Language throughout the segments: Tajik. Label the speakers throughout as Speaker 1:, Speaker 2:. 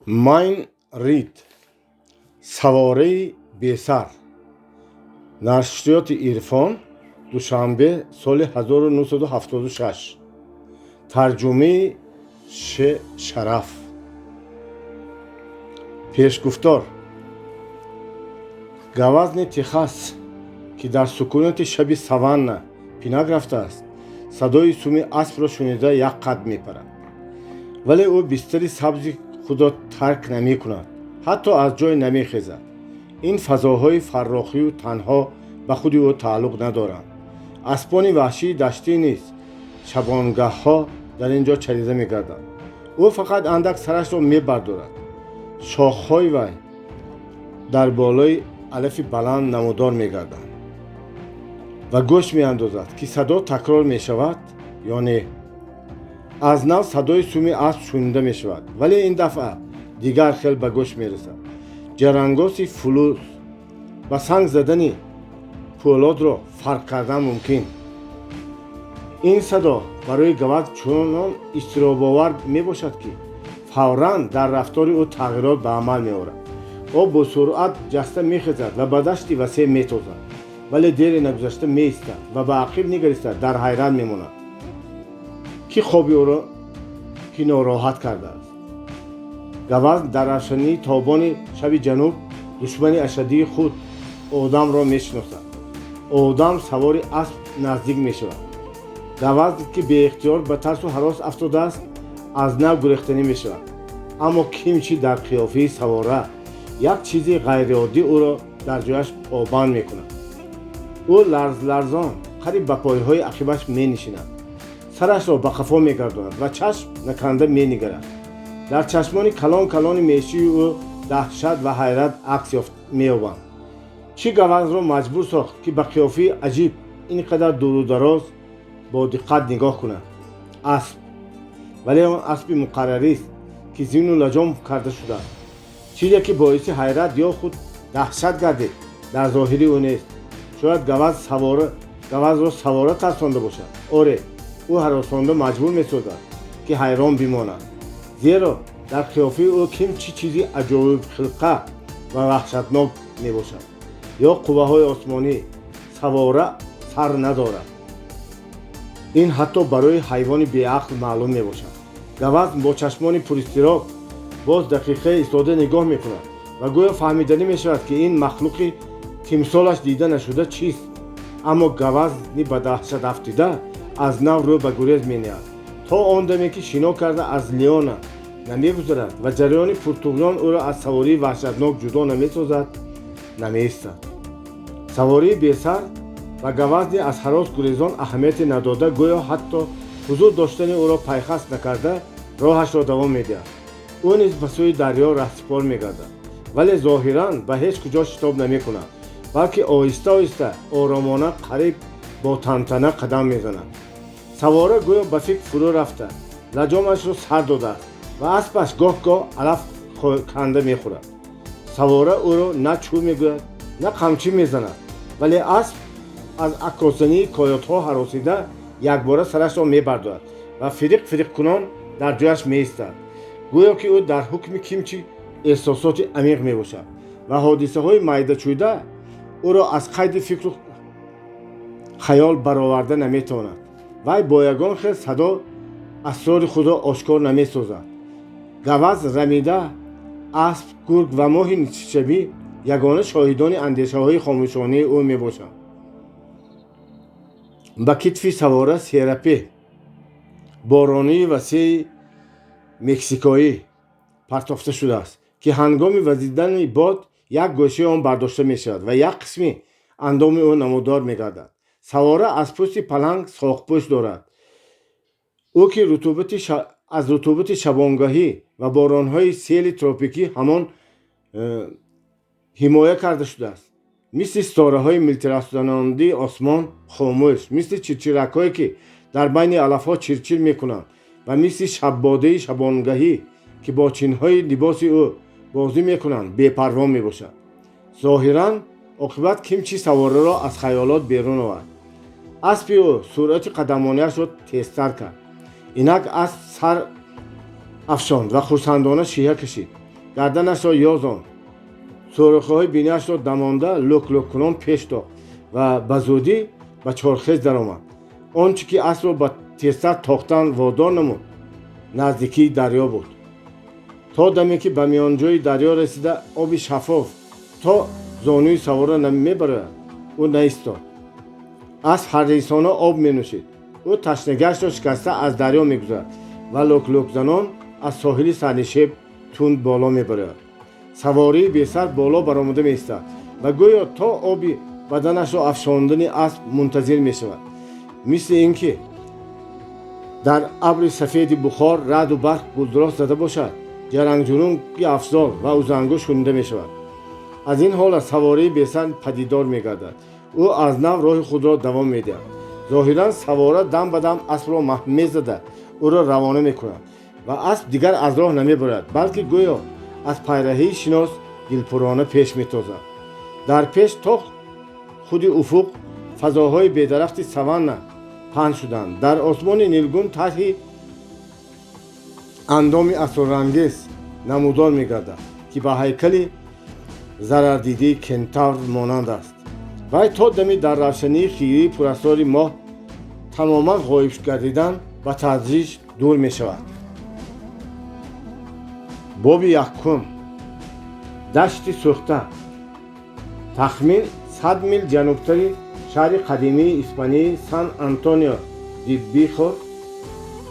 Speaker 1: Майн Рид, «Савораи бесар», нашриёти «Ирфон», Душанбе, соли 1976, тарҷумаи Ш. Шараф. Пешгуфтор. Гавазни Техас, ки дар сукунати шаби саванна пинак рафтааст, садои суми аспро шунида, як қад мепарад, вале ӯ бистари сабзи худро тарк намекунад, ҳатто аз ҷой намехезад. Ин фазоҳои фаррохию танҳо ба худи ӯ тааллуқ надоранд. Аспони ваҳшии даштӣ низ шабонгаҳҳо дар ин ҷо чарида мегарданд. Ӯ фақат андак сарашро мебардорад. Шохҳои вай дар болои алафи баланд намудор мегарданд ва гӯш меандозад, ки садо такрор мешавад ё не. Аз нав садои суми асп шунида мешавад, вале ин дафъа дигар хел ба гӯш мерасад. Ҷарангоси фулӯз ба санг задани пӯлодро фарқ кардан мумкин. Ин садо барои гавазн чунон изтиробовар мебошад, ки фавран дар рафтори ӯ тағйирот ба амал меорад. Ӯ бо суръат ҷаста мехезад ва ба дашти васеъ метозад, вале дере нагузашта меистад ва ба ақиб нигариста дар ҳайрат мемонад, ки хоби ӯро ки нороҳат кардааст. Гавазн дар равшании тобони шаби ҷануб душмани ашаддии худ, одамро мешиносад. Одам савори асп наздик мешавад. Гавазн, ки беихтиёр ба тарсу ҳарос афтодааст, аз нав гурехтанӣ мешавад, аммо кимчи дар қиёфаи савора як чизи ғайриоддӣ ӯро дар ҷояш побанд мекунад. Ӯ ларзларзон қариб ба пойҳои ақибаш менишинад, сарашро ба қафо мегардонад ва чашм наканда менигарад. Дар чашмони калон калони мешии ӯ даҳшат ва ҳайрат акс меёбанд. Чӣ гавазнро маҷбур сохт, ки ба қиёфаи аҷиб ин қадар дуру дароз бо диққат нигоҳ кунад? Асп. Вале он аспи муқаррарист, ки зину лаҷом карда шудааст. Чизе, ки боиси ҳайрат ё худ даҳшат гардид, дар зоҳири ӯ нест. Шояд гавазро савора тарсонда бошад. Оре, ӯ ҳаросонда маҷбур месозад, ки ҳайрон бимонад, зеро дар қиёфаи ӯ ким чӣ чизи аҷоибхилқа ва ваҳшатнок мебошад. Ё қувваҳои осмонӣ, савора сар надорад! Ин ҳатто барои ҳайвони беақл маълум мебошад. Гавазн бо чашмони пуристироб боз дақиқае истода нигоҳ мекунад ва гӯё фаҳмиданӣ мешавад, ки ин махлуқи тимсолаш дида нашуда чист. Аммо гавазни ба даҳшат афтида аз нав рӯ ба гурез менеҳад. То он даме, ки шино карда аз лиана намегузарад ва ҷараёни пуртуғён ӯро аз савории ваҳшатнок ҷудо намесозад, намеистад. Савории бесар ба гавазни аз ҳарос гурезон аҳамияте надода, гӯё ҳатто ҳузур доштани ӯро пайхас накарда, роҳашро давом медиҳад. Ӯ низ ба сӯи дарё раҳсипор мегардад, вале зоҳиран ба ҳеҷ куҷо шитоб намекунад, балки оҳиста оҳиста, оромона, қариб бо тантана қадам мезанад. Савора гӯё ба фикр фурӯ рафта, лаҷомашро сар додааст ва аспаш гоҳ гоҳ алаф канда мехӯрад. Савора ӯро на чӯ мегӯяд, на қамчӣ мезанад, вале асп аз аккосзании койотҳо ҳаросида якбора сарашро мебардорад ва фириқ фириқкунон дар ҷояш меистад, гӯё ки ӯ дар ҳукми кимчи эҳсосоти амиқ мебошад ва ҳодисаҳои майдачӯйда ӯро аз қайди фикру хаёл бароварда наметавонад. Вай бо ягон хел садо асрори худро ошкор намесозад. Гаваз рамида, асп, гург ва моҳи нисфшабӣ ягона шоҳидони андешаҳои хомӯшонаи ӯ мебошанд. Ба китфи савора серапе боронии васеи мексикоӣ партофта шудааст, ки ҳангоми вазидани бод як гӯшаи он бардошта мешавад ва як қисми андоми ӯ намудор мегардад. Савора аз пӯсти паланг соқпӯш дорад. Ӯ, ки аз рутубати шабонгаҳӣ ва боронҳои сели тропикӣ ҳамон ҳимоя карда шудааст, мисли ситораҳои милтирафзанондаи осмон хомӯш, мисли чирчиракҳое, ки дар байни алафҳо чирчир мекунанд, ва мисли шаббодаи шабонгаҳӣ, ки бо чинҳои либоси ӯ бозӣ мекунанд, бепарво мебошад. Зоҳиран, оқибат кимчи савораро аз хаёлот берун овард. Аспи ӯ суръати қадамониашро тезтар кард. Инак асп сар афшонд ва хурсандона шиҳа кашид. Гарданашро ёзонд, сӯрохиҳои биниашро дамонда, лӯк-лӯккунон пеш тохт ва ба зудӣ ба чорхез даромад. Он чӣ ки аспро ба тезтар тохтан водор намуд, наздикии дарё буд. То даме ки ба миёнҷои дарё расида, оби шаффоф то зонуи савора мебарояд, ӯ наистод. Асп ҳаррисона об менӯшид. Ӯ ташнагиашро шикаста аз дарё мегузарад ва лӯк-лӯкзанон аз соҳили сарнишеб тунд боло мебарояд. Савории бесар боло баромада меистад ва гӯё то оби баданашро афшондани асп мунтазир мешавад. Мисли ин ки дар абри сафеди бухор раъду барқ гулдурос зада бошад, ҷарангҷурунги афзол ва узангу шунида мешавад. Аз ин ҳолат савории бесар падидор мегардад. Ӯ аз нав роҳи худро давом медиҳад. Зоҳиран, савора дам ба дам аспро мезада, ӯро равона мекунад ва асп дигар аз роҳ намебарояд, балки гӯё аз пайраҳии шинос дилпурона пеш метозад. Дар пеш то худи уфуқ фазоҳои бедарахти саванна паҳн шуданд. Дар осмони нилгун тарҳи андоми асрорангез намудор мегардад, ки ба ҳайкали зарардидии кентавр монанд аст. Вай то дами дар равшании хирии пурасрори моҳ тамоман ғоиб гардидан ба тадриҷ дур мешавад. Боби якум. Дашти сӯхта. Тахмин 100 мил ҷанубтари шаҳри қадимии испании Сан Антонио ди Бихор,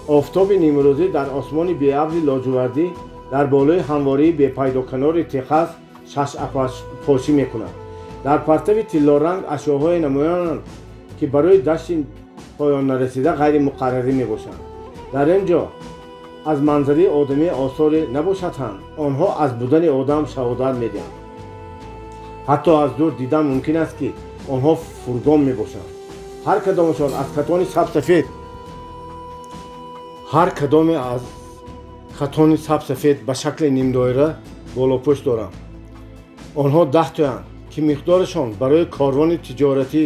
Speaker 1: офтоби нимрӯзӣ дар осмони беабри лоҷувардӣ дар болои ҳамвории бепайдоканори Техас шашапошӣ мекунад. Дар партави тиллоранг ашёҳое намоёнанд, ки барои дашти поённарасида ғайримуқаррарӣ мебошанд. Дар ин ҷо аз манзараи одамӣ осоре набошад ҳам, онҳо аз будани одам шаҳодат медиҳанд. Ҳатто аз дур дидан мумкин аст, ки онҳо фургон мебошанд. Ҳар кадомашон аз катони сабсафед, ҳар кадоме аз катони сабсафед ба шакли нимдоира болопӯшт доранд. Онҳо 10 тоянд, ки миқдорашон барои корвони тиҷоратӣ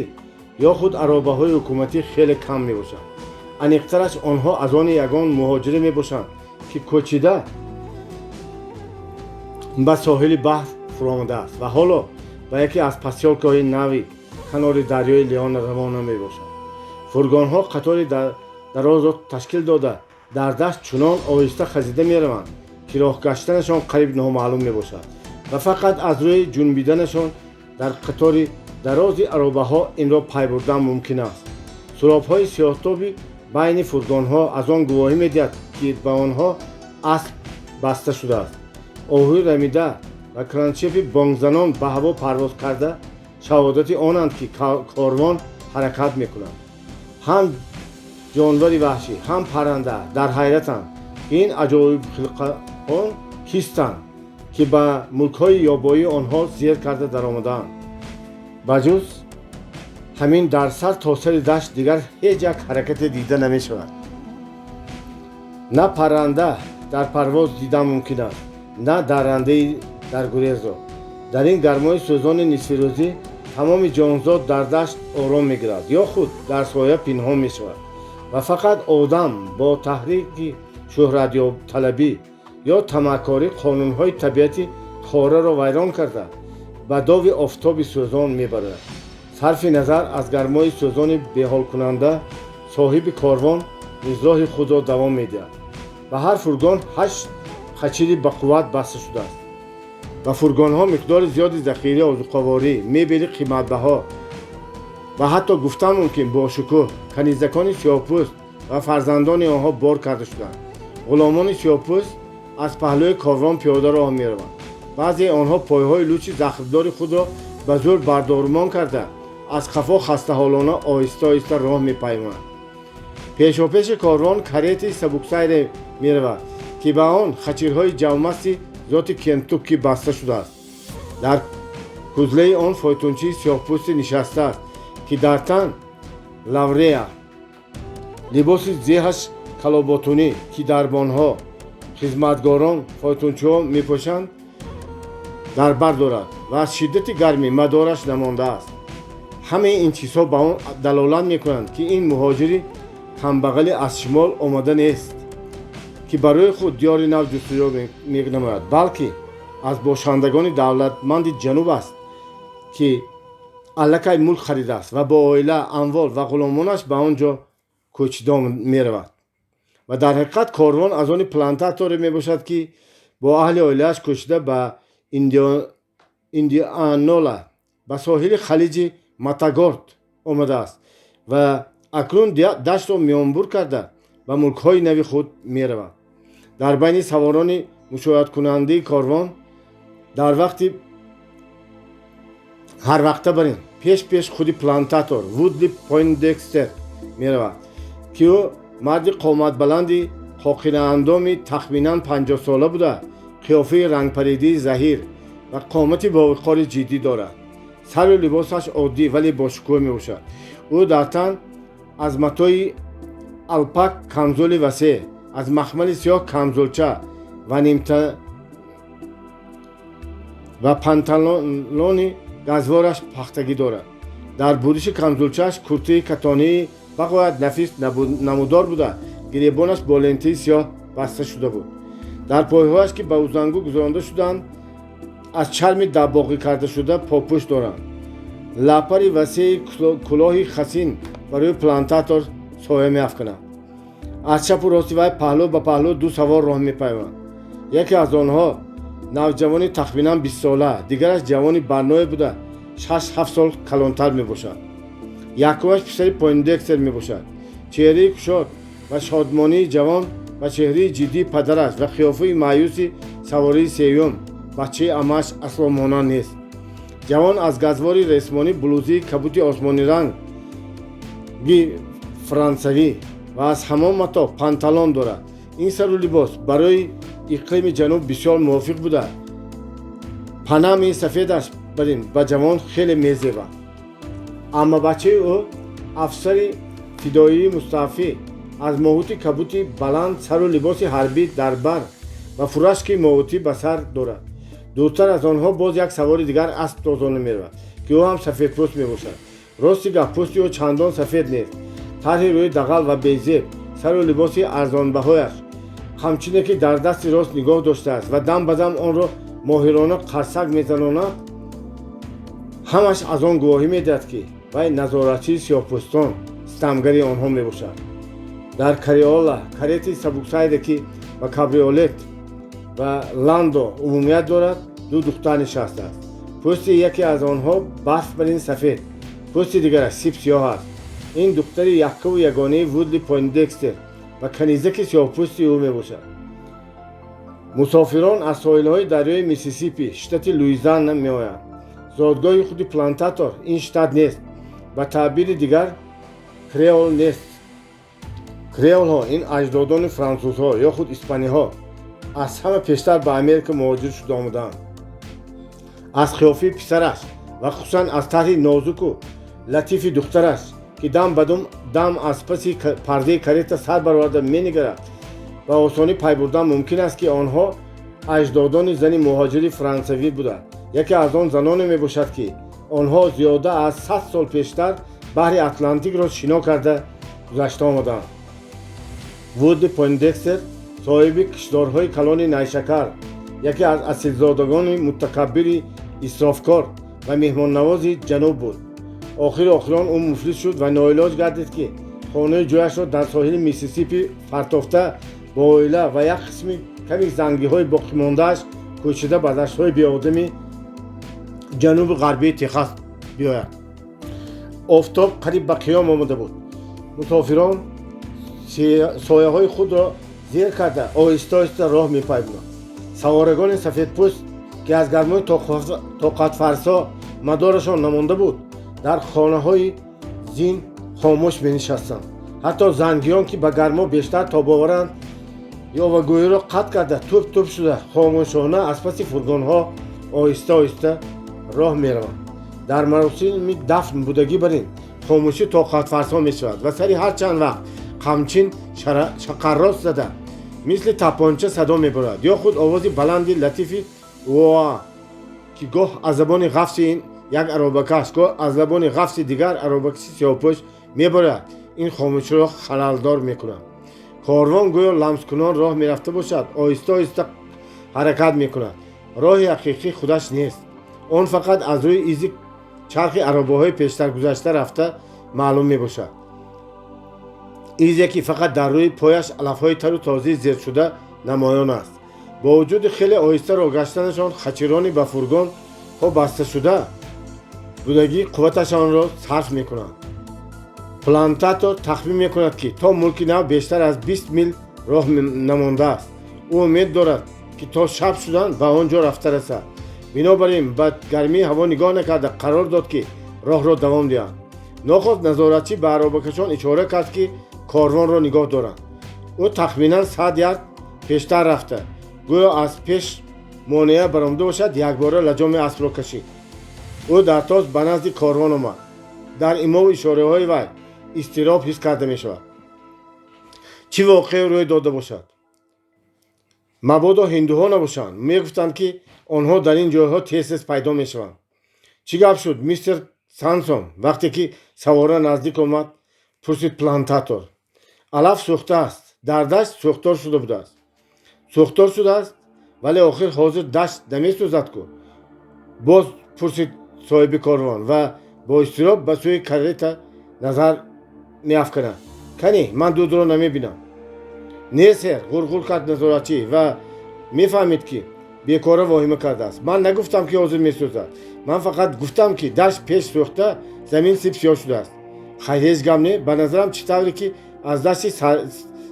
Speaker 1: ё худ аробаҳои ҳукуматӣ хеле кам мебошад. Аниқтараш, онҳо аз они ягон муҳоҷире мебошанд, ки кӯчида ба соҳили баҳр фуромадааст ва ҳоло ба яке аз посёлкаҳои нави канори дарёи Леона равона мебошад. Фургонҳо қатори дарозро ташкил дода, дар дашт чунон оҳиста хазида мераванд, ки роҳ гаштанашон қариб номаълум мебошад ва фақат аз рӯи ҷунбиданашон дар қатори дарози аробаҳо инро пай бурдан мумкин аст. Суробҳои сиёҳтоби байни фургонҳо аз он гувоҳӣ медиҳад, ки ба онҳо асп баста шудааст. Оҳуи рамида ва кранчепи бонгзанон ба ҳаво парвоз карда, шаҳодати онанд, ки корвон ҳаракат мекунад. Ҳам ҷонвари ваҳшӣ, ҳам парранда дар ҳайратанд, ки ин аҷоибхилқаон кистанд, ки ба мулкҳои ёбоии онҳо зер карда даромадаанд. Ба ҷуз ҳамин, дар сар то сари дашт дигар ҳеҷ як ҳаракате дида намешавад. На парранда дар парвоз дидан мумкин аст, на даррандаи дар гурезро. Дар ин гармои сӯзони нисфирӯзӣ тамоми ҷонзод дар дашт ором мегирад ё худ дар соя пинҳон мешавад ва фақат одам бо таҳрики шӯҳратёбталабӣ ё тамаъкорӣ қонунҳои табиати хораро вайрон карда, ба дови офтоби сӯзон мебарояд. Сарфи назар аз гармои сӯзони беҳолкунанда, соҳиби корвон низ роҳи худро давом медиҳад. Ба ҳар фургон ҳашт хачири бақувват баста шудааст. Ба фургонҳо миқдори зиёди захираи озуқаворӣ, мебели қиматбаҳо ва ҳатто, гуфтан мумкин, бошукӯҳ канизакони сиёҳпӯст ва фарзандони онҳо бор карда шуданд. Ғуломони сиёҳпӯст аз паҳлӯи корвон пиёда роҳ мераванд. Баъзеи онҳо пойҳои лучи захмдори худро ба зӯр бардормон карда, аз қафо хастаҳолона оҳиста оҳиста роҳ мепаймоянд. Пешопеши корвон каретаи сабуксайре меравад, ки ба он хачирҳои ҷавмасти зоти Кентукки баста шудааст. Дар кузлаи он фойтунчии сиёҳпӯсте нишастааст, ки дар тан лаврея, либоси зеҳаш калоботунӣ, ки дарбонҳо, хизматгорон, фойтунчиҳо мепӯшанд, дар бар дорад ва аз шиддати гармӣ мадораш намондааст. Ҳамаи ин чизҳо ба он далолат мекунанд, ки ин муҳоҷири камбағале аз шимол омада нест, ки барои худ диёри нав ҷустуҷӯ менамояд, балки аз бошандагони давлатманди ҷануб аст, ки аллакай мулк харидааст ва бо оила, амвол ва ғуломонаш ба он ҷо кӯчида меравад. Ва дар ҳақиқат корвон аз они плантаторе мебошад, ки бо аҳли оилааш кӯчида ба Индианола, ба соҳили халиҷи Матагорд омадааст ва акнун даштро миёнбур карда ба мулкҳои нави худ меравад. Дар байни саворони мушоядаткунандаи корвон дар вақти ҳарвақта барин пеш-пеш худи плантатор Вудли Пойндекстер меравад, ки ӯ марди қоматбаланди қоқинаандоми тахминан 50-сола буда, қиёфаи рангпаридии заҳир ва қомати бовиқори ҷиддӣ дорад. Сару либосаш оддӣ, вале бошукӯҳ мебошад. Ӯ дар тан аз матои алпак камзули васеъ, аз махмали сиёҳ камзулча ва нимта ва панталони газвораш пахтагӣ дорад. Дар буриши камзулчааш куртаи катонии бағоят нафис намудор буда, гиребонаш бо лентаи сиёҳ баста шуда буд. Дар пойҳояш, ки ба узангу гузаронда шудаанд, аз чарми дабоғӣ карда шуда попӯш доранд. Лапари васеи кулоҳи хасин барои плантатор соя меафканад. Аз чапу рости вай паҳлӯ ба паҳлӯ ду савор роҳ мепаймоянд. Яке аз онҳо навҷавони тахминан 20-сола, дигараш ҷавони барное буда, 6-7 сол калонтар мебошад. Якумаш писари Пойндекстер мебошад. Чеҳраи кушод ва шодмонии ҷавон ва чеҳраи ҷиддии падараш ва қиёфаи маъюси савории сеюм, бачаи амааш, асло монанд нест. Ҷавон аз газвори ресмонӣ блузии кабути осмониранги франсавӣ ва аз ҳамон мато панталон дорад. Ин сару либос барои иқлими ҷануб бисёр мувофиқ буда, панами сафедаш барин ба ҷавон хеле мезебад. Амма бачаи ӯ, афсари фидоии мустаъфӣ, аз моҳути кабути баланд сару либоси ҳарбӣ дар бар ва фуражки моҳутӣ ба сар дорад. Дуртар аз онҳо боз як савори дигар асп тозона меравад, ки ӯ ҳам сафедпӯст мебошад. Рости гап, пӯсти ӯ чандон сафед нест. Тарҳи рӯи дағал ва безеб, сару либоси арзонбаҳояш, ҳамчуне ки дар дасти рост нигоҳ доштааст ва дам ба дам онро моҳирона қарсак мезанонад, ҳамаш аз он гувоҳӣ медиҳад, ки вай назоратчии сиёҳпӯстон, ситамгари онҳо мебошад. Дар кариола, карети сабуксайде, ки ба кабриолет ва ландо умумият дорад, ду духтар нишастааст. Пӯсти яке аз онҳо барф барин сафед, пӯсти дигараш сип сиёҳ аст. Ин духтари яккаву ягонаи Вудли Пойндекстер ва канизаки сиёҳпӯсти ӯ мебошад. Мусофирон аз соҳилҳои дарёи Миссисипи, штати Луизиана меоянд. Зодгоҳи худи плантатор ин штат нест, ба таъбири дигар креол нест. Креолҳо ин аҷдодони франсузҳо ё худ испаниҳо аз ҳама пештар ба Америка муҳоҷир шуда омадаанд. Аз қиёфаи писараш ва хусусан аз тарҳи нозуку латифи духтараш, ки дам ба дам аз паси пардаи карета сар бароварда менигарад, ба осонӣ пай бурдан мумкин аст, ки онҳо аҷдодони зани муҳоҷири франсавӣ буда. Яке аз он заноне мебошад, ки онҳо зиёда аз 100 сол пештар баҳри Атлантикро шино карда гузашта омаданд. Вудли Пойндекстер, соҳиби кишторҳои калони найшакар, яке аз асилзодагони мутакаббири исрофкор ва меҳмоннавози ҷануб буд. Охири охирон ӯ муфлис шуд ва ноилоҷ гардид, ки хонаи ҷояшро дар соҳили Миссисипи фартофта, бо оила ва як қисми ками зангиҳои боқимондааш кӯчида ба даштҳои беодами ҷанубу ғарбии Техас биёяд. Офтоб қариб ба қиём омада буд. Мусофирон сояҳои худро зер карда оҳиста оҳиста роҳ мепаймуданд. Саворагони сафедпӯст, ки аз гармои тоқатфарсо мадорашон намонда буд, дар хонаҳои зин хомӯш менишастанд. Ҳатто зангиён, ки ба гармо бештар тобоваранд, ёвагӯиро қатъ карда тӯб тӯб шуда хомӯшона аз паси фургонҳо оҳиста оҳиста роҳ мераванд. Дар маросими дафн будагӣ бар ин хомӯшӣ тоқатфарсо мешавад ва сари ҳар чанд вақт қамчин шақаррос зада мисли тапонча садо мебарад ё худ овози баланди латифи воа, ки гоҳ аз забони ғафси ин як аробакаш, гоҳ аз забони ғафси дигар аробакаши сиёҳпӯш мебарад, ин хомӯширо халалдор мекунад. Корвон гӯё ламскунон роҳ мерафта бошад, оҳиста оҳиста ҳаракат мекунад. Роҳи ҳақиқӣ худаш нест. Он фақат аз рӯи изи чархи аробаҳои пештар гузашта рафта маълум мебошад. Изе ки фақат дар рӯи пояш алафҳои тару тозаи зершуда намоён аст. Бо вуҷуди хеле оҳиста роҳ гаштанашон, хачирони ба фургонҳо басташуда будагӣ қувваташонро сарф мекунанд. Плантатор тахмин мекунад, ки то мулки нав бештар аз 20 мил роҳ намондааст. Ӯ умед дорад, ки то шаб шудан ба он ҷо рафта расад. Бинобар ин ба гармии ҳаво нигоҳ накарда қарор дод, ки роҳро давом диҳанд. Нохост назоратчӣ ба аробакашон ишора кард, ки корвонро нигоҳ доранд. Ӯ тахминан 100 ярд пештар рафта, гӯё аз пеш монеа баромада бошад, якбора лаҷоми аспро кашид. Ӯ дар тоз ба назди корвон омад. Дар имову ишораҳои вай изтироб ҳис карда мешавад. Чӣ воқеа рӯй дода бошад? Мабодо ҳиндуҳо набошанд. Мегуфтанд, ки онҳо дар ин ҷойҳо тез-тез пайдо мешаванд. Чӣ гап шуд, мистер Сансон? Вақте ки савора наздик омад, пурсид плантатор. Алаф сӯхтааст. Дар дашт сӯхтор шуда будааст. Сӯхтор шудааст, вале охир ҳозир дашт намесӯзад ку? Боз пурсид соҳиби корвон ва бо изтироб ба сӯи карета назар меафканад. Кани, ман дудро намебинам. Не, сэр, ғурғур кард назоратчӣ ва мефаҳмид, ки бекора воҳима кардааст. Ман нагуфтам, ки ҳозир месӯзад. Ман фақат гуфтам, ки дашт пеш сӯхта, замин сипсиёҳ шудааст. Хайр, ҳеҷ гап не. Ба назарам, чӣ тавре ки аз дашти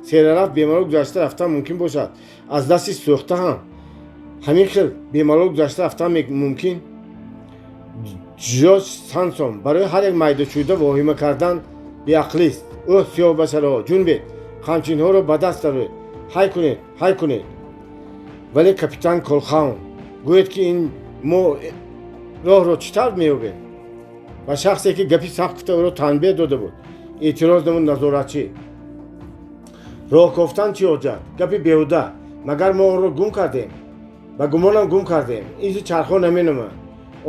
Speaker 1: сералаф бемалол гузашта рафтан мумкин бошад, аз дашти сӯхта ҳам ҳамин хел бемалол гузашта рафтан мумкин. Ҷорҷ Сансон, барои ҳар як майдачӯйда воҳима кардан беақлист. Ӯ, сиёҳбашараҳо, ҷунбед, қамчинҳоро ба даст дароед, ҳай кунед, ҳай кунед. Вале капитан Колхаун, гӯед, ки ин мо роҳро чӣ тавр меёбем? Ба шахсе, ки гапи сахт гуфта ӯро танбеҳ дода буд, эътироз намуд назоратчӣ. Роҳ кофтан чӣ ҳоҷат? Гапи беҳуда. Магар мо онро гум кардем? Ба гумонам, гум кардем. Изи чархҳо наменамояд.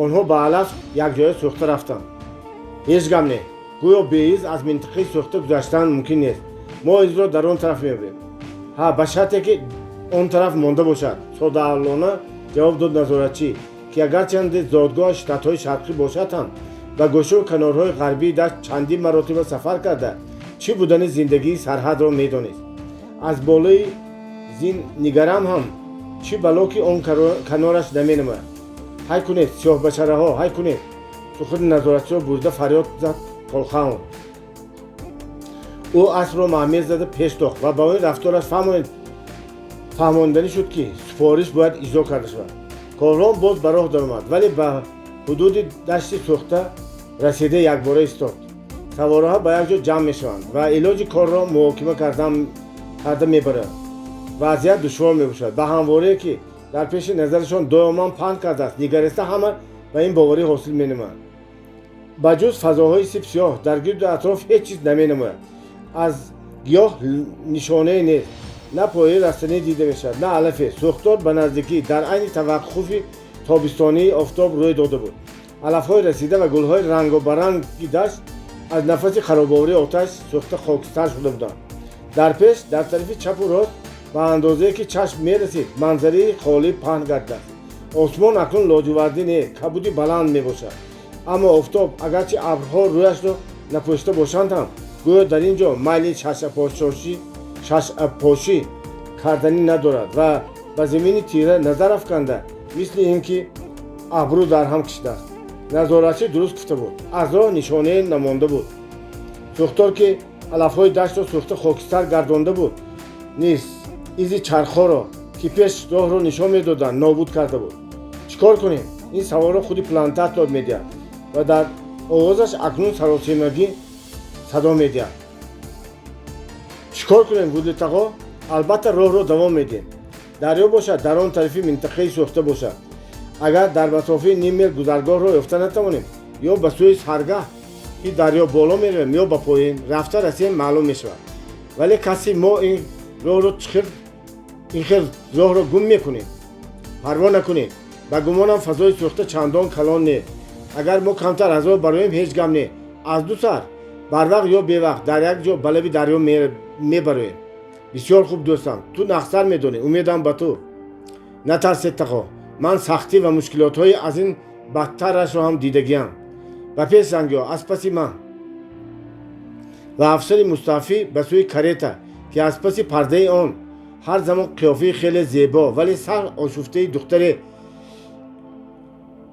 Speaker 1: Онҳо ба алаф якҷоя сӯхта рафтанд. Ҳеҷ гап не. Гӯё беиз аз минтақаи сӯхта гузаштан мумкин нест. Мо изро дар он тараф меёбем. Ҳа, ба шарте ки он тараф монда бошад, содаавлона ҷавоб дод назоратчӣ, ки агарчанде зодгоҳаш штатҳои шарқӣ бошад ҳам, ба гӯшаву канорҳои ғарбии дашт чандин маротиба сафар карда, чӣ будани зиндагии сарҳадро медонист. Аз болои зин нигарам ҳам, чӣ бало, ки он канораш наменамояд. Ҳай кунед, сиёҳбашараҳо, ҳай кунед, сухани назоратчиро бурида фарёд зад Колхаун. Ӯ аспро маҳмез зада пеш тохт ва ба ин рафтораш фаҳмонданӣ шуд, ки супориш бояд иҷро карда шавад. Корвон боз ба роҳ даромад, вале ба ҳудуди дашти сӯхта расида якбора истод. Савораҳо ба як ҷо ҷамъ мешаванд ва илоҷи корро муҳокима карда мебаранд. Вазъият душвор мебошад. Ба ҳамворие, ки дар пеши назарашон доиман паҳн кардааст, нигариста ҳама ба ин боварӣ ҳосил менамоянд. Ба ҷуз фазоҳои сипсиёҳ дар гирду атроф ҳеҷ чиз наменамояд. Аз гиёҳ нишонае нест. На пояи растанӣ дида мешавад, на алафе. Сӯхтор ба наздикӣ дар айни таваққуфи тобистонии офтоб рӯй дода буд. Алафҳои расида ва гулҳои рангобаранги дашт аз нафаси харобоварии оташ сӯхта хокистар шуда буданд. Дар пеш, дар тарафи чапу рост, ба андозае ки чашм мерасид, манзараи холӣ паҳн гардидааст. Осмон акнун лоҷувардӣ не, кабуди баланд мебошад. Аммо офтоб, агарчи абрҳо рӯяшро напӯшида бошанд ҳам, гӯё дар ин ҷо майли шашапошӣ карданӣ надорад ва ба замини тира назар афканда, мисли ин ки абрӯ дар ҳам кашидааст. Назоратчӣ дуруст гуфта буд. Аз роҳ нишонае намонда буд. Сӯхтор, ки алафҳои даштро сӯхта хокистар гардонда буд, низ изи чархҳоро, ки пеш роҳро нишон медоданд, нобуд карда буд. Чӣ кор кунем? Ин саволро худи плантатор медиҳад ва дар овозаш акнун саросемагӣ садо медиҳад. Чӣ кор кунем, Вудли тағо? Албатта, роҳро давом медиҳем. Дарё бошад, дар он тарафи минтақаи сӯхта бошад. Агар дар масофаи ним мил гузаргоҳро ёфта натавонем, ё ба сӯи саргаҳ ки дарё боло меравем, ё ба поин рафта расем, маълум мешавад. Вале каси мо ин роҳро чӣ хел ин хел роҳро гум мекунем? Парво накунед. Ба гумонам, фазои сӯхта чандон калон не. Агар мо камтар аз роҳ бароем, ҳеҷ гап не. Аз ду сар, барвақт ё бевақт, дар як ҷо ба лаби дарё мебароем. Бисёр хуб, дӯстам, ту нағзтар медонӣ. Умедам ба ту. Натарсед, тағо. Ман сахтӣ ва мушкилотҳои аз ин бадтарашро ҳам дидагиам. Ба пеш, зангиҳо, аз паси ман! Ва афсари муставфӣ ба сӯи карета, ки аз паси пардаи он ҳар замон қиёфаи хеле зебо, вале сар ошуфтаи духтаре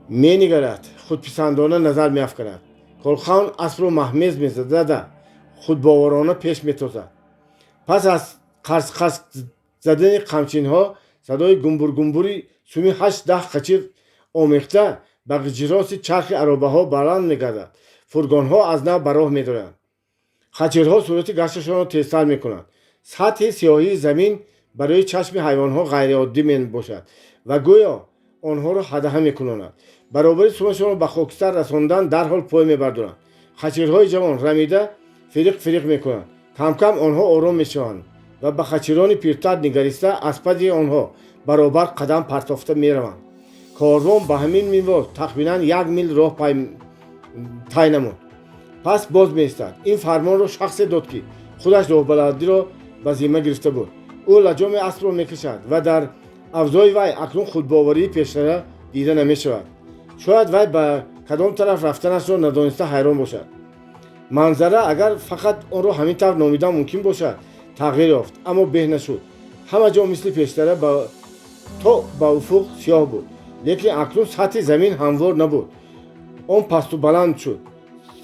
Speaker 1: менигарад, худписандона назар меафканад. Колхаун аспро маҳмез мезада, худбоварона пеш метозад. Пас аз қарс-қарс задани қамчинҳо, садои гумбургумбури суми 8-10 қачир омехта ба ғиҷироси чархи аробаҳо баланд мегардад. Фургонҳо аз нав ба роҳ медоранд. Қачирҳо суръати гашташонро тезтар мекунанд. Сатҳи сиёҳии замин барои чашми ҳайвонҳо ғайриоддӣ мебошад ва гӯё онҳоро ҳадаҳа мекунонад. Баробари сумашонро ба хокистар расондан, дарҳол пой мебардоранд. Қачирҳои ҷавон рамида фириқ фириқ мекунанд. Камкам онҳо ором мешаванд ва ба қачирони пиртар нигариста, аз паси онҳо баробар қадам партофта мераванд. Корвон ба ҳамин минвол тахминан 1 мил роҳ тай намуд, пас боз меистад. Ин фармонро шахсе дод, ки худаш роҳбаладиро ба зимма гирифта буд. Ӯ лаҷоми аспро мекашад ва дар авзои вай акнун худбоварии пештара дида намешавад. Шояд вай ба кадом тараф рафтанашро надониста ҳайрон бошад. Манзара, агар фақат онро ҳамин тавр номидан мумкин бошад, тағйир ёфт, аммо беҳ нашуд. Ҳама ҷо мисли пештара то ба уфуқ сиёҳ буд, лекин акнун сатҳи замин ҳамвор набуд. Он пасту баланд шуд.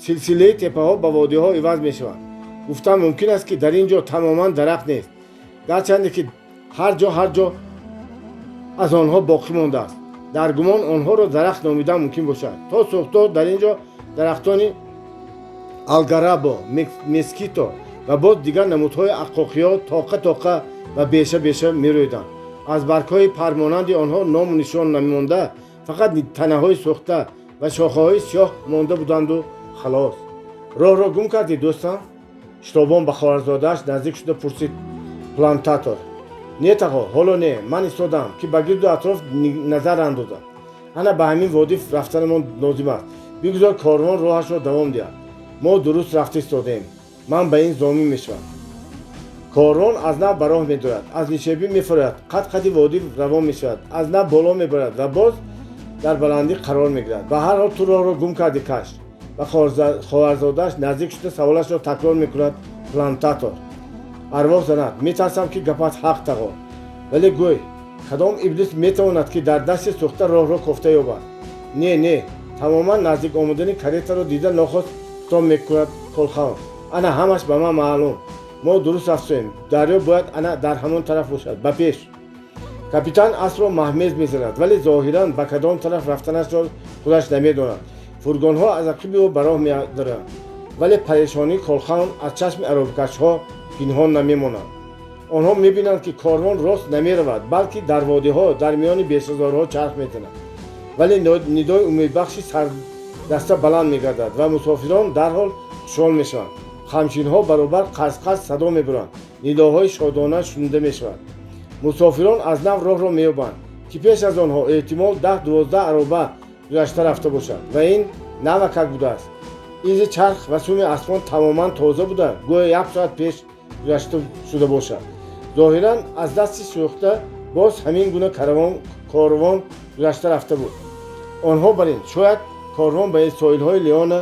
Speaker 1: Силсилаи теппаҳо ба водиҳо иваз мешаванд. Гуфтан мумкин аст, ки дар ин ҷо тамоман дарахт нест, гарчанде ки ҳар ҷо, ҳар ҷо аз онҳо боқӣ мондааст. Дар гумон онҳоро дарахт номидан мумкин бошад. То сӯхтор дар ин ҷо дарахтони алгарабо, мескито ва боз дигар намудҳои ақоқиҳо тоқа тоқа ва беша беша мерӯиданд. Аз баргҳои пармонанди онҳо ному нишон намонда, фақат танаҳои сӯхта ва шохаҳои сиёҳ монда буданду халос. Роҳро гум кардӣ, дӯстам? Шитобон ба хоҳарзодааш наздик шуда пурсид плантатор. Не, тағо, ҳоло не. Ман истодам, ки ба гирду атроф назар андозам. Ана ба ҳамин водӣ рафтанамон лозим аст. Бигузор корвон роҳашро давом диҳад. Мо дуруст рафта истодаем, ман ба ин зомин мешавам. Корвон аз нав ба роҳ медорад, аз нишебӣ мефурояд, қад қади водӣ равон мешавад, аз нав боло мебарад ва боз дар баландӣ қарор мегирад. Ба ҳар ҳол, ту роҳро гум кардӣ, каш? Ба хоҳарзодааш наздик шуда, саволашро такрор мекунад плантатор. Арвоҳ занад, метарсам, ки гапат ҳақ, тағо. Вале гӯй, кадом иблис метавонад, ки дар дасти сӯхта роҳро кофта ёбад? Не, не, тамоман наздик омадани каретаро дида, нохост хитоб мекунад Колхаун. Ана ҳамаш ба ман маълум. Мо дуруст рафтем. Дарё бояд ана дар ҳамон тараф бошад. Ба пеш! Капитан аспро маҳмез мезанад, вале зоҳиран ба кадом тараф рафтанашро худаш намедонад. Фургонҳо аз ақиби ӯ ба роҳ медоранд, вале парешонии Колхаун аз чашми аробакашҳо пинҳон намемонад. Онҳо мебинанд, ки корвон рост намеравад, балки дар водиҳо, дар миёни бешазорҳо чарх мезанад. Вале нидои умедбахши сардаста баланд мегардад ва мусофирон дарҳол хушҳол мешаванд. Қамчинҳо баробар қарс-қарс садо мебуранд, нидоҳои шодона шунида мешавад. Мусофирон аз нав роҳро меёбанд, ки пеш аз онҳо эҳтимол 10-12 ароба гузашта рафта бошад ва ин навакак будааст. Изи чарх ва суми аспон тамоман тоза буда, гӯё як соат пеш гузашта шуда бошад. Зоҳиран аз дасти сӯхта боз ҳамин гуна корвон гузашта рафта буд. Онҳо бар ин, шояд корвон ба соҳилҳои Леона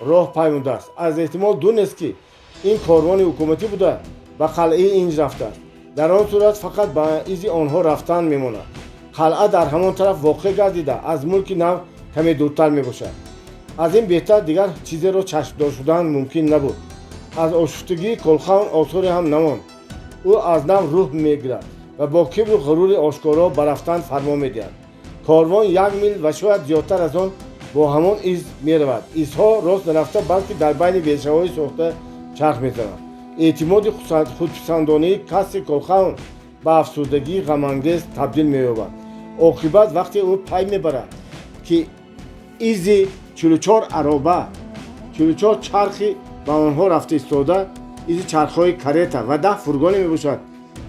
Speaker 1: роҳ паймудааст. Аз эҳтимол дур нест, ки ин корвони ҳукуматӣ буда, ба қалъаи Инҷ рафтааст. Дар он сурат фақат ба изи онҳо рафтан мемонад. Қалъа дар ҳамон тараф воқеъ гардида, аз мулки нав каме дуртар мебошад. Аз ин беҳтар дигар чизеро чашмдор шудан мумкин набуд. Аз ошуфтагии Колхаун осоре ҳам намонд. Ӯ аз нав рӯҳ мегирад ва бо кибру ғурури ошкоро ба рафтан фармон медиҳад. Корвон 1 мил ва шояд зиёдтар аз он бо ҳамон из меравад. Изҳо рост нарафта, балки дар байни бешаҳои сохта чарх мезананд. Эътимоди худписандонаи касри Колхаун ба афсурдагии ғамангез табдил меёбад. Оқибат, вақте ӯ пай мебарад, ки изи 44 ароба, 44 чархи ба онҳо рафта истода, изи чархҳои карета ва 10 фургоне мебошад,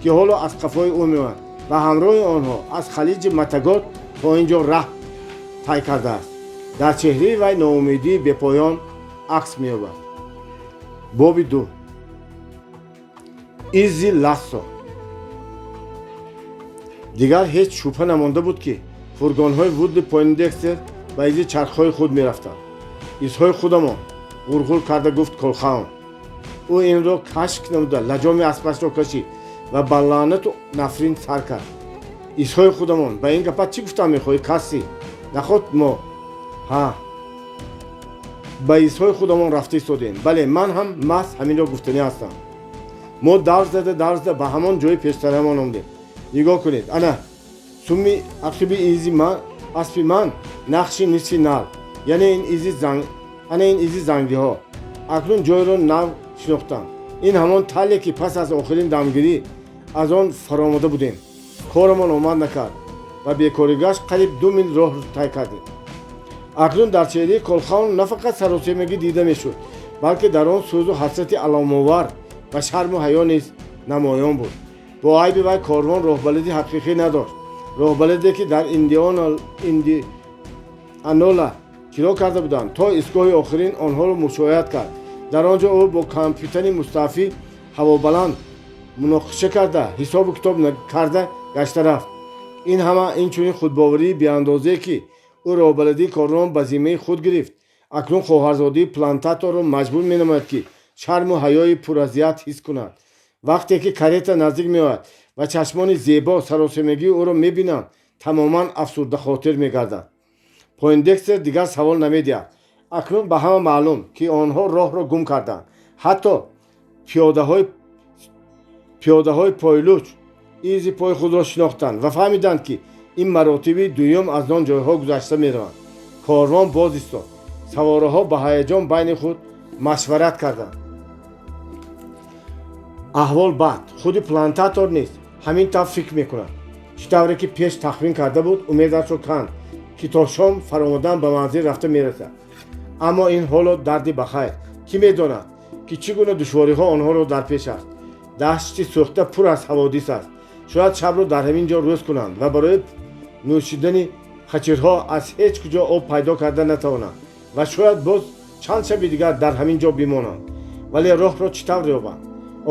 Speaker 1: ки ҳоло аз қафои ӯ меояд ва ҳамроҳи онҳо аз халиҷи Матагот то ин ҷо раҳ тай кардааст, дар чеҳраи вай ноумедии бепоён акс меёбад. Боби ду. Изи лассо. Дигар ҳеҷ шубҳа намонда буд, ки Фургонҳои Вудли Пойндекстер ба изи чархҳои худ мерафтанд. Изҳои худамон, ғурғур карда гуфт Колхаун. Ӯ инро кашк намуда, лаҷоми аспашро кашид ва ба лаънату нафрин сар кард. Изҳои худамон, ба ин гапат чӣ гуфтан мехоҳӣ, Касси? Наход мо ҳа ба изҳои худамон рафта истодем. Бале, ман ҳам маҳз ҳаминро гуфтанӣ ҳастам. Мо давр зада, давр зада ба ҳамон ҷои пештарамон омдем. Нигоҳ кунед, ана суми ақиби изи ман, аспи ман, нақши нисфи нал, яъне ин изи занг, ана ин изи зангиҳо. Акнун ҷойро нав шинохтам. Ин ҳамон тале, ки пас аз охирин дамгирӣ аз он фаромада будем. Корамон омад накард ва бекоригашт қариб 2 мил роҳ тай кардем. Акнун дар чеҳраи Колхаун на фақат саросемагӣ дида мешуд, балки дар он сӯзу ҳасрати аломовар ва шарму ҳаё низ намоён буд. Бо айби вай корвон роҳбалади ҳақиқӣ надошт, роҳбаладе, ки дар Индианола киро карда буданд, то истгоҳи охирин онҳоро мушоҳидат кард. Дар он ҷо ӯ бо капитани мустаъфи ҳавобаланд муноқиша карда, ҳисобу китоб карда гашта рафт. Ин ҳама, инчунин худбоварии беандозае, ки ӯ роҳбаладии корвон ба зиммаи худ гирифт, акнун хоҳарзодии плантаторро маҷбур менамояд, ки шарму ҳаёи пуразият ҳис кунад. Вақте ки карета наздик меояд ва чашмони зебо саросемагии ӯро мебинанд, тамоман афсурдахотир мегардад. Пойндекстер дигар савол намедиҳад. Акнун ба ҳама маълум, ки онҳо роҳро гум карданд. Ҳатто пиёдаҳои пойлуч изи пои худро шинохтанд ва фаҳмиданд, ки ин маротиби дуюм аз он ҷойҳо гузашта мераванд. Корвон боз истод. Савораҳо ба ҳаяҷон байни худ машварат карданд. Аҳвол бад. Худи плантатор низ ҳамин тавр фикр мекунад. Чӣ тавре ки пеш тахмин карда буд, умедашро канд, ки то шом фаромадан ба манзил рафта мерасад. Аммо ин ҳоло дарди бахайр. Кӣ медонад, ки чӣ гуна душвориҳо онҳоро дар пеш аст. Дашти сӯхта пур аз ҳаводис аст. Шояд шабро дар ҳамин ҷо рӯз кунанд ва барои нӯшидани хачирҳо аз ҳеҷ куҷо об пайдо карда натавонанд ва шояд боз чанд шаби дигар дар ҳамин ҷо бимонанд. Вале роҳро чӣ тавр ёбанд?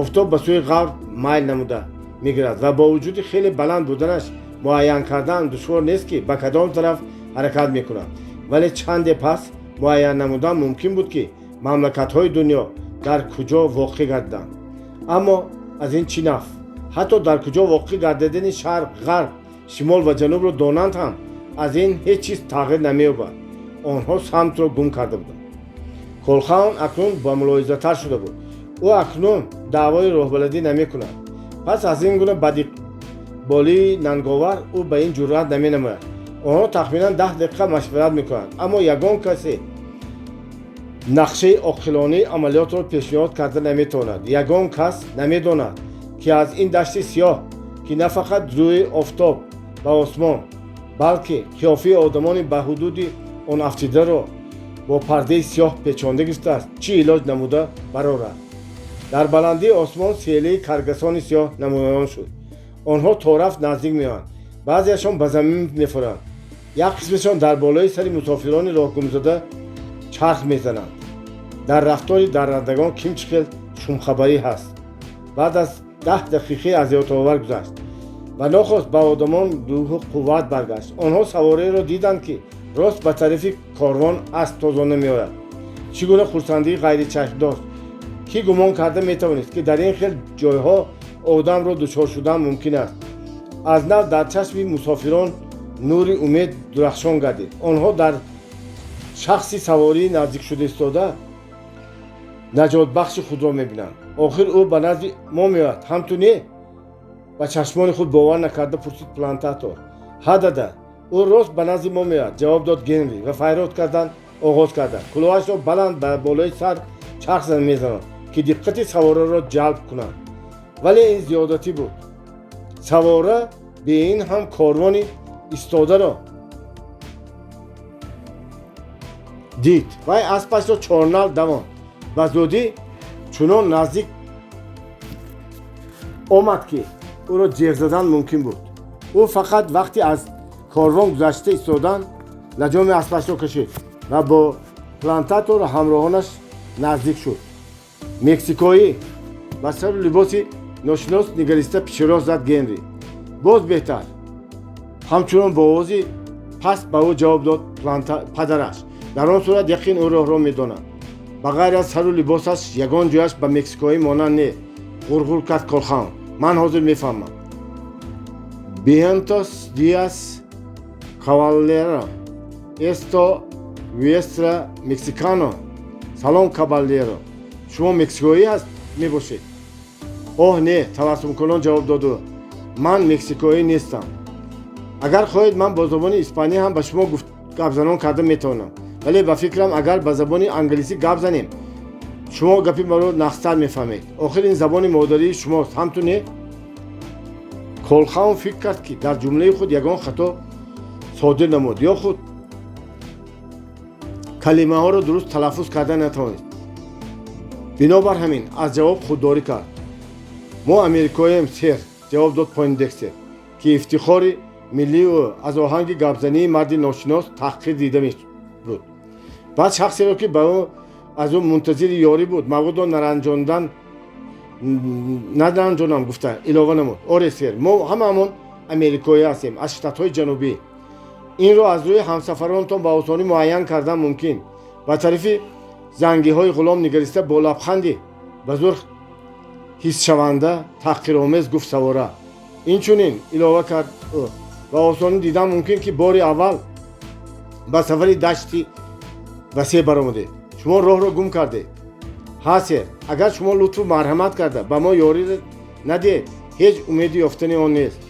Speaker 1: Офтоб ба сӯи ғарб майл намуда мегирад ва бо вуҷуди хеле баланд буданаш муайян кардан душвор нест, ки ба кадом тараф ҳаракат мекунад. Вале чанде пас муайян намудан мумкин буд, ки мамлакатҳои дунё дар куҷо воқеъ гардиданд. Аммо аз ин чӣ наф? Ҳатто дар куҷо воқеъ гардидани шарқ, ғарб, шимол ва ҷанубро донанд ҳам, аз ин ҳеҷ чиз тағйир намеёбад. Онҳо самтро гум карда буданд. Колхаун акнун ба мулоҳизатар шуда буд. Ӯ акнун даъвои роҳбаладӣ намекунад. Пас аз ин гуна бадиқболии нанговар ӯ ба ин ҷуръат наменамояд. Онҳо тахминан 10 дақиқа машварат мекунанд, аммо ягон касе нақшаи оқилонаи амалиётро пешниҳод карда наметавонад. Ягон кас намедонад, ки аз ин дашти сиёҳ, ки на фақат рӯи офтоб ба осмон, балки қиёфаи одамони ба ҳудуди он афтидаро бо пардаи сиёҳ печонда гирифтааст, чӣ илоҷ намуда барорад. Дар баландии осмон селии каргасони сиёҳ намоён шуд. Онҳо торафт наздик меоянд. Баъзеашон ба замин мефуранд, як қисмашон дар болои сари мусофирони роҳгумзада чарх мезананд. Дар рафтори даррандагон ким чӣ хел шумхабарӣ ҳаст. Баъд аз 10 дақиқаи азиётовар гузашт ва нохост ба одамон рӯҳу қувват баргашт. Онҳо савореро диданд, ки рост ба тарафи корвон асп тозона меояд. Чӣ гуна хурсандии ғайричашмдошт! Кӣ гумон карда метавонист, ки дар ин хел ҷойҳо одамро дучор шудан мумкин аст? Аз нав дар чашми мусофирон нури умед дурахшон гардид. Онҳо дар шахси савории наздик шуда истода наҷотбахши худро мебинанд. Охир ӯ ба назди мо меояд, ҳам ту не? Ба чашмони худ бовар накарда пурсид плантатор. Ҳа, дада, ӯ рост ба назди мо меояд, ҷавоб дод Генри ва файрод кардан оғоз карданд. Кулоҳашро баланд ба болои сар чарх мезанад, ки диққати савораро ҷалб кунад. Вале ин зиёдатӣ буд. Савора бе ин ҳам корвони истодаро дид. Вай аспашро чорнал давонд. Ба зудӣ чунон наздик омад, ки ӯро ҷеғ задан мумкин буд. Ӯ фақат вақте аз корвон гузашта истодан лаҷоми аспашро кашид ва бо плантатор ҳамроҳонаш наздик шуд. Мексикоӣ ба сару либоси ношинос нигариста пиширост зад Генри. Боз беҳтар. Ҳамчунон бо овози Пас ба ӯ ҷавоб дод падараш: дар он сурат яқин ӯ роҳро медонад. Ба ғайр аз сару либосаш ягон ҷояш ба мексикоӣ монанд не, ғурғур кард Колхаун. Ман ҳозир мефаҳмам. Buenos días, caballero, esto vuestra mexicano. Салом, caballero, шумо мексикоӣ ҳаст мебошед? Оҳ, не, табассумкунон ҷавоб дод ӯ, ман мексикоӣ нестам. Агар хоҳед, ман бо забони испанӣ ҳам ба шумо гапзанон карда метавонам, вале ба фикрам, агар ба забони англисӣ гап занем, шумо гапи маро нағзтар мефаҳмед. Охир ин забони модарии шумост, ҳамту не? Колхаун фикр кард, ки дар ҷумлаи худ ягон хато содир намуд ё худ калимаҳоро дуруст талаффуз карда натавонист. Бинобар ҳамин аз ҷавоб худдорӣ кард. Мо америкоем, сэр, ҷавоб дод Пойндекстер, ки ифтихори миллии ӯ аз оҳанги гапзании марди ношинос таҳқир дида буд. Баъд шахсеро, ки ба ӯ аз ӯ мунтазири ёрӣ буд, мабодо наранҷондан наранҷонам гуфта, илова намуд: оре, сэр, мо ҳамаамон америкоӣ ҳастем, аз штатҳои ҷанубӣ. Инро аз рӯи ҳамсафаронтон ба осонӣ муайян кардан мумкин. Ба тарафи зангиҳои ғулом нигариста, бо лабханди ба зур ҳиссшаванда таҳқиромез гуфт савора. Инчунин, илова кард ӯ, ба осонӣ дидан мумкин, ки бори аввал ба сафари дашти васеъ баромадед. Шумо роҳро гум кардед. Ҳа, сэр, агар шумо лутфу марҳамат карда ба мо ёрӣ надиҳед, ҳеҷ умеди ёфтани он нест.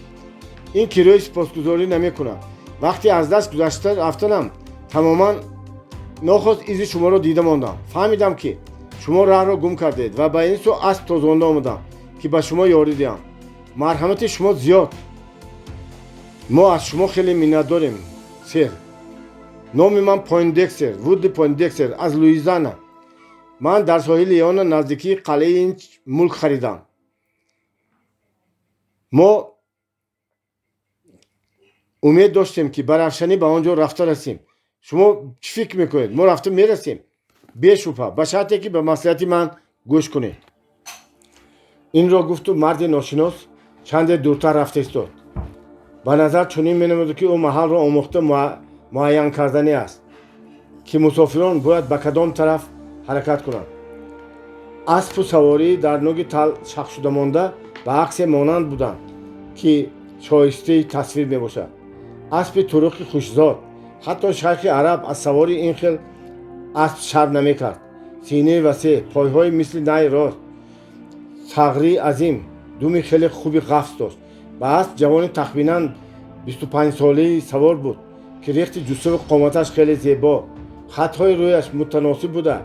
Speaker 1: Ин кирои сипосгузорӣ намекунам. Вақте аз даст гузашта рафтанам, тамоман нохост изи шуморо дида мондам. Фаҳмидам, ки шумо раҳро гум кардед, ва ба ин сӯ асп тозонда омадам, ки ба шумо ёрӣ диҳам. Марҳамати шумо зиёд. Мо аз шумо хеле миннатдорем, сэр. Номи ман Пойндекстер, Вудли Пойндекстер, аз Луизиана. Ман дар соҳили Леона, наздикии қалъаи ин мулк харидам. Мо умед доштем, ки ба равшанӣ ба он ҷо рафта расем. Шумо чӣ фикр мекунед, мо рафта мерасем? Бешубҳа, ба шарте ки ба маслиҳати ман гӯш кунед. Инро гуфту марди ношинос чанде дуртар рафта истод. Ба назар чунин менамуд, ки ӯ маҳалро омӯхта муайян карданӣ аст, ки мусофирон бояд ба кадом тараф ҳаракат кунанд. Аспу саворӣ дар нуги тал шахшуда монда ба аксе монанд буданд, ки шоистаи тасвир мебошад. Аспи туруқи хушзод. Ҳатто шайхи араб аз савори ин хел асп шарм намекард. Синаи васеъ, пойҳои мисли най рост, сағрии азим, думи хеле хуби ғафс дошт. Ба асп ҷавони тахминан 25-солаи савор буд, ки рехти ҷуссаву қоматаш хеле зебо, хатҳои рӯяш мутаносиб буда,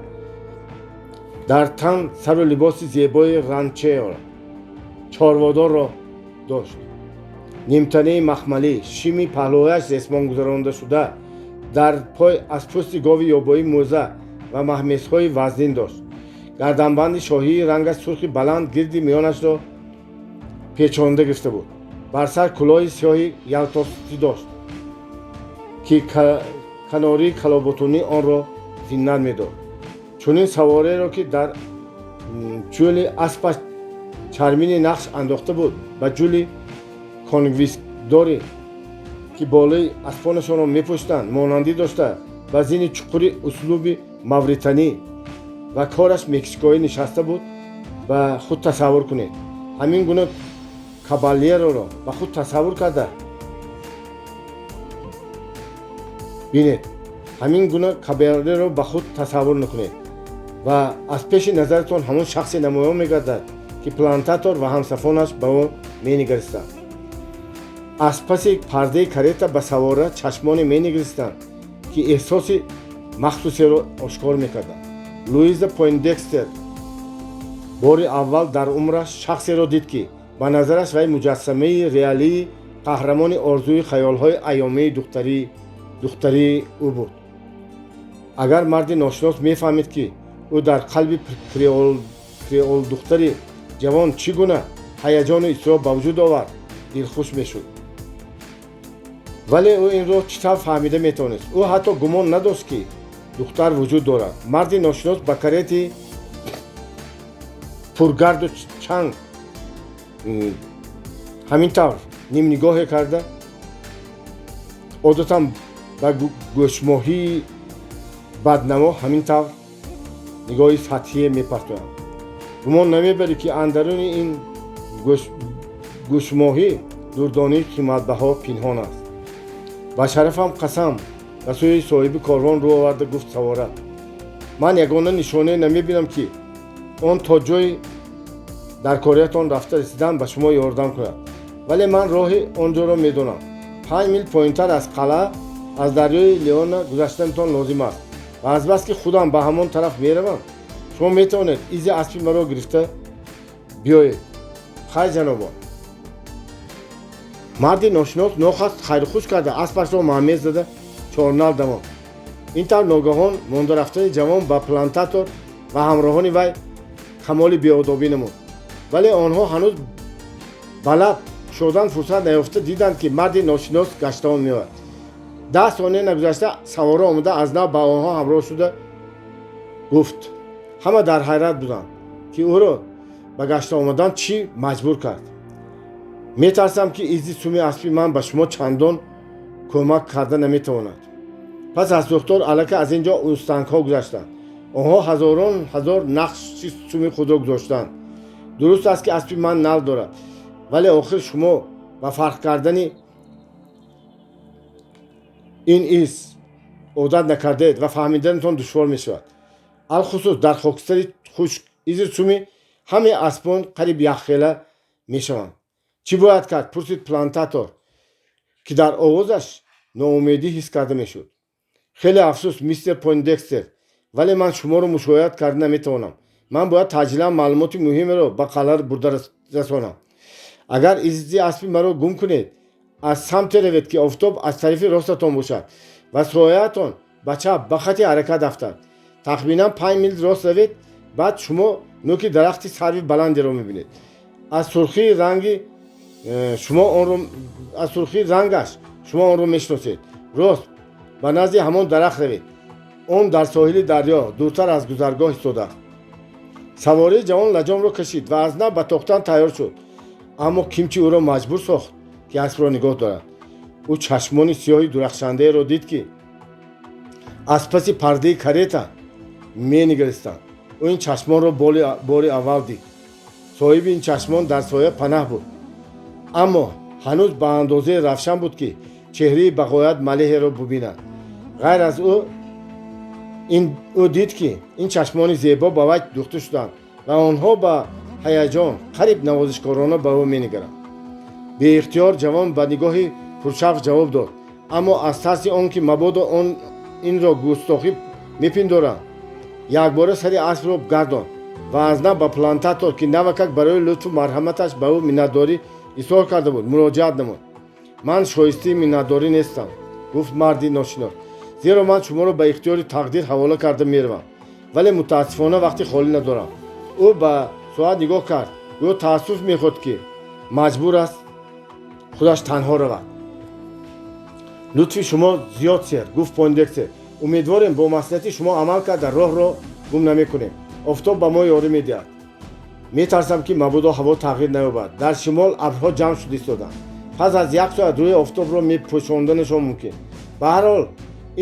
Speaker 1: дар тан сару либоси зебои ранчеро, чорводорро дошт. Нимтанаи махмалӣ, шими паҳлӯяш ресмон гузаронда шуда, дар пой аз пӯсти гови ёбоӣ мӯза ва маҳмезҳои вазнин дошт. Гарданбанди шоҳии рангаш сурхи баланд гирди миёнашро печонда гирифта буд. Бар сар кӯлоҳи сиёҳи ялтосӣ дошт, ки канории калоботунӣ онро зиннат медод. Чунин савореро, ки дар чӯли аспаш чармини нақш андохта буд, ба ҷули конквистадорӣ, ки болои аспонашонро мепӯшиданд, монандӣ дошта, ба зини чуқури услуби мавританӣ ва кораш мексикоӣ нишаста буд, ба худ тасаввур кунед. Ҳамин гуна кабальероро ба худ тасаввур карда бинед. Ҳамин гуна кабальеро ба худ тасаввур накунед ва аз пеши назаратон ҳамон шахсе намоён мегардад, ки плантатор ва ҳамсафонаш ба ӯ менигаристанд. Аз паси пардаи карета ба савора чашмоне менигаристанд, ки эҳсоси махсусеро ошкор мекарданд. Луиза Пойндекстер бори аввал дар умраш шахсеро дид, ки ба назараш вай муҷассамаи реалии қаҳрамони орзуи хаёлҳои айёмии духтарии ӯ буд. Агар марди ношинос мефаҳмид, ки ӯ дар қалби креолдухтари ҷавон чӣ гуна ҳаяҷону изтироб ба вуҷуд овард, дилхуш мешуд. Вале ӯ инро чӣ тавр фаҳмида метавонист? Ӯ ҳатто гумон надошт, ки духтар вуҷуд дорад. Марди ношинос ба карети пургарду чанг ҳамин тавр нимнигоҳе карда, одатан Ба гӯшмоҳии баднамо ҳамин тавр нигоҳи сатҳие мепартоянд. Гумон намебарӣ, ки андаруни ин гӯшмоҳӣ дурдонии қиматбаҳо пинҳон аст. Ба шарафам қасам, ба сӯи соҳиби корвон рӯ оварда гуфт савора, ман ягона нишонае намебинам, ки он то ҷои дар кориятон рафта расидан ба шумо ёрдам кунад. Вале ман роҳи он ҷоро медонам. 5 мил поинтар аз қалъа аз дарёи Леона гузаштанатон лозим аст ва азбаски худам ба ҳамон тараф меравам, шумо метавонед изи аспи маро гирифта биёед. Хайр, ҷанобон. Марди ношинос нохаст хайрухуш карда, аспашро маҳмез зада, чорнал давонд. Ин тавр ногаҳон монда рафтани ҷавон ба плантатор ва ҳамроҳони вай камоли беодобӣ намуд. Вале онҳо ҳанӯз ба лаб кушодан фурсат наёфта диданд, ки марди ношинос гаштаон меояд. 10 сония нагузашта савора омада, аз нав ба онҳо ҳамроҳ шуда гуфт. Ҳама дар ҳайрат буданд, ки ӯро ба гашта омадан чӣ маҷбур кард. Метарсам, ки изи суми аспи ман ба шумо чандон кӯмак карда наметавонад. Пас аз сӯхтор аллакай аз ин ҷо мустангҳо гузаштанд. Онҳо ҳазорон ҳазор нақши суми худро гузоштанд. Дуруст аст, ки аспи ман нал дорад, вале охир шумо ба фарқ кардани ин из одат накардаед ва фаҳмиданатон душвор мешавад. Алхусус дар хокистари хушк изи суми ҳамаи аспон қариб якхела мешаванд. Чӣ бояд кард? Пурсид плантатор, ки дар овозаш ноумедӣ ҳис карда мешуд. Хеле афсӯс, мистер Пойндекстер, вале ман шуморо мушоҳидат карда наметавонам. Ман бояд таъҷилан маълумоти муҳимеро ба қалъа бурда расонам. Агар изи аспи маро гум кунед, аз самте равед, ки офтоб аз тарафи ростатон бошад ва сояатон ба чап, ба хати ҳаракат афтад. Тахминан 5 мил рост равед, баъд шумо нӯки дарахти сарви баландеро мебинед. Аз сурхии ранги шумо онро, аз сурхии рангаш шумо онро мешиносед. Рост ба назди ҳамон дарахт равед. Он дар соҳили дарё, дуртар аз гузаргоҳ истодааст. Савораи ҷавон лаҷомро кашид ва аз нав ба тохтан тайёр шуд. Аммо кимчи ӯро маҷбур сохт, ки аспро нигоҳ дорад? Ӯ чашмони сиёҳи дурахшандаеро дид, ки аз паси пардаи карета менигаристанд. Ӯ ин чашмонро бори аввал дид. Соҳиби ин чашмон дар соя панаҳ буд, аммо ҳанӯз ба андозаи равшан буд, ки чеҳраи бағоят малеҳеро бубинад. Ғайр аз ӯ ин ӯ дид, ки ин чашмони зебо ба вай духта шуданд ва онҳо ба ҳаяҷон, қариб навозишкорона ба ӯ менигаранд. Беихтиёр ҷавон ба нигоҳи пуршавқ ҷавоб дод, аммо аз тарси он ки мабодо он инро густохӣ мепиндоранд, якбора сари аспро гардонд ва аз нав ба плантатор, ки навакак барои лутфу марҳаматаш ба ӯ миннатдорӣ изҳор карда буд, муроҷиат намуд. Ман шоистаи миннатдорӣ нестам, гуфт марди ношинос, зеро ман шуморо ба ихтиёри тақдир ҳавола карда меравам. Вале мутаассифона вақти холӣ надорам. Ӯ ба соат нигоҳ кард, гӯё таассуф мехӯрд, ки маҷбур аст худаш танҳо равад. Лутфи шумо зиёд, сэр, гуфт Пойндекстер. Умедворем, бо маслиҳати шумо амал карда, роҳро гум намекунем. Офтоб ба мо ёрӣ медиҳад. Метарсам, ки мабодо ҳаво тағйир наёбад. Дар шимол абрҳо ҷамъ шуда истоданд. Пас аз як соат рӯи офтобро мепӯшонданашон мумкин. Ба ҳар ҳол,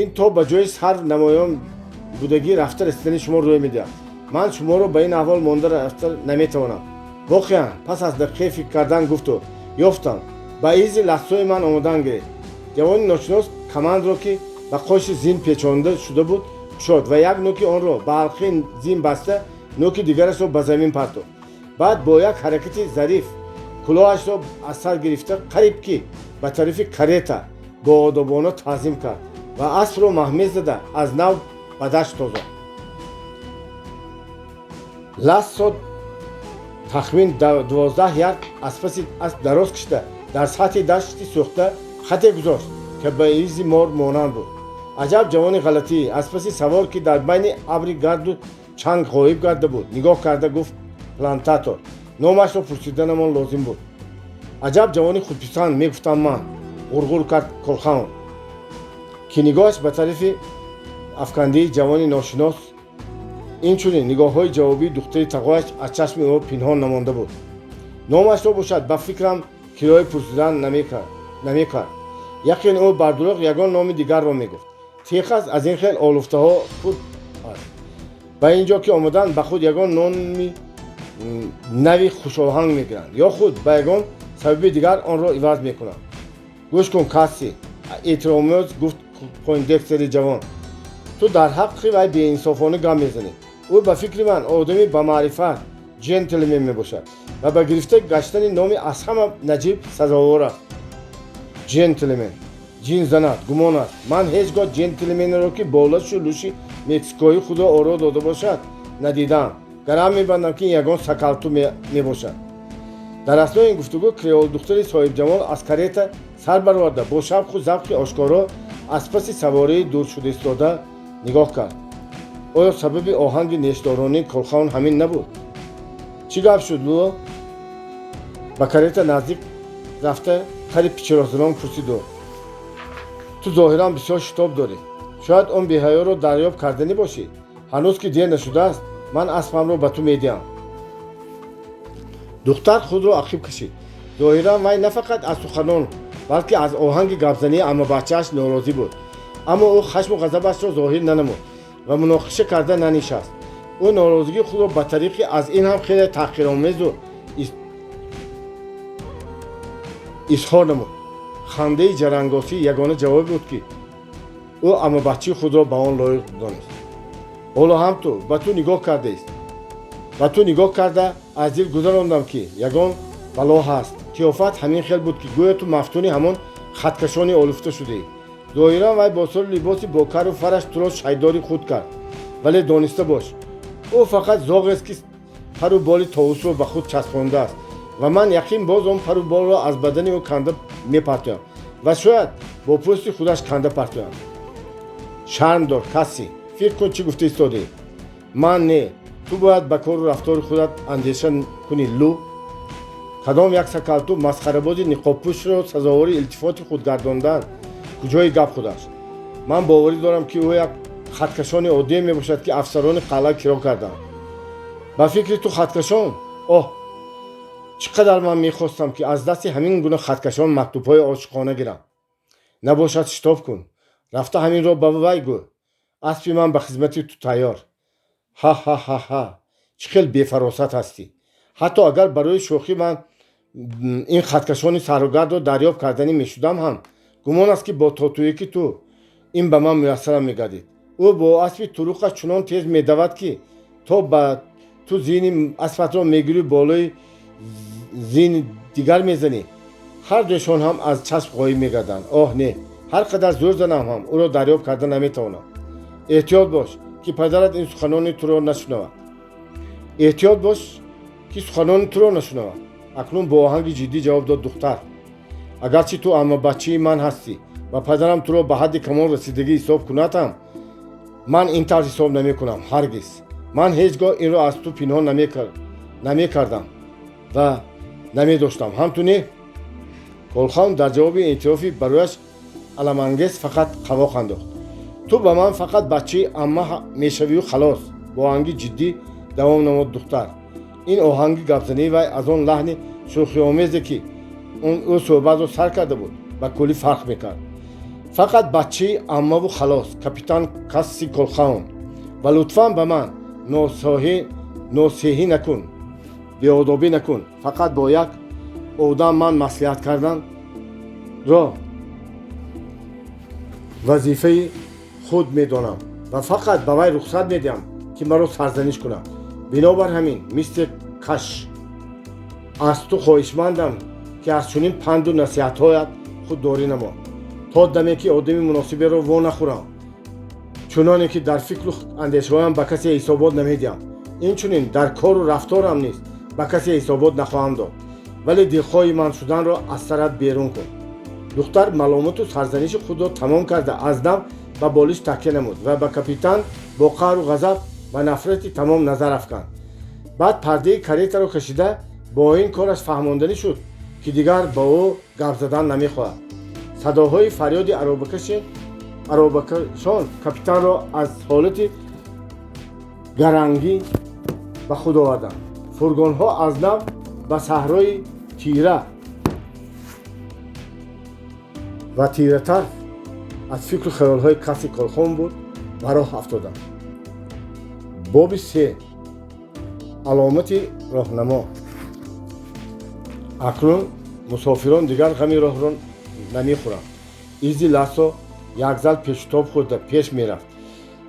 Speaker 1: ин то ба ҷои сарв намоён будагӣ рафта расидани шумо рӯй медиҳад. Ман шуморо ба ин аҳвол монда рафта наметавонам. Воқеан, пас аз дақиқае фикр кардан гуфту: ёфтам, ба изи лассои ман омодан гиред. Ҷавони ношинос камандро, ки ба қоши зин печонда шуда буд, кушод ва як нӯки онро ба ҳалқаи зин баста, нӯки дигарашро ба замин партофт. Баъд бо як ҳаракати зариф кулоҳашро аз сар гирифта, қариб ки ба тарафи карета боодобона таъзим кард ва аспро маҳмез зада, аз нав ба дашт тозонд. Лассо тахмин 12 ярд аз паси асп дароз кашида, дар сатҳи дашти сӯхта хате гузошт, ки ба изи мор монанд буд. Аҷаб ҷавони ғалатӣ! Аз паси савор, ки дар байни абри гарду чанг ғоиб гарда буд, нигоҳ карда гуфт плантатор. Номашро пурсиданамон лозим буд. Аҷаб ҷавони худписанд, мегуфтам ман, ғурғур кард Колхаун, ки нигоҳаш ба тарафи афкандии ҷавони ношинос, инчунин нигоҳҳои ҷавобии духтари тағояш аз чашми ӯ пинҳон намонда буд. Номашро бошад, ба фикрам, кироя пурсидан намекард. Яқин, ӯ бар дурӯғ ягон номи дигарро мегуфт. Техас аз ин хел олуфтаҳо пур аст. Ба ин ҷо ки омаданд, ба худ ягон номи нави хушоҳанг мегиранд ё худ ба ягон сабаби дигар онро иваз мекунанд. Гӯш кун, Касси, эътиромёз гуфт Пойндекстери ҷавон, ту дар ҳаққи вай беинсофона гап мезанӣ. Ӯ, ба фикри ман, одами бамаърифат, ҷентлмен мебошад ва ба гирифта гаштани номи аз ҳама наҷиб сазовор аст. Ҷентлмен, ҷин занад, гумон аст, ман ҳеҷ гоҳ ҷентлменеро, ки бо лашу луши мексикоӣ худро оро дода бошад, надидаам. Гарам мебандам, ки ин ягон сакалту мебошад. Дар аснои ин гуфтугӯ креолдухтари соҳибҷамол аз карета сар бароварда, бо шавқу завқи ошкоро аз паси савории дуршуда истода нигоҳ кард. Оё сабаби оҳанги нешдоронии Колхаун ҳамин набуд? Чӣ гап шуд, Лу? Ба карета наздик рафта, хари пичиросзанон пурсид ӯ. Ту зоҳиран бисёр шитоб дорӣ. Шояд он беҳаёро дарёб карданӣ бошӣ? Ҳанӯз ки дер нашудааст, ман аспамро ба ту медиҳам. Духтар худро ақиб кашид. Зоҳиран вай на фақат аз суханон, балки аз оҳанги гапзании аммабачааш норозӣ буд. Аммо ӯ хашму ғазабашро зоҳир нанамуд ва муноқиша карда нанишаст. Ӯ норозигии худро ба тариқи аз ин ҳам хеле таҳқиромезу изҳор намуд. Хандаи ҷарангосӣ ягона ҷавобе буд, ки ӯ аммабачаи худро ба он лоиқ донист. Ҳоло ҳам ту ба ту нигоҳ кардааст, ба ту нигоҳ карда, аз дил гузарондам, ки ягон бало ҳаст. Қиёфат ҳамин хел буд, ки гӯё ту мафтуни ҳамон хаткашони олуфта шудаӣ. Зоҳиран вай бо сору либоси бо кару фараш туро шайдори худ кард. Вале дониста бош, ӯ фақат зоғест, ки пару боли товусро ба худ часпондааст, ва ман яқин боз он пару болро аз бадани ӯ канда мепартоям ва шояд бо пӯсти худаш канда партоям. Шарм дор, Касси, фикр кун, чӣ гуфта истодаӣ. Ман не, ту бояд ба кору рафтори худат андеша кунӣ, Лу. Кадом як сакалту масхарабози ниқобпӯшро сазовори илтифоти худ гардондан, куҷои гап худаш? Ман боварӣ дорам, ки ӯ як хаткашони оддие мебошад, ки афсарони қалъа киро карданд. Ба фикри ту, хаткашон? Оҳ, чӣ қадар ман мехостам, ки аз дасти ҳамин гуна хаткашон мактубҳои ошиқона гирам. Набошад, шитоб кун, рафта ҳаминро ба вай гӯ. Аспи ман ба хизмати ту тайёр. Ҳа ҳа ҳа ҳа, чӣ хел бефаросат ҳастӣ! Ҳатто агар барои шӯхӣ ман ин хаткашони саҳрогардро дарёб карданӣ мешудам ҳам, гумон аст, ки бо тотуяки ту ин ба ман муяссарам мегардид. Ӯ бо аспи туруқаш чунон тез медавад, ки то ба ту зини аспатро мегирӣ, болои зини дигар мезанӣ, ҳар дуяшон ҳам аз чашм ғоиб мегарданд. Оҳ не, ҳар қадар зӯр занам ҳам, ӯро дарёб карда наметавонам. Эҳтиёт бош, ки падарат ин суханони туро нашунавад. Эҳтиёт бош, ки суханони туро нашунавад. Акнун бо оҳанги ҷиддӣ ҷавоб дод духтар. Агарчи ту аммабачаи ман ҳастӣ ва падарам туро ба ҳадди камол расидагӣ ҳисоб кунад ҳам, ман ин тарз ҳисоб намекунам. Ҳаргиз ман ҳеҷ гоҳ инро аз ту пинҳон намекардам ва намедоштам. Ҳам ту не? Колхаун дар ҷавоби эътирофи барояш аламангез фақат қавоқ андохт. Ту ба ман фақат бачаи амма мешавию халос, бо оҳанги ҷиддӣ давом намуд духтар. Ин оҳанги гапзании вай аз он лаҳни шӯхиомезе, ки ӯ суҳбатро сар карда буд, ба куллӣ фарқ мекард. Фақат бачаи аммаву халос, капитан Касси Колхаун. Ва лутфан ба ман носеҳӣ накун, беодобӣ накун. Фақат бо як одам ман маслиҳат карданро вазифаи худ медонам ва фақат ба вай рухсат медиҳам, ки маро сарзаниш кунад. Бинобар ҳамин, мистер Каш, аз ту хоҳишмандам, ки аз чунин панду насиҳатҳоят худдорӣ намо, то даме ки одами муносиберо во нахӯрам. Чуноне ки дар фикру андешаҳоям ба касе ҳисобот намедиҳам, инчунин дар кору рафторам низ ба касе ҳисобот нахоҳам дод. Вале дилхоҳи ман шуданро аз сарат берун кун. Духтар маломоту сарзаниши худро тамом карда, аз нав ба болиш такя намуд ва ба капитан бо қаҳру ғазаб ва нафрати тамом назар афканд. Баъд пардаи каретаро кашида, бо ин кораш фаҳмонданӣ шуд, ки дигар ба ӯ гап задан намехоҳад. Садоҳои фарёди аробакашон капитанро аз ҳолати гарангӣ ба худ оварданд. Фургонҳо аз нав ба саҳрои тира Ва тиратар аз фикру хаёлҳои каси Колхоун буд, ба роҳ афтоданд. Боби се. Аломати роҳнамо. Акнун мусофирон дигар ғами роҳро намехӯранд. Изи лассо якзал печутоб хӯрда пеш мерафт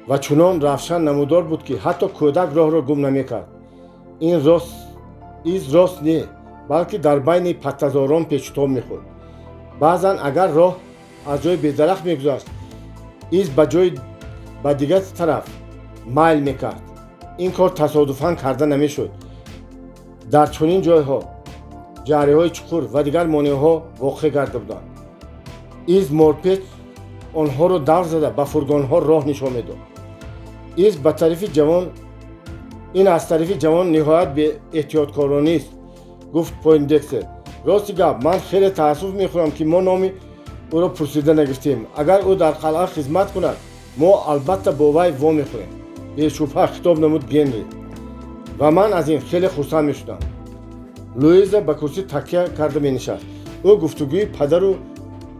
Speaker 1: ва чунон равшан намудор буд, ки ҳатто кӯдак роҳро гум намекард. Ин рост, из рост не, балки дар байни паттазорон печутоб мехӯрд. Баъзан, агар роҳ аз ҷои бедарахт мегузашт, из ба ҷои ба дигар тараф майл мекард. Ин кор тасодуфан карда намешуд. Дар чунин ҷойҳо ҷариҳои чуқур ва дигар монеаҳо воқеъ гарда буданд. Из морпеч онҳоро давр зада, ба фургонҳо роҳ нишон медод. Из ба тарафи ҷавон, ин аз тарафи ҷавон ниҳоят беэҳтиёткоронист, гуфт Пойндекстер. Рости гап, ман хеле таассуф мехӯрам, ки мо номи ӯро пурсида нагирифтем. Агар ӯ дар қалъа хизмат кунад, мо албатта бо вай вомехӯрем. Бешубҳа, хитоб намуд Генри, ва ман аз ин хеле хурсанд мешудам. Луиза ба курсӣ такя карда менишаст. Ӯ гуфтугӯи падару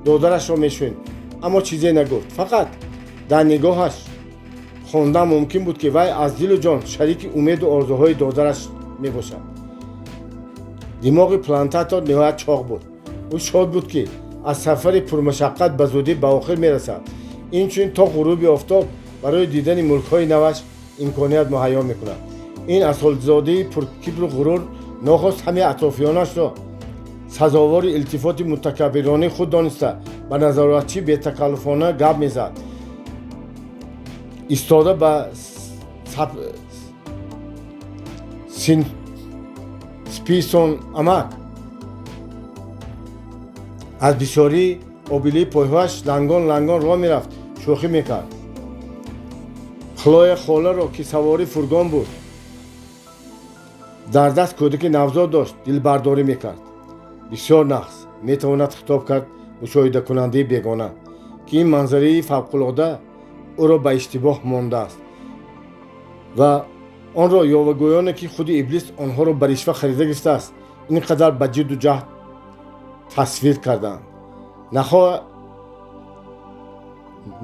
Speaker 1: додарашро мешунид, аммо чизе нагуфт. Фақат дар нигоҳаш хондан мумкин буд, ки вай аз дилу ҷон шарики умеду орзуҳои додараш мебошад. Димоғи плантатор ниҳоят чоқ буд. Ӯ шод буд, ки аз сафари пурмашаққат ба зудӣ ба охир мерасад. Инчунин то ғуруби офтоб барои дидани мулкҳои наваш имконият муҳайё мекунад. Ин асолзодаи пуркибру ғурур нохост ҳамаи атрофиёнашро сазовори илтифоти мутакаббиронаи худ дониста, ба назоратчӣ бетакаллуфона гап мезад. Истода ба Списон амак, аз бисёрии обилии пойҳояш лангон лангон роҳ мерафт, шӯхӣ мекард. Хлоя холаро, ки савори фургон буд, дар даст кӯдаки навзод дошт, дилбардорӣ мекард. Бисёр нағз, метавонад хитоб кард мушоҳидакунандаи бегона, ки ин манзараи фавқулода ӯро ба иштибоҳ мондааст ва онро ёвагӯёне, ки худи иблис онҳоро ба ришва харида гирифтааст, ин қадар ба ҷидду ҷаҳд тасвир кардаанд.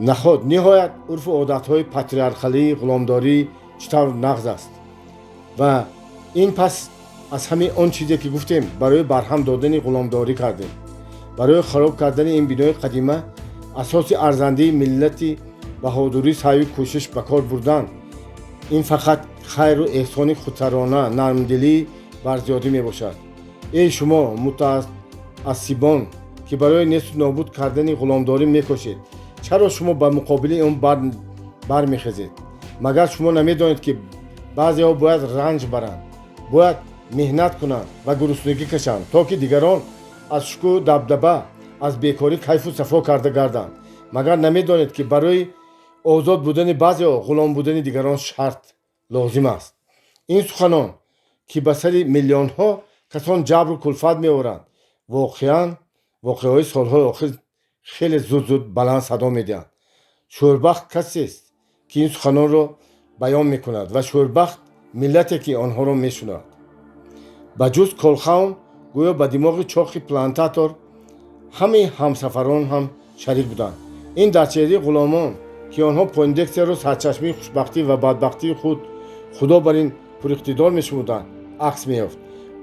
Speaker 1: Наход ниҳоят урфу одатҳои патриархалии ғуломдорӣ чӣ тавр нағз аст. Ва ин пас аз ҳамаи он чизе, ки гуфтем, барои барҳам додани ғуломдорӣ кардем, барои хароб кардани ин бинои қадима, асоси арзандии миллати баҳодурӣ, саъю кӯшиш ба кор бурдан, ин фақат хайру эҳсони худсарона, нармдилии барзиёдӣ мебошад. Эй шумо мутаассибон, ки барои несту нобуд кардани ғуломдорӣ мекӯшед, чаро шумо ба муқобили он бармехезед? Магар шумо намедонед, ки баъзеҳо бояд ранҷ баранд, бояд меҳнат кунанд ва гуруснагӣ кашанд, то ки дигарон аз шукӯҳу дабдаба, аз бекорӣ кайфу сафо карда гарданд? Магар намедонед, ки барои озод будани баъзеҳо ғулом будани дигарон шарт лозим аст? Ин суханон, ки ба сари миллионҳо касон ҷабру кулфат меоранд, воқеан воқеаҳои солҳои охир хеле зуд зуд баланд садо медиҳанд. Шӯрбахт касест, ки ин суханонро баён мекунад, ва шӯрбахт миллате, ки онҳоро мешунавад. Ба ҷуз Колхаун, гӯё ба димоғи чоқи плантатор ҳамаи ҳамсафарон ҳам шарик буданд. Ин дар чеҳраи ғуломон, ки онҳо Пойндекстерро сарчашмаи хушбахтӣ ва бадбахтии худ, худо бар ин пуриқтидор мешумурданд, акс меёфт.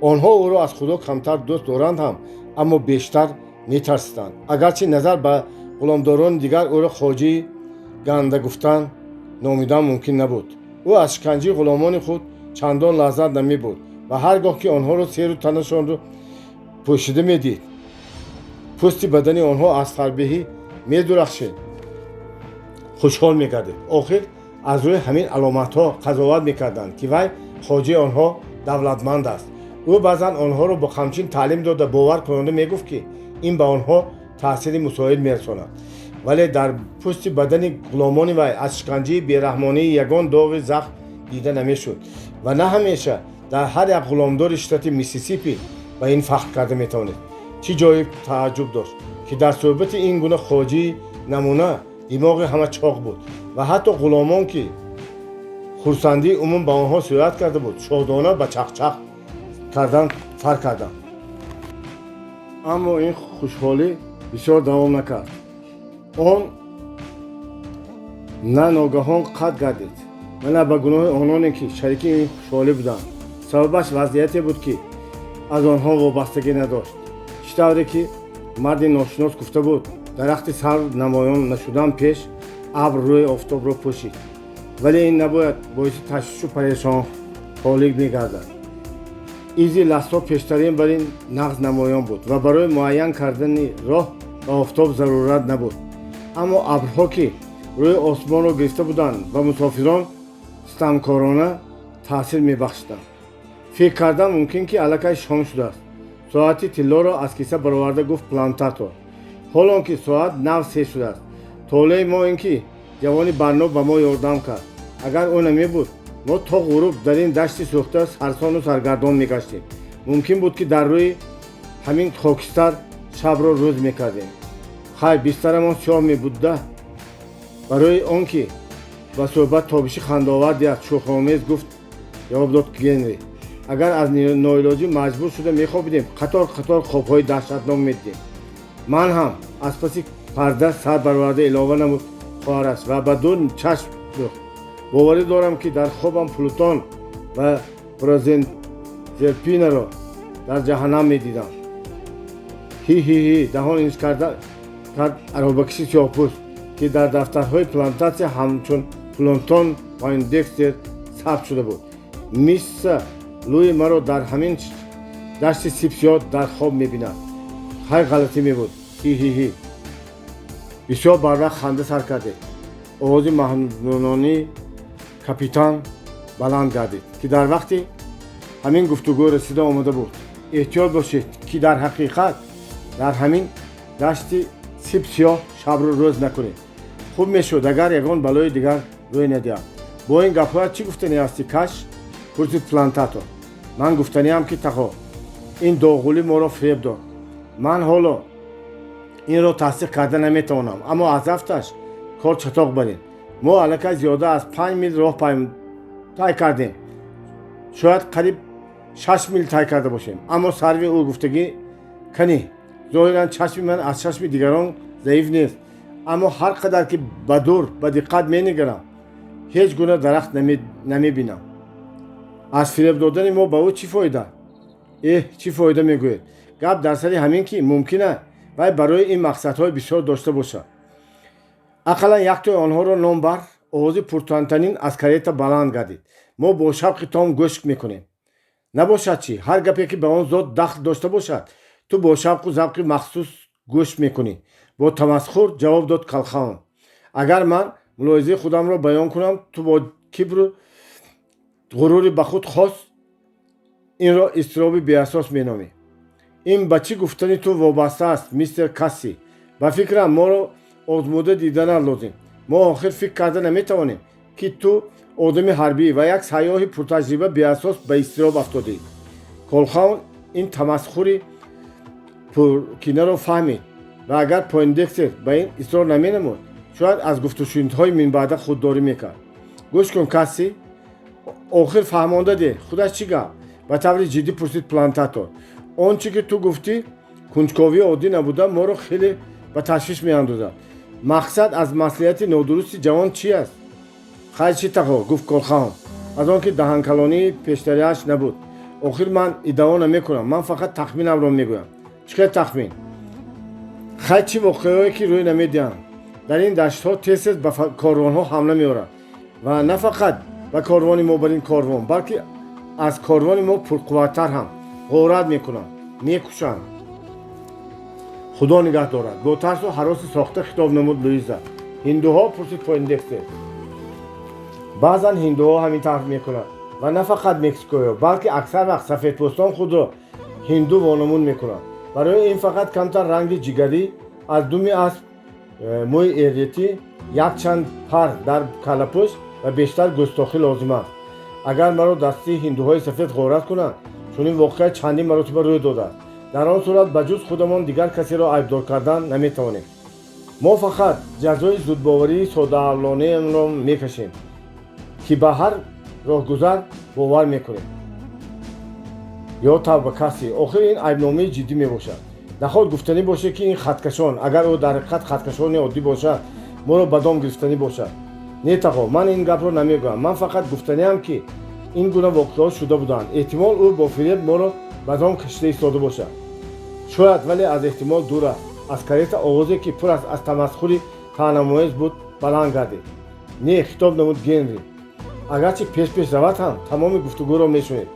Speaker 1: Онҳо ӯро аз худо камтар дӯст доранд ҳам, аммо бештар метарсиданд. Агарчи назар ба ғуломдорони дигар ӯро хоҷии ганда гуфтан номидан мумкин набуд. Ӯ аз шиканҷаи ғуломони худ чандон лаззат намебурд ва ҳар гоҳ ки онҳоро серу танашонро пӯшида медид, пӯсти бадани онҳо аз фарбеҳӣ медурахшид, хушҳол мегардид. Охир аз рӯи ҳамин аломатҳо қазоват мекарданд, ки вай хоҷаи онҳо давлатманд аст. Ӯ баъзан онҳоро бо қамчин таълим дода, бовар кунонда мегуфт, ки ин ба онҳо таъсири мусоид мерасонад. Вале дар пӯсти бадани ғуломони вай аз шиканҷаи бераҳмонии ягон доғи захм дида намешуд ва на ҳамеша дар ҳар як ғуломдори штати Миссисипи ба ин фахр карда метавонед. Чӣ ҷои тааҷҷуб дошт, ки дар суҳбати ин гуна хоҷии намуна димоғи ҳама чоқ буд ва ҳатто ғуломон, ки хурсандии умум ба онҳо сироят карда буд, шодона ба чахчах кардан фар карданд. Аммо ин хушҳолӣ Бисёр давом накард. Он на ногаҳон қатъ гардид ва на ба гуноҳи ононе, ки шарики ин хушҳолӣ буданд. Сабабаш вазъияте буд, ки аз онҳо вобастагӣ надошт. Чӣ тавре ки марди ношинос гуфта буд, дарахти сарв намоён нашудан пеш абр рӯи офтобро пӯшид. Вале ин набояд боиси ташвишу парешонҳолӣ мегардад. Изи лассо пештарин бар ин нағз намоён буд ва барои муайян кардани роҳ ба офтоб зарурат набуд. Аммо абрҳо, ки рӯи осмонро гирифта буданд, ба мусофирон ситамкорона таъсир мебахшиданд. Фикр кардан мумкин, ки аллакай шом шудааст, соати тиллоро аз киса бароварда гуфт плантатор. Ҳолон ки соат нав 3 шудааст. Толеи мо ин ки ҷавони барно ба мо ёрдам кард. Агар ӯ намебуд, мо то ғуруб дар ин дашти сӯхта сарсону саргардон мегаштем. Мумкин буд, ки дар рӯи ҳамин хокистар шабро рӯз мекардем. Хай, бистарамон сиёҳ мебудда. Барои он ки ба суҳбат тобиши хандаовар диҳад, шӯхомез гуфт, ҷавоб дод Генри: агар аз ноилоҷӣ маҷбур шуда мехобидем, қатор қатор хобҳои даҳшатнок медидем. Ман ҳам, аз паси парда сар бароварда илова намуд хоҳараш ва ба ду чашм дӯхт, боварӣ дорам, ки дар хобам Плутон ва Прозерпинаро дар ҷаҳаннам медидам. Ҳи ҳи ҳи, даҳон инч карда кард аробакиши сиёҳпӯст, ки дар дафтарҳои плантатсия ҳамчун Плутон Пойндекстер сабт шуда буд. Мисса Луи маро дар ҳамин дашти сипсиёҳ дар хоб мебинад. Хай, ғалатӣ мебуд. Ҳи ҳи ҳи. Бисёр барвақт ханда сар кардед, овози маҳнунонии капитан баланд гардид, ки дар вақти ҳамин гуфтугӯ расида омада буд. Эҳтиёт бошед, ки дар ҳақиқат дар ҳамин дашти сипсиёҳ шабру рӯз накунед. Хуб мешуд, агар ягон балои дигар рӯй надиҳад. Бо ин гапҳоят чӣ гуфтанӣ ҳастӣ, Каш? Пурсид плантатор. Ман гуфтаниам, ки тағо, ин доғулӣ моро фиреб дод. Ман ҳоло инро тасдиқ карда наметавонам, аммо аз афташ кор чатоқ барем. Мо аллакай зиёда аз 5 мил роҳ тай кардем, шояд қариб 6 мил тай карда бошем. Аммо сарви ӯ гуфтагӣ канӣ? Зоҳиран, чашми ман аз чашми дигарон заиф нест, аммо ҳар қадар ки ба дур ба диққат менигарам, ҳеҷ гуна дарахт намебинам. Аз фиреб додани мо ба ӯ чӣ фоида? Эҳ, чӣ фоида мегӯед? Гап дар сари ҳамин, ки мумкина вай барои ин мақсадҳои бисёр дошта бошад. Ақаллан яктои онҳоро ном бар, овози пуртантанин аз карета баланд гардид. Мо бо шавқи том гӯш мекунем. Набошад чӣ? Ҳар гапе, ки ба он зот дахл дошта бошад, ту бо шавқу завқи махсус гӯш мекунӣ, бо тамасхур ҷавоб дод Калхаун. Агар ман мулоҳизаи худамро баён кунам, ту бо кибру ғурури ба худ хос инро изтироби беасос меномӣ. Ин ба чӣ гуфтани ту вобаста аст, мистер Касси. Ба фикрам, моро озмуда диданат лозим. Мо охир фикр карда наметавонем, ки ту, одами ҳарбӣ ва як сайёҳи пуртаҷриба, беасос ба изтироб афтодӣ. Колхаун ин тамасхури пуркинаро фаҳмид ва агар Пойндекстер ба ин исрор наменамуд, шояд аз гуфтушунидҳои минбаъда худдорӣ мекард. Гӯш кун, Касси. Охир фаҳмонда деҳ, худаш чӣ гап? Ба таври ҷиддӣ пурсид плантатор. Он чӣ ки ту гуфтӣ, кунҷковии оддӣ набуда, моро хеле ба ташвиш меандозад. Мақсад аз маслиҳати нодурусти ҷавон чӣ аст? Хайр чӣ, тағо, гуфт Колхаун, аз он ки даҳанкалонии пештариаш набуд. Охир ман иддао намекунам, ман фақат тахминамро мегӯям. Чӣ хел тахмин? Хай, чӣ воқеаҳое ки рӯй намедиҳанд. Дар ин даштҳо тез тез ба корвонҳо ҳамла меоранд ва на фақат ба корвони мо, бар ин корвон, балки аз корвони мо пурқувваттар ҳам ғорат мекунанд, мекушанд. Худо нигаҳ дорад, бо тарсу ҳароси сохта хитоб намуд Луиза. Ҳиндуҳо? Пурсид Пойндекстер. Баъзан ҳиндуҳо ҳамин тавр мекунанд ва на фақат мексикоиҳо, балки аксар вақт сафедпӯстон худро ҳинду вонамуд мекунанд. Барои ин фақат камтар ранги ҷигарӣ аз думи асп, мӯи эретӣ, якчанд пар дар каллапӯшт ва бештар гӯстохӣ лозим аст. Агар маро дасти ҳиндуҳои сафед ғорат кунанд, чунин воқеа чандин маротиба рӯй додааст, дар он сурат ба ҷуз худамон дигар касеро айбдор кардан наметавонем. Мо фақат ҷазои зудбоварии содаавлонаамро мекашем, ки ба ҳар роҳгузар бовар мекунем. Ё тавба, Касси, охир ин айбномаи ҷиддӣ мебошад. Наход гуфтанӣ бошед, ки ин хаткашон, агар ӯ дар ҳақиқат хаткашони оддӣ бошад, моро ба дом гирифтанӣ бошад. Не, тағо, ман ин гапро намегӯям. Ман фақат гуфтаниам, ки ин гуна воқеаҳо шуда буданд. Эҳтимол, ӯ бо фиреб моро ба дом кашида истода бошад. Шояд, вале аз эҳтимол дур аст. Аз карета овозе, ки пур аст аз тамасхури таънамоез буд, баланд гардид. Не, хитоб намуд Генри, агарчи пеш-пеш равад ҳам, тамоми гуфтугӯро мешунид.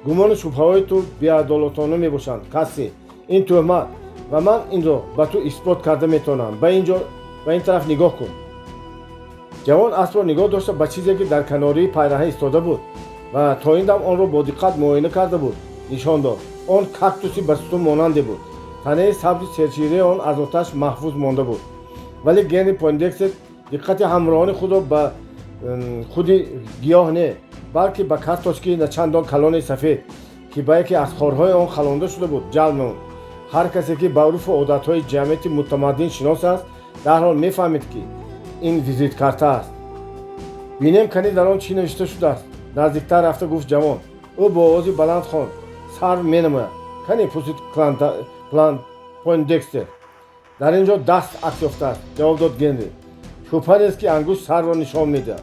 Speaker 1: Гумону шубҳаҳои ту беадолатона мебошанд, Касси. Ин тӯҳмат, ва ман инро ба ту исбот карда метавонам. Ба ин ҷо, ба ин тараф нигоҳ кун. Ҷавон аспро нигоҳ дошта, ба чизе, ки дар канории пайраҳа истода буд ва то ин дам онро бо диққат муоина карда буд, нишон дод. Он кактуси ба сутун монанде буд. Танаи сабзи сершираи он аз оташ маҳфуз монда буд. Вале Генри Пойндекстер диққати ҳамроҳони худро ба худи гиёҳ не, балки ба карточкаи начандон калони сафед, ки ба яке аз хорҳои он халонда шуда буд, ҷалб намуд. Ҳар касе, ки ба урфу одатҳои ҷамъияти мутамаддин шинос аст, дарҳол мефаҳмид, ки ин визиткарта аст. Бинем, кани дар он чӣ навишта шудааст, наздиктар рафта гуфт ҷавон. Ӯ бо овози баланд хонд: «Сарв менамояд». Кани, пурсид Пойндекстер. Дар ин ҷо даст акс ёфтааст, ҷавоб дод Генри. Шубҳа нест, ки ангушт сарвро нишон медиҳад.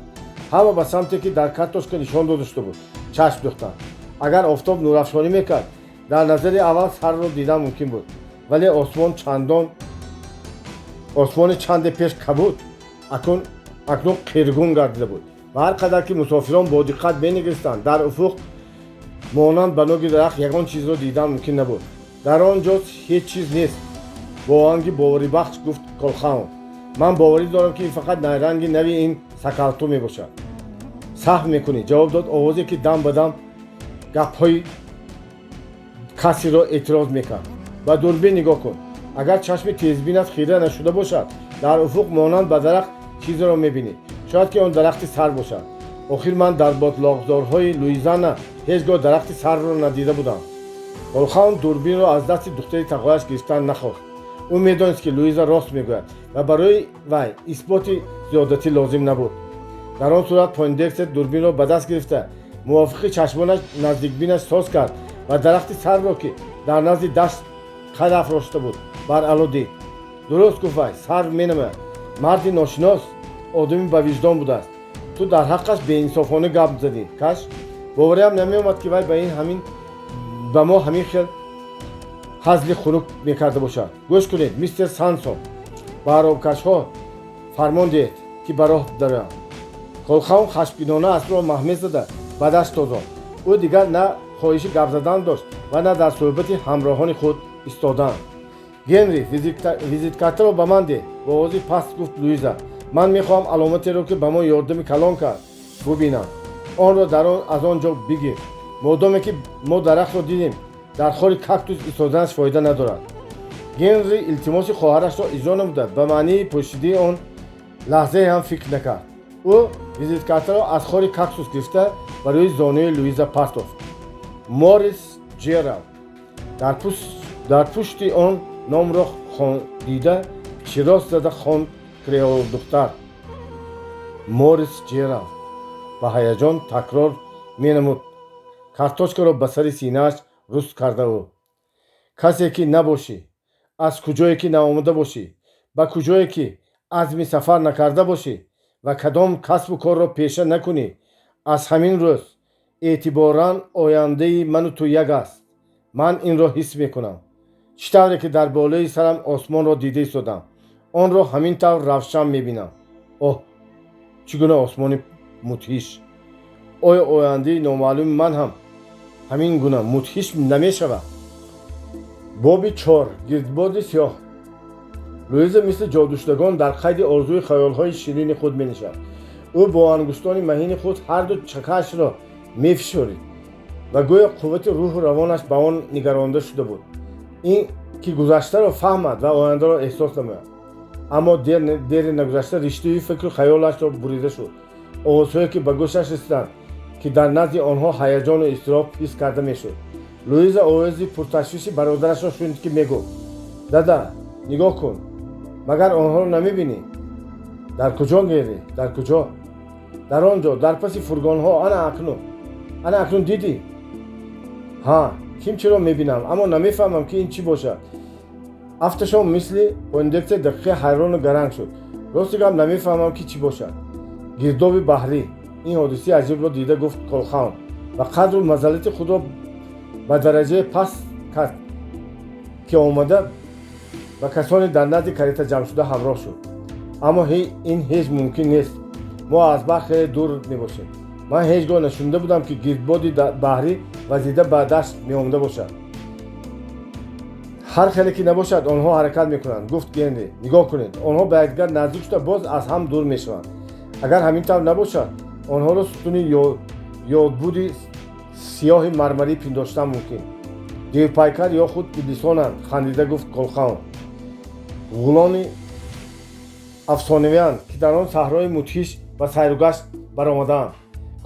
Speaker 1: Ҳама ба самте, ки дар карточка нишон дода шуда буд, чашм духтанд. Агар офтоб нурафшонӣ мекард, дар назари аввал сарвро дидан мумкин буд, вале осмон чандон осмони чанде пеш кабуд акнун қиргун гардида буд ва ҳар қадар ки мусофирон бо диққат менигаристанд, дар уфуқ монанд ба нӯги дарахт ягон чизро дидан мумкин набуд. Дар он ҷо ҳеҷ чиз нест, бо оҳанги боварибахш гуфт Колхаун. Ман боварӣ дорам, ки ин фақат найранги нави ин сакалту мебошад. Саҳв мекунӣ, ҷавоб дод овозе, ки дам ба дам гапҳои касеро эътироз мекард. Ба дурбин нигоҳ кун. Агар чашми тезбинат хира нашуда бошад, дар уфуқ монанд ба дарахт чизеро мебинӣ. Шояд ки он дарахти сарв бошад. Охир ман дар ботлоқзорҳои Луизиана ҳеҷ гоҳ дарахти сарвро надида будам. Колхаун дурбинро аз дасти духтари тағояш гирифтан нахост. Ӯ медонист, ки Луиза рост мегӯяд ва барои вай исботи зиёдатӣ лозим набуд. Дар он сурат Пойндекстер дурбинро ба даст гирифта, мувофиқи чашмонаш наздикбинаш соз кард ва дарахти сарвро, ки дар назди дашт қад афрошта буд, баръало дид. Дуруст, гуфт вай, сарв менамояд. Марди ношинос одами бавиҷдон будааст. Ту дар ҳаққаш беинсофона гап задӣ, Каш. Бовариам намеомад, ки вай ба ин ҳамин ба мо ҳамин хел ҳазли хунук мекарда бошад. Гӯш кунед, мистер Сансон, ба аробкашҳо фармон диҳед, ки ба роҳ дароянд. Колхаун хашмгинона аспро маҳмез зада, ба дашт тозонд. Ӯ дигар на хоҳиши гап задан дошт ва на дар суҳбати ҳамроҳони худ истодан. Генри, визиткартаро ба ман деҳ, бо овози паст гуфт Луиза. Ман мехоҳам аломатеро, ки ба мо ёрдами калон кард, бубинам. Онро аз он ҷо бигир. Модоме ки мо дарахтро дидем, дар хори кактус истоданаш фоида надорад. Генри илтимоси хоҳарашро иҷро намуда, ба маънии пӯшидии он лаҳзае ҳам фикр накард. Ӯ визиткартаро аз хори кактус гирифта, ба рӯи зонуи Луиза партофт. Морис Ҷералд. Дар пушти он номро дида, чирост зада хонд креолдухтар. Морис Ҷералд, ба ҳаяҷон такрор менамуд, карточкаро ба сари синааш руст карда ӯ. Касе ки набошӣ, аз куҷое ки наомада бошӣ, ба куҷое ки азми сафар накарда бошӣ ва кадом касбу корро пеша накунӣ, аз ҳамин рӯз эътиборан ояндаи ману ту як аст. Ман инро ҳис мекунам. Чӣ тавре ки дар болои сарам осмонро дида истодам, онро ҳамин тавр равшан мебинам. Оҳ, чӣ гуна осмони мудҳиш! Оё ояндаи номаълуми ман ҳам ҳамин гуна мудҳиш намешавад? Боби 4. Гирдбоди сиёҳ. Луиза мисли ҷодушудагон дар қайди орзуи хаёлҳои ширини худ менишаст. Ӯ бо ангуштони маҳини худ ҳарду чакаашро мефишорид ва гӯё қуввати рӯҳу равонаш ба он нигаронда шуда буд, ин ки гузаштаро фаҳмад ва ояндаро эҳсос намояд. Аммо дери нагузашта риштаи фикру хаёлашро бурида шуд овозҳое, ки ба гӯшаш расиданд, ки дар назди онҳо ҳаяҷону изтироб ҳис карда мешуд. Луиза овози пурташвиши бародарашро шунид, ки мегуфт: «Дада, нигоҳ кун, магар онҳоро намебинӣ?» Дар куҷо, Генри, дар куҷо? Дар он ҷо, дар паси фургонҳо. Ана акнун, ана акнун дидӣ? Ҳа, ким чиро мебинам, аммо намефаҳмам, ки ин чӣ бошад. Афташон мисли Пойндекстер дақиқе ҳайрону гаранг шуд. Рости гап, намефаҳмам, ки чӣ бошад. Гирдоби баҳрӣ, ин ҳодисаи аҷибро дида гуфт Колхаун ва қадру мазаллати худро ба дараҷаи паст кард, ки омада ба касоне дар назди карета ҷамъшуда ҳамроҳ шуд. Аммо ин ҳеҷ мумкин нест. Мо аз баҳр хеле дур мебошем. Ман ҳеҷ гоҳ нашунида будам, ки гирдбоди баҳрӣ вазида ба дашт меомада бошад. Ҳар хеле ки набошад, онҳо ҳаракат мекунанд, гуфт Генри. Нигоҳ кунед, онҳо ба якдигар наздик шуда, боз аз ҳам дур мешаванд. Агар ҳамин тавр набошад, онҳоро сутуни ёдбуди сиёҳи мармарӣ пиндоштан мумкин. Девпайкар ё худ иблисонанд, хандида гуфт Колхаун. Ғулони афсонавианд, ки дар он саҳрои мудҳиш ба сайругашт баромадаанд.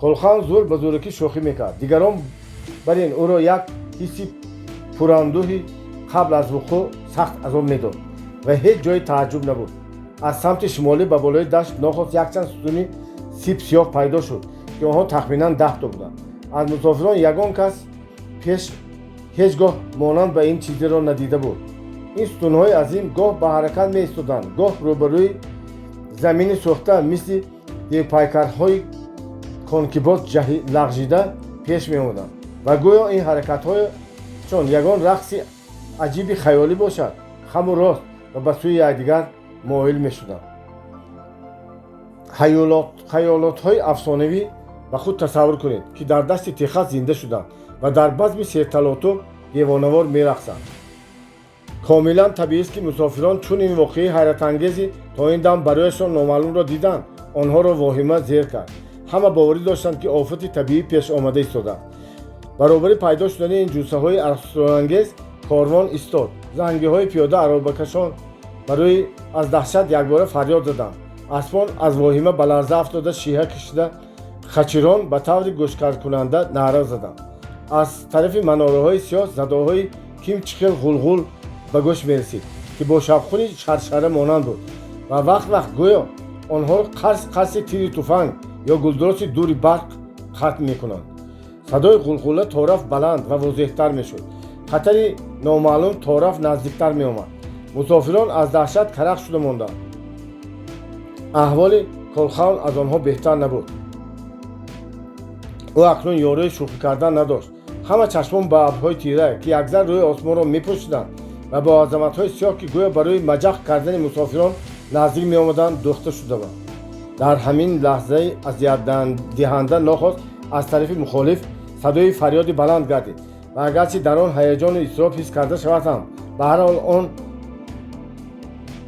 Speaker 1: Колхаун зӯр ба зӯракӣ шӯхӣ мекард. Дигарон бар ин ӯро як ҳисси пурандӯҳи қабл аз вуқӯъ сахт азоб медод ва ҳеҷ ҷои тааҷҷуб набуд. Аз самти шимолӣ ба болои дашт нохост якчанд сутуни сип сиёҳ пайдо шуд, ки онҳо тахминан 10 то буданд. Аз мусофирон ягон кас пеш ҳеҷ гоҳ монанд ба ин чизеро надида буд. Ин сутунҳои азим гоҳ ба ҳаракат меистоданд, гоҳ рӯбарӯи замини сӯхта мисли девпайкарҳои конкибоз лағжида пеш меомаданд ва гӯё ин ҳаракатҳои чон ягон рақси аҷиби хаёлӣ бошад, хаму рост ва ба сӯи якдигар моил мешуданд. Хаёлотҳои афсонавӣ ба худ тасаввур кунед, ки дар дашти Техас зинда шуданд ва дар базми серталотум девонавор мерақсанд. Комилан табиист, ки мусофирон чун ин воқеаи ҳайратангези то ин дам барояшон номаълумро диданд, онҳоро воҳима зер кард. Ҳама боварӣ доштанд, ки офати табиӣ пеш омада истодааст. Баробари пайдо шудани ин ҷуссаҳои асрорангез корвон истод. Зангиҳои пиёда, аробакашон барои аз даҳшат якбора фарёд заданд. Аспон аз воҳима ба ларза афтода, шиҳа кашида, хачирон ба таври гӯшкаркунанда наъра заданд. Аз тарафи манораҳои сиёҳ садоҳои ким чӣ хел ғулғул ба гӯш мерасид, ки бо шавқуни шаршара монанд буд ва вақт вақт гӯё онҳоро қарс қарси тири туфанг ё гулдуроси дури барқ қатл мекунанд. Садои ғулғула торафт баланд ва возеҳтар мешуд. Хатари номаълум торафт наздиктар меомад. Мусофирон аз даҳшат карах шуда монданд. Аҳволи Колхаун аз онҳо беҳтар набуд. Ӯ акнун ёрои шӯхӣ кардан надошт. Ҳама чашмон ба абрҳои тира, ки якзар рӯи осмонро мепӯшиданд, ва бо азаматҳои сиёҳ, ки гӯё барои маҷақ кардани мусофирон наздик меомаданд, дӯхта шуда буд. Дар ҳамин лаҳзаи азиятдиҳанда нохост аз тарафи мухолиф садои фарёди баланд гардид ва агарчи дар он ҳаяҷону изтироб ҳис карда шавад ҳам, ба ҳар ҳол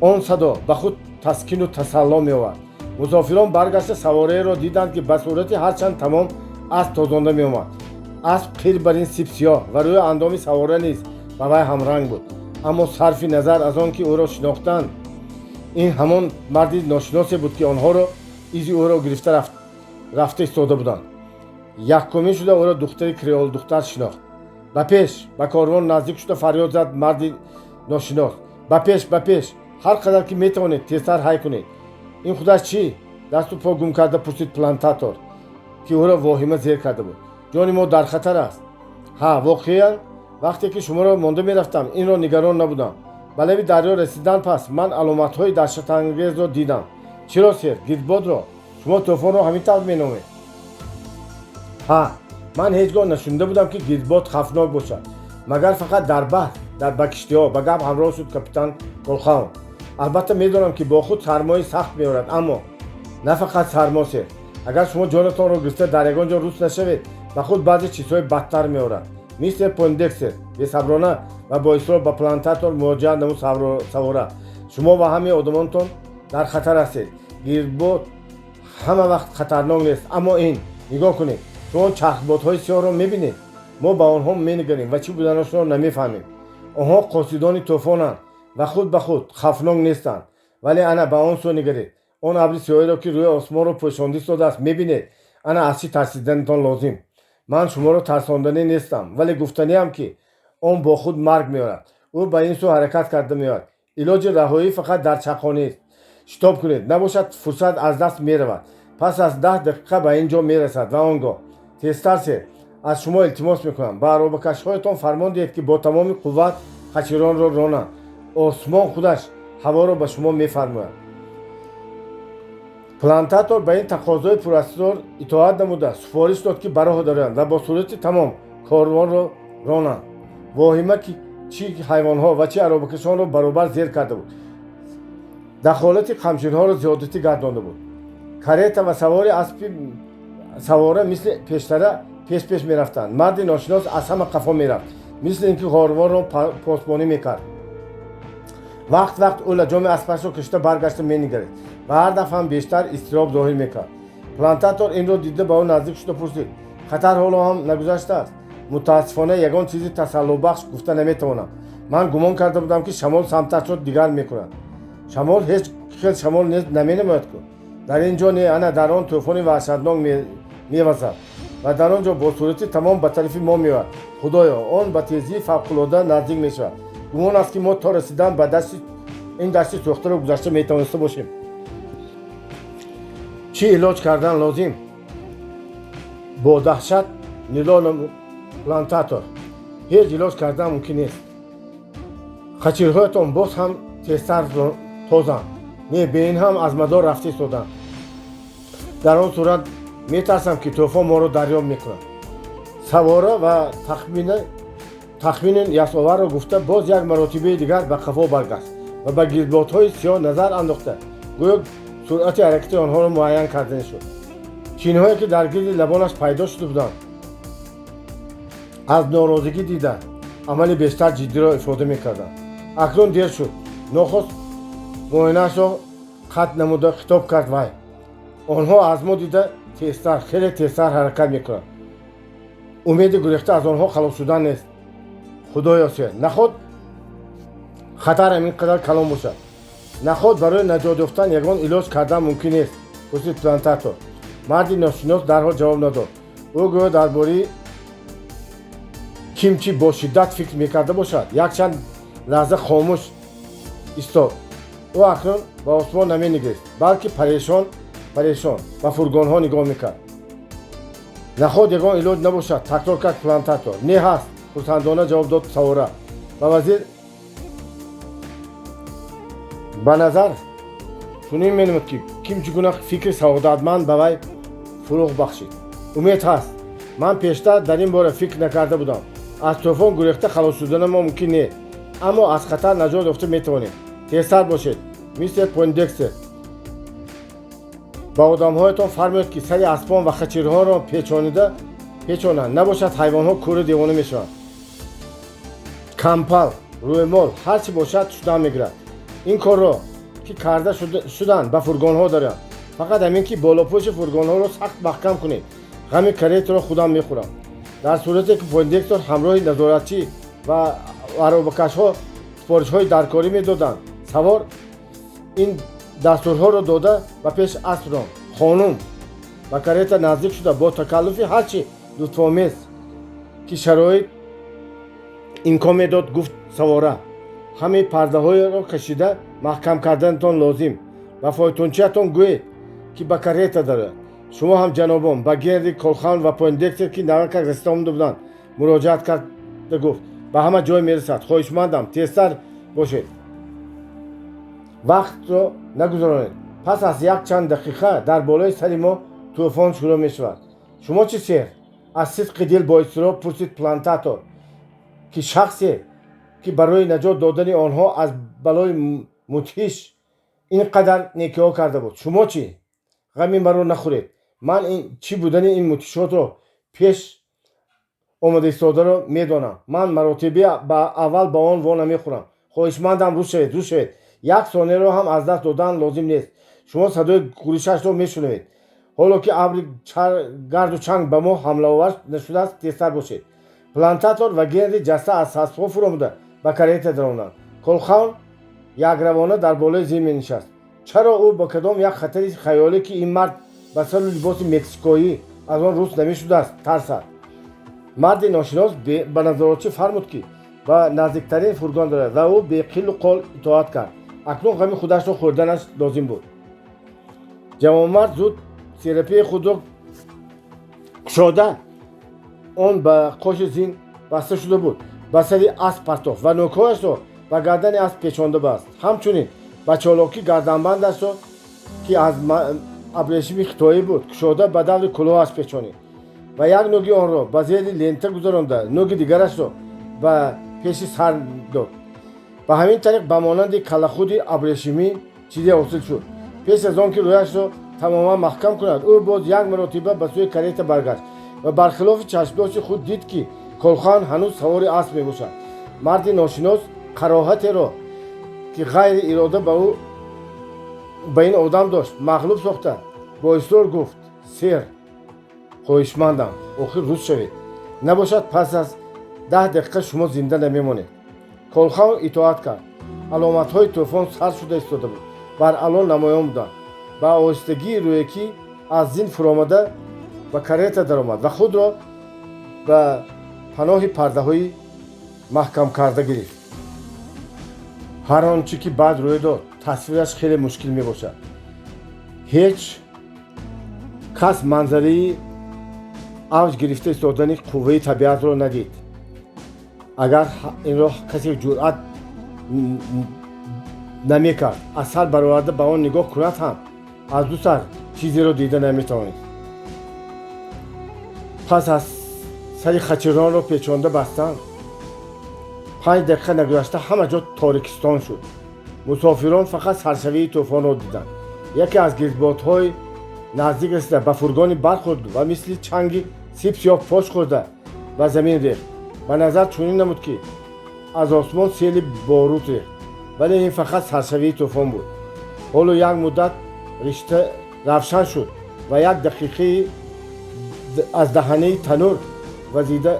Speaker 1: он садо ба худ таскину тасалло меовард. Мусофирон баргашта саворееро диданд, ки ба сурати ҳарчанд тамом асп тозонда меомад. Асп қир бар ин сип сиёҳ ва рӯи андоми савора низ ба вай ҳамранг буд. Аммо сарфи назар аз он ки ӯро шинохтанд, ин ҳамон марди ношиносе буд, ки онҳоро изи ӯро гирифта рафта истода буданд. Якумин шуда ӯро духтари креолдухтар шинохт. Ба пеш, ба корвон наздик шуда фарёд зад марди ношинос. Ба пеш, ба пеш, ҳар қадар ки метавонед тезтар ҳай кунед. Ин худаш чӣ? Дасту по гум карда пурсид плантатор, ки ӯро воҳима зер карда буд. Ҷони мо дар хатар аст. Ҳа, воқеан, вақте ки шуморо монда мерафтам, инро нигарон набудам. Ба лаби дарё расидан пас ман аломатҳои даҳшатангезро дидам. Чиро, сер? Гирдбодро. Шумо тӯфонро ҳамин тавр меномед? Ҳа, ман ҳеҷ гоҳ нашунида будам, ки гирдбод хавфнок бошад, магар фақат дар баҳр, дар ба киштиҳо, ба гап ҳамроҳ шуд капитан Колхаун. Албатта, медонам, ки бо худ сармои сахт меорад, аммо на фақат сармо, сер. Агар шумо ҷонатонро гирифта дар ягон ҷо рус нашавед, ба худ баъзе чизҳои бадтар меорад. Мистер Пойндекстер, бесаброна ва бо исрор ба плантатор муроҷиат намуд савора, шумо ва ҳамаи одамонтон дар хатар ҳастед. Гирдбод ҳама вақт хатарнок нест, аммо ин, нигоҳ кунед, шумо чархбодҳои сиёҳро мебинед. Мо ба онҳо менигарем ва чӣ буданашонро намефаҳмем. Онҳо қосидони тӯфонанд ва худ ба худ хавфнок нестанд. Вале ана ба он сӯ нигаред. Он абри сиёҳиро, ки рӯи осмонро пӯшонда истодааст, мебинед? Ана аз чӣ тарсиданатон лозим. Ман шуморо тарсонданӣ нестам, вале гуфтаниам, ки он бо худ марг меорад. Ӯ ба ин сӯ ҳаракат карда меояд. Илоҷи раҳоӣ фақат дар чаққонист. Шитоб кунед, набошад фурсат аз даст меравад. Пас аз 10 дақиқа ба ин ҷо мерасад ва он гоҳ. Тезтар, сер, аз шумо илтимос мекунам. Ба аробакашҳоятон фармон диҳед, ки бо тамоми қувват хачиронро ронанд. Осмон худаш ҳаворо ба шумо мефармояд. Плантатор ба ин тақозои пурасрор итоат намуда, супориш дод, ки ба роҳ дароянд ва бо суръати тамом корвонро ронанд. Воҳима, ки чӣ ҳайвонҳо ва чӣ аробакашонро баробар зер карда буд, дахолати қамчинҳоро зиёдатӣ гардонда буд. Карета ва савори аспи савора мисли пештара пеш-пеш мерафтанд. Марди ношинос аз ҳама қафо мерафт, мисли ин ки корвонро посбонӣ мекард. Вақт вақт ӯ лаҷоми аспашро кашида, баргашта менигарид ва ҳар дафъа ҳам бештар изтироб зоҳир мекард. Плантатор инро дида, ба ӯ наздик шуда пурсид: «Хатар ҳоло ҳам нагузаштааст?» «Мутаассифона, ягон чизи тасаллобахш гуфта наметавонам. Ман гумон карда будам, ки шамол самташро дигар мекунад». «Шамол ҳеҷ хел шамол наменамояд ку». «Дар ин ҷо не, ана дар он тӯфони ваҳшатнок мевазад ва дар он ҷо бо суръати тамом ба тарафи мо меояд. Худоё, он ба тезии фавқулода наздик мешавад. Гумон аст, ки мо то расидан ба дашти ин дашти сӯхтаро гузашта метавониста бошем». «Чӣ илоҷ кардан лозим?» бо даҳшат нидо намуд плантатор. «Ҳеҷ илоҷ кардан мумкин нест». «Хачирҳоятон боз ҳам тезтар тозанд». «Не, бе ин ҳам аз мадор рафта истоданд». «Дар он сурат метарсам, ки тӯфон моро дарёб мекунад». Савора ва тахмини ясоварро гуфта, боз як маротибаи дигар ба қафо баргашт ва ба гирдбодҳои сиёҳ назар андохта, гӯё суръати ҳаракати онҳоро муайян карданӣ шуд. Чинҳое, ки дар гирди лабонаш пайдо шуда буданд, аз норозигӣ дида, амали бештар ҷиддиро ифода мекарданд. «Акнун дер шуд», нохост муоинаашро қатъ намуда хитоб кард вай. «Онҳо аз мо дида тезтар, хеле тезтар ҳаракат мекунанд. Умеди гурехта аз онҳо халос шудан нест. Худоё, сер, наход хатар ҳамин қадар калон бошад? Наход барои наҷот ёфтан ягон илоҷ кардан мумкин нест?» пурсид плантатор. Марди ношинос дарҳол ҷавоб надод. Ӯ гӯё дар бораи ким чӣ бо шиддат фикр мекарда бошад, якчанд лаҳза хомӯш истод. Ӯ акнун ба осмон наменигарист, балки парешон парешон ба фургонҳо нигоҳ мекард. «Наход ягон илоҷ набошад?» такрор кард плантатор. «Не, ҳаст», хурсандона ҷавоб дод савора. Ба вазир ба назар чунин менамуд, ки ким чӣ гуна фикри саодатманд ба вай фурӯғ бахшид. «Умед ҳаст. Ман пештар дар ин бора фикр накарда будам. Аз тӯфон гурехта халос шудана мо мумкин не, аммо аз хатар наҷот ёфта метавонем. Тезтар бошед, мистер Пойндекстер. Ба одамҳоятон фармоед, ки сари аспон ва хачирҳоро печонида печонанд, набошад ҳайвонҳо кӯру девона мешаванд. Кампал, рӯймол, ҳар чӣ бошад, шудан мегирад. Ин корро ки карда шуданд, ба фургонҳо дароянд. Фақат ҳамин ки болопӯши фургонҳоро сахт маҳкам кунед. Ғами каретаро худам мехӯрам». Дар сурате ки Пойндекстер ҳамроҳи назоратчӣ ва аробакашҳо супоришҳои даркорӣ медоданд, савор ин дастурҳоро дода, ба пеш асп ронд. Хонум ба карета наздик шуда, бо такаллуфи ҳарчи лутфомез, ки шароит имкон медод, гуфт: «Савора, ҳамаи пардаҳоеро кашида маҳкам карданатон лозим. Ба фойтунчиятон гӯед, ки ба карета дарояд. Шумо ҳам, ҷанобон», ба Генри, Колхаун ва Пойндекстер, ки навакак расида омада буданд, муроҷиат карда гуфт: «Ба ҳама ҷой мерасад. Хоҳишмандам, тезтар бошед, вақтро нагузаронед. Пас аз якчанд дақиқа дар болои сари мо тӯфон шурӯъ мешавад». «Шумо чӣ, сер?» аз сидқи дил бо изтироб пурсид плантатор, ки шахсе, ки барои наҷот додани онҳо аз балои мудҳиш ин қадар некиҳо карда буд. «Шумо чӣ?» «Ғами маро нахӯред. Ман чӣ будани ин мудҳишотро пеш омада истодаро медонам. Ман маротиби аввал ба он во намехӯрам. Хоҳишмандам, рӯ шавед, рӯ шавед. Як сонияро ҳам аз даст додан лозим нест. Шумо садои гуришашро мешунавед. Ҳоло ки абри гарду чанг ба мо ҳамлаовар нашудааст, тезтар бошед». Плантатор ва Генри ҷаста аз аспҳо фуромада, ба карета даромаданд. Колхаун якравона дар болои зин менишаст. Чаро ӯ ба кадом як хатари хаёлӣ, ки ин мард ба сару либоси мексикоӣ аз он рус намешудааст, тарсад? Марди ношинос ба назоратчӣ фармуд, ки ба наздиктарин фургон дарояд, ва ӯ беқилу қол итоат кард. Акнун ғами худашро хӯрданаш лозим буд. Ҷавонмард зуд серапеи худро кушода, он ба қоши зин баста шуда буд, ба сари асп партофт ва нӯкҳояшро ба гардани асп печонда баст. Ҳамчунин ба чолокӣ гарданбандашро, ки аз абрешими хитоӣ буд, кушода ба даври кулоҳаш печонид ва як нӯги онро ба зери лента гузаронда, нӯги дигарашро ба пеши сар дод. Ба ҳамин тариқ ба монанди калахуди абрешимӣ чизе ҳосил шуд. Пеш аз он ки рӯяшро тамоман маҳкам кунад, ӯ боз як маротиба ба сӯи карета баргашт ва бархилофи чашмдошти худ дид, ки Колхан ҳанӯз савори асп мебошад. Марди ношинос кароҳатеро, ки ғайри ирода ба ӯ ба ин одам дошт, мағлуб сохта, бо исрор гуфт: «Сэр, хоҳишмандам, охир рӯз шавед, набошад пас аз 10 дақиқа шумо зинда намемонед». Колхан итоат кард. Аломатҳои тӯфон сар шуда истода буд, баръало намоён буданд. Ба оҳистагии рӯякӣ аз зин фуромада, ба карета даромад ва худро ба паноҳи пардаҳои маҳкамкарда гирифт. Ҳар он чӣ ки баъд рӯй дод, тасвираш хеле мушкил мебошад. Ҳеҷ кас манзараи авҷ гирифта истодани қувваи табиатро надид. Агар инро касе ҷуръат намекард аз сар бароварда ба он нигоҳ кунад ҳам, аз ду сар чизеро дида наметавонист. Пас аз сари хачиронро печонда бастанд, 5 дақиқа нагузашта ҳама ҷо торикистон шуд. Мусофирон фақат саршавии тӯфонро диданд. Яке аз гирдбодҳои наздик расида, ба фургоне бархӯрд ва мисли чанги сибсиёҳ пош хӯрда ба замин рехт. Ба назар чунин намуд, ки аз осмон сели борут рехт, вале ин фақат саршавии тӯфон буд. Ҳоло як муддат ришта равшан шуд ва як дақиқаи аз даҳанаи танӯр вазида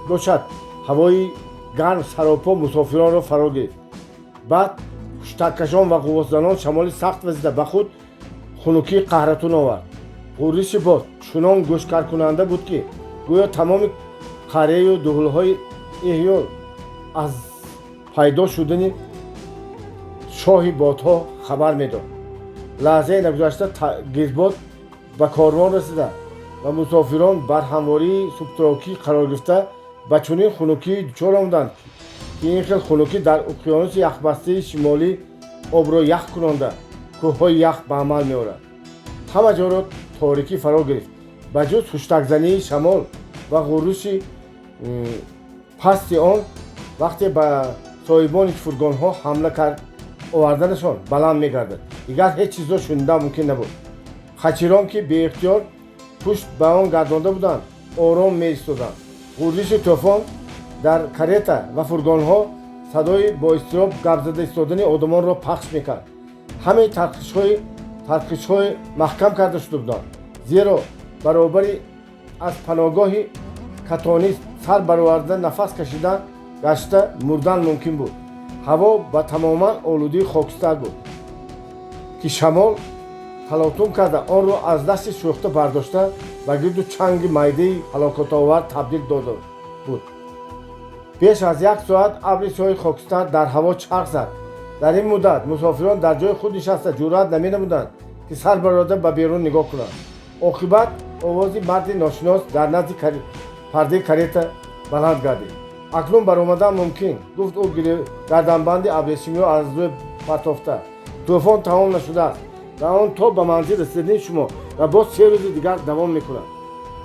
Speaker 1: бошад, ҳавои гарм саропо мусофиронро фаро гирифт. Баъд ҳуштаккашон ва ғуввосзанон шамоли сахт вазида, ба худ хунукии қаҳратун овард. Ғурриши бод чунон гӯшкаркунанда буд, ки гӯё тамоми қарияю дуҳлҳои эҳёл аз пайдо шудани шоҳи бодҳо хабар медод. Лаҳзае нагузашта гирдбод ба корвон расида ва мусофирон бар ҳамвории субтрокӣ қарор гирифта, ба чунин хунукӣ дучор омаданд, ки ин хел хунукӣ дар уқёнуси яхбастаи шимолӣ обро ях кунонда, кӯҳҳои ях ба амал меорад. Ҳама ҷоро торикӣ фаро гирифт, ба ҷуз ҳуштакзании шамол ва ғурриши пасти он, вақте ба соҳибони фургонҳо ҳамла кард оварданашон баланд мегардад. Дигар ҳеҷ чизро шунидан мумкин набуд. Хачирон, ки беихтиёр пушт ба он гардонда буданд, ором меистоданд. Ғурриши тӯфон дар карета ва фургонҳо садои боизтироб гап зада истодани одамонро пахш мекард. Ҳамаи тарқишҳои маҳкам карда шуда буданд, зеро баробари аз паноҳгоҳи катонӣ сар бароварда нафас кашидан гашта мурдан мумкин буд. Ҳаво ба тамоман олудии хокистар буд, ки шамол талотум карда, онро аз дасти сӯхта бардошта, ба гирду чанги майдаи ҳалокатовар табдил дода буд. Беш аз як соат абри сиёҳи хокистар дар ҳаво чарх зад. Дар ин муддат мусофирон дар ҷои худ нишаста ҷуръат наменамуданд, ки сар барода ба берун нигоҳ кунанд. Оқибат овози марди ношинос дар назди пардаи карета баланд гардид. «Акнун баромадан мумкин», гуфт ӯ, гарданбанди абрешимиро аз рӯй партофта. «Тӯфон тамом нашудааст ва он то ба манзил расидани шумо ва боз 3 рӯзи дигар давом мекунад,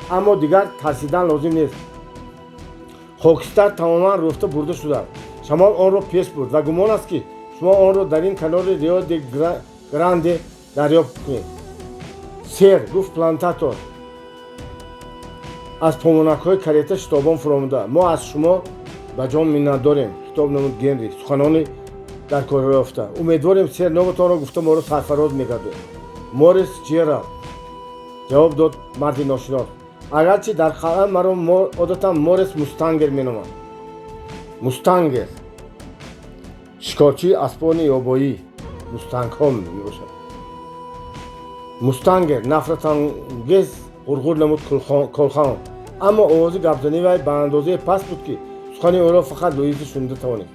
Speaker 1: аммо дигар тарсидан лозим нест. Хокистар тамоман рӯфта бурда шудааст. Шамол онро пеш бурд ва гумон аст, ки шумо онро дар ин канори Рио де Гранде дарёфт кунед». «Сэр», гуфт плантатор, аз помонакҳои карета шитобон фуромада. «Мо аз шумо ба ҷон миннатдорем», хитоб намуд Генри, суханони дар корро ёфта. «Умедворем, сэр, номатонро гуфта моро сарфароз мегардонед». «Морис Ҷералд», ҷавоб дод марди ношинос, «агарчи дар қалъа маро одатан Морис Мустангер меноманд». Мустангер шикорчии аспони ёбоӣ, мустангҳо мебошад. «Мустангер», нафратангез ғурғур намуд Колхан, аммо овози гапзании вай ба андозае паст буд, ки сухани ӯро фақат Луиза шунида тавонист.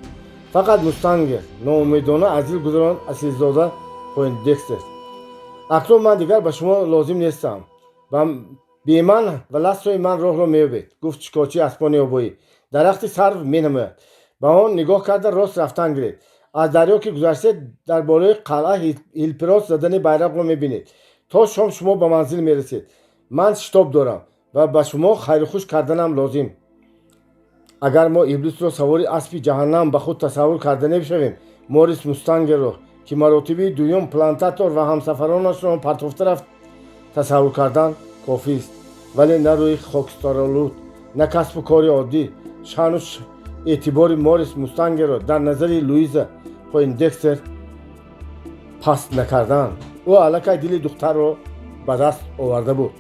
Speaker 1: «Фақат Мустангер», ноумедона аз дил гузаронд асилзода Пойндекстер. «Акнун ман дигар ба шумо лозим нестам. Бе ман ва лассои ман роҳро меёбед», гуфт шикорчии аспони ёбоӣ. «Дарахти сарв менамояд». Ба он нигоҳ карда рост рафтан гиред. Аз дарё ки гузаштед, дар болои қалъа ҳилпирос задани байрақро мебинед. То шом шумо ба манзил мерасед. Ман шитоб дорам ва ба шумо хайрухуш карданам лозим. Агар мо Иблисро савори аспи ҷаҳаннам ба худ тасаввур карда мешавем, Морис Мустангерро, ки маротибаи дуюм плантатор ва ҳамсафаронашро партофта рафт, тасаввур кардан кофист. Вале на рӯи хокистаролуд, на касбу кори оддӣ шаъну эътибори Морис Мустангерро дар назари Луиза Пойндекстер паст накарданд. Ӯ аллакай дили духтарро ба даст оварда буд.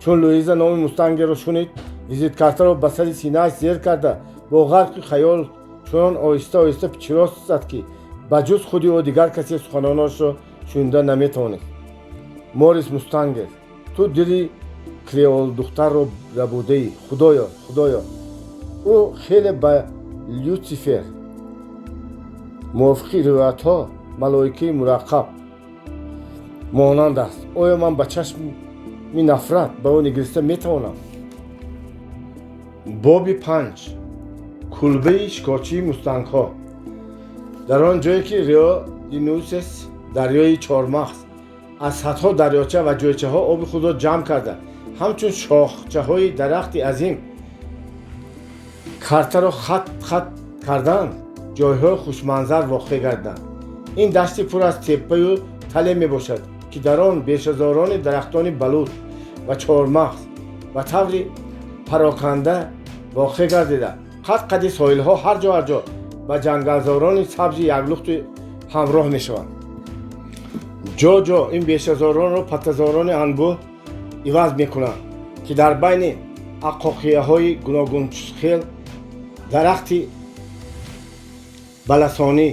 Speaker 1: Чун Луиза номи Мустангерро шунид, визиткартаро ба сари синааш зер карда, бо ғарқи хаёл чунон оҳиста оҳиста пичирос зад, ки ба ҷуз худи ӯ дигар касе суханонашро шунида наметавонист. Морис Мустангер, ту дили креолдухтарро рабудаӣ. Худоё, худоё, ӯ хеле ба Люцифер, мувофиқи ривоятҳо малоикаи мураққаб, монанд аст. Оё ман ба чашми нафрат ба ӯ нигариста метавонам? Боби 5. Кулбаи шикорчии мустангҳо. Дар он ҷое ки Рио ди Нуэсес, дарёи Чормағз, аз садҳо дарёча ва ҷойчаҳо оби худро ҷамъ карда, ҳамчун шохчаҳои дарахти азим картаро хат хат карданд, ҷойҳои хушманзар воқеъ гардиданд. Ин дашти пур аз теппаю тале мебошад, ки дар он бешазорони дарахтони балут ва чормағз ба таври пароканда воқеъ гардида, қад қади соҳилҳо ҳар ҷо ҳар ҷо ба ҷангалзорони сабзи яклухту ҳамроҳ мешаванд. Ҷо ҷо ин бешазоронро паттазорони анбӯҳ иваз мекунанд, ки дар байни ақоқияҳои гуногунхел дарахти баласонӣ,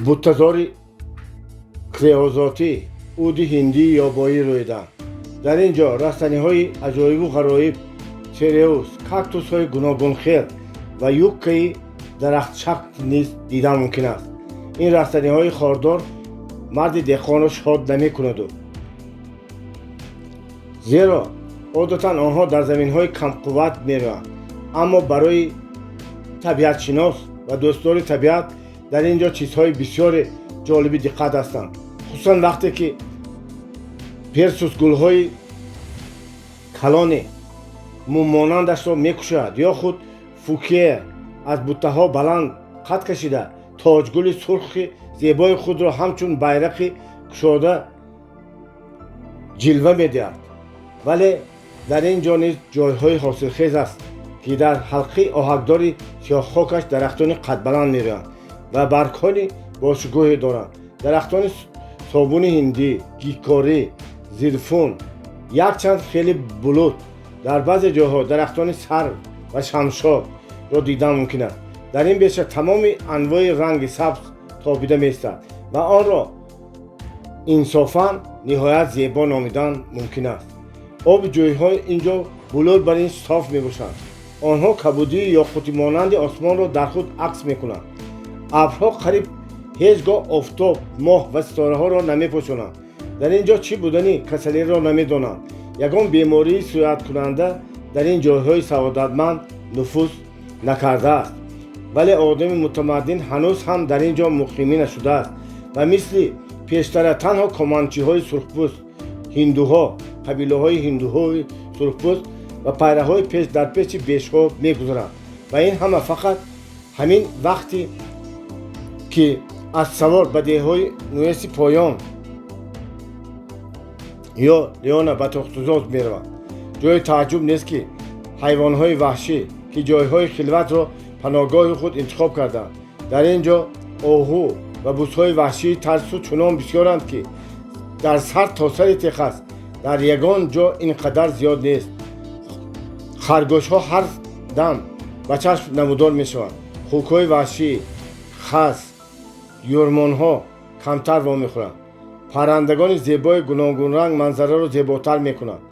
Speaker 1: буттазори креозотӣ, уди ҳиндии ёбоӣ рӯиданд. Дар ин ҷо растаниҳои аҷоибу ғароиб, цереус, кактусҳои гуногунхел ва юккаи дарахтшакл низ дидан мумкин аст. Ин растаниҳои хордор марди деҳқонро шод намекунаду, зеро одатан онҳо дар заминҳои камқувват мероянд. Аммо барои табиатшинос ва дӯстдори табиат дар ин ҷо чизҳои бисёре ҷолиби диққат ҳастанд, хусусан вақте ки персус гулҳои калони муммонандашро мекушояд ё худ фукия аз буттаҳо баланд қад кашида, тоҷгули сурхи зебои худро ҳамчун байрақи кушода ҷилва медиҳад. Вале дар ин ҷо низ ҷойҳои ҳосилхез аст, ки дар ҳалқаи оҳакдори сиёҳхокаш дарахтони қадбаланд мероянд ва баргҳои бошукӯҳе доранд. Дарахтони собуни ҳиндӣ, гикорӣ, зирфун, якчанд хели булут, дар баъзе ҷойҳо дарахтони сарв ва шамшодро дидан мумкин аст. Дар ин беша тамоми анвои ранги сабз тобида меистад ва онро инсофан ниҳоят зебо номидан мумкин аст. Оби ҷӯйҳои ин ҷо булур бар ин соф мебошанд. Онҳо кабудии ёқутимонанди осмонро дар худ акс мекунанд. Абрҳо қариб ҳеҷ гоҳ офтоб, моҳ ва ситораҳоро намепӯшонанд. Дар ин ҷо чӣ будани касалиро намедонанд. Ягон бемории сирояткунанда дар ин ҷойҳои саодатманд нуфуз накардааст. Вале одами мутамаддин ҳанӯз ҳам дар ин ҷо муқимӣ нашудааст ва мисли пештара танҳо команчиҳои сурхпӯст, ҳиндуҳо, қабилаҳои ҳиндуҳои сурхпӯст ва пайраҳои пеш дар пеши бешҳо мегузаранд. Ва ин ҳама фақат ҳамин вақте ки аз савор ба деҳҳои Нуэси поён ё Леона ба тохтузоз мераванд. Ҷои тааҷҷуб нест, ки ҳайвонҳои ваҳшӣ, ки ҷойҳои хилватро паноҳгоҳи худ интихоб карданд, дар ин ҷо оҳу ва бузҳои ваҳшии тарсу чунон бисёранд, ки дар сар то сари Техас дар ягон ҷо ин қадар зиёд нест. Харгӯшҳо ҳар дам ба чашм намудор мешаванд. Хукҳои ваҳшӣ, хас, юрмонҳо камтар вомехӯранд. Паррандагони зебои гуногунранг манзараро зеботар мекунанд.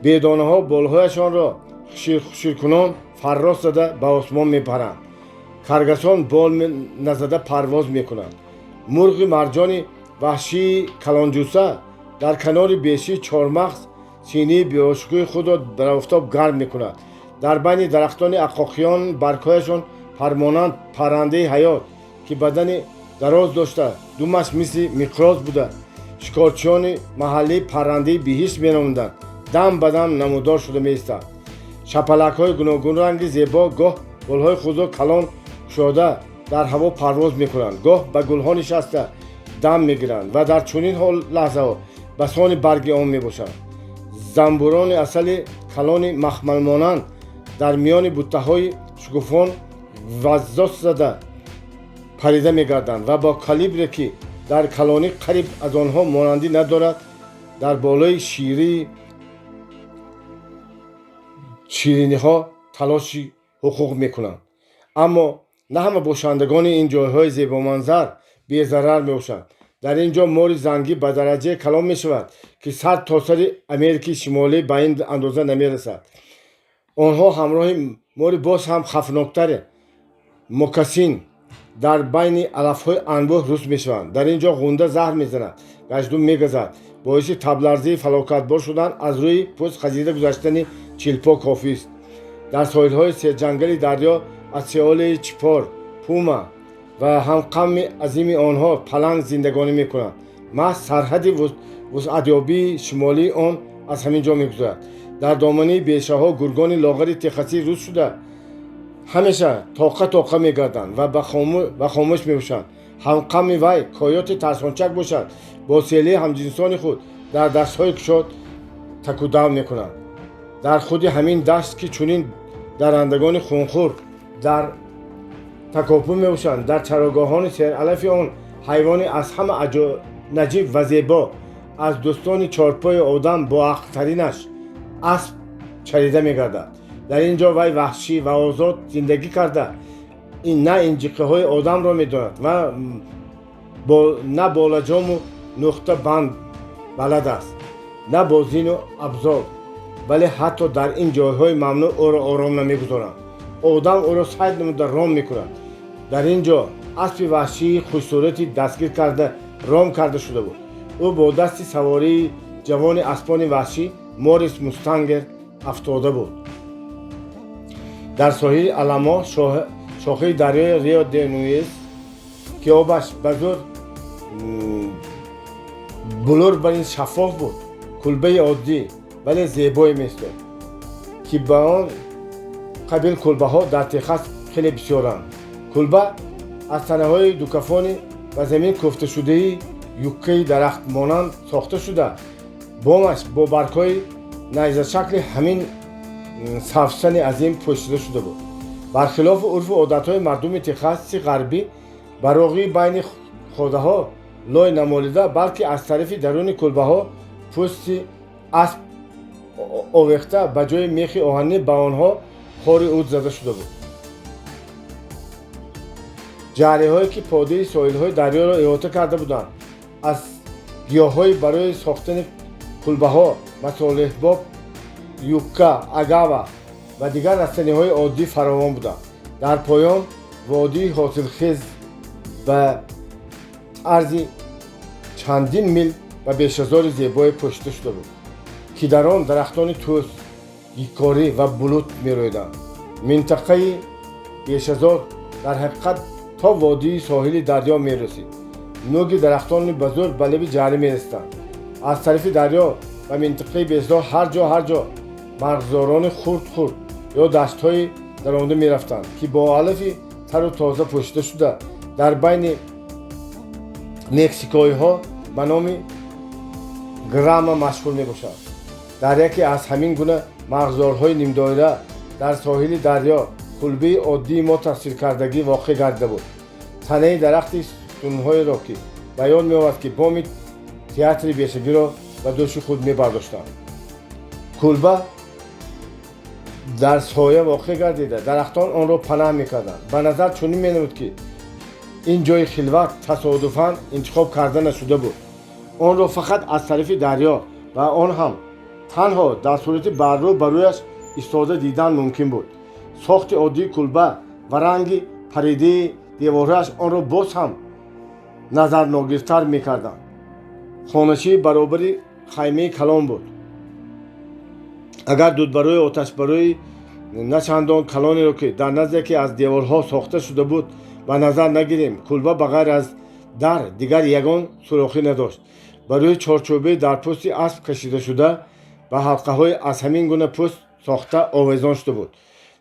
Speaker 1: Бедонаҳо болҳояшонро хуширхуширкунон фаррос зада ба осмон мепаранд. Каргасон бол назада парвоз мекунанд. Мурғи марҷони ваҳшии калонҷуса дар канори бешии чормағз синии беошукӯи худро дар офтоб гарм мекунад. Дар байни дарахтони ақоқиён баргҳояшон пармонанд паррандаи ҳаёт, ки бадани дароз дошта, думаш мисли миқроз буда, шикорчиёни маҳаллӣ паррандаи биҳишт меномиданд, дам ба дам намудор шуда меистад. Шапалакҳои гуногунранги зебо гоҳ болҳои худро калон кушода дар ҳаво парвоз мекунанд, гоҳ ба гулҳо нишаста дам мегиранд ва дар чунин лаҳзаҳо ба сони барги он мебошанд. Занбурони асали калони махмалмонанд дар миёни буттаҳои шукуфон ваззос зада парида мегарданд ва бо калибре, ки дар калонӣ қариб аз онҳо монандӣ надорад, дар болои ширии шириниҳо талоши ҳуқуқ мекунанд. Аммо на ҳама бошандагони ин ҷойҳои зебоманзар безарар мебошанд. Дар ин ҷо мори зангӣ ба дараҷае калон мешавад, ки сар то сари Америкаи Шимолӣ ба ин андоза намерасад. Онҳо ҳамроҳи мори боз ҳам хавфноктаре мокасин дар байни алафҳои анбӯҳ рӯст мешаванд. Дар ин ҷо ғунда заҳр мезанад, гаҷдум мегазад. Боиси табларзии фалокатбор шудан аз рӯи пӯст хазида гузаштани чилпо кофист. Дар соҳилҳои серҷангали дарё атсеолии чипор, пума ва ҳамқамми азими онҳо паланг зиндагонӣ мекунанд. Маҳз сарҳади вусъатёбии шимолии он аз ҳамин ҷо мегузарад. Дар домании бешаҳо гургони лоғари техасӣ рӯст шуда, ҳамеша тоқа тоқа мегарданд ва хомӯш мебошанд. Ҳамқамми вай койоти тарсончак бошад, бо селии ҳамҷинсони худ дар даштҳои кушод такудав мекунанд. Дар худи ҳамин дашт, ки чунин даррандагони хунхӯр дар такопӯ мебошанд, дар чарогоҳони сералафи он ҳайвони аз ҳама наҷиб ва зебо, аз дӯстони чорпои одам боақлтаринаш асп чарида мегардад. Дар ин ҷо вай ваҳшӣ ва озод зиндагӣ карда, на инҷиқиҳои одамро медонад ва на болаҷому нуқта банд балад аст, на бо зину абзор, вале ҳатто дар ин ҷойҳои мамнӯъ ӯро ором намегузоранд. Одам ӯро сайд намуда ром мекунад. Дар ин ҷо аспи ваҳшии хушсурати дастгир карда ром карда шуда буд. Ӯ бо дасти савории ҷавони аспони ваҳшӣ Морис Мустангер афтода буд. Дар соҳили Аламо, шохаи дарёи Рио де Нуэс, ки обаш ба зӯр булур бар ин шаффоф буд, кулбаи оддӣ вале зебое меистод, ки ба он қабил кулбаҳо дар Техас хеле бисёранд. Кулба аз танаҳои дукафони ба замин кӯфташудаи юккаи дарахтмонанд сохта шуда, бомаш бо баргҳои найзашакли ҳамин савсани азим пӯшида шуда буд. Бархилофи урфу одатҳои мардуми Техаси ғарбӣ, ба роғии байни ходаҳо лой намолида, балки аз тарафи даруни кулбаҳо пӯсти асп овехта, ба ҷои мехи оҳанӣ ба онҳо хори уд зада шуда буд. Ҷариҳое, ки подаи соҳилҳои дарёро иҳота карда буданд, аз гиёҳҳои барои сохтани кулбаҳо масолеҳбоб, юкка, агава ва дигар растаниҳои оддӣ фаровон буданд. Дар поён водии ҳосилхез ба арзи чандин мил ба бешазори зебое пӯшида шуда буд, ки дар он дарахтони тӯс, гикорӣ ва булут мерӯиданд. Минтақаи бешазор дар ҳақиқат то водии соҳили дарё мерасид. Нӯги дарахтони ба зӯр ба лаби ҷарӣ мерасиданд. Аз тарафи дарё ба минтақаи бешазор ҳар ҷо ҳар ҷо марғзорони хурд-хурд ё даштҳои даромада мерафтанд, ки бо алафи тару тоза пӯшида шуда, дар байни мексикоиҳо ба номи грама машҳур мебошад. Дар яке аз ҳамин гуна марғзорҳои нимдоира дар соҳили дарё кулбаи оддии мо тасвиркардагӣ воқеъ гардида буд. Танаи дарахти сутунҳоеро, ки ба ёд меовард, ки боми театри бешагиро ба дӯши худ мебардоштанд. Кулба дар соя воқеъ гардида, дарахтон онро панаҳ мекарданд. Ба назар чунин менамуд, ки ин ҷои хилват тасодуфан интихоб карда нашуда буд. Онро фақат аз тарафи дарё ва он ҳам танҳо дар сурати баррӯ ба рӯяш истода дидан мумкин буд. Сохти оддии кулба ва ранги паридаи деворҳояш онро боз ҳам назарногиртар мекарданд. Хоначии баробари хаймаи калон буд. Агар дудбарои оташбарои На чандон калонеро, ки дар назди яке аз деворҳо сохта шуда буд, ба назар нагирем, кулба ба ғайр аз дар дигар ягон сурохӣ надошт. Ба рӯи чорчӯбаи дар пӯсти асп кашидашуда ба ҳалқаҳои аз ҳамин гуна пӯст сохта овезон шуда буд.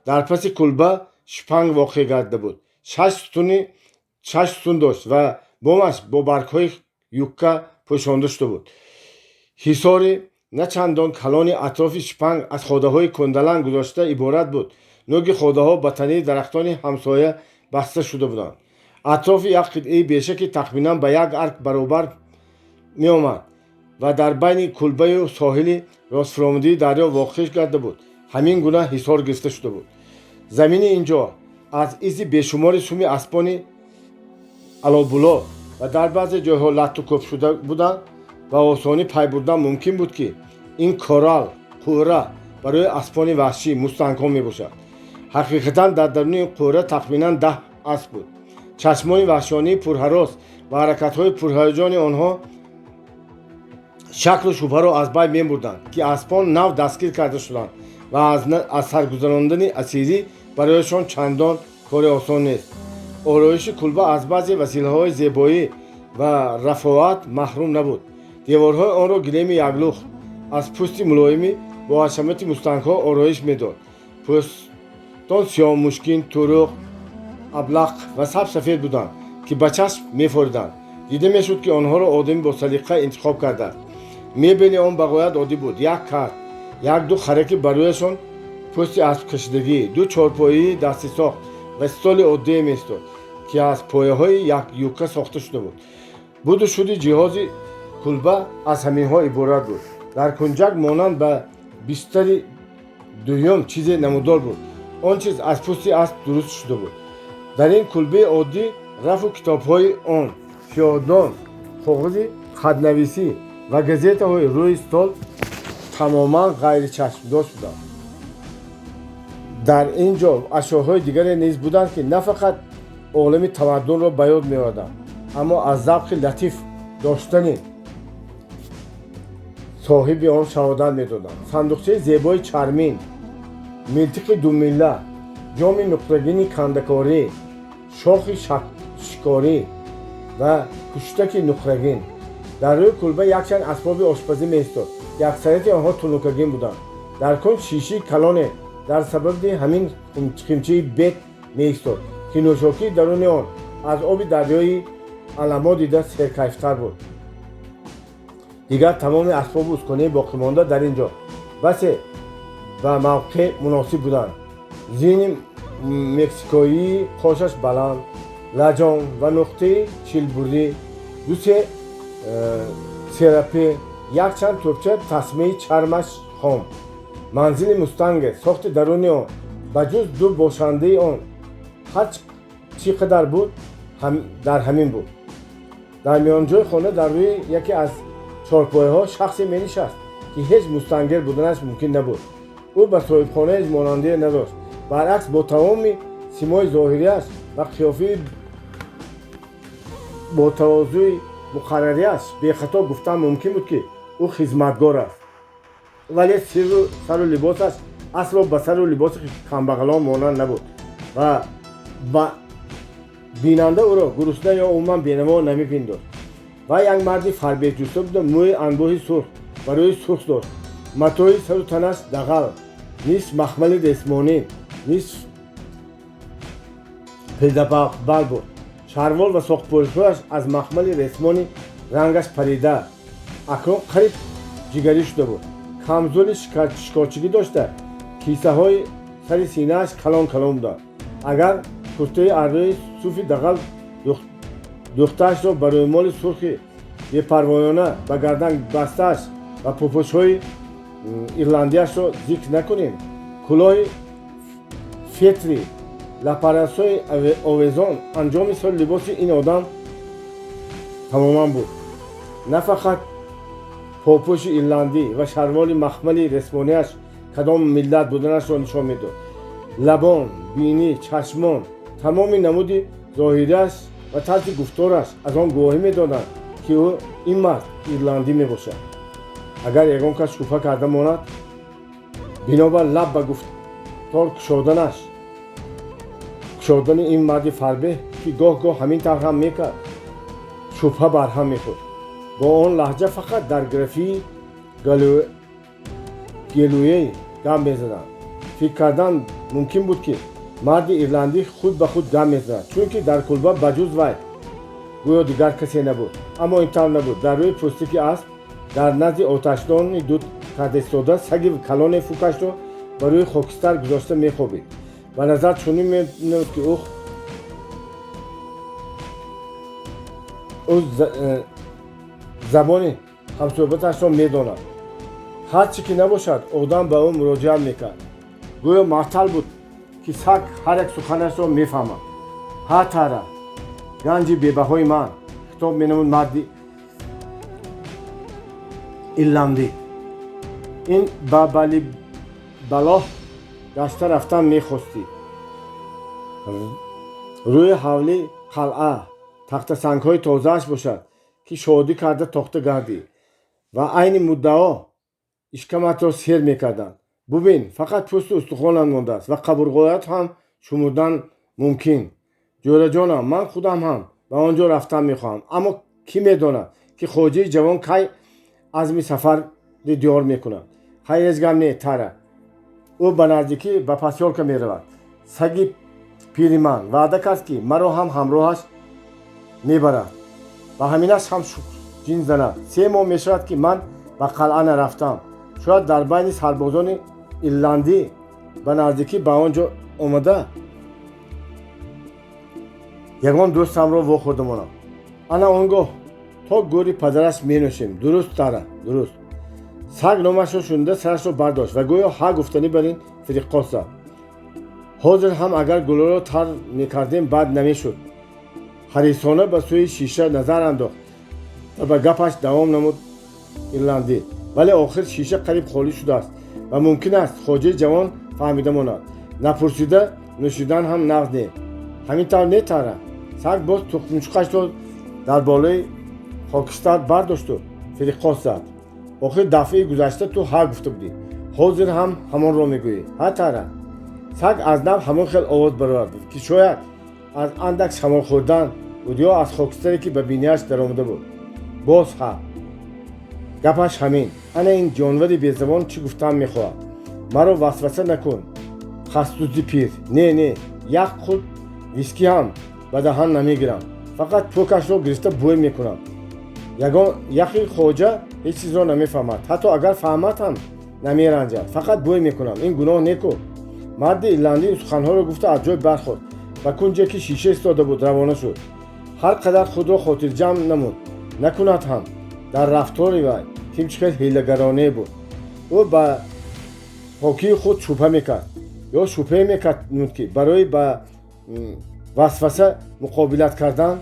Speaker 1: Дар паси кулба шпанг воқеъ гардида буд. Шаш сутун дошт ва бомаш бо баргҳои юкка пӯшонда шуда буд. Ҳисори на чандон калони атрофи шпанг аз ходаҳои кӯндаланг гузошта иборат буд. Нӯги ходаҳо ба танаи дарахтони ҳамсоя баста шуда буданд. Атрофи як қитъаи беша, ки тахминан ба як арк баробар меомад ва дар байни кулбаю соҳили ростфуромадии дарё воқеъ гарда буд, ҳамин гуна ҳисор гирифта шуда буд. Замини ин ҷо аз изи бешумори суми аспони алобуло ва дар баъзе ҷойҳо латту кӯб шуда буданд. Ба осонӣ пай бурдан мумкин буд, ки ин корал, қӯра барои аспони ваҳшӣ, мустангҳо мебошад. Ҳақиқатан, дар даруни қӯра тахминан 10 асп буд. Чашмони ваҳшонии пурҳарос ва ҳаракатҳои пурҳаяҷони онҳо шаклу шубҳаро аз байн мебурданд, ки аспон нав дастгир карда шуданд ва аз саргузарондани асирӣ барояшон чандон кори осон нест. Ороиши кулба аз баъзе василаҳои зебоӣ ва рафоат маҳрум набуд. Деворҳои онро гилеми яклухт аз пӯсти мулоими бо ҳашамати мустангҳо ороиш медод. Пӯстон сиёҳмушкин, туруқ, аблақ ва сабсафед буданд, ки ба чашм мефориданд. Дида мешуд, ки онҳоро одами босалиқа интихоб кардааст. Мебели он ба ғоят оддӣ буд: як кат, як-ду хараки ба рӯяшон пӯсти аспкашидагӣ, ду чорпоии дастисохт ва столи оддие меистод, ки аз пояҳои як юкка сохта шуда буд. Буду шуди ҷиҳози кулба аз ҳаминҳо иборат буд. Дар кунҷак монанд ба бистари дуюм чизе намудор буд. Он чиз аз пӯсти асп дуруст шуда буд. Дар ин кулбаи оддӣ рафу китобҳои он, сиёҳдон, коғази хатнависӣ ва газетаҳои рӯи стол тамоман ғайричашмдошт буданд. Дар ин ҷо ашёҳои дигаре низ буданд, ки на фақат олами тамаддунро ба ёд меоварданд, аммо аз завқи латиф доштани соҳиби он шаҳодат медоданд: сандуқчаи зебои чармин, милтиқи думилла, ҷоми нуқрагини кандакорӣ, шохи шикорӣ ва пуштаки нуқрагин. Дар рӯи кулба якчанд асбоби ошпазӣ меистод, ки аксарияти онҳо тунукагин буданд. Дар кунҷ шишии калоне дар сабаби ҳамин химчаи бет меистод, ки нӯшокии даруни он аз оби дарёи Аламо дида серкайфтар буд. Дигар тамоми асбобу усконаи боқимонда дар ин ҷо басе ба мавқеъ муносиб буданд: зини мексикоии қошаш баланд, лаҷом ва нуқтаи чилбурӣ, дусе серапе, якчанд тӯбча тасмаи чармаш хом. Манзили мустанге сохти даруни он ба ҷуз ду бошандаи он ҳар чӣ қадар буд, дар ҳамин буд. Дар миёнҷои хона, дар рӯи яке аз чорпояҳо шахсе менишаст, ки ҳеҷ мустангер буданаш мумкин набуд. Ӯ ба соҳибхона ҳеҷ монандие надошт. Баръакс, бо тамоми симои зоҳирияш ва қиёфаи бо тавозӯи муқаррариаш бехато гуфтан мумкин буд, ки ӯ хизматгор аст, вале сирру сару либосаш асло ба сару либоси камбағалон монанд набуд ва ба бинанда ӯро гурусна ё умуман бенаво намепиндошт. Вай як марди фарбеҳҷуста буда, мӯи анбоҳи сурх ба рӯи сурх дошт. Матои сару танаш дағал, нисф махмали ресмонӣ, нисф пилдабал буд. Шарвол ва соқпӯшҳояш аз махмали ресмони рангаш парида, акнун қариб ҷигарӣ шуда буд. Камзули шикорчигӣ дошта, кисаҳои сари синааш калон калон буданд. Агар куртаи аррои суфи дағал духтаашро ба рӯймоли сурхи бепарвоёна ба гардан бастааш ва пупушҳои ирландияшро зикр накунем, кулоҳи фетри лапарасои овезон анҷоми соли либоси ин одам тамоман буд. На фақат попӯши ирландӣ ва шарволи махмали ресмонияш кадом миллат буданашро нишон медод, лабон, бинӣ, чашмон, тамоми намуди зоҳирияш ва тарзи гуфтораш аз он гувоҳӣ медоданд, ки ӯ ин мард ирландӣ мебошад. Агар ягон кас шубҳа карда монад, бинобар лаб ба гуфтор тор кушоданаш, кушодани ин марди фарбеҳ, ки гоҳ-гоҳ ҳамин тавр ҳам мекард, шубҳа барҳам мехӯрд. Бо он лаҳҷа фақат дар графии Гэлуэй гап мезаданд. Фикр кардан мумкин буд, ки марди ирландӣ худ ба худ гап мезанад, чунки дар кулба ба ҷуз вай гӯё дигар касе набуд. Аммо ин тавр набуд. Дар рӯи пӯстики асп, дар назди оташдони дуд карда истода, саги калоне фукашро ба рӯи хокистар гузошта мехобид. Ба назар чунин менамуд, ки ӯ забони ҳамсӯҳбаташро медонад. Ҳар чӣ ки набошад, одам ба ӯ муроҷиат мекард. Гӯё муаттал буд, ки саг ҳар як суханашро мефаҳмад. «Ҳа, Тара, ганҷи бебаҳои ман», хитоб менамуд марди ирландӣ. «Ин ба Балибалоҳ гашта рафтан мехостӣ. Рӯи ҳавли қалъа, тахтасангҳои тозааш бошад, ки шодӣ карда тохта гардӣ ва айни муддао ишкаматро сер мекарданд. Бубин, фақат пӯсту устухонам мондааст ва қабурғоят ҳам шумурдан мумкин. Ҷӯраҷонам, ман худам ҳам ба он ҷо рафтан мехоҳам, аммо кӣ медонад, ки хоҷаи ҷавон кай азми сафари диёр мекунад? Хайр, ҳеҷ гап не, Тара, ӯ ба наздикӣ ба посёлка меравад. Саги пири ман ваъда кард, ки маро ҳам ҳамроҳаш мебарад. Ба ҳаминаш ҳам шукр, ҷин занад. 3 моҳ мешавад, ки ман ба қалъа нарафтам. Шояд дар байни сарбозони ирландӣ ба наздикӣ ба он ҷо омада ягон дӯстамро вохӯрда монам. Ана он гоҳ то гӯри падараш менӯшем. Дуруст, Тара, дуруст». Саг номашро шунида сарашро бардошт ва гӯё ҳа гуфтанӣ бар ин фириққос зад. «Ҳозир ҳам агар гулоро тар мекардем, бад намешуд». Ҳарисона ба сӯи шиша назар андохт ва ба гапаш давом намуд ирландӣ: «Вале охир шиша қариб холӣ шудааст ва мумкин аст хоҷаи ҷавон фаҳмида монад. Напурсида нӯшидан ҳам нағз не. Ҳамин тавр не, Тара?» Саг боз тухмчуқашро дар болои хокистар бардошту фириққос зад: «Охир дафъаи гузашта ту ҳа гуфта будӣ, ҳозир ҳам ҳамонро мегӯӣ. Ҳа, Тара?» Саг аз нав ҳамон хел овоз баровард, ки шояд аз андак шамол хӯрдан буд ё аз хокистаре, ки ба бинияш даромада буд. Боз ҳа. Гапаш ҳамин. Ана ин ҷонвари безабон чӣ гуфтан мехоҳад? «Маро васваса накун, хастдузди пир. Не, не, як қулп виски ҳам ба даҳан намегирам, фақат пӯкашро гирифта бӯй мекунам. Ягон яхи хоҷа ҳеҷ чизро намефаҳмад, ҳатто агар фаҳмад ҳам намеранҷад. Фақат бӯй мекунам, ин гуноҳ неку». Марди ирландӣ ин суханҳоро гуфта аз ҷой бархост, ба кунҷе, ки шиша истода буд, равона шуд. Ҳар қадар худро хотирҷамъ намуд накунад ҳам, дар рафтори вай кимчи хел ҳийлагаронае буд. Ӯ ба покии худ шубҳа мекард ё шубҳае мекард, ки барои ба васваса муқобилат кардан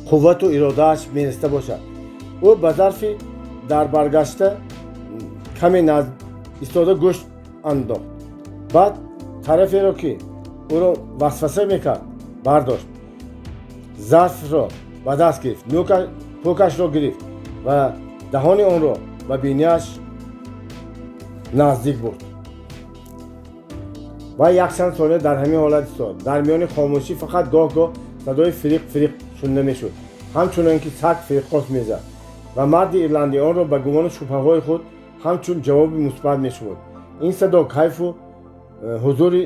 Speaker 1: қуввату иродааш мерасида бошад. Ӯ ба зарфи дар баргашта каме назд истода гӯш андохт, баъд тараферо, ки ӯро васваса мекард, бардошт, зарфро ба даст гирифт, пӯкашро гирифт ва даҳони онро ба бинияш наздик бурд ва якчанд сония дар ҳамин ҳолат истод. Дар миёни хомӯшӣ фақат гоҳ-гоҳ садои фириқ фириқ шунида мешуд, ҳамчунон ки саг фириққос мезад ва марди ирландӣ онро ба гумону шубҳаҳои худ ҳамчун ҷавоби мусбат мешумурд. Ин садо кайфу ҳузури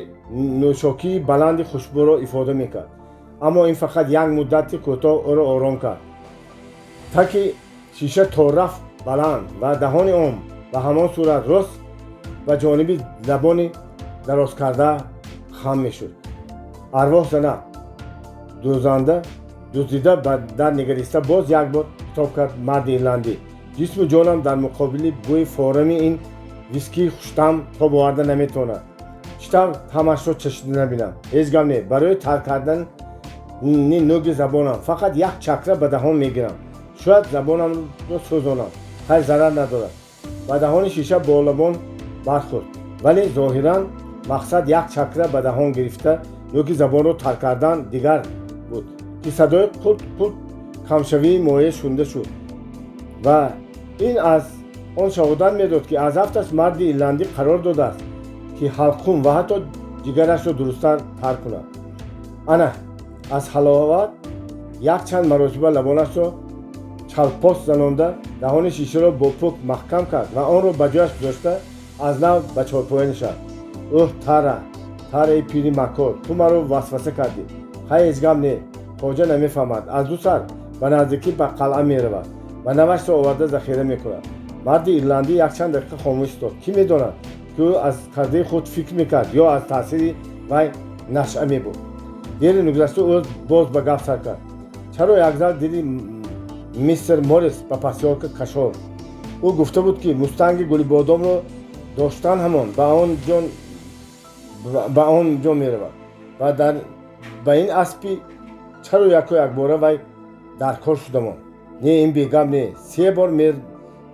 Speaker 1: нӯшокии баланди хушбӯро ифода мекард, аммо ин фақат як муддати кӯтоҳ ӯро ором кард. Таки шиша то рафт баланд ва даҳони он ба ҳамон сурат рост ба ҷониби забони дарозкарда хам мешуд. «Арвоҳ занад, дузанда дуздида ба дар нигариста боз як бор хитоб кард марди ирландӣ. «Ҷисму ҷонам дар муқобили бӯи форами ин вискии хуштаъм тоб оварда наметавонад. Чӣ тавр таъмашро чашида набинам? Ҳеҷ гап не, барои тар кардани нӯги забонам фақат як чакра ба даҳон мегирам. Шояд забонамро сӯзонам, хайр, зарар надорад». Ба даҳони шиша бо лабон бархӯрд, вале зоҳиран мақсад як чакра ба даҳон гирифта нӯги забонро тар кардан дигар буд, ки садои қулт қулт камшавии моеъ шунида шуд ва ин аз он шаҳодат медод, ки аз афташ марди ирландӣ қарор додааст. Ки ҳалқум ва ҳатто ҷигарашро дурусттар тар кунад. Ана аз ҳаловат якчанд маротиба лабонашро чалпос занонда, даҳони шишаро бо пӯк маҳкам кард ва онро ба ҷояш гузошта, аз нав ба чорпоя нишаст. Ӯҳ, Тара, Тараи пири макор, ту маро васваса кардӣ. Хай, ҳеҷ гап не, хоҷа намефаҳмад. Аз ду сар ба наздикӣ ба қалъа меравад ва навашро оварда захира мекунад. Марди ирландӣ якчанд дақиқа хомӯш истод. Кӣ медонад, ки ӯ аз кардаи худ фикр мекард ё аз таъсири вай нашъа мебуд. Дери нагузашта ӯ боз ба гап сар кард. Чаро як зал дили мистер Моррис ба посёлка кашол? Ӯ гуфта буд, ки мустанги гулибодомро доштан ҳамон ба он ҷо меравад ва дар ба ин аспи чаро яку якбора вай дар кор шуда монд? Не, ин бегап не. Се бор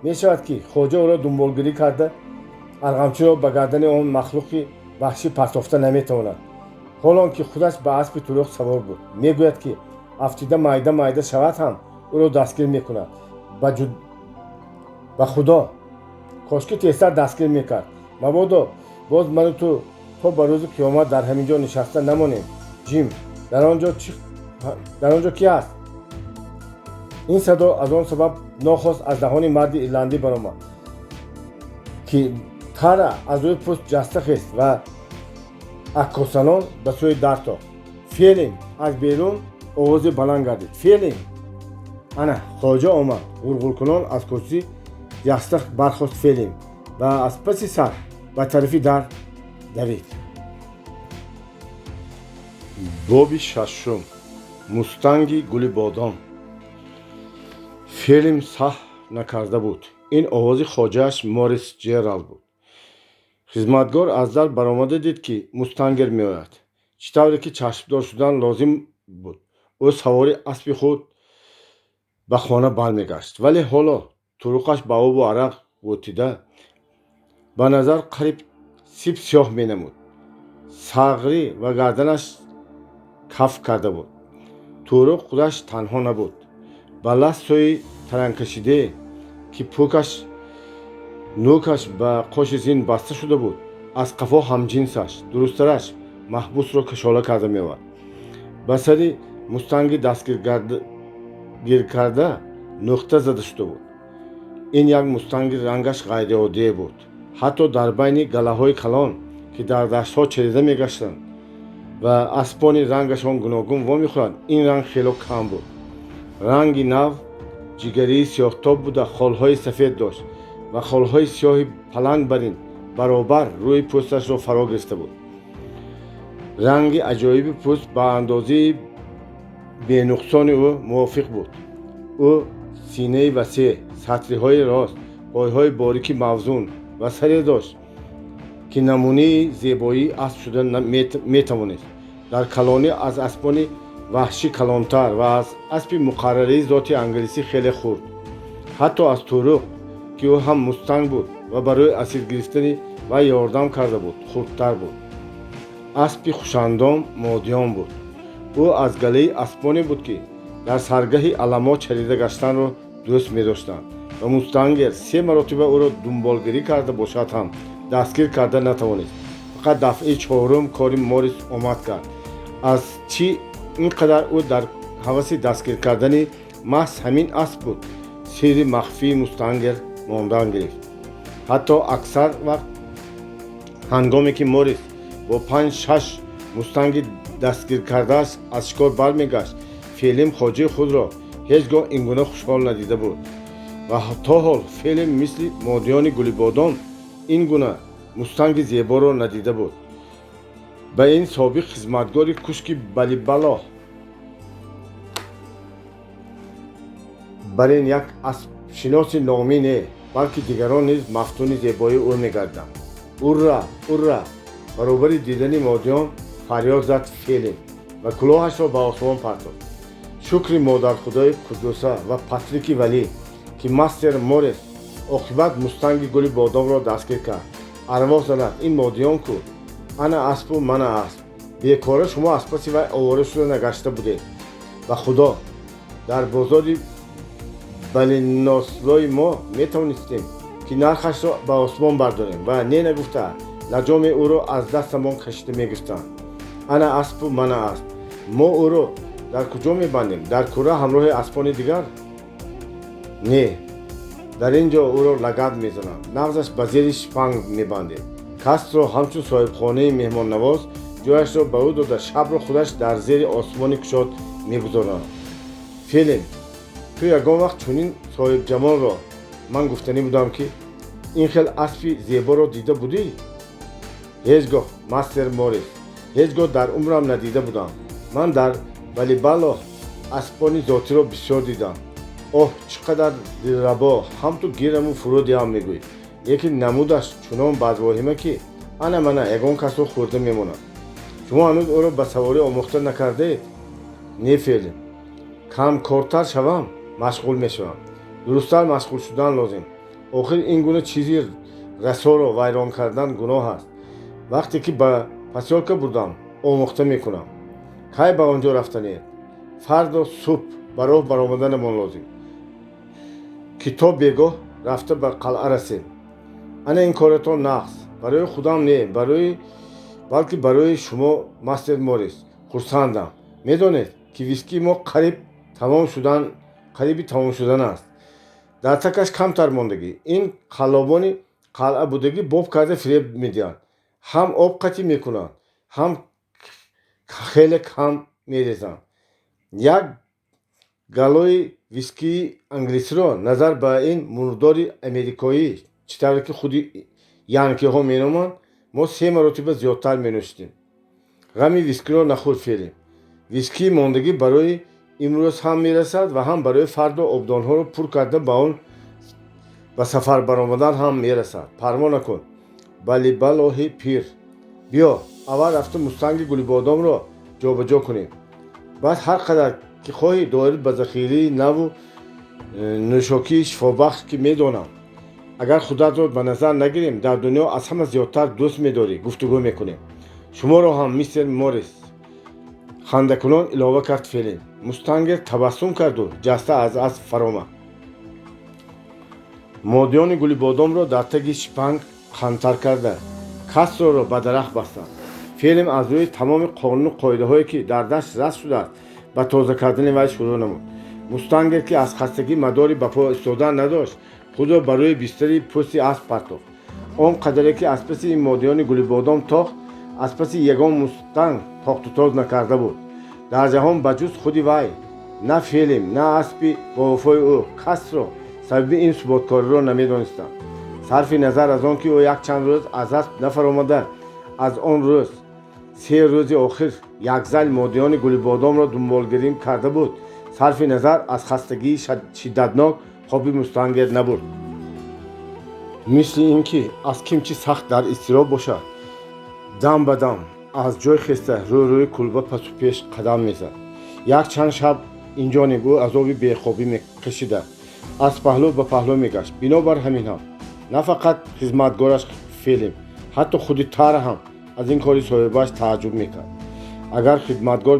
Speaker 1: мешавад, ки хоҷа ӯро дунболгирӣ карда, арғамчиро ба гардани он махлуқи ваҳшӣ партофта наметавонад, ҳолон ки худаш ба аспи туруқ савор буд. Мегӯяд, ки афтида майда майда шавад ҳам, ӯро дастгир мекунад. Ба Худо, кошки тезтар дастгир мекард. Мабодо боз ману ту то ба рӯзи қиёмат дар ҳамин ҷо нишаста намонем. Ҷим, дар он ҷо кӣ ҳаст? Ин садо аз он сабаб нохост аз даҳони марди ирландӣ баромад, ки Тара аз рӯи пӯст ҷаста хест ва аккосанон ба сӯи дар тохт. Фелим! Аз берун овозе баланд гардид. Фелим! Ана хоҷа омад. Ғурғуркунон аз курсӣ ҷаста бархост Фелим ва аз паси сар ба тарафи дар давид. Боби шашум. Мустанги гули бодом. Фелим саҳв накарда буд, ин овози хоҷааш Морис Ҷералд буд. Хизматгор аз дар баромада дид, ки мустангер меояд. Чӣ тавре ки чашмдор шудан лозим буд, ӯ савори аспи худ ба хона бармегашт, вале ҳоло туруқаш ба обу арақ ғӯтида, ба назар қариб сип сиёҳ менамуд. Сағрӣ ва гарданаш каф карда буд. Туруқ худаш танҳо набуд. Ба лассои таранкашидае, ки пӯкаш нӯкаш ба қоши зин баста шуда буд, аз қафо ҳамҷинсаш, дурусттараш маҳбусро кашола карда меовард. Ба сари мустанги дастгиркарда нуқта зада шуда буд. Ин як мустанги рангаш ғайриоддие буд. Ҳатто дар байни галаҳои калон, ки дар даштҳо черида мегаштанд ва аспони рангашон гуногун вомехӯранд, ин ранг хело кам буд. Ранги нав ҷигарии сиёҳтоб буда, холҳои сафед дошт ва холҳои сиёҳи паланг барин баробар рӯи пӯсташро фаро гирифта буд. Ранги аҷоиби пӯст ба андозаи бенуқсони ӯ мувофиқ буд. Ӯ синаи васеъ, сатриҳои рост, пойҳои борики мавзун ва саре дошт, ки намунаи зебоии асп шуда метавонист. Дар калонӣ аз аспони ваҳшӣ калонтар ва аз аспи муқаррарии зоти англисӣ хеле хурд. Ҳатто аз туруқ, ки ӯ ҳам мустанг буд ва барои асир гирифтани вай ёрдам карда буд, хурдтар буд. Аспи хушандом модиён буд. Ӯ аз галаи аспоне буд, ки дар саргаҳи аламо чарида гаштанро дӯст медоштанд ва мустангер се маротиба ӯро дунболгирӣ карда бошад ҳам, дастгир карда натавонист. Фақат дафъаи чорум кори Морис омад кард. Аз чӣ ин қадар ӯ дар ҳаваси дастгир кардани маҳз ҳамин асп буд, сирри махфии мустангер мондан гирифт. Ҳатто аксар вақт, ҳангоме ки Морис бо панҷ-шаш мустанги дастгиркардааш аз шикор бармегашт, Фелим хоҷаи худро ҳеҷ гоҳ ин гуна хушҳол надида буд ва то ҳол Фелим мисли модиёни гулибодом ин гуна мустанги зеборо надида буд. Ба ин собиқ хизматгори кушки Балибало бар ин як аспшиноси номӣ не, балки дигарон низ мафтуни зебоии ӯ мегарданд. Урра, урра! Баробари дидани модиён фарёд зад Фелим ва кулоҳашро ба осмон партофт. Шукри модархудои қуддуса ва Патрики валӣ, ки мастер Морис оқибат мустанги гули бодомро дастгир кард. Арвоҳ занад ин модиён ку! Ана аспу мана асп. Бекора шумо аз паси вай овора шуда нагашта будед. Ба Худо, дар бозори балинослои мо метавонистем, ки нархашро ба осмон бардорем ва не нагуфта Лаҷоми ӯро аз дастамон кашида мегирифтанд. Ана аспу мана асп. Мо ӯро дар куҷо мебандем? Дар кӯра ҳамроҳи аспони дигар? Не, дар ин ҷо ӯро лагад мезанам. Нағзаш ба зери шпанг мебандем. Кастро ҳамчун соҳибхонаи меҳмоннавоз ҷояшро ба ӯ дода, шабро худаш дар зери осмони кушод мегузаронад. Фелим, ту ягон вақт чунин соҳибҷамолро, ман гуфтанӣ будам, ки ин хел аспи зеборо дида будӣ? Ҳеҷ гоҳ, мастер Морис, ҳеҷ гоҳ дар умрам надида будам. Ман дар Балибало аспони зотиро бисёр дидам. Оҳ, чӣ қадар дилрабо! Ҳам ту гираму фурӯ диҳам мегӯӣ, лекин намудаш чунон бадвоҳима, ки ана мана ягон касро хӯрда мемонад. Шумо ҳанӯз ӯро ба саворӣ омӯхта накардаед? Не, Фелим, камкортар шавам, машғул мешавам. Дурусттар машғул шудан лозим. Охир ин гуна чизи расоро вайрон кардан гуноҳ аст. Вақте ки ба посёлка бурдам, омӯхта мекунам. Кай ба он ҷо рафтанед? Фардо субҳ ба роҳ баромаданамон лозим, ки то бегоҳ рафта ба қалъа расем. Ана ин коратон нағз. Барои худам не, барои балки барои шумо, мастер Морис, хурсандам. Медонед, ки вискии мо қариб тамом шудан, қариби тамом шудан аст. Дар такаш камтар мондагӣ. Ин қаллобони қалъа будагӣ боб карда фиреб медиҳанд. Ҳам об қатӣ мекунанд, ҳам хеле кам мерезанд. Як галлои вискии англисиро назар ба ин мурдори америкоӣ, чӣ тавре ки худи янкиҳо меноманд, мо се маротиба зиёдтар менӯшидем. Ғами вискиро нахӯр, Фелим. Вискии мондагӣ барои имрӯз ҳам мерасад ва ҳам барои фардо обдонҳоро пур карда ба он ба сафар баромадан ҳам мерасад. Парво накун, Балибалоҳи пир. Биё, аввал рафта мустанги гулибодомро ҷобаҷо кунем, баъд ҳар қадар ки хоҳӣ доир ба захираи наву нӯшокии шифобахш, ки медонам, агар худатро ба назар нагирем, дар дунё аз ҳама зиёдтар дӯст медорӣ, гуфтугӯ мекунем. Шуморо ҳам, мистер Морис, хандакунон илова кард Фелин. Мустангер табассум карду ҷаста аз асп фаромад. Модиёни гулибодомро дар таги шпанг қантар карда, Кастроро ба дарахт бастанд. Фелим аз рӯи тамоми қонуну қоидаҳое, ки дар дашт расм шудааст, ба тоза кардани вай шурӯъ намуд. Мустангер, ки аз хастагӣ мадори ба по истодан надошт, худро ба рӯи бистари пӯсти асп партофт. Он қадаре ки аз паси ин модиёни гулибодом тохт, аз паси ягон мустанг тохтутоз накарда буд. Дар ҷаҳон ба ҷуз худи вай на Фелим, на аспи бовафои ӯ Кастро сабаби ин суботкориро намедонистанд. Сарфи назар аз он ки ӯ якчанд рӯз аз асп нафаромада, аз он рӯз 3 рӯзи охир якзал модиёни гулибодомро дунболгирӣ карда буд, сарфи назар аз хастагии шиддатнок, хоби мустангер набурд. Мисли ин ки аз ким чи сахт дар изтироб бошад, дам ба дам аз ҷой хеста, рӯрӯи кулба пасу пеш қадам мезад. Якчанд шаб инҷониб ӯ азоби бехобӣ мекашида, аз паҳлӯ ба паҳлӯ мегашт. Бинобар ҳамин ҳам на фақат хизматгораш Фелим, ҳатто худи Тара ҳам аз ин кори соҳибаш тааҷҷуб мекард. Агар хидматгор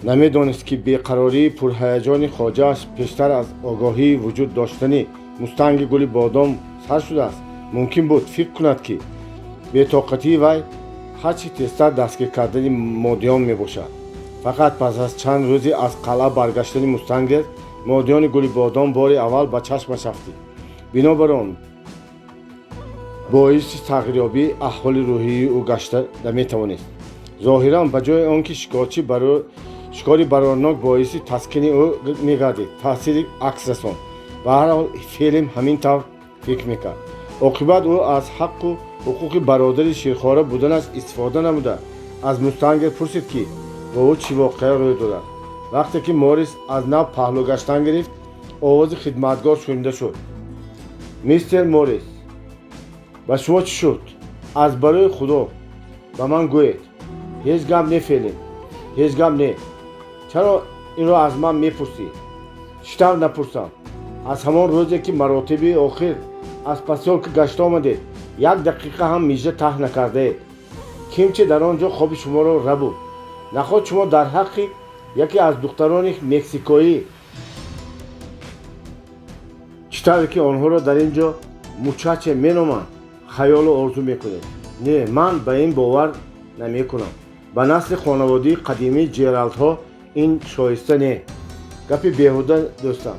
Speaker 1: намедонист, ки беқарории пурҳаяҷони хоҷааш пештар аз огоҳии вуҷуд доштани мустанги гули бодом сар шудааст, мумкин буд фикр кунад, ки бетоқатии вай ҳарчи тезтар дастгир кардани модиён мебошад. Фақат пас аз чанд рӯзи аз қалъа баргаштани мустангер модиёни гули бодом бори аввал ба чашмаш афтид. Бинобар он боиси тағйирёбии аҳволи рӯҳии ӯ гашта наметавонист. Зоҳиран, ба ҷои он ки шикори барорнок боиси таскини ӯ мегардид, таъсири акс расонд. Ба ҳар ҳол, Фелим ҳамин тавр фикр мекард. Оқибат ӯ аз ҳаққу ҳуқуқи бародари ширхора буданаш истифода намуда, аз мустангер пурсид, ки бо ӯ чӣ воқеа рӯй додааст. Вақте ки Морис аз нав паҳлӯ гаштан гирифт, овози хидматгор шунида шуд: «Мистер Морис, ба шумо чӣ шуд? Аз барои Худо ба ман гӯед». «Ҳеҷ гап не, Фелим, ҳеҷ гап не». «Чаро инро аз ман мепурсӣ?» «Чӣ тавр напурсам? Аз ҳамон рӯзе, ки маротиби охир аз посёлка гашта омадед, як дақиқа ҳам мижа таҳ накардаед. Кимчи дар он ҷо хоби шуморо рабуд? Наход шумо дар ҳаққи яке аз духтарони мексикоӣ, чӣ тавре ки онҳоро дар ин ҷо мучаче меноманд, Хаёлу орзу мекунед. Не, ман ба ин бовар намекунам. Ба насли хонаводии қадимии Ҷералдҳо ин шоиста не. Гапи беҳуда, дӯстам.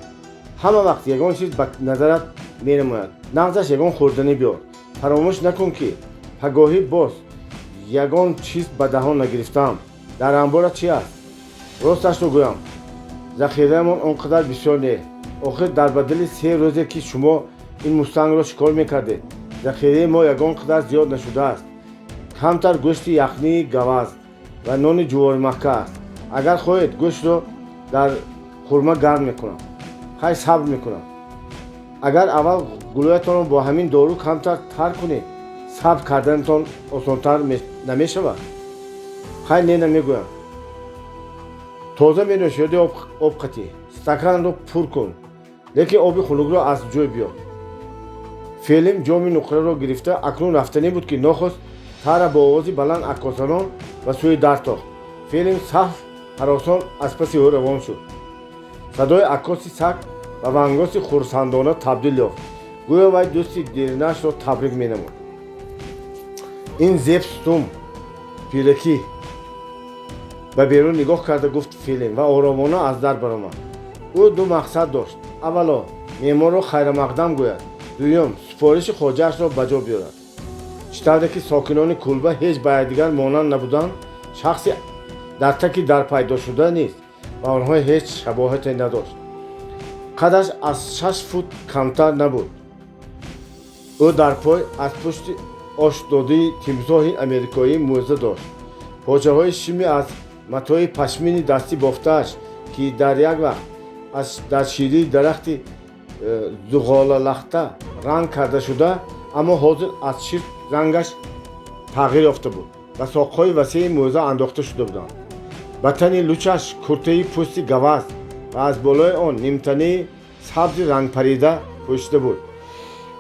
Speaker 1: Ҳама вақт ягон чиз ба назарат менамояд. Нағзаш ягон хӯрданӣ биёр. Фаромӯш накун, ки пагоҳӣ боз ягон чиз ба даҳон нагирифтаам. Дар анбора чӣ аст? Росташро гӯям, захираамон он қадар бисёр не. Охир дар бадали 3 рӯзе, ки шумо ин мустангро шикор мекардед, захираи мо ягон қадар зиёд нашудааст. Камтар гӯшти яхнии гаваз ва нони ҷуворимакка аст. Агар хоҳед, гӯштро дар хурма гарм мекунам. Хай, сабр мекунам. Агар аввал гулӯятонро бо ҳамин дору камтар тар кунед, сабр карданатон осонтар намешавад? Хай, не намегӯям. Тоза менӯшӣ ё об қатӣ? Стаканро пур кун, лекин оби хунукро аз ҷой биёр. Фелим ҷоми нуқраро гирифта, акнун рафтанӣ буд, ки нохост Тара бо овози баланд аккосанон ба сӯи дар тохт. Фелим сахт ҳаросон аз паси ӯ равон шуд. Садои аккоси саг ба вангоси хурсандона табдил ёфт, гӯё вай дӯсти деринашро табрик менамуд. «Ин Зеб Стумп, пиракӣ», ба берун нигоҳ карда гуфт Филим ва оромона аз дар баромад. Ӯ ду мақсад дошт: аввало, меҳмонро хайрамақдам гӯяд, дуюм, супориши хоҷаашро ба ҷо биёрад. Чӣ тавре ки сокинони кулба ҳеҷ ба якдигар монанд набуданд, шахси дар таки дар пайдо шуда низ ба онҳо ҳеҷ шабоҳате надошт. Қадаш аз 6 фут камтар набуд. Ӯ дар пой аз пушти ошдодии тимсоҳи америкоӣ мӯза дошт. Почаҳои шими аз матои пашмини дастӣ бофтааш, ки дар як вақт дар ширии дарахти зуғолалахта ранг карда шуда, аммо ҳозир аз шир рангаш тағйир ёфта буд, ба соқҳои васеи мӯза андохта шуда буданд. Ба тани лучаш куртаи пӯсти гаваз ва аз болои он нимтанаи сабзи рангпарида пӯшида буд,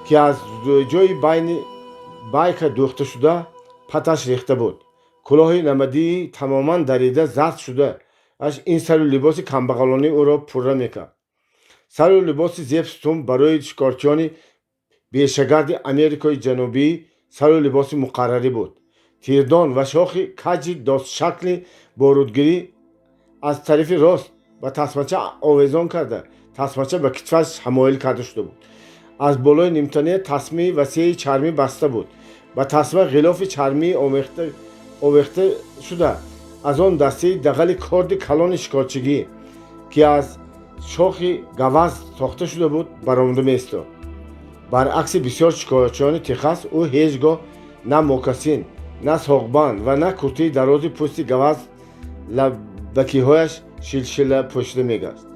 Speaker 1: ки аз ҷои байни байка дӯхта шуда, паташ рехта буд. Кулоҳи намадии тамоман дарида, зард шуда аш ин сару либоси камбағалонии ӯро пурра мекард. Сару либоси Зеб Стумп барои шикорчиёни бешагарди Америкаи Ҷанубӣ сару либоси муқаррарӣ буд. Тирдон ва шохи каҷи досшакли борудгирӣ аз тарафи рост ба тасмача овезон карда, тасмача ба китфаш ҳамоил карда шуда буд. Аз болои нимтана тасмаи васеи чармӣ баста буд. Ба тасма ғилофи чармии овехта шуда, аз он дастаи дағали корди калони шикорчигӣ, ки аз шохи гаваз сохта шуда буд, баромада меистод. Баръакси бисёр шикорчиёни Техас, ӯ ҳеҷ гоҳ на мокасин, на соқбанд ва на куртаи дарози пӯсти гаваз лабакиҳояш шилшила пӯшида мегашт.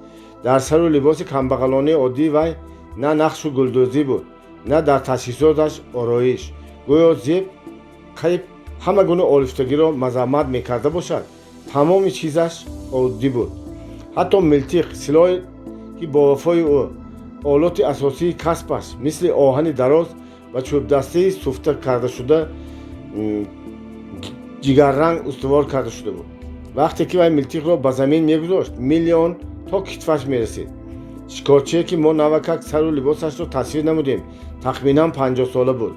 Speaker 1: Дар сару либоси камбағалонаи оддии вай на нақшу гулдӯзӣ буд, на дар таҷҳизоташ ороиш. Гӯё Зеб қариб ҳама гуна олифтагиро мазаммат мекарда бошад. Тамоми чизаш оддӣ буд, ҳатто милтиқ, силоҳе ки бо вафои ӯ олоти асосии касбаш, мисли оҳани дароз ва чӯбдастаи суфта кардашуда, ҷигарранг устувор карда шуда буд. Вақте ки вай милтиқро ба замин мегузошт, мили он то китфаш мерасид. Шикорчие, ки мо навакак сару либосашро тасвир намудем, тахминан 50-сола буд.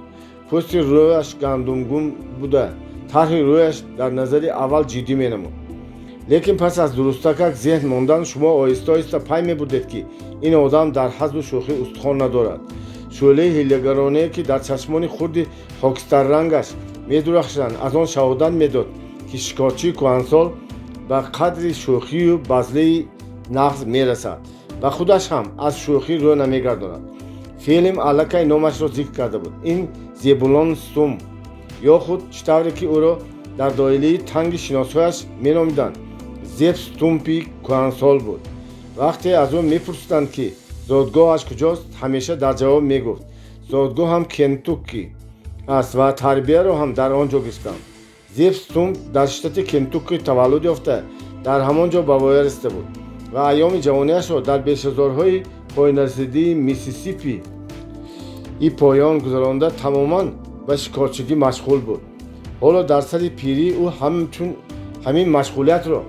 Speaker 1: Пӯсти рӯяш гандумгун буда, тарҳи рӯяш дар назари аввал ҷиддӣ менамуд, лекин пас аз дурустакак зеҳн мондан шумо оҳиста оҳиста пай мебурдед, ки ин одам дар ҳазлу шӯхӣ устухон надорад. Шӯълаи ҳилагаронае, ки дар чашмони хурди хокистаррангаш медурахшиданд, аз он шаҳодат медод, ки шикорчии кӯҳансол ба қадри шӯхию базлаи нағз мерасад ва худаш ҳам аз шӯхӣ рӯ намегардонад. Фелим аллакай номашро зикр карда буд. Ин Зебулон Стумп ё худ, чӣ тавре ки ӯро дар доираи танги шиносҳояш меномиданд, Зеб Стумпи кӯҳансол буд. Вақте аз ӯ мепурсиданд, ки зодгоҳаш куҷост, ҳамеша дар ҷавоб мегуфт: «Зодгоҳам Кентукки аст ва тарбияро ҳам дар он ҷо гирифтам». Зеб Стумп дар штати Кентукки таваллуд ёфта, дар ҳамон ҷо ба воя расида буд ва айёми ҷавониашро дар бешазорҳои поиннарасидии Миссисипи и поён гузаронда, тамоман ба шикорчигӣ машғул буд. Ҳоло дар сари пирӣ ӯ ҳамчун ҳамин машғулиятро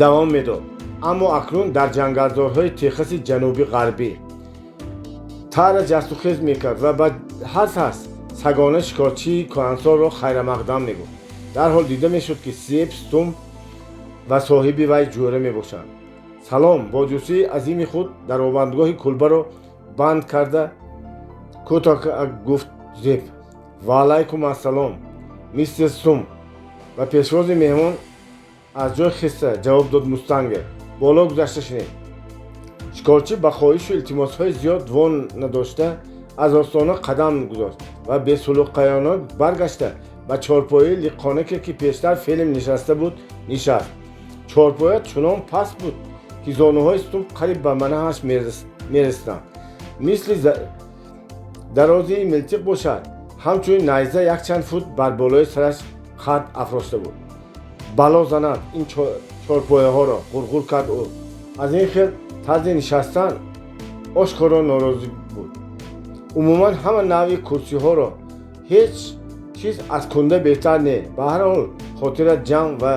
Speaker 1: давом медод, аммо акнун дар ҷангалзорҳои Техаси ҷануби ғарбӣ. Тара ҷастухез мекард ва ба ҳар фасл сагона шикорчии кӯҳансолро хайрамақдам мегуфт. Дарҳол дида мешуд, ки Зеб Стумп ва соҳиби вай ҷӯра мебошанд. Салом! Бо ҷуссаи азими худ даробандгоҳи кулбаро банд карда, кӯтоҳ гуфт Зеб. Ва алайкум ассалом, мистер Стумп, ба пешвози меҳмон аз ҷой хиста ҷавоб дод мустангер. Боло гузашта шинед. Шикорчӣ ба хоҳишу илтимосҳои зиёд вон надошта аз остона қадам гузошт ва бесулуққаёна баргашта ба чорпояи лиққонаке, ки пештар Фелим нишаста буд, нишаст. Чорпоя чунон паст буд, ки зонуҳои Стумп қариб ба манаҳаш мерасиданд. Мисли дарозии милтиқ бошад, ҳамчунин найза якчанд фут бар болои сараш қад афрошта буд. Бало занад ин чорпояҳоро, ғурғур кард ӯ. Аз ин хел тарзи нишастан ошкоро норозӣ буд. Умуман, ҳама навъи курсиҳоро ҳеҷ чиз аз кунда беҳтар не. Ба ҳар ҳол, хотира ҷамъ ва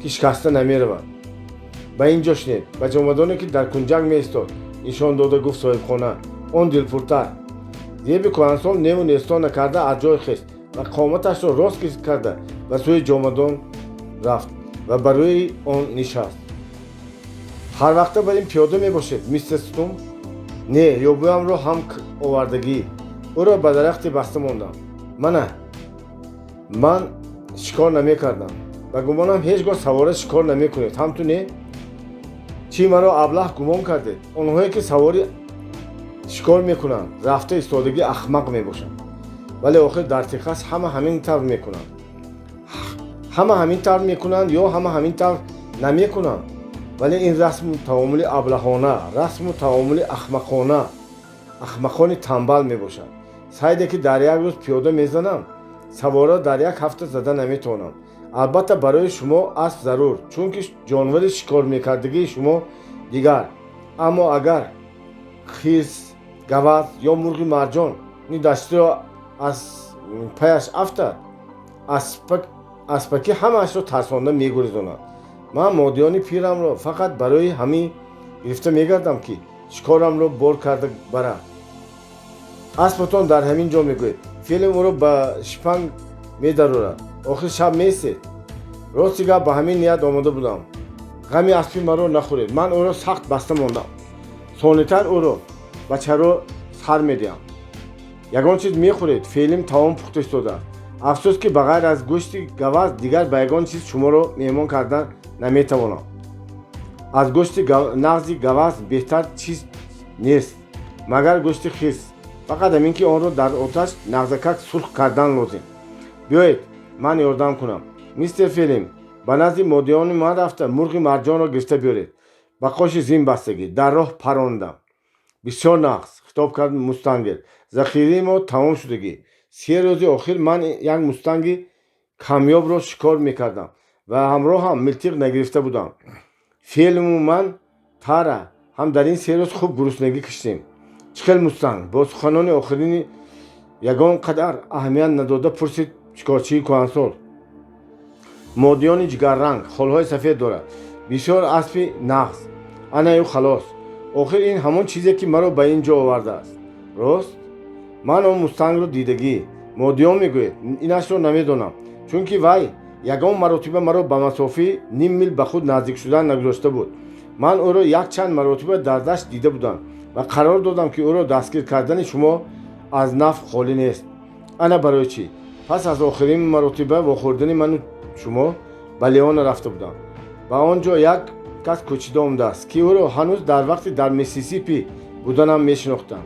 Speaker 1: ки шикаста намеравад. Ба ин ҷо шинед, ба ҷомадоне, ки дар кунҷак меистод, нишон дода гуфт соҳибхона. Он дилпуртар. Зеби кӯҳансол неву несто накарда аз ҷой хест ва қоматашро рост карда ба сӯи ҷомадон рафт ва ба рӯи он нишаст. Ҳар вақта бар ин пиёда мебошед, мистер Стумп? Не, ёбуямро ҳам овардагӣ. Ӯро ба дарахте баста мондам. Мана, ман шикор намекардам. Ба гумонам, ҳеҷ гоҳ савора шикор намекунед, ҳам ту не? Чӣ, маро аблаҳ гумон кардед? Онҳое, ки савори шикор мекунанд, рафта истодагӣ ахмақ мебошанд. Вале охир дар Техас ҳама ҳамин тавр мекунанд. Ҳама ҳамин тавр мекунанд ё ҳама ҳамин тавр намекунанд, вале ин расму таомули аблаҳона, расму таомули ахмақона, ахмақони тамбал мебошад. Сайде, ки дар як рӯз пиёда мезанам, савора дар як ҳафта зада наметавонам. Албатта, барои шумо асп зарур, чунки ҷонвари шикор мекардагии шумо дигар. Аммо агар хирс, гаваз ё мурғи марҷони даштиро аз паяш афтад, аспакӣ ҳамаашро тарсонда мегурезонад. Ман модиёни пирамро фақат барои ҳамин гирифта мегардам, ки шикорамро бор карда барад. Аспатон дар ҳамин ҷо мегӯед. Фелим ӯро ба шипанг медарорад. Охир шаб меистед. Рости гап, ба ҳамин ният омода будам. Ғами аспи маро нахӯред, ман ӯро сахт баста мондам. Сонитар ӯро ба чаро сар медиҳам. Ягон чиз мехӯред? Фелим таом пухта истодааст. Афсӯс, ки ба ғайр аз гӯшти гаваз дигар ба ягон чиз шуморо меҳмон кардан наметавонам. Аз гӯшти нағзи гаваз беҳтар чиз нест, магар гӯшти хирс. Фақат ҳамин, ки онро дар оташ нағзакак сурх кардан лозим. Биёед, ман ёрдам кунам. Мистер Фелим, ба назди модиёни ман рафта, мурғи марҷонро гирифта биёред. Ба қоши зин бастагӣ, дар роҳ парондам. Бисёр нағз, хитоб кард мустангер. Захираи мо тамом шудагӣ. 3 рӯзи охир ман як мустанги камёбро шикор мекардам ва ҳамроҳам милтиқ нагирифта будам. Фелиму ман, Тара ҳам дар ин 3 рӯз хуб гуруснагӣ киштем. Чӣ хел мустанг? Бо суханони охирини ягон қадар аҳамият надода пурсид шикорчии кӯҳансол. Модиёни ҷигарранг, холҳои сафед дорад. Бисёр аспи нағз. Анаю халос. Охир ин ҳамон чизе, ки маро ба ин ҷо овардааст. Рост, ман он мустангро дидагӣ. Модиён мегӯед? Инашро намедонам, чунки вай ягон маротиба маро ба масофаи ним мил ба худ наздик шудан нагузошта буд. Ман ӯро якчанд маротиба дар дашт дида будам ва қарор додам, ки ӯро дастгир кардани шумо аз нафъ холӣ нест. Ана барои чӣ пас аз охирин маротиба вохӯрдани ману шумо ба Леона рафта будам. Ба он ҷо як кас кӯчида омадааст, ки ӯро ҳанӯз дар вақти дар Миссисипи буданам мешинохтам.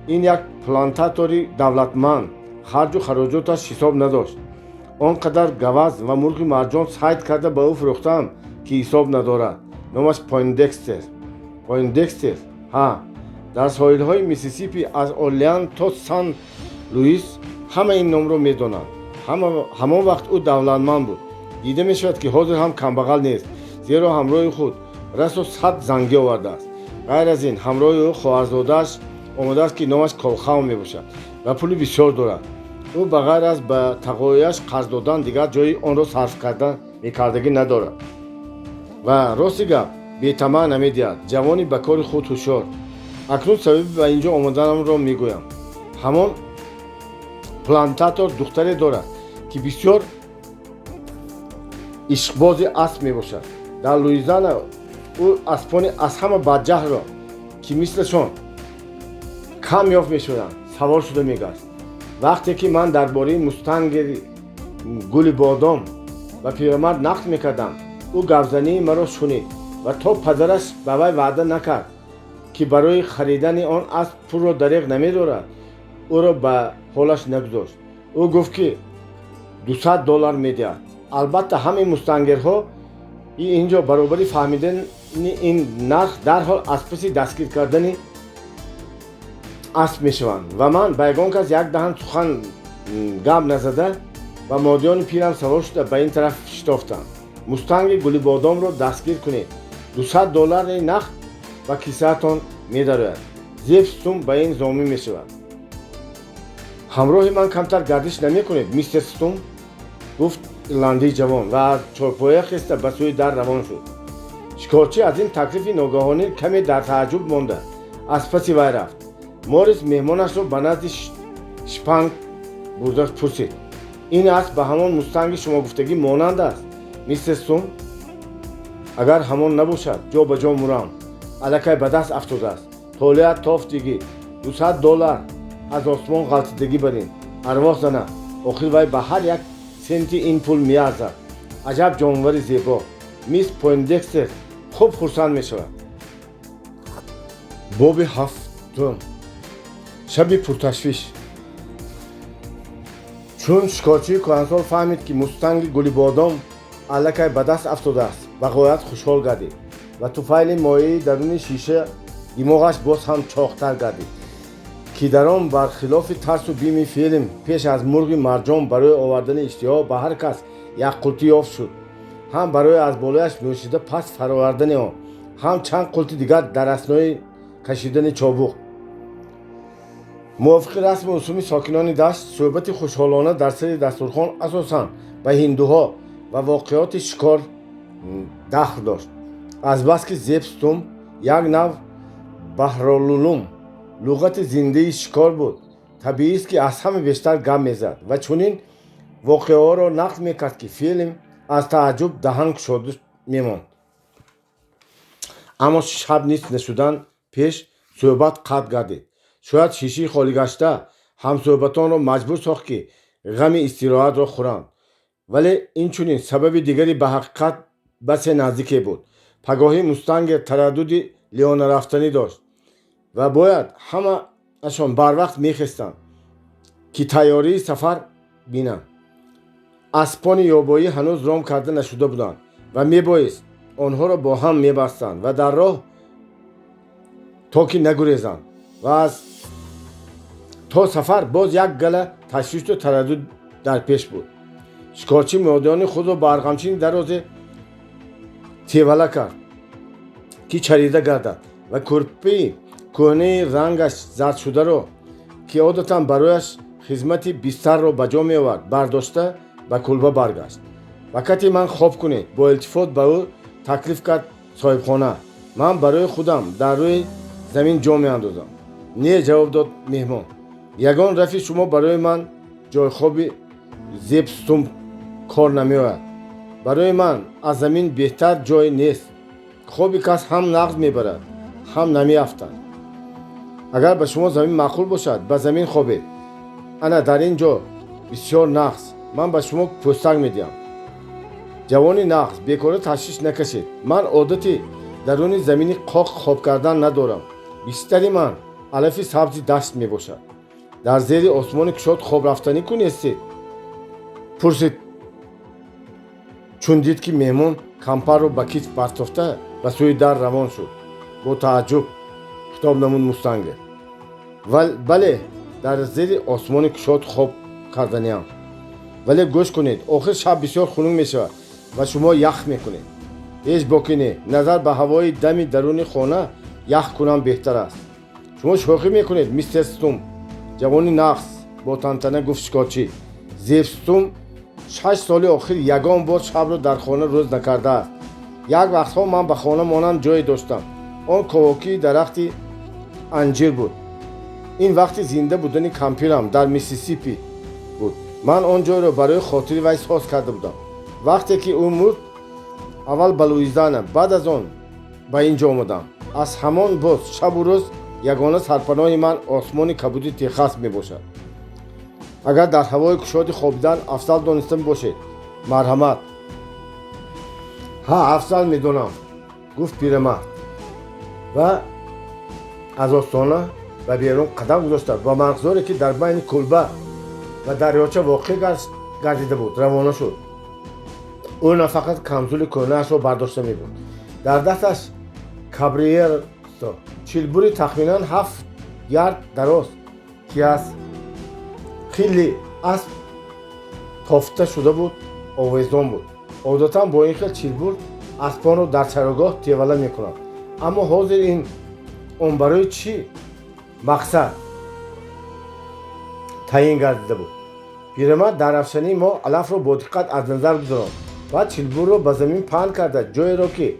Speaker 1: Ин як плантатори давлатманд, харҷу хароҷоташ ҳисоб надошт. Он қадар гаваз ва мурғи марҷон сайд карда ба ӯ фурӯхтаам, ки ҳисоб надорад. Номаш Пойндекстер. Пойндекстер, ҳа. Дар соҳилҳои Миссисипи аз Орлеан то Сан Луис ҳама ин номро медонанд. Ҳамон вақт ӯ давлатманд буд. Дида мешавад, ки ҳозир ҳам камбағал нест, зеро ҳамроҳи худ расо 100 зангӣ овардааст. Ғайр аз ин, ҳамроҳи ӯ хоҳарзодааш омадааст, ки номаш Колхаун мебошад ва пули бисёр дорад. Ӯ ба ғайр аз ба тағояш қарз додан дигар ҷои онро сарф кардан мекардагӣ надорад ва, рости гап, бетамаъ намедиҳад. Ҷавони ба кори худ ҳушёр. Акнун сабаби ба ин ҷо омаданамро мегӯям. Ҳамон плантатор духтаре дорад, ки бисёр ишқбози асп мебошад. Дар Луизиана ӯ аспони аз ҳама бадҷаҳрро, ки мислашон кам ёфт мешуданд, савор шуда мегашт. Вақте ки ман дар бораи мустангери гули бодом ба пирамард нақл мекардам, ӯ гапзании маро шунид ва то падараш ба вай ваъда накард, ки барои харидани он асп пулро дареғ намедорад, ӯро ба ҳолаш нагузошт. Ӯ гуфт, ки $200 медиҳад. Албатта, ҳамаи мустангерҳо ин ҷо баробари фаҳмидани ин нарх дарҳол аз паси дастгир кардани асп мешаванд ва ман ба ягон кас як даҳан сухан гап назада, ба модиёни пирам савор шуда, ба ин тараф шитофтам. Мустанги гулибодомро дастгир кунед, $200 нақд ба кисаатон медарояд. Зеб Стум ба ин зомин мешавад. Ҳамроҳи ман камтар гардиш намекунед, мистер Стум? Гуфт ирландии ҷавон ва аз чорпоя хеста ба сӯи дар равон шуд. Шикорчӣ аз ин таклифи ногаҳонӣ каме дар тааҷҷуб монда, аз паси вай рафт. Морис меҳмонашро ба назди шпанг бурда пурсид: «Ин асп ба ҳамон мустанги шумогуфтагӣ монанд аст, мистер Стум?» «Агар ҳамон набошад, ҷо ба ҷо мурам. Аллакай ба даст афтодааст. Толеат тофт, йигит. $200 аз осмон ғалтидагӣ барин. Арвоҳ зана, охир вай ба ҳар як сенти ин пул меарзад. Аҷаб ҷонвари зебо! Мисс Пойндекстер хуб хурсанд мешавад». Боби ҳафтум. Шаби пурташвиш. Чун шикорчии кӯҳансол фаҳмид, ки мустанги гулибодом аллакай ба даст афтодааст, ба ғоят хушҳол гардид ва туфайли моеи даруни шиша димоғаш боз ҳам чоқтар гардид, ки дар он бархилофи тарсу бими филм пеш аз мурғи марҷон барои овардани иштиҳо ба ҳар кас як қултӣ ёфт шуд, ҳам барои аз болояш нӯшида паст фаровардани он, ҳам чанд қулти дигар дар аснои кашидани чобуқ. Мувофиқи расму русуми сокинони дашт, суҳбати хушҳолона дар сари дастурхон асосан ба ҳиндуҳо ва воқеоти шикор дахл дошт. Азбаски Зеб Стум як нав баҳролулум, луғати зиндаи шикор буд, табиист, ки аз ҳама бештар гап мезад ва чунин воқеаҳоро нақл мекард, ки Филм аз тааҷҷуб даҳан кушода мемонд. Аммо шаб нисф нашудан пеш суҳбат қатъ гардид. Шояд шишии холигашта ҳамсуҳбатонро маҷбур сохт, ки ғами истироҳатро хӯранд, вале инчунин сабаби дигари ба ҳақиқат басе наздике буд. Пагоҳӣ мустангер тараддуди лионарафтанӣ дошт ва бояд ҳамаашон барвақт мехестанд, ки тайёрии сафар бинанд. Аспони ёбоӣ ҳанӯз ром карда нашуда буданд ва мебоист онҳоро бо ҳам мебастанд ва дар роҳ то ки нагурезанд ва аз то сафар боз як гала ташвишу тараддуд дар пеш буд. Шикорчӣ модиёни худро ба арғамчини дарозе тевала кард, ки чарида гардад, ва кӯрпаи кӯҳнаи рангаш зардшударо, ки одатан барояш хизмати бистарро ба ҷо меовард, бардошта ба кулба баргашт. «Ба кати ман хоб кунед», бо илтифот ба ӯ таклиф кард соҳибхона. «Ман барои худам дар рӯи замин ҷо меандозам». «Не», ҷавоб дод меҳмон, «ягон рафи шумо барои ман ҷойхоби Зеб Стум кор намеояд. Барои ман аз замин беҳтар ҷой нест. Хоби кас ҳам нағз мебарад, ҳам намеафтад. Агар ба шумо замин маъқул бошад, ба замин хобед. Ана дар ин ҷо бисёр нағз. Ман ба шумо пӯстак медиҳам». «Ҷавони нағз, бекора ташвиш накашед. Ман одати даруни замини қоқ хоб кардан надорам. Бистари ман алафи сабзи дашт мебошад». «Дар зери осмони кушод хоб рафтанӣ ку нестед?» пурсид, чун дид, ки меҳмон кампарро ба китф партофта, ба сӯи дар равон шуд. Бо тааҷҷуб хитоб намуд мустангер. «Бале, дар зери осмони кушод хоб карданиам. Вале гӯш кунед, охир шаб бисёр хунук мешавад ва шумо ях мекунед». «Ҳеҷ боке не. Назар ба ҳавои дами даруни хона ях кунам беҳтар аст». «Шумо шӯхӣ мекунед, мистер Стум, ҷавони нағз», бо тантана гуфт шикорчӣ. «Зеб Стум 6 соли охир ягон бор шабро дар хона рӯз накардааст. Як вақтҳо ман ба хона монанд ҷое доштам. Он ковокии дарахти анҷир буд. Ин вақти зинда будани кампирам дар Миссисипи буд. Ман он ҷойро барои хотири вай соз карда будам. Вақте ки ӯ мурд, аввал ба Луизиана, баъд аз он ба ин ҷо омадам. Аз ҳамон боз шабу рӯз ягона сарпаноҳи ман осмони кабуди Техас мебошад. Агар дар ҳавои кушоди хобидан афзал дониста бошед, марҳамат. Ҳа, афзал медонам, гуфт пирамард ва аз остона ба берун қадам гузошта, ба марғзоре, ки дар байни кулба ва дарёча воқеъ гардида буд, равона шуд. Ӯ на фақат камзули кӯҳнаашро бардошта мебуд. Дар дасташ кабриерто, чилбури тахминан 7 ярд дароз, ки аз хили асп тофта шуда буд, овезон буд. Одатан бо ин хел чилбур аспонро дар чарогоҳ тевала мекунанд, аммо ҳозир ин он барои чӣ мақсад таъин гардида буд? Пирамард дар равшании моҳ алафро бо диққат аз назар гузаронд, баъд чилбурро ба замин паҳн карда, ҷоеро, ки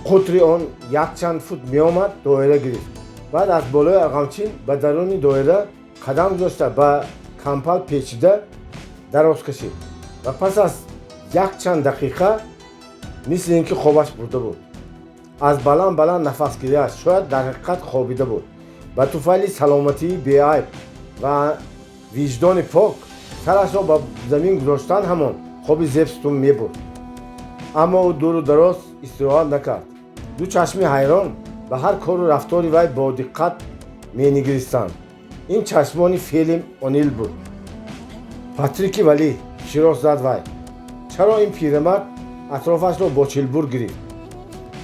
Speaker 1: қутри он якчанд фут меомад, доира гирифт. Баъд аз болои арғамчин ба даруни доира қадам гузошта, ба кампал печида дароз кашид ва пас аз якчанд дақиқа мисли ин ки хобаш бурда буд, аз баланд баланд нафасгириаш шояд дар ҳақиқат хобида буд. Ба туфайли саломатии беайб ва виҷдони пок сарашро ба замин гузоштан ҳамон хоби Зеб Стумп мебурд. Аммо ӯ дуру дароз истироҳат накард. Ду чашми ҳайрон ба ҳар кору рафтори вай бо диққат менигаристанд. Ин чашмони Фелим Онил буд. Патрики Валӣ, широқ зад вай. Чаро ин пирамард атрофашро бо чилбур гирифт?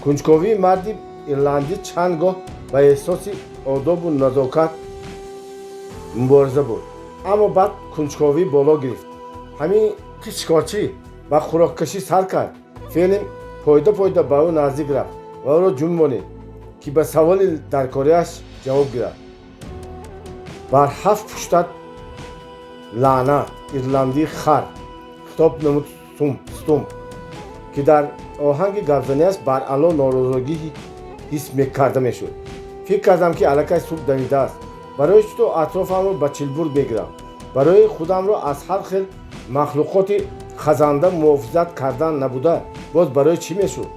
Speaker 1: Кунҷковии марди ирландӣ чанд гоҳ ба эҳсоси одобу назокат мубориза буд, аммо баъд кунҷковӣ боло гирифт. Ҳамин ки шикорчӣ ба хӯроккашӣ сар кард, Фелим пойда пойда ба ӯ наздик рафт ва ӯро ҷунбонид, ки ба саволи даркориаш ҷавоб гирад. Бар ҳафт пуштат лаънат, ирландии хар, хитоб намуд Стумп, ки дар оҳанги гапзанияш баръало норозигӣ ҳис мекарда мешуд. Фикр кардам, ки аллакай субҳ дамидааст. Барои чӣ ту атрофамро ба чилбур мегирам? Барои худамро аз ҳар хел махлуқоти хазанда муҳофизат кардан набуда, боз барои чӣ мешуд?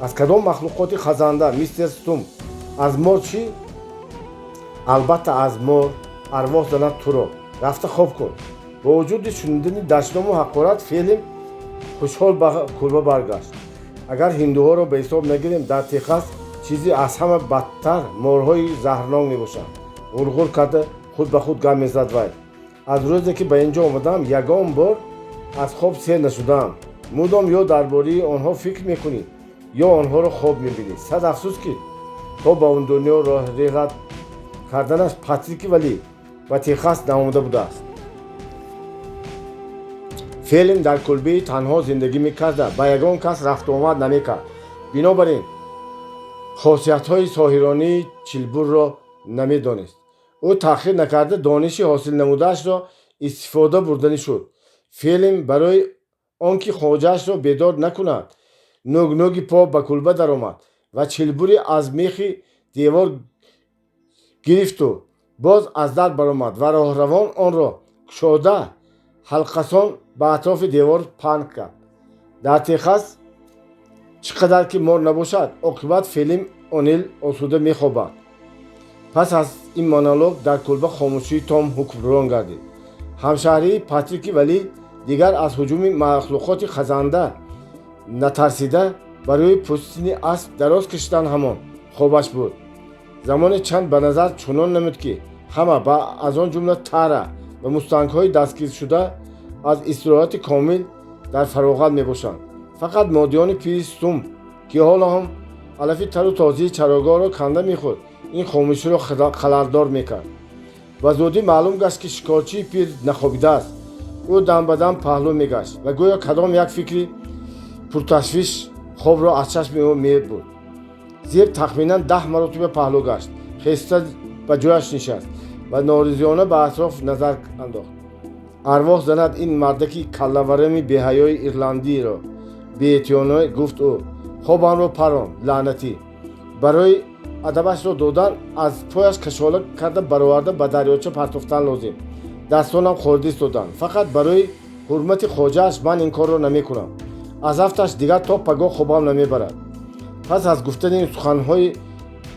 Speaker 1: Аз кадом махлуқоти хазанда, мистер Стумп? Аз мор чӣ? Албатта, аз мор. Арвоҳ занад туро, рафта хоб кун. Бо вуҷуди шунидани дашному ҳақорат, Фелим хушҳол ба кулба баргашт. Агар ҳиндуҳоро ба ҳисоб нагирем, дар Техас чизи аз ҳама бадтар морҳои заҳрнок мебошанд, ғурғур карда худ ба худ гап мезад вай. Аз рӯзе ки ба ин ҷо омадаам, ягон бор аз хоб сер нашудаам. Мудом ё дар бораи онҳо фикр мекунӣ, ё онҳоро хоб мебинӣ. Сад афсӯс, ки то ба он дунё реҳлат карданаш Патрики Валӣ ба Техас наомада будааст. Фелим дар кулбаи танҳо зиндагӣ мекарда, ба ягон кас рафтуомад намекард, бинобар ин хосиятҳои соҳиронии чилбурро намедонист. Ӯ таъхир накарда дониши ҳосил намудаашро истифода бурданӣ шуд. Фелим барои он ки хоҷаашро бедор накунад, нӯгнӯги по ба кулба даромад ва чилбури аз мехи девор гирифту боз аз дар баромад ва роҳравон онро кушода, ҳалқасон ба атрофи девор паҳн кард. Дар Техас чӣ қадар ки мор набошад, оқибат Фелим Онил осуда мехобад. Пас аз ин монолог дар кулба хомӯшии том ҳукмрон гардид. Ҳамшаҳрии Патрики Валӣ дигар аз ҳуҷуми махлуқоти хазанда натарсида, барои пӯстини асп дароз кашидан ҳамон хобаш буд. Замоне чанд ба назар чунон намуд, ки ҳама, ба аз он ҷумла Тара ва мустангҳои дастгиршуда, аз истироҳати комил дар фароғат мебошанд. Фақат модиёни пири Стумп, ки ҳоло ҳам алафи тару тозаи чарогоҳро канда мехӯрд, ин хомӯширо халалдор мекард. Ба зудӣ маълум гашт, ки шикорчии пир нахобидааст. Ӯ дам ба дам паҳлӯ мегашт ва гӯё кадом як фикри пурташвиш хобро аз чашми ӯ мебурд. Зеб тахминан 10 маротиба паҳлӯ гашт, хеста ба ҷояш нишаст ва норизиёна ба атроф назар андохт. Арвоҳ занад ин мардаки каллаварами беҳаёи ирландиро, беэътино гуфт ӯ. Хобамро парон, лаънатӣ. Барои Адабашро додан, аз пояш кашола карда бароварда, ба дарёча партофтан лозим. Дастонам хорда истоданд. Фақат барои ҳурмати хоҷааш ман ин корро намекунам. Аз афташ дигар то пагоҳ хобам намебарад. Пас аз гуфтани ин суханҳои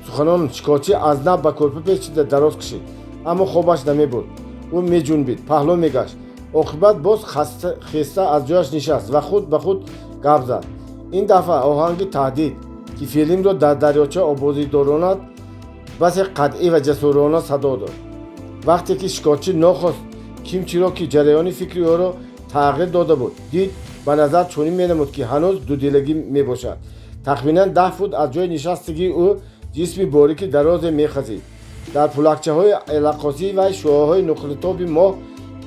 Speaker 1: суханон шикорчӣ аз нав ба кӯрпа печида дароз кашид, аммо хобаш намебурд. Ӯ меҷунбид, паҳлӯ мегашт. Оқибат боз хеста аз ҷояш нишаст ва худ ба худ гап зад. Ин дафъа оҳанги таҳдид, ки Фелимро дар дарёча обозӣ доронад, басе қатъӣ ва ҷасурона садо дод. Вақте ки шикорчӣ нохост кимчиро, ки ҷараёни фикри ӯро тағйир дода буд, дид, ба назар чунин менамуд, ки ҳанӯз дудилагӣ мебошад. Тахминан 10 фут аз ҷои нишастагии ӯ ҷисми борики дарозе мехазид. Дар пулакчаҳои алақосии вай шуоҳои нуқратоби моҳ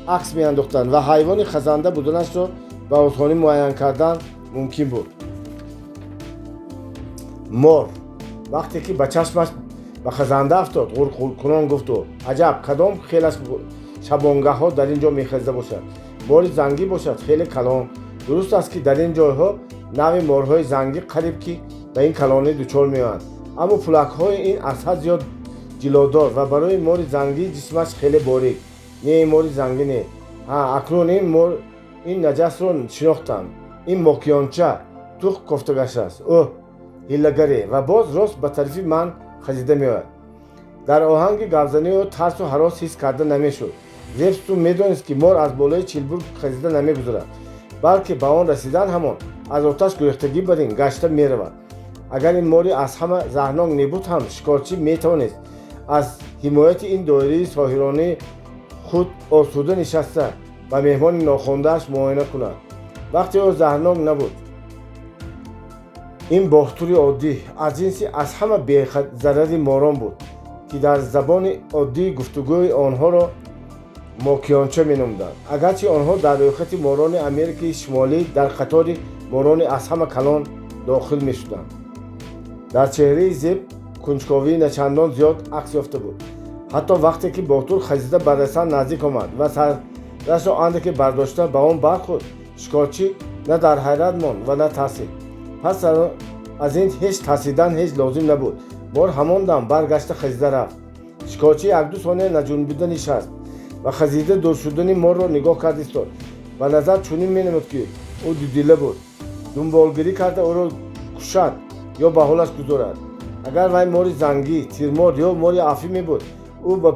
Speaker 1: акс меандохтанд ва ҳайвони хазанда буданашро ба осонӣ муайян кардан мумкин буд. Мор вақте ки ба чашмаш ба хазанда афтод, ғурғуркунон гуфт ӯ: «Аҷаб, кадом хелаш шабонгаҳҳо дар ин ҷо мехезда бошад? Мори зангӣ бошад, хеле калон. Дуруст аст, ки дар ин ҷойҳо навъи морҳои зангӣ қариб ки ба ин калонӣ дучор меоянд, аммо пулакҳои ин аз ҳад зиёд ҷилодор ва барои мори зангӣ ҷисмаш хеле борик. Не, ин мори зангӣ не. Ҳа, акнун ин мор, ин наҷасро шинохтам. Ин мокионча тухм кофта гаштааст. Ӯҳ, ҳиллагаре, ва боз рост ба тарафи ман хазида меояд». Дар оҳанги гапзании ӯ тарсу ҳарос ҳис карда намешуд. Зеб Стум медонист, ки мор аз болои чилбур хазида намегузарад, балки ба он расидан ҳамон аз оташ гурехтагӣ барин гашта меравад. Агар ин мори аз ҳама заҳрнок мебуд ҳам, шикорчӣ метавонист аз ҳимояти ин доираи соҳиронии худ осуда нишаста, ба меҳмони нохондааш муоина кунад. Вақте ӯ заҳрнок набуд. Ин боҳтури оддӣ аз ҷинси аз ҳама безарари морон буд, ки дар забони оддии гуфтугӯи онҳоро мокионча меномуданд, агарчи онҳо дар рӯйхати морони Америкаи Шимолӣ дар қатори морони аз ҳама калон дохил мешуданд. Дар чеҳраи Зеб кунҷковии начандон зиёд акс ёфта буд, ҳатто вақте ки боҳтур хазида ба расан наздик омад ва сарашро андаке бардошта ба он бархӯрд. Шикорчӣ на дар ҳайрат монд ва на тарсид. Пас аз ин ҳеҷ тарсидан ҳеҷ лозим набуд. Мор ҳамон дам баргашта хазида рафт. Шикорчӣ якду сония наҷунбида нишаст ва хазида дур шудани морро нигоҳ кард истод. Ба назар чунин менамуд, ки ӯ дудила буд: дунболгирӣ карда ӯро кушад ё ба ҳолаш гузорад. Агар вай мори зангӣ, тирмор ё мори афӣ мебуд, ӯ ба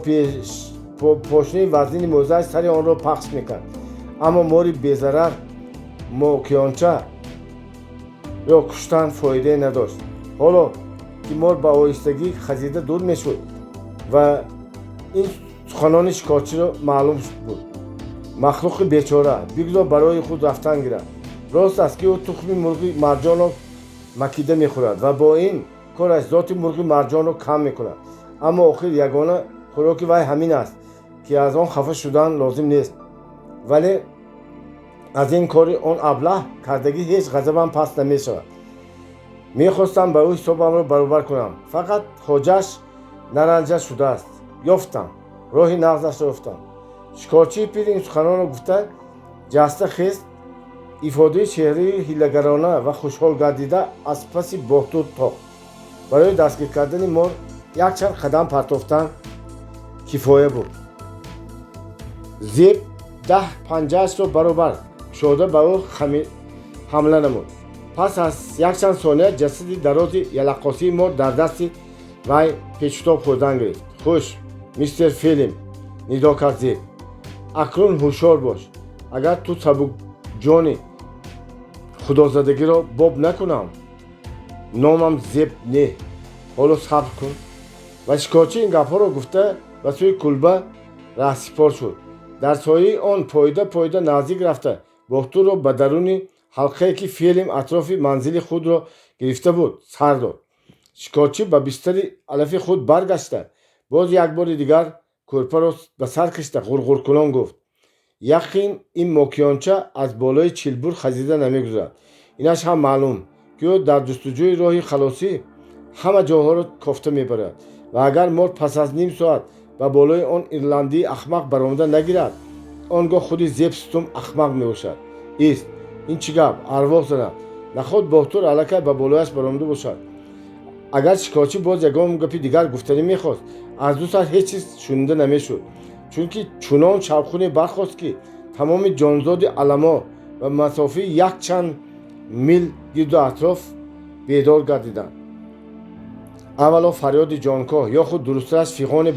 Speaker 1: пошнаи вазнини мӯзааш сари онро пахш мекард, аммо мори безарар мокионча ё куштан фоидае надошт. Ҳоло ки мор ба оҳистагӣ хазида дур мешуд ва ин суханони шикорчиро маълум буд: махлуқи бечора, бигзор барои худ рафтан гирад. Рост аст, ки ӯ тухми мурғи марҷонро макида мехӯрад ва бо ин кораш зоти мурғи марҷонро кам мекунад, аммо охир ягона хӯроки вай ҳамин аст, ки аз он хафа шудан лозим нест. Вале аз ин кори он аблаҳ кардагӣ ҳеҷ ғазабам паст намешавад. Мехостам ба ӯ ҳисобамро баробар кунам, фақат хоҷааш наранҷа шудааст. Ёфтам, роҳи нағзашро ёфтам. Шикорчии пир ин суханонро гуфта, ҷаста хест, ифодаи чеҳраи ҳилагарона ва хушҳол гардида аз паси боҳтур тохт. Барои дастгир кардани мор якчанд қадам партофтан кифоя буд. Зеб 10 панҷаашро баробар кушода ба ӯ ҳамла намуд. Пас аз якчанд сония ҷасади дарози ялақосии мор дар дасти вай печутоб хӯрдан гирифт. «Хуш, мистер Фелим», нидо кард Зеб, «акнун ҳушёр бош. Агар ту сабукҷони худозадагиро боб накунам, номам Зеб не. Ҳоло сабр кун». Ва шикорчӣ ин гапҳоро гуфта, ба сӯи кулба раҳсипор шуд. Дар сояи он поида поида наздик рафта, боҳтурро ба даруни ҳалқае, ки Фелим атрофи манзили худро гирифта буд, сар дод. Шикорчӣ ба бистари алафи худ баргашта, боз як бори дигар кӯрпаро ба сар кашида, ғурғуркунон гуфт: «Яқин, ин мокионча аз болои чилбур хазида намегузарад. Инаш ҳам маълум, ки ӯ дар ҷустуҷӯи роҳи халосӣ ҳама ҷойҳоро кофта мебарад. Ва агар мор пас аз ним соат ба болои он ирландии ахмақ баромада нагирад, он гоҳ худи Зеб Стум ахмақ мебошад. Ист, ин чӣ гап, арвоҳ занад? Наход боҳтур аллакай ба болояш баромада бошад?» Агар шикорчӣ боз ягон гапи дигар гуфтанӣ мехост, аз ду сар ҳеҷ чиз шунида намешуд, чунки чунон шавқуне бархост, ки тамоми ҷонзоди аламо ва масофаи якчанд мил гирду атроф бедор гардиданд. Аввало фарёди ҷонкоҳ ё худ дурусттараш фиғоне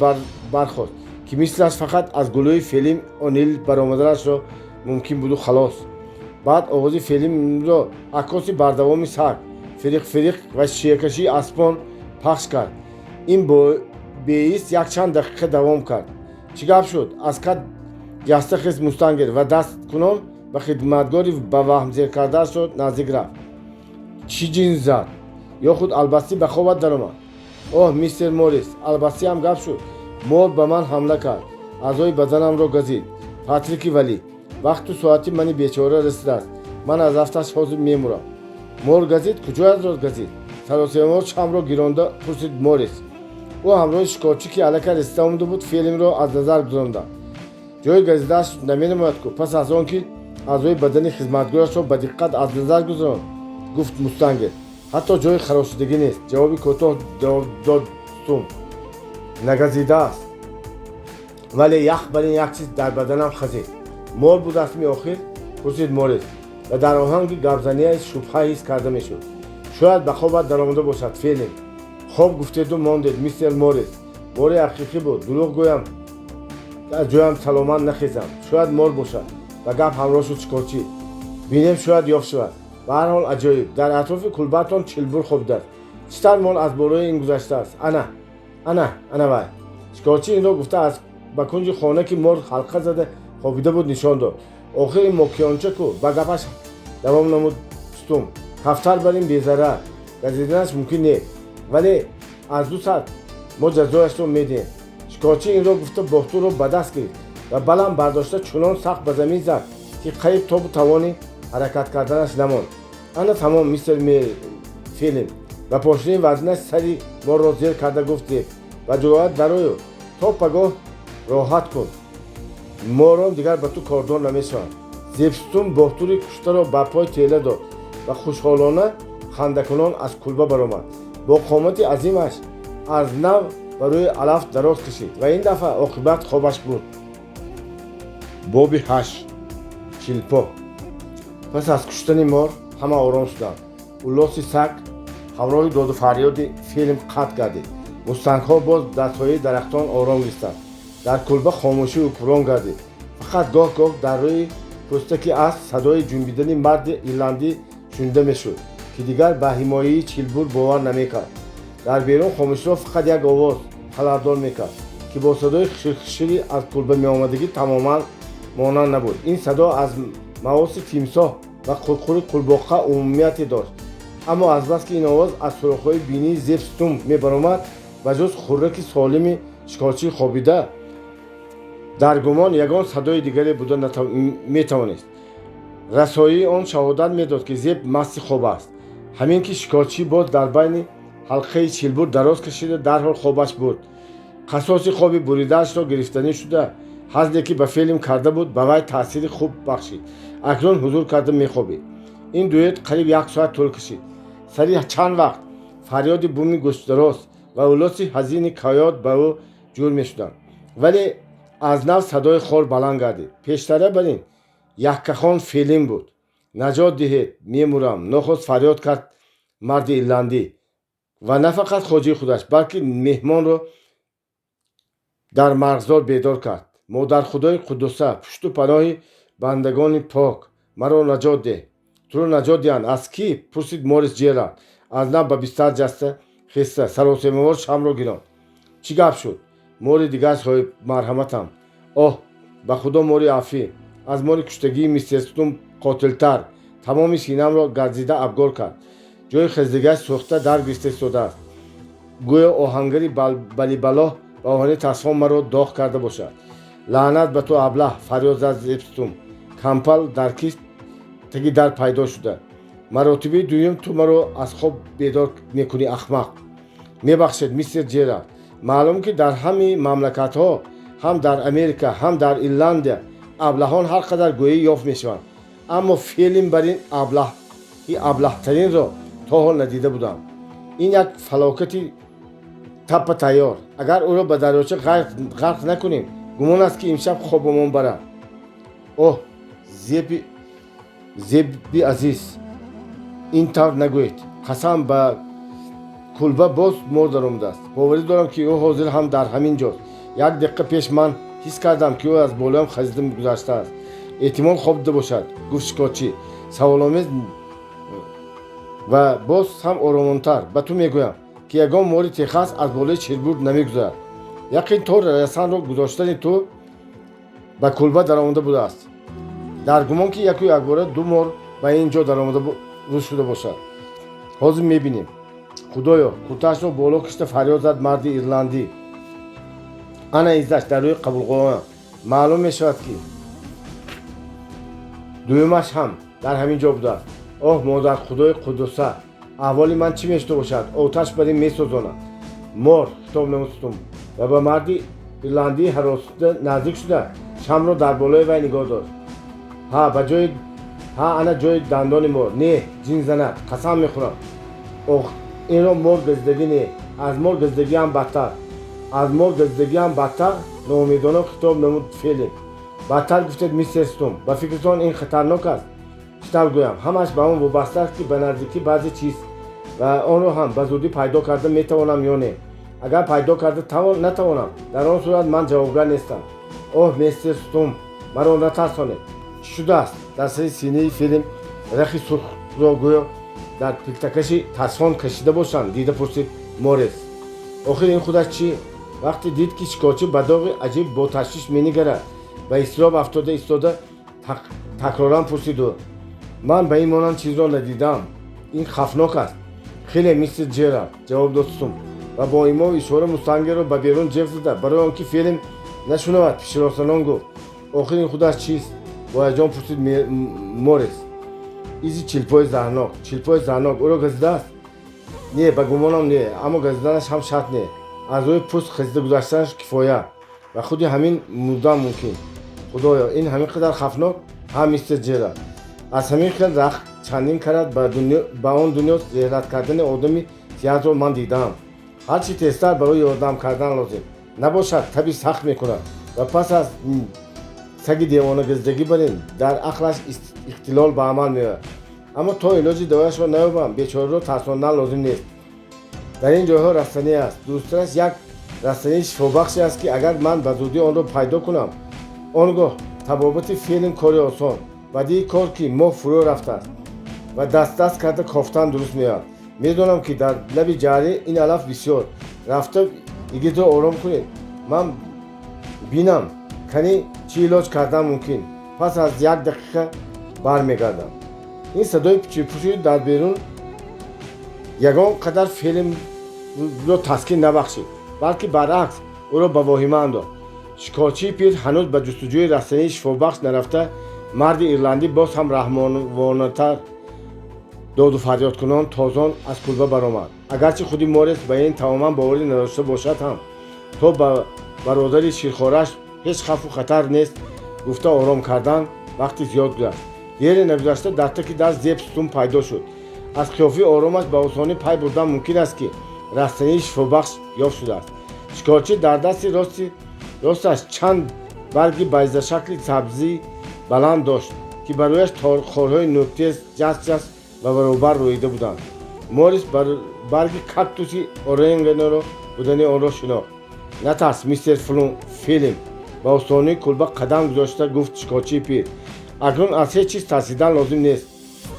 Speaker 1: бархост, ки мислаш фақат аз гулӯи Фелим О'Нил баромаданашро мумкин буду халос. Баъд овози Фелимро аккоси бардавоми саг, фириқ-фириқ ва шиякашии аспон пахш кард. Ин беист якчанд дақиқа давом кард. Чӣ гап шуд? Аз кат ҷаста хест мустангер ва дасткунон ба хидматгори ба ваҳм зер кардаашро наздик рафт. Чӣ ҷин зад? Ё худ албастӣ ба хобат даромад? Оҳ, мистер Моррис, албастиам гап шуд. Мор ба ман ҳамла кард, аъзои баданамро газид. Патрики валӣ, вақту соати мани бечора расидааст. Ман аз афташ ҳозир мемурам. Мор газид? Куҷоятро газид? Саросемавор шамро гиронда пурсид Моррис. Ӯ ҳамроҳи шикорчӣ, ки аллакай расида омада буд, Фелимро аз назар гузаронданд. Ҷои газидааш наменамояд ку. Пас аз он ки аъзои бадани хизматгорашро ба диққат аз назар гузаронд, гуфт мустангер: ҳатто ҷои харошидагӣ нест, ҷавоби кӯтоҳ дод Стум. Нагазидааст, вале ях барин як чиз дар баданам хазид. Мор будастми охир? Пурсид Моррис ва дар оҳанги гапзанияш шубҳа ҳис карда мешуд. Шояд ба хобат даромада бошад, Фелим. Хоб гуфтеду мондед, мистер Моррис. Мори ҳақиқӣ буд. Дурӯғ гӯям, аз ҷоям саломат нахезам. Шояд мор бошад, ба гап ҳамроҳ шуд шикорчӣ. Бинем, шояд ёфт шавад. Ба ҳар ҳол, аҷоиб, дар атрофи кулбаатон чилбур хобидааст. Чӣ тавр мор аз болои ин гузаштааст? Ана, ана, ана вай. Шикорчӣ инро гуфта, аз ба кунҷи хона, ки мор ҳалқа зада хобида буд, нишон дод. Охир ин мокионча ку, ба гапаш давом намуд Стум. Кафтар бар ин безарар, газиданаш мумкин не, вале аз ду сар мо ҷазояшро медиҳем. Шикорчӣ инро гуфта, боҳтурро ба даст гирифт ва баланд бардошта чунон сахт ба замин зад, ки қариб тобу тавони ҳаракат карданаш намонд. Ана тамом, мистер Фелим, ба пошнаи вазнаш сари морро зер карда гуфт Зеб. Ба ҷоят дарою то пагоҳ роҳат кун. Морон дигар ба ту кордор намешаванд. Зебстум боҳтури куштаро ба пой тела дод ва хушҳолона хандакунон аз кулба баромад. Бо қомати азимаш аз нав ба рӯи алаф дароз кашид ва ин дафъа оқибат хобаш бурд. Боби ҳашт. Чилпо. Пас аз куштани мор ҳама ором шуданд. Уллоси саг ҳамроҳи доду фарёди Фелим қатъ гардид. Мустангҳо боз дар сояи дарахтон ором гирифтанд. Дар кулба хомӯшӣ ҳукмрон гардид. Фақат гоҳ гоҳ дар рӯи пӯстаки асп садои ҷунбидани марди ирландӣ шунида мешуд, ки дигар ба ҳимояи чилбур бовар намекард. Дар берун хомӯширо фақат як овоз халалдор мекард, ки бо садои хиширхишири аз кулба меомадагӣ тамоман монанд набуд. Ин садо аз мавоси тимсоҳ ва қурқури қурбоқа умумияте дошт, аммо азбаски ин овоз аз сӯрохҳои бинии Зеб Стум мебаромад, ба ҷуз хурраки солими шикорчии хобида дар гумон ягон садои дигаре буда метавонист. Расоии он шаҳодат медод, ки Зеб масти хоб аст. Ҳамин ки шикорчӣ боз дар байни ҳалқаи чилбур дароз кашида, дарҳол хобаш бурд. Қасоси хоби буридаашро гирифтанӣ шуда, ҳазле ки ба Фелим карда буд, ба вай таъсири хуб бахшид. Акнун ҳузур карда мехобид. Ин дуэт қариб як соат тӯл кашид. Сари чанд вақт фарёди буми гӯштдароз ва улоси ҳазини койот ба ӯ ҷур мешуданд, вале аз нав садои хор баланд гардид. Пештара бар ин яккахон Фелим буд. Наҷот диҳед, мемурам, нохост фарёд кард марди ирландӣ ва на фақат хоҷаи худаш, балки меҳмонро дар марғзор бедор кард. Модархудои қуддуса, пушту паноҳи бандагони пок, маро наҷот деҳ! Туро наҷот диҳанд? Аз кӣ? Пурсид Морис Ҷералд, аз нав ба бистар ҷаста хеста саросемавор шамро гиронд. Чӣ гап шуд? Мори дигар, соҳиб марҳаматам. Оҳ, ба худо, мори афӣ аз мори куштагии мистер Стум қотилтар. Тамоми синамро газида абгор кард. Ҷои хездагиаш сӯхта дар гирифта истодааст, гӯё оҳангари балибалоҳ ба оҳани тасфон маро доғ карда бошад. Лаънат ба ту, аблаҳ! Фарёд зад Зебстум, кампал дар кист таги дар пайдо шуда. Маротибаи дуюм ту маро аз хоб бедор мекунӣ, ахмақ. Мебахшед, мистер Ҷералд. Маълум, ки дар ҳамаи мамлакатҳо, ҳам дар Америка, ҳам дар Ирландия, аблаҳон ҳар қадар гӯӣ ёфт мешаванд, аммо Фелим бар ин аблаҳи аблаҳтаринро то ҳол надида будам. Ин як фалокати таппа тайёр. Агар ӯро ба дарёча ғарқ накунем, гумон аст, ки имшаб хобамон барад. Оҳ, Зебби азиз, ин тавр нагӯед. Қасам, ба кулба боз мор даромадааст. Боварӣ дорам, ки ӯ ҳозир ҳам дар ҳамин ҷост. Як дақиқа пеш ман ҳис кардам, ки ӯ аз болоям хазида гузаштааст. Эҳтимол, хоб дида бошад, гуфт шикорчӣ саволомез ва боз ҳам оромонтар. Ба ту мегӯям, ки ягон мори техас аз болои чирбурд намегузарад. Яқин, то расанро гузоштани ту ба кулба даромада будааст. Дар гумон, ки яку якбора ду мор ба ин ҷо даромада рӯз шуда бошад. Ҳозир мебинем. Худоё! Куртаашро боло кишта фарёд зад марди ирландӣ. Ана изаш дар рӯи қабулғоҳам. Маълум мешавад, ки дуюмаш ҳам дар ҳамин ҷо будааст. Оҳ, модар худои қуддуса, аҳволи ман чӣ мешуда бошад? Оташ бар ин месӯзонад. Мор! Хитоб намуд Стумп ва ба марди ирландии ҳаросида наздик шуда, шамро дар болои вай нигоҳ дошт. Ҳа, ба ҷои, ҳа, ана ҷои дандони мор. Не, ҷинзанак, қасам мехӯрам, ох, инро мор газидагӣ не, аз мор газидагӣ ҳам бадтар, аз мор газидагӣ ҳам бадтар, ноумедона хитоб намуд Фелим. Бадтар гуфтед, мистер Стумп? Ба фикртон, ин хатарнок аст? Чӣ тавр гӯям, ҳамаш ба он вобаста аст, ки ба наздикӣ баъзе чиз ва онро ҳам ба зудӣ пайдо карда метавонам ё не. Агар пайдо карда натавонам, дар он сурат ман ҷавобгар нестам. Оҳ, мистер Стумп, маро натарсонед. Чӣ шудааст? Дар сари синаи Фелим рахи сурхро гӯё дар пилтакаши тасфон кашида бошанд дида пурсид Морес. Охир ин худаш чӣ? Вақте дид, ки шикорчӣ ба доғи аҷиб бо ташвиш менигарад, ба изтироб афтода истода такроран пурсид ӯ: Ман ба ин монанд чизро надидаам. Ин хавфнок аст. Хеле, мистер Ҷерард, ҷавоб дод Стумп ва бо имову ишора мустангерро ба берун ҷеғ зада, барои он ки Фелим нашунавад, пиширосанон гуфт. Охир ин худаш чист? Бо ҳаяҷон пурсид Морес. Изи чилпои заҳрнок. Чилпои заҳрнок ӯро газидааст? Не, ба гумонам, не, аммо газиданаш ҳам шарт не. Аз рӯи пӯст хазида гузаштанаш кифоя ва худи ҳамин мурдан мумкин. Худоё, ин ҳамин қадар хавфнок? Ҳа, мистер Ҷерард, аз ҳамин хел рахт чандин карат ба он дунё реҳлат кардани одами сиҳатро ман дидаам. Ҳарчи тезтар барои ёрдам кардан лозим, набошад, таби сахт мекунад ва пас аз саги девонагазидагӣ барин дар ақлаш ихтилол ба амал меояд. Аммо то илоҷи давояшро наёбам, бечораро тарсондан лозим нест. Дар ин ҷойҳо растанӣ аст. Дурусттараш, як растании шифобахше аст, ки агар ман ба зудӣ онро пайдо кунам, он гоҳ табобати Фелим кори осон. Бадии кор, ки моҳ фурӯ рафтааст ва даст-даст карда кофтан дуруст меояд. Медонам, ки дар лаби ҷарӣ ин алаф бисёр. Рафта йигитро ором кунед, ман бинам, кани чӣ илоҷ кардан мумкин. Пас аз як дақиқа бармегардам. Ин садои пучипучи дар берун ягон қадар Фелимро таскин набахшид, балки баръакс ӯро ба воҳима андохт. Шикорчии пир ҳанӯз ба ҷустуҷӯи растании шифобахш нарафта, марди ирландӣ боз ҳам раҳмонвонатар доду фарёдкунон тозон аз кулба баромад. Агарчи худи Морес ба ин тамоман боварӣ надошта бошад ҳам, то ба бародари ширхораш ҳеҷ хавфу хатар нест гуфта ором кардан вақти зиёд гузашт. Дере нагузашта дар таки дар Зеб Стумп пайдо шуд. Аз қиёфаи оромаш ба осонӣ пай бурдан мумкин аст, ки растании шифобахш ёфт шудааст. Шикорчӣ дар дасти росташ чанд барги байзашакли сабзӣ баланд дошт, ки ба рӯяш хорҳои нӯктез ҷаст ҷаст ва баробар рӯида буданд. Морис барги кактуси оренгеноро будани онро шинохт. Натарс, мистер Фелим, ба остонаи кулба қадам гузошта гуфт шикорчии пир. Акнун аз ҳеҷ чиз тарсидан лозим нест.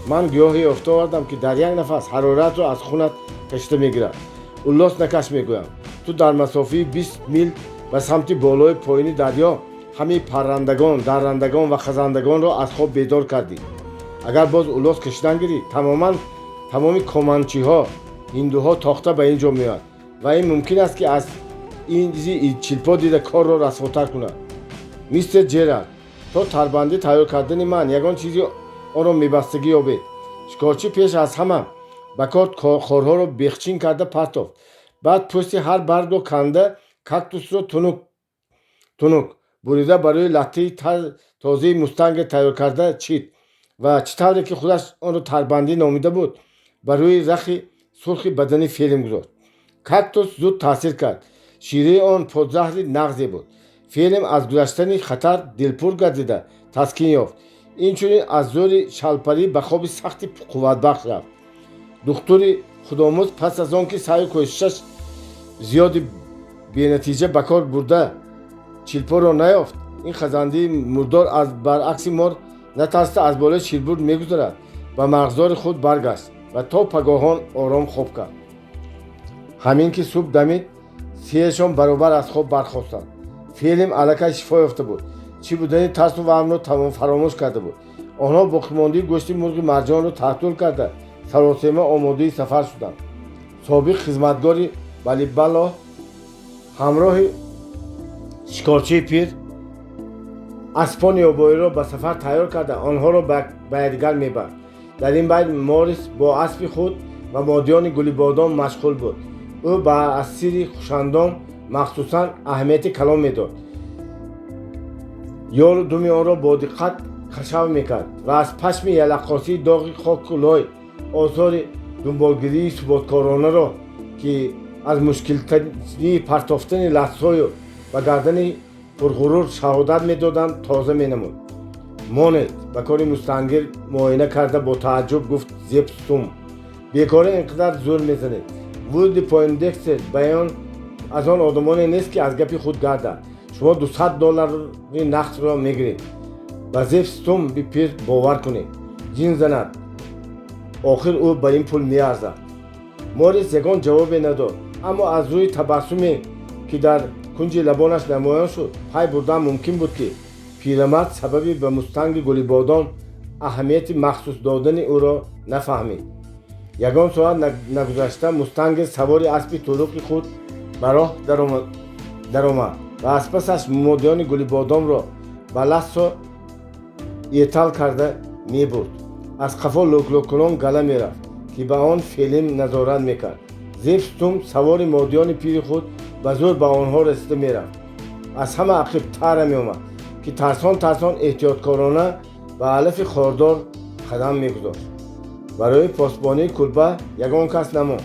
Speaker 1: Ман гиёҳе ёфта овардам, ки дар як нафас ҳароратро аз хунат кашида мегирад. Уллос накаш, мегӯям. Ту дар масофаи 20 мил ба самти болои поёни дарё ҳамаи паррандагон, даррандагон ва хазандагонро аз хоб бедор кардӣ. Агар боз уллос кашидан гирӣ, тамоман тамоми команчиҳо, ҳиндуҳо тохта ба ин ҷо меояд ва ин мумкин аст, ки аз изи чилпо дида корро расвотар кунад. Мистер Ҷерард, то тарбандӣ тайёр кардани ман ягон чизи онро мебастагӣ ёбед. Шикорчӣ пеш аз ҳама ба кор хорҳоро бехчин карда партофт. Баъд пӯсти ҳар баргро канда, кактусро тунук тунук бурида, барои латтаи тозаи мустанге тайёр карда чид ва чӣ тавре ки худаш онро тарбандӣ номида буд, ба рӯи рахи сурхи бадани Фелим гузошт. Кактус зуд таъсир кард. Шираи он подзаҳри нағзе буд. Фелим аз гузаштани хатар дилпур гардида таскин ёфт. Инчунин аз зӯри шалпарӣ ба хоби сахти қувватбахш рафт. Духтури худомӯз пас аз он ки саъю кӯшишаш зиёди бенатиҷа ба кор бурда чилпоро наёфт, ин хазандаи мурдор аз баръакси мор натарсида аз болои чилбур мегузарад, ба марғзори худ баргашт ва то пагоҳон ором хоб кард. Ҳамин ки субҳ дамид, сеяшон баробар аз хоб бархостанд. Фелим аллакай шифо ёфта буд, чӣ будани тарсу ваҳмро тамом фаромӯш карда буд. Онҳо боқимондаи гӯшти мурғи марҷонро таҳтул карда, саросема омодаи сафар шуданд. Собиқ хизматгори Балибало ҳамроҳи шикорчии пир аспони ёбоиро ба сафар тайёр карда, онҳоро ба якдигар мебард. Дар ин байн Морис бо аспи худ ва модиёни гулибодом машғул буд. Ӯ ба асири хушандом махсусан аҳамияти калон медод, ёлу думи онро бо диққат хашав мекард ва аз пашми ялаққосии доғи хоку лой осори дунболгирии суботкоронаро, ки аз мушкилтарии партофтани лассою ба гардани пурғурур шаҳодат медоданд, тоза менамуд. «Монед», ба кори мустангир муоина карда, бо тааҷҷуб гуфт Зеб Стум. «Бекора ин қадар зӯр мезанед. Вуди Пойндекстер баён аз он одамоне нест, ки аз гапи худ гардад. Шумо 200 доллари нақдро мегиред. Ба Зеб Стум пир бовар кунед. Ҷин занад, охир ӯ ба ин пул меарзад». Морис ягон ҷавобе надод, аммо аз рӯи табассуме, ки дар кунҷи лабонаш намоён шуд, пай бурдан мумкин буд, ки пирамард сабаби ба мустанги гулибодом аҳамияти махсус додани ӯро нафаҳмид. Ягон соат нагузашта мустангер савори аспи туруқи худ ба роҳ даромад ва аз пасаш модиёни гулибодомро ба лассо этал карда мебурд. Аз қафо лӯклӯккунон гала мерафт, ки ба он Фелим назорат мекард. Зеб Стум савори модиёни пири худ ба зӯр ба онҳо расида мерафт. Аз ҳама ақиб Тара меомад, ки тарсон тарсон эҳтиёткорона ба алафи хордор қадам мегузошт. Барои посбонии кулба ягон кас намонд.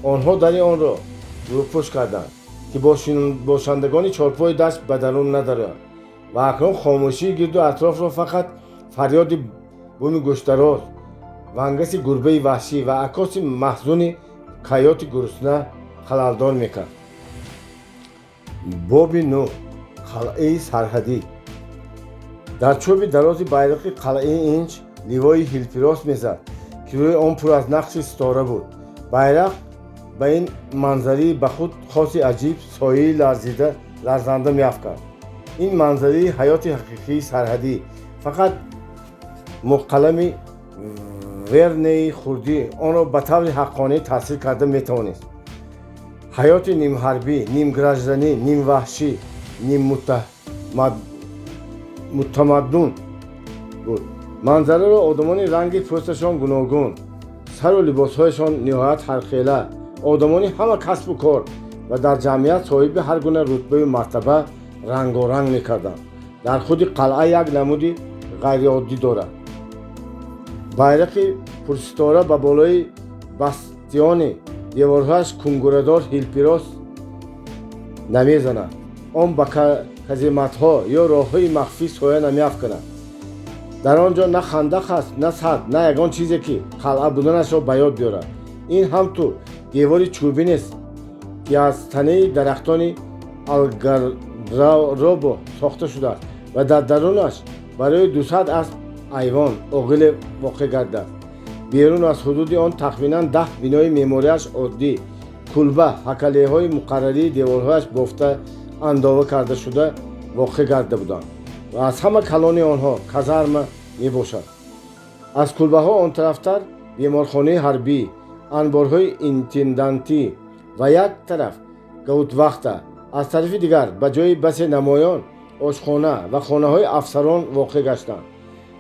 Speaker 1: Онҳо дари онро рӯпӯш карданд, ки бошандагони чорпои дашт ба дарун надароянд, ва акнун хомӯшии гирду атрофро фақат фарёди буми гӯштдароз, вангаси гурбаи ваҳшӣ ва акоси маҳзуни койоти гурусна халалдор мекард. Боби нӯҳ. Қалъаи сарҳадӣ. Дар чӯби дарози байрақи қалъаи Инч ливои ҳилпирос мезад, ки рӯи он пур аз нақши ситора буд. Байрақ ба ин манзарии ба худ хоси аҷиб сояи ларзида ларзанда меафканд. Ин манзарии ҳаёти ҳақиқии сарҳадӣ фақат муқалами Вернеи хурдӣ онро ба таври ҳаққонӣ таъсир карда метавонист. Ҳаёти нимҳарбӣ, нимгражданӣ, нимваҳшӣ, ниммутамаддун буд. Манзараро одамони ранги пӯсташон гуногун, сару либосҳояшон ниҳоят ҳархела, одамони ҳама касбу кор ва дар ҷамъият соҳиби ҳар гуна рутбаю мартаба рангоранг мекарданд. Дар худи қалъа як намуди ғайриоддӣ дорад. Байрақи пурситора ба болои бастиони деворҳояш кунгурадор ҳилпирос намезанад. Он ба казематҳо ё роҳҳои махфӣ соя намеафканад. Дар он ҷо на хандақ аст, на сад, на ягон чизе, ки қалъа буданашро ба ёд биёрад. Ин ҳам ту девори чӯбӣ нест, ки аз танаи дарахтони алгаробо сохта шудааст ва дар дарунаш барои 200 асп айвон оғиле воқеъ гардааст. Берун аз ҳудуди он тахминан 10 бинои меъмориаш оддӣ, кулба, ҳакалеҳои муқаррарии деворҳояш бофта андова карда шуда воқеъ гарда буданд ва аз ҳама калони онҳо казарма мебошад. Аз кулбаҳо онтарафтар беморхонаи ҳарбӣ, анборҳои интендантӣ ва як тараф гауптвахта, аз тарафи дигар ба ҷои басе намоён ошхона ва хонаҳои афсарон воқеъ гаштанд.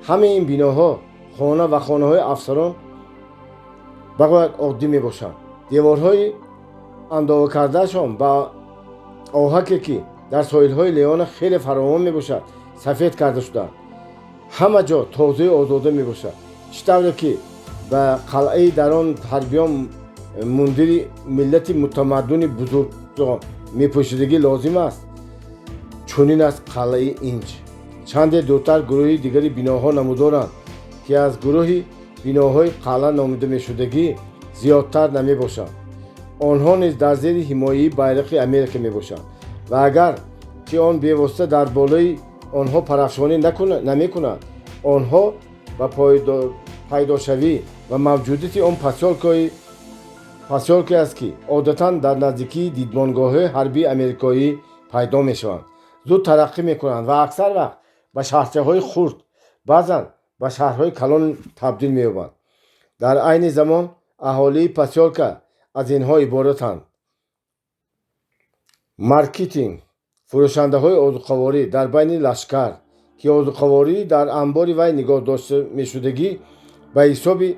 Speaker 1: Ҳамаи ин биноҳо, хона ва хонаҳои афсарон, бағоят оддӣ мебошанд. Деворҳои андовакардаашон ба оҳаке, ки дар соҳилҳои Леона хеле фаровон мебошад, сафед карда шудаанд. Ҳама ҷо тозаю озода мебошад. Чӣ тавре ки ба қалъаи дар он ҳарбиён Мундири миллати мутамаддуни бузургро мепӯшидагӣ лозим аст. Чунин аст қалъаи Инҷ. Чанде дуртар гурӯҳи дигари биноҳо намудоранд, ки аз гурӯҳи биноҳои қалъа номида мешудагӣ зиёдтар намебошанд. Онҳо низ дар зери ҳимояи байрақи Америка мебошанд ва агар чи он бевосита дар болои онҳо парафшонӣ намекунад, онҳо ба пайдошавӣ ва мавҷудияти он посёлке аст, ки одатан дар наздикии дидбонгоҳҳои ҳарбии америкоӣ пайдо мешаванд, зуд тараққӣ мекунанд ва аксар вақт ба шаҳрчаҳои хурд, баъзан ба шаҳрҳои калон табдил меёбанд. Дар айни замон аҳолии посёлка аз инҳо иборатанд: маркетинг, фурӯшандаҳои озуқаворӣ дар байни лашкар, ки озуқаворӣ дар анбори вай нигоҳ дошта мешудагӣ ба ҳисоби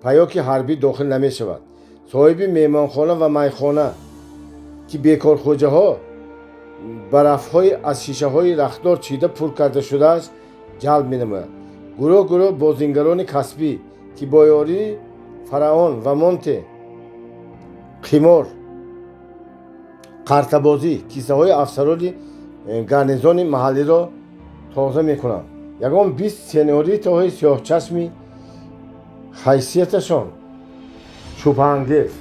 Speaker 1: паёки ҳарбӣ дохил намешавад, соҳиби меҳмонхона ва майхона, ки бекорхӯҷаҳо ба рафҳои аз шишаҳои рахтдор чида пур карда шудааш ҷалб менамояд, гурӯҳ гурӯҳ бозингарони касбӣ, ки бо ёрии фараон ва Монте қимор, қартабозӣ киссаҳои афсарони гарнизони маҳаллиро тоза мекунанд, ягон 20 сеньоритаҳои сиёҳчашми ҳайсияташон шубҳаангез,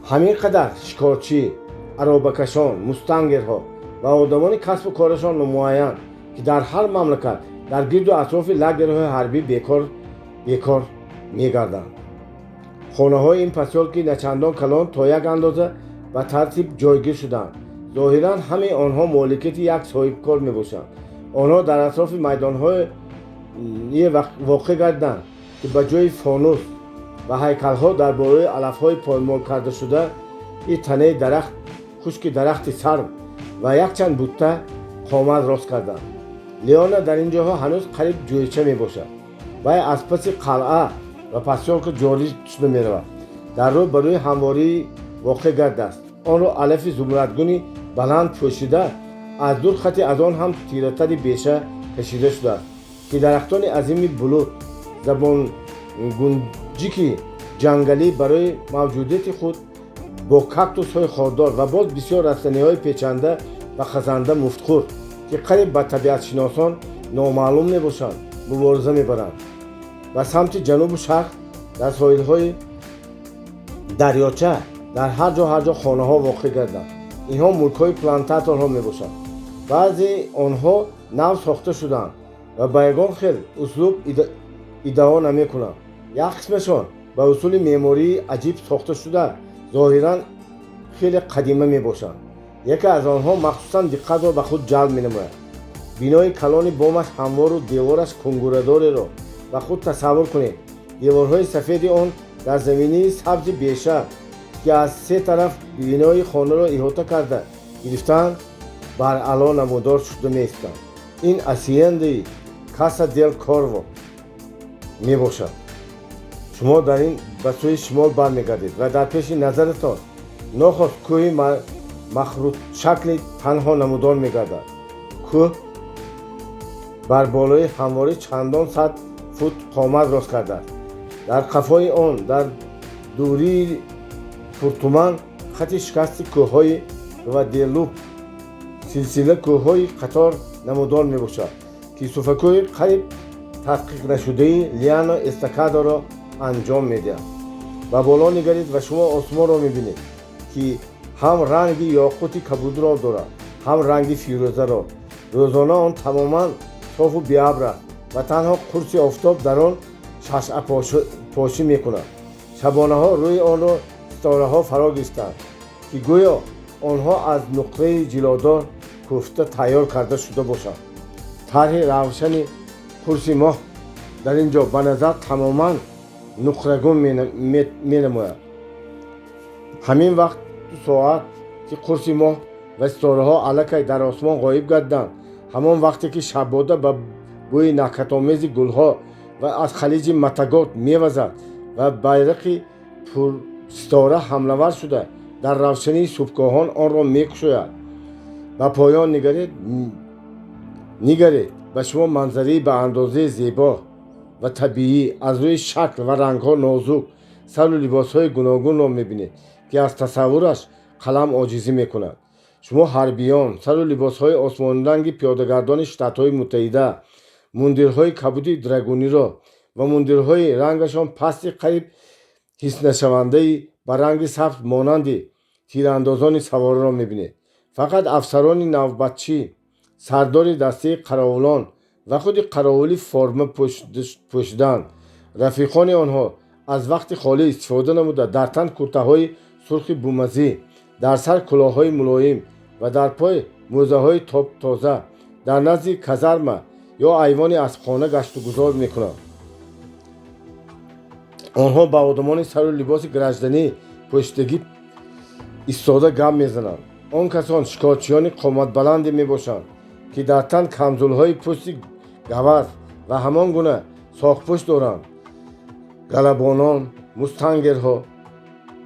Speaker 1: ҳамин қадар шикорчӣ, аробакашон, мустангерҳо ва одамони касбу корашон номуайян, ки дар ҳар мамлакат дар гирду атрофи лагерҳои ҳарбӣ бекор бекор мегарданд. Хонаҳои ин посёлки начандон калон то як андоза ба тартиб ҷойгир шудаанд. Зоҳиран, ҳамаи онҳо моликияти як соҳибкор мебошанд. Онҳо дар атрофи майдонҳое воқеъ гардиданд, ки ба ҷои фонус ва ҳайкалҳо дар болои алафҳои поймол кардашуда и танаи дарахт, хушки дарахти сарв ва якчанд бутта қомат рост карданд. Леона дар ин ҷоҳо ҳанӯз қариб ҷӯйча мебошад. Вай аз паси қалъа ва посёлка ҷорӣ шуда меравад. Дар рӯ ба рӯи ҳамвории воқеъ гардааст. Онро алафи зумрадгуни баланд пӯшида, аз дур хати аз он ҳам тиратари беша кашида шудааст, ки дарахтони азими булут, забонгунҷики ҷангалӣ барои мавҷудияти худ бо кактусҳои хордор ва боз бисёр растаниҳои печанда ва хазанда муфтхӯр, ки қариб ба табиатшиносон номаълум мебошанд, мубориза мебаранд. Ба самти ҷанубу шарқ, дар соҳилҳои дарёча, дар ҳар ҷо ҳар ҷо хонаҳо воқеъ гарданд. Инҳо мулкҳои плантаторҳо мебошанд. Баъзеи онҳо нав сохта шудаанд ва ба ягон хел услуб иддао намекунанд. Як қисмашон ба усули меъмории аҷиб сохта шуда, зоҳиран хеле қадима мебошанд. Яке аз онҳо махсусан диққатро ба худ ҷалб менамояд. Бинои калони бомаш ҳамвору девораш кунгурадореро ба худ тасаввур кунед. Деворҳои сафеди он дар заминаи сабзи беша, ки аз се тараф бинои хонаро иҳота карда гирифтаанд, баръало намудор шуда меистанд. Ин асиендаи Каса дел Корво мебошад. Шумо дар ин ба сӯи шимол бармегардед ва дар пеши назаратон нохост кӯҳи махрутшакли танҳо намудор мегардад. Кӯҳ бар болои ҳамворӣ чандон сад фут қомат рост кардааст. Дар қафои он, дар дурии пуртуман, хати шикасти кӯҳҳои Гваделуп, силсила кӯҳҳои қатор намудор мебошад, ки суфакӯҳи қариб тадқиқнашудаи Лиано Эстакадоро анҷом медиҳад. Ба боло нигаред ва шумо осмонро мебинед, ки ҳам ранги ёқути кабудро дорад, ҳам ранги фирӯзаро. Рӯзона он тамоман софу беабр аст ва танҳо қурси офтоб дар он шашъапошӣ мекунад. Шабонаҳо рӯи онро ситораҳо фаро гирифтаанд, ки гӯё онҳо аз нуқраи ҷилодор кӯфта тайёр карда шуда бошанд. Тарҳи равшани қурси моҳ дар ин ҷо ба назар тамоман нуқрагун менамояд. Ҳамин вақт ду соат, ки қурси моҳ ва ситораҳо аллакай дар осмон ғоиб гардиданд, ҳамон вақте ки шаббода ба бӯи накҳатомези гулҳо ва аз халиҷи Матагот мевазад ва байрақи пурситора ҳамлавар шуда дар равшании субҳгоҳон онро мекушояд, ба поён нигаред, нигаред, ба шумо манзараи ба андозаи зебо ва табиӣ, аз рӯи шакл ва рангҳо нозук, Сару либосҳои гуногунро мебинед, ки аз тасаввураш қалам оҷизӣ мекунад. Шумо ҳарбиён, сару либосҳои осмонранги пиёдагардони Штатҳои Муттаҳида, мундирҳои кабуди драгуниро ва мундирҳои рангашон пасти қариб ҳиснашавандаи ба ранги сабз монанди тирандозони савораро мебинед. Фақат афсарони навбатчӣ, сардори дастаи қаровулон ва худи қаровулӣ форма пӯшидаанд. Рафиқони онҳо аз вақти холӣ истифода намуда, дар тан куртаҳои сурхи бумазӣ, дар сар кулоҳҳои мулоим ва дар пой мӯзаҳои топтоза дар назди казарма ё айвони аспхона гаштугузор мекунанд. Онҳо ба одамони сару либоси гражданӣ пӯшидагӣ истода гап мезананд. Он касон шикорчиёни қоматбаланде мебошанд, ки дар тан камзулҳои пӯсти гаваз ва ҳамон гуна соқпӯш доранд. Галабонон, мустангерҳо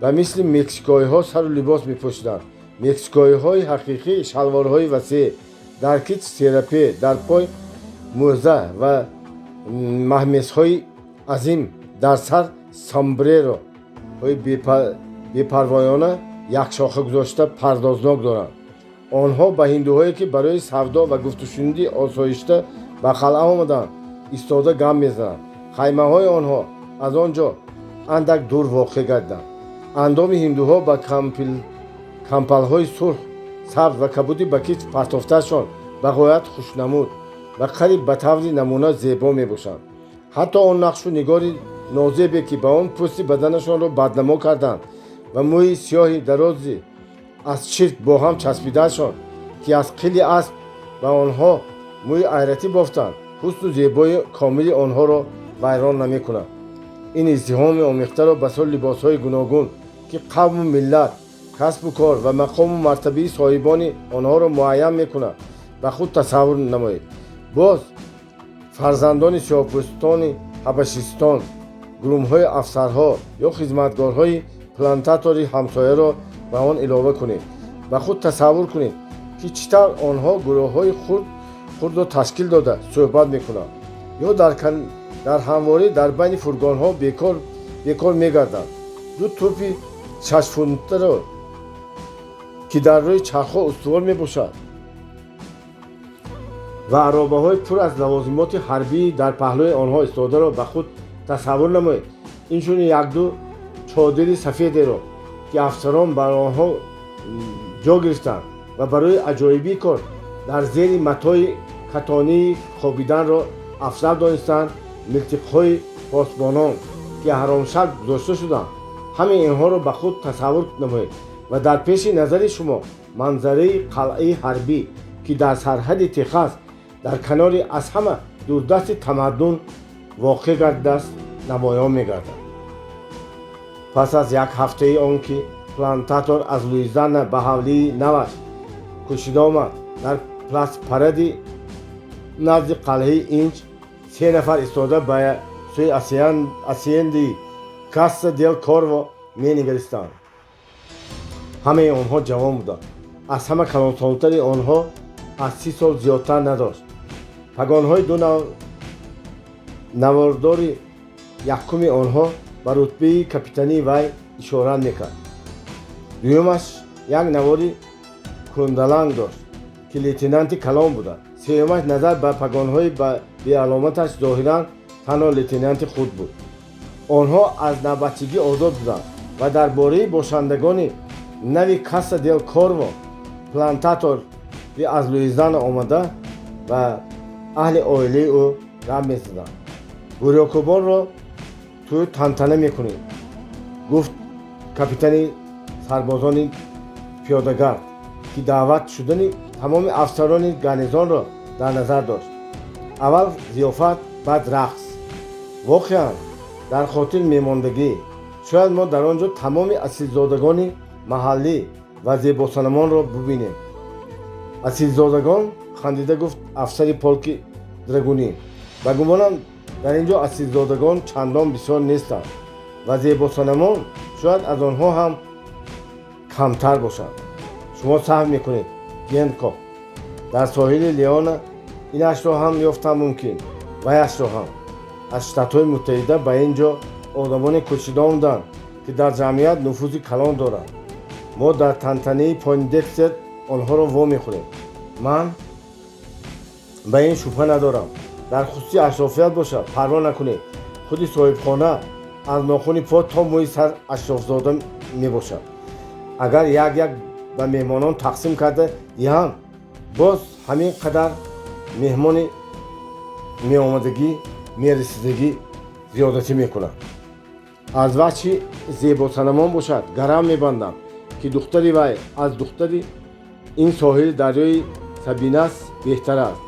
Speaker 1: ба мисли мексикоиҳо сару либос мепӯшиданд. Мексикоиҳои ҳақиқӣ шалворҳои васеъ, дар китф серапе, дар пой мӯза ва маҳмезҳои азим, дар сар сомбрероҳои бепарвоёна якшоха гузошта пардознок доранд. Онҳо ба ҳиндуҳое, ки барои савдо ва гуфтушуниди осоишта ба қалъа омаданд, истода гап мезананд. Хаймаҳои онҳо аз он ҷо андак дур воқеъ гардиданд. Андоми ҳиндуҳо ба кампалҳои сурх, сабз ва кабуди ба китф партофтаашон ба ғоят хушнамуд ва қариб ба таври намуна зебо мебошанд. Ҳатто он нақшу нигори нозебе, ки ба он пӯсти баданашонро баднамо карданд, ва мӯи сиёҳи дарози аз чирк бо ҳам часпидаашон, ки аз қили асп ба онҳо мӯи айратӣ бофтанд, ҳусну зебои комили онҳоро вайрон намекунад. Ин издиҳоми омехтаро ба сару либосҳои гуногун, ки қавму миллат, касбу кор ва мақому мартабаи соҳибони онҳоро муайян мекунад, ба худ тасаввур намоед. Боз фарзандони сиёҳпӯстони ҳабашистон, гулумҳои афсарҳо ё хизматгорҳои плантатори ҳамсояро ба он илова кунед. Ба худ тасаввур кунед, ки чӣ тавр онҳо гурӯҳҳои хурдро ташкил дода суҳбат мекунанд ё дар ҳамворӣ дар байни фургонҳо бекор мегарданд. Ду тӯпи шашфунтаро, ки дар рӯи чархҳо устувор мебошад, ва аробаҳои пур аз лавозимоти ҳарбии дар паҳлӯи онҳо истодаро ба худ тасаввур намоед. Инчунин якду чодири сафедеро, ки афсарон бар онҳо ҷо гирифтанд ва барои аҷоибии кор дар зери матои катонии хобиданро афзал донистанд, милтиқҳои посбонон, ки ҳаромшаб гузошта шуданд. Ҳамаи инҳоро ба худ тасаввур намоед ва дар пеши назари шумо манзараи қалъаи ҳарбӣ, ки дар сарҳади Техас дар канори аз ҳама дурдасти тамаддун воқеъ гардидааст, намоён мегардад. Пас аз як ҳафтаи он ки плантатор аз Луизиана ба ҳавлии наваш кӯчида омад, дар плац-паради назди қалъаи Инҷ се нафар истода ба сӯи асиенди Касса дел Корво менигаристанд. Ҳамаи онҳо ҷавон буданд. Аз ҳама калонсолтари онҳо аз 30 сол зиёдтар надошт. Пагонҳои ду навордори якуми онҳо ба рутбаи капитании вай ишорат мекард. Дуюмаш як навори кӯндаланг дошт, ки лейтенанти калон буда. Сеюмаш назар ба пагонҳои беаломаташ зоҳиран танҳо лейтенанти худ буд. Онҳо аз навбатчигӣ озод буданд ва дар бораи бошандагони нави Касса дел Корво, плантатори аз Луизиана омада ва аҳли оилаи ӯ гап мезаданд. «Гӯрёкӯбонро тӯй тантана мекунем», гуфт капитани сарбозони пиёдагард, ки даъват шудани тамоми афсарони гарнизонро дар назар дошт. «Аввал зиёфат, баъд рақс. Воқеан, дар хотир мемондагӣ. Шояд мо дар он ҷо тамоми асилзодагони маҳаллӣ ва зебосанамонро бубинем». «Асилзодагон?» хандида гуфт афсари полки драгунӣ. «Ба гумонам, дар ин ҷо асилзодагон чандон бисёр нестанд ва зебосанамон шояд аз онҳо ҳам камтар бошанд. Шумо саҳв мекунед, Генкок. Дар соҳили Леона инашро ҳам ёфтан мумкин, ваяшро ҳам. Аз Штатҳои Муттаҳида ба ин ҷо Одамоне кӯчида омаданд, ки дар ҷамъият нуфузи калон доранд. Мо дар тантанаи Пойндекстер онҳоро вомехӯрем. Ман ба ин шубҳа надорам. Дар хусуси ашрофият бошад, парво накунед, худи соҳибхона аз нохуни по то мӯи сар ашрофзода мебошад. Агар як як ба меҳмонон тақсим карда диҳам, боз ҳамин қадар меҳмони меомадагӣ, мерасидагӣ зиёдатӣ мекунад. Аз вачҳи зебосанамон бошад, гарав мебандам, ки духтари вай аз духтари ин соҳили дарёи Сабинас беҳтар аст.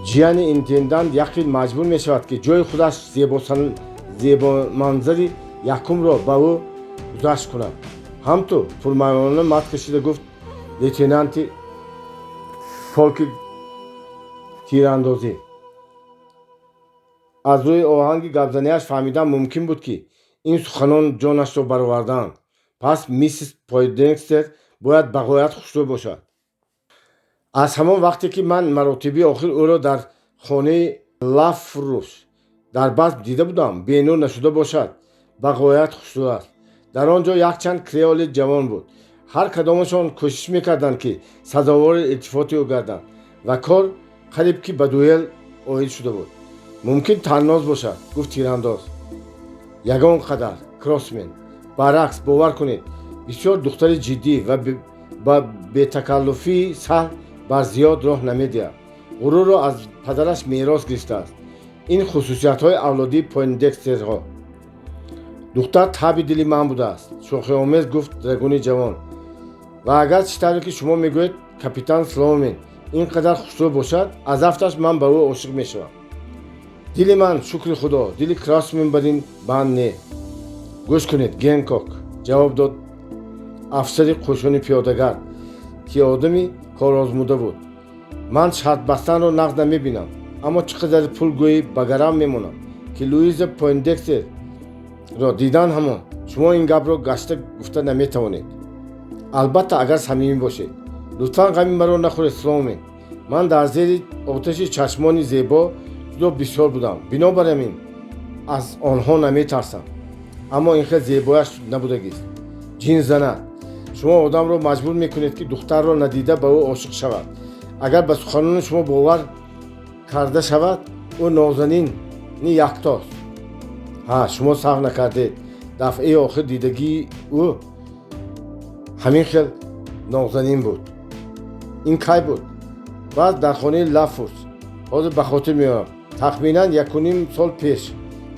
Speaker 1: Ҷияни интендант яқин маҷбур мешавад, ки ҷои худаш зебоманзари якумро ба ӯ гузашт кунад. Ҳамту пурмайёнона мат кашида гуфт лейтенанти полки тирандозӣ. Аз рӯи оҳанги гапзанияш фаҳмидан мумкин буд, ки ин суханон ҷонашро баровардаанд. Пас миссис Пойндекстер бояд ба ғоят хушрӯ бошад. Аз ҳамон вақте ки ман маротиби охир ӯро дар хонаи Лафрус дар базм дида будам, бенур нашуда бошад, ба ғоят хушрӯ аст. Дар он ҷо якчанд креоли ҷавон буд. Ҳар кадомашон кӯшиш мекарданд, ки сазовори илтифоти ӯ гарданд, ва кор қариб ки ба дуэл оид шуда буд. Мумкин танноз бошад, гуфт тирандоз. Ягон қадар, Кроссмен. Баръакс, бовар кунед, бисёр духтари ҷиддӣ ва ба бетакаллуфии саҳл бар зиёд роҳ намедиҳад. Ғурурро аз падараш мерос гирифтааст. Ин хусусиятҳои авлодии Пойндекстерҳо. Духтар таби дили ман будааст, шӯхиомез гуфт драгуни ҷавон. Ва агар чӣ тавре ки шумо мегӯед, капитан Слоумен ин қадар хушрӯ бошад, аз афташ ман ба ӯ ошиқ мешавам. Дили ман, шукри худо, дили Кросмен бар ин банд не. Гӯш кунед, Генкок, ҷавоб дод афсари қӯшуни пиёдагард, ки одами корозмуда буд. Ман шартбастанро нағз намебинам, аммо чӣ қадар пул гӯӣ, ба гарав мемонам, ки Луиза Пойндекстерро дидан ҳамон шумо ин гапро гашта гуфта наметавонед. Албатта, агар самимӣ бошед. Лутфан ғами маро нахӯред, Слоумен. Ман дар зери оташи чашмони зебо ҷудо бисёр будам, бинобар ҳамин аз онҳо наметарсам. Аммо ин хел зебояш набудагист. Ҷин занад, шумо одамро маҷбур мекунед, ки духтарро надида ба ӯ ошиқ шавад. Агар ба суханони шумо бовар карда шавад, ӯ нозанини яктост. Ҳа, шумо саҳв накардед. Дафъаи охир дидагии ӯ ҳамин хел нозанин буд. Ин кай буд? Баъд дар хонаи Лафурс. Ҳозир ба хотир меорам. Тахминан 1.5 сол пеш,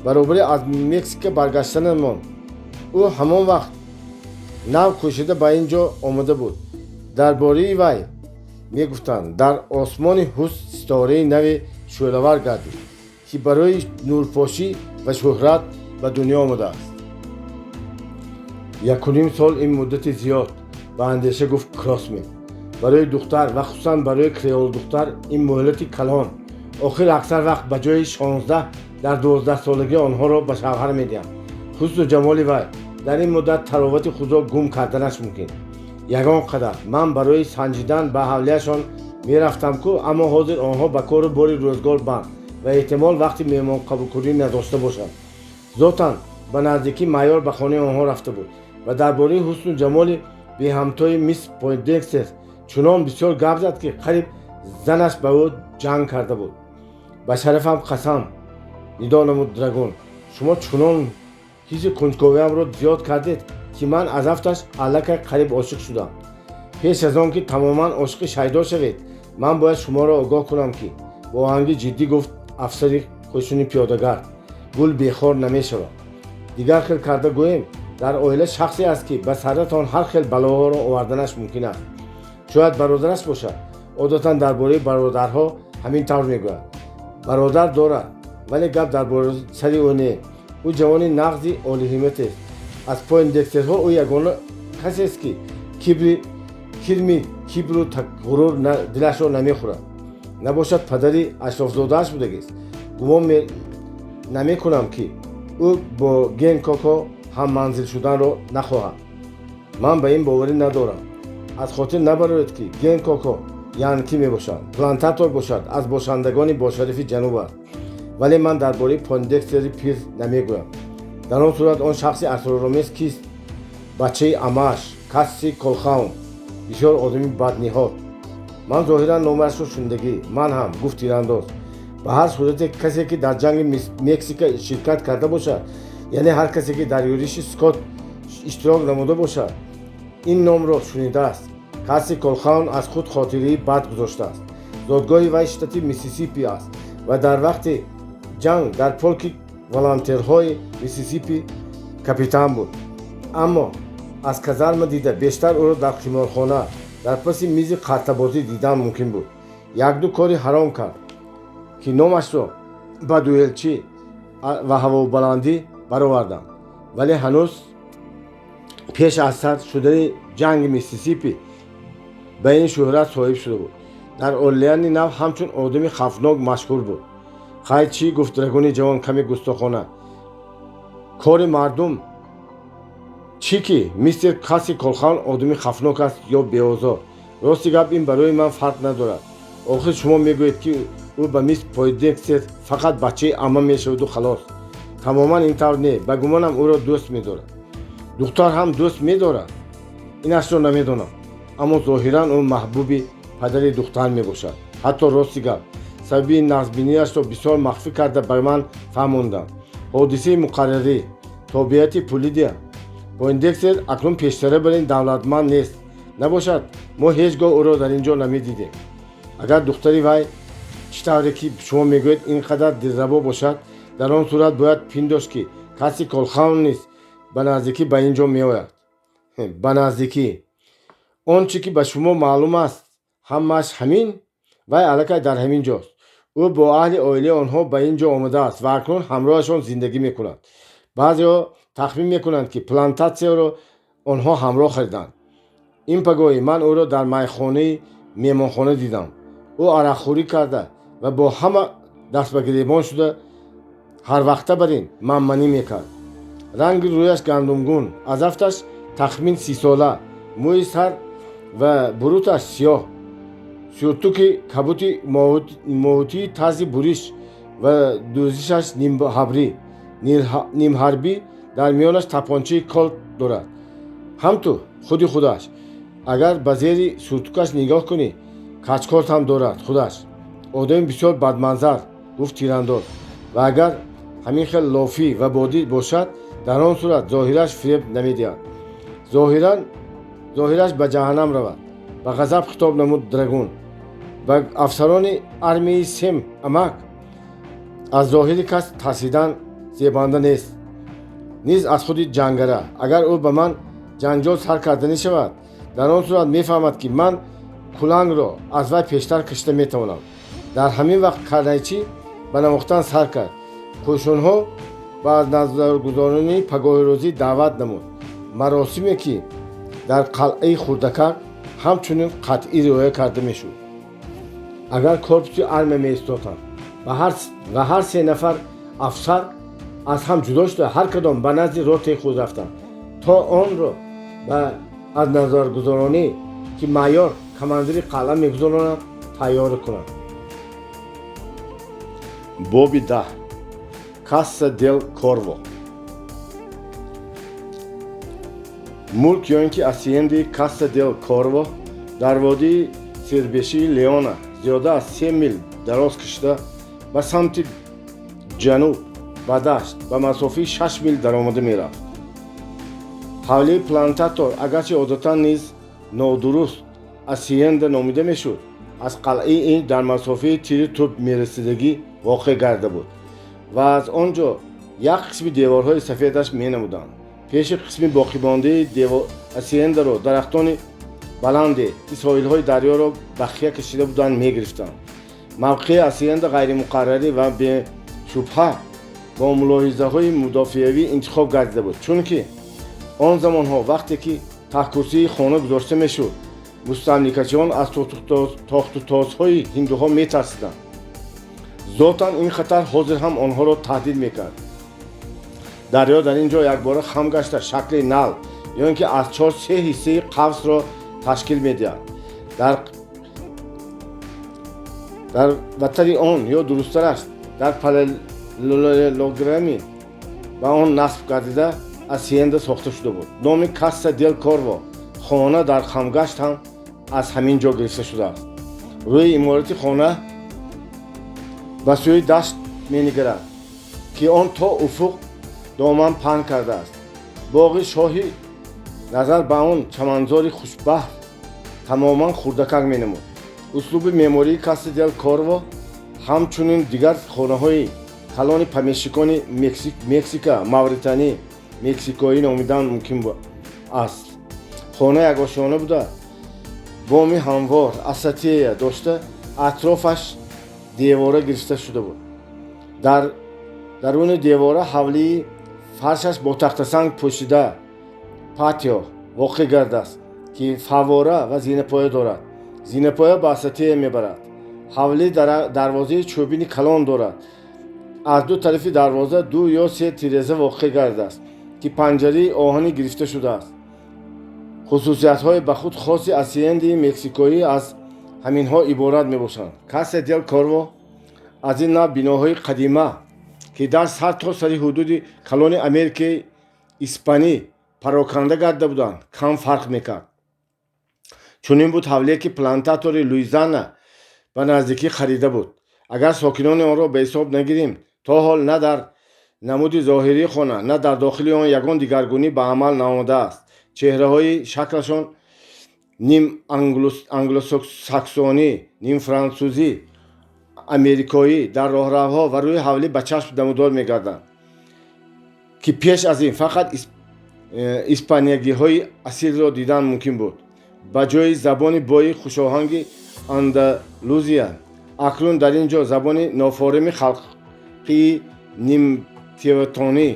Speaker 1: баробари аз Мексика баргаштанамон. Ӯ ҳамон вақт нав кӯшида ба ин ҷо омада буд. Дар бораи вай мегуфтанд, дар осмони ҳусн ситораи нави шӯълавар гардид, ки барои нурпошӣ ва шӯҳрат ба дунё омадааст. 1.5 сол ин муддати зиёд, ба андеша гуфт Кроссмен. Барои духтар ва хусусан барои креолдухтар ин муҳлати калон. Охир аксар вақт ба ҷои 16 дар 12-солагӣ онҳоро ба шавҳар медиҳанд. Ҳусну ҷамоли вай дар ин муддат таровати худро гум карданаш мумкин. Ягон қадар. Ман барои санҷидан ба ҳавлияшон мерафтам ку, аммо ҳозир онҳо ба кору бори рӯзгор банд ва эҳтимол вақти меҳмонқабулкунӣ надошта бошанд. Зотан ба наздикӣ майор ба хонаи онҳо рафта буд ва дар бораи ҳусну ҷамоли беҳамтои мисс Пойндекстер чунон бисёр гап зад, ки қариб занаш ба ӯ ҷанг карда буд. Ба шарафам қасам, нидо намуд драгун, шумо чунон ҳисси кунҷковиамро зиёд кардед, ки ман аз афташ аллакай қариб ошиқ шудам. Пеш аз он ки тамоман ошиқи шайдо шавед, ман бояд шуморо огоҳ кунам, ки бо оҳанги ҷиддӣ гуфт афсари қӯшуни пиёдагард, гул бехор намешавад. Дигар хел карда гӯем, дар оила шахсе аст, ки ба саратон ҳар хел балоҳоро оварданаш мумкин аст. Шояд бародараш бошад. Одатан дар бораи бародарҳо ҳамин тавр мегӯяд. Бародар дорад, вале гап дар бораи сари ӯ не. Ӯ ҷавони нағзи олиҳиматест. Аз Пойндекстерҳо ӯ ягона касест, ки кибри кирми кибру ғурур дилашро намехӯрад. Набошад, падари ашрофзодааш будагист. Гумон намекунам, ки ӯ бо Генкоко ҳамманзил шуданро нахоҳад. Ман ба ин боварӣ надорам. Аз хотир набароед, ки Генкоко янки мебошад, плантатор бошад, аз бошандагони бошарифи ҷануб аст. Вале ман дар бораи Пойндекстери пир намегӯям. Дар он сурат он шахси асроромез кист? Бачаи амааш, Касси Колхаун, бисёр одами бадниҳод. Ман зоҳиран номашро шунидагӣ. Ман ҳам, гуфт тирандоз. Ба ҳар сурате, касе ки дар ҷанги Мексика ширкат карда бошад, яъне ҳар касе ки дар юриши Скотт иштирок намуда бошад, ин номро шунидааст. Касси Колхаун аз худ хотираи бад гузоштааст. Зодгоҳи вай штати Миссисипи аст ва дар вақти ҷанг дар полки волонтерҳои Миссисипи капитан буд. Аммо аз казарма дида бештар ӯро дар қиморхона дар паси мизи қартабозӣ дидан мумкин буд. Якду кори ҳаром кард, ки номашро ба дуэлчӣ ва ҳавобаландӣ бароварданд, вале ҳанӯз пеш аз сар шудани ҷанги Миссисипи ба ин шӯҳрат соҳиб шуда буд. Дар Орлеани Нав ҳамчун одами хавфнок машҳур буд. Хай, чӣ? Гуфт драгуни ҷавон каме густохона. Кори мардум чӣ, ки мистер Касси Колхаун одами хавфнок аст ё беозор? Рости гап, ин барои ман фарқ надорад. Охир шумо мегӯед, ки ӯ ба мисс Пойдекстер фақат бачаи амма мешаваду халос. Тамоман ин тавр не. Ба гумонам, ӯро дӯст медорад. Духтар ҳам дӯст медорад? Инашро намедонам, аммо зоҳиран ӯ маҳбуби падари духтар мебошад. Ҳатто, рости гап, сабаби нағзбиниашро бисёр махфӣ карда ба ман фаҳмонданд. Ҳодисаи муқаррарӣ, тобеияти пулидия Пойндекстер акнун пештара бар ин давлатманд нест. Набошад, мо ҳеҷ гоҳ ӯро дар ин ҷо намедидем. Агар духтари вай, чӣ тавре ки шумо мегӯед, ин қадар дилрабо бошад, дар он сурат бояд пиндошт, ки Касси Колхаун низ ба наздикӣ ба ин ҷо меояд. Ба наздикӣ. Он чӣ ки ба шумо маълум аст, ҳамааш ҳамин? Вай аллакай дар ҳамин ҷост. Ӯ бо аҳли оилаи онҳо ба ин ҷо омадааст ва акнун ҳамроҳашон зиндагӣ мекунад. Баъзеҳо тахмин мекунанд, ки плантатсияро онҳо ҳамроҳ хариданд. Ин пагоҳӣ ман ӯро дар майхонаи меҳмонхона дидам. Ӯ арақхӯрӣ карда ва бо ҳама дастбагиребон шуда, ҳарвақта бар ин манманӣ мекард. Ранги рӯяш гандумгун, аз афташ тахмин 30-сола, мӯи сар ва буруташ сиёҳ, сюртуки кабути моҳутии тарзи буриш ва дӯзишаш нимҳарбӣ, дар миёнаш тапончаи Колт дорад. Ҳамту худи худаш. Агар ба зери сюртукаш нигоҳ кунӣ, качкорт ҳам дорад худаш. Одами бисёр бадманзар, гуфт тирандоз. Ва агар ҳамин хел лофӣ ва бодӣ бошад, дар он сурат зоҳираш фиреб намедиҳад. Зоҳиран зоҳираш ба ҷаҳаннам равад, ба ғазаб хитоб намуд драгун ба афсарони армияи Сем амак. Аз зоҳири кас тарсидан зебанда нест, низ аз худи ҷангара. Агар ӯ ба ман ҷанҷол сар карданӣ шавад, дар он сурат мефаҳмад, ки ман кулангро аз вай пештар кашида метавонам. Дар ҳамин вақт карнайчӣ ба навохтан сар кард. Қӯшунҳо ба назаргузоронии пагоҳирӯзӣ даъват намуд, маросиме ки дар қалъаи хурдакак ҳамчунин қатъӣ риоя карда мешуд. Агар корпуси армия меистоданд ва ҳар се нафар афсар аз ҳам ҷудо шуда, ҳар кадом ба назди ротаи худ рафтанд, то онро ба аз назаргузоронӣ, ки майор, командири қалъа, мегузаронад, тайёр кунанд. Боби 10. Касса дел Корво. Мулк ё ин ки асиенди Касса дел Корво дар водии сербешии Леона зиёда аз 3 мил дароз кашида, ба самти ҷануб ба дашт ба масофаи 6 мил даромада мерафт. Ҳавлии плантатор, агарчи одатан низ нодуруст асиенда номида мешуд, аз қалъаи ин дар масофаи тири тӯб мерасидагӣ воқеъ гарда буд ва аз он ҷо як қисми деворҳои сафедаш менамуданд. Пеши қисми боқимондаи асиендаро дарахтони баланде, ки соҳилҳои дарёро бахия кашида буданд, мегирифтанд. Мавқеи асиенда ғайримуқаррарӣ ва бешубҳа бо мулоҳизаҳои мудофиавӣ интихоб гардида буд, чунки он замонҳо, вақте ки таҳкурсии хона гузошта мешуд, мустамликачиён аз тохтутозҳои ҳиндуҳо метарсиданд. Зотан ин хатар ҳозир ҳам онҳоро таҳдид мекард. Дарё дар ин ҷо якбора хам гашта, шакли нал ё ин ки аз чор се ҳиссаи қавсро ташкил медиҳад. Дар ватари он ё дурусттараш дар параллелограмми ба он насб гардида асиенда сохта шуда буд. Номи Касса дел Корво, хона дар хамгашт, ҳам аз ҳамин ҷо гирифта шудааст. Рӯи иморати хона ба сӯи дашт менигарад, ки он то уфуқ доман паҳн кардааст. Боғи шоҳӣ назар ба он чаманзори хушбаҳр тамоман хурдакак менамуд. Услуби меъмории Касса дел Корво ҳамчунин дигар хонаҳои калони помещикони Мексика, мавританӣ, мексикоӣ номидан мумкин аст. Хона якошёна буда, боми ҳамвор, azotea дошта, атрофаш девора гирифта шуда буд. Дар даруни девора ҳавлии фаршаш бо тахтасанг пӯшида, патио воқеъ гардааст, ки фаввора ва зинапоя дорад. Зинапоя ба azotea мебарад. Ҳавлӣ дарвозаи чӯбини калон дорад. Аз ду тарафи дарвоза ду ё се тиреза воқеъ гардааст, ки панҷараи оҳанӣ гирифта шудааст. Хусусиятҳои ба худ хоси асиендаи мексикоӣ аз ҳаминҳо иборат мебошанд. Касса дел Корво аз ин навъ биноҳои қадима, ки дар сар то сари ҳудуди калони Америкаи испанӣ пароканда гарда буданд, кам фарқ мекард. Чунин буд ҳавлие, ки плантатори Луизиана ба наздикӣ харида буд. Агар сокинони онро ба ҳисоб нагирем, то ҳол на дар намуди зоҳирии хона, на дар дохили он ягон дигаргунӣ ба амал наомадааст. Чеҳраҳои шаклашон ним англосаксонӣ, ним франсузӣ, америкоӣ дар роҳравҳо ва рӯи ҳавлӣ ба чашм намудор мегарданд, ки пеш аз ин фақат испаниягиҳои асилро дидан мумкин буд. Ба ҷои забони бои хушоҳанги Андалузия акнун дар ин ҷо забони нофорами халқии нимтевтонӣ,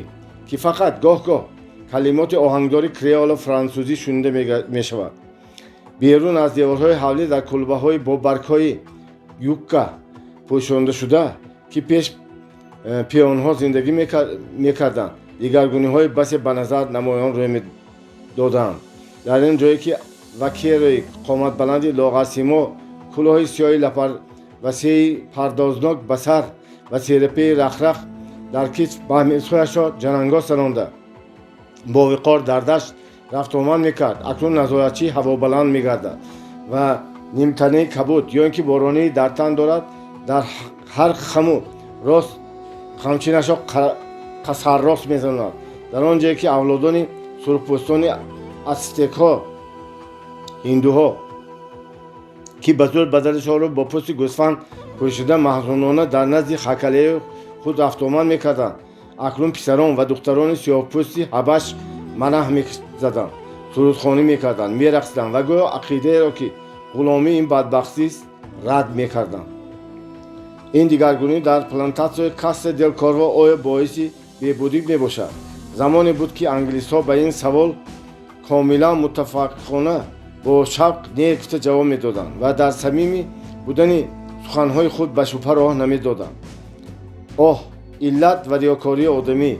Speaker 1: ки фақат гоҳ-гоҳ калимоти оҳангдори креолу франсузӣ шунида мешавад. Берун аз деворҳои ҳавлӣ, дар кулбаҳои бо баргҳои юкка пӯшондашуда, ки пеш пионҳо зиндагӣ мекарданд, дигаргуниҳои басе ба назар намоён рӯй медоданд. Дар ин ҷое ки вакерои қоматбаланди лоғарсимо, кӯлоҳи сиёҳи лапарвасеи пардознок ба сар ва серапеи рахрах дар китф ба мизҳояшро ҷанангоз санонда, бовиқор дар дашт рафтуомад мекард, акнун назоратчии ҳавобаланд мегардад ва нимтанаи кабуд ё ин ки боронии дар тан дорад, дар ҳар хаму рост қамчинашро қасаррост мезанад. Дар он ҷое ки авлодони сурхпӯстони ацтекҳо, ҳиндуҳо, ки ба зӯр баданашонро бо пӯсти гӯсфанд пӯшида, маҳзунона дар назди хакалаи худ рафтуомад мекарданд, акнун писарон ва духтарони сиёҳпӯсти ҳабаш манаҳ мезаданд, сурудхонӣ мекарданд, мерақсиданд ва гӯё ақидаеро, ки ғуломӣ ин бадбахтист, рад мекарданд. Ин дигаргунӣ дар плантатсияи Касса дел Корво оё боиси беҳбудӣ мебошад? Замоне буд, ки англисҳо ба ин савол комилан муттафиқона бо шавқ не гуфта ҷавоб медоданд ва дар самимӣ будани суханҳои худ ба шубҳа роҳ намедоданд. Оҳ, иллат ва риёкории одамӣ!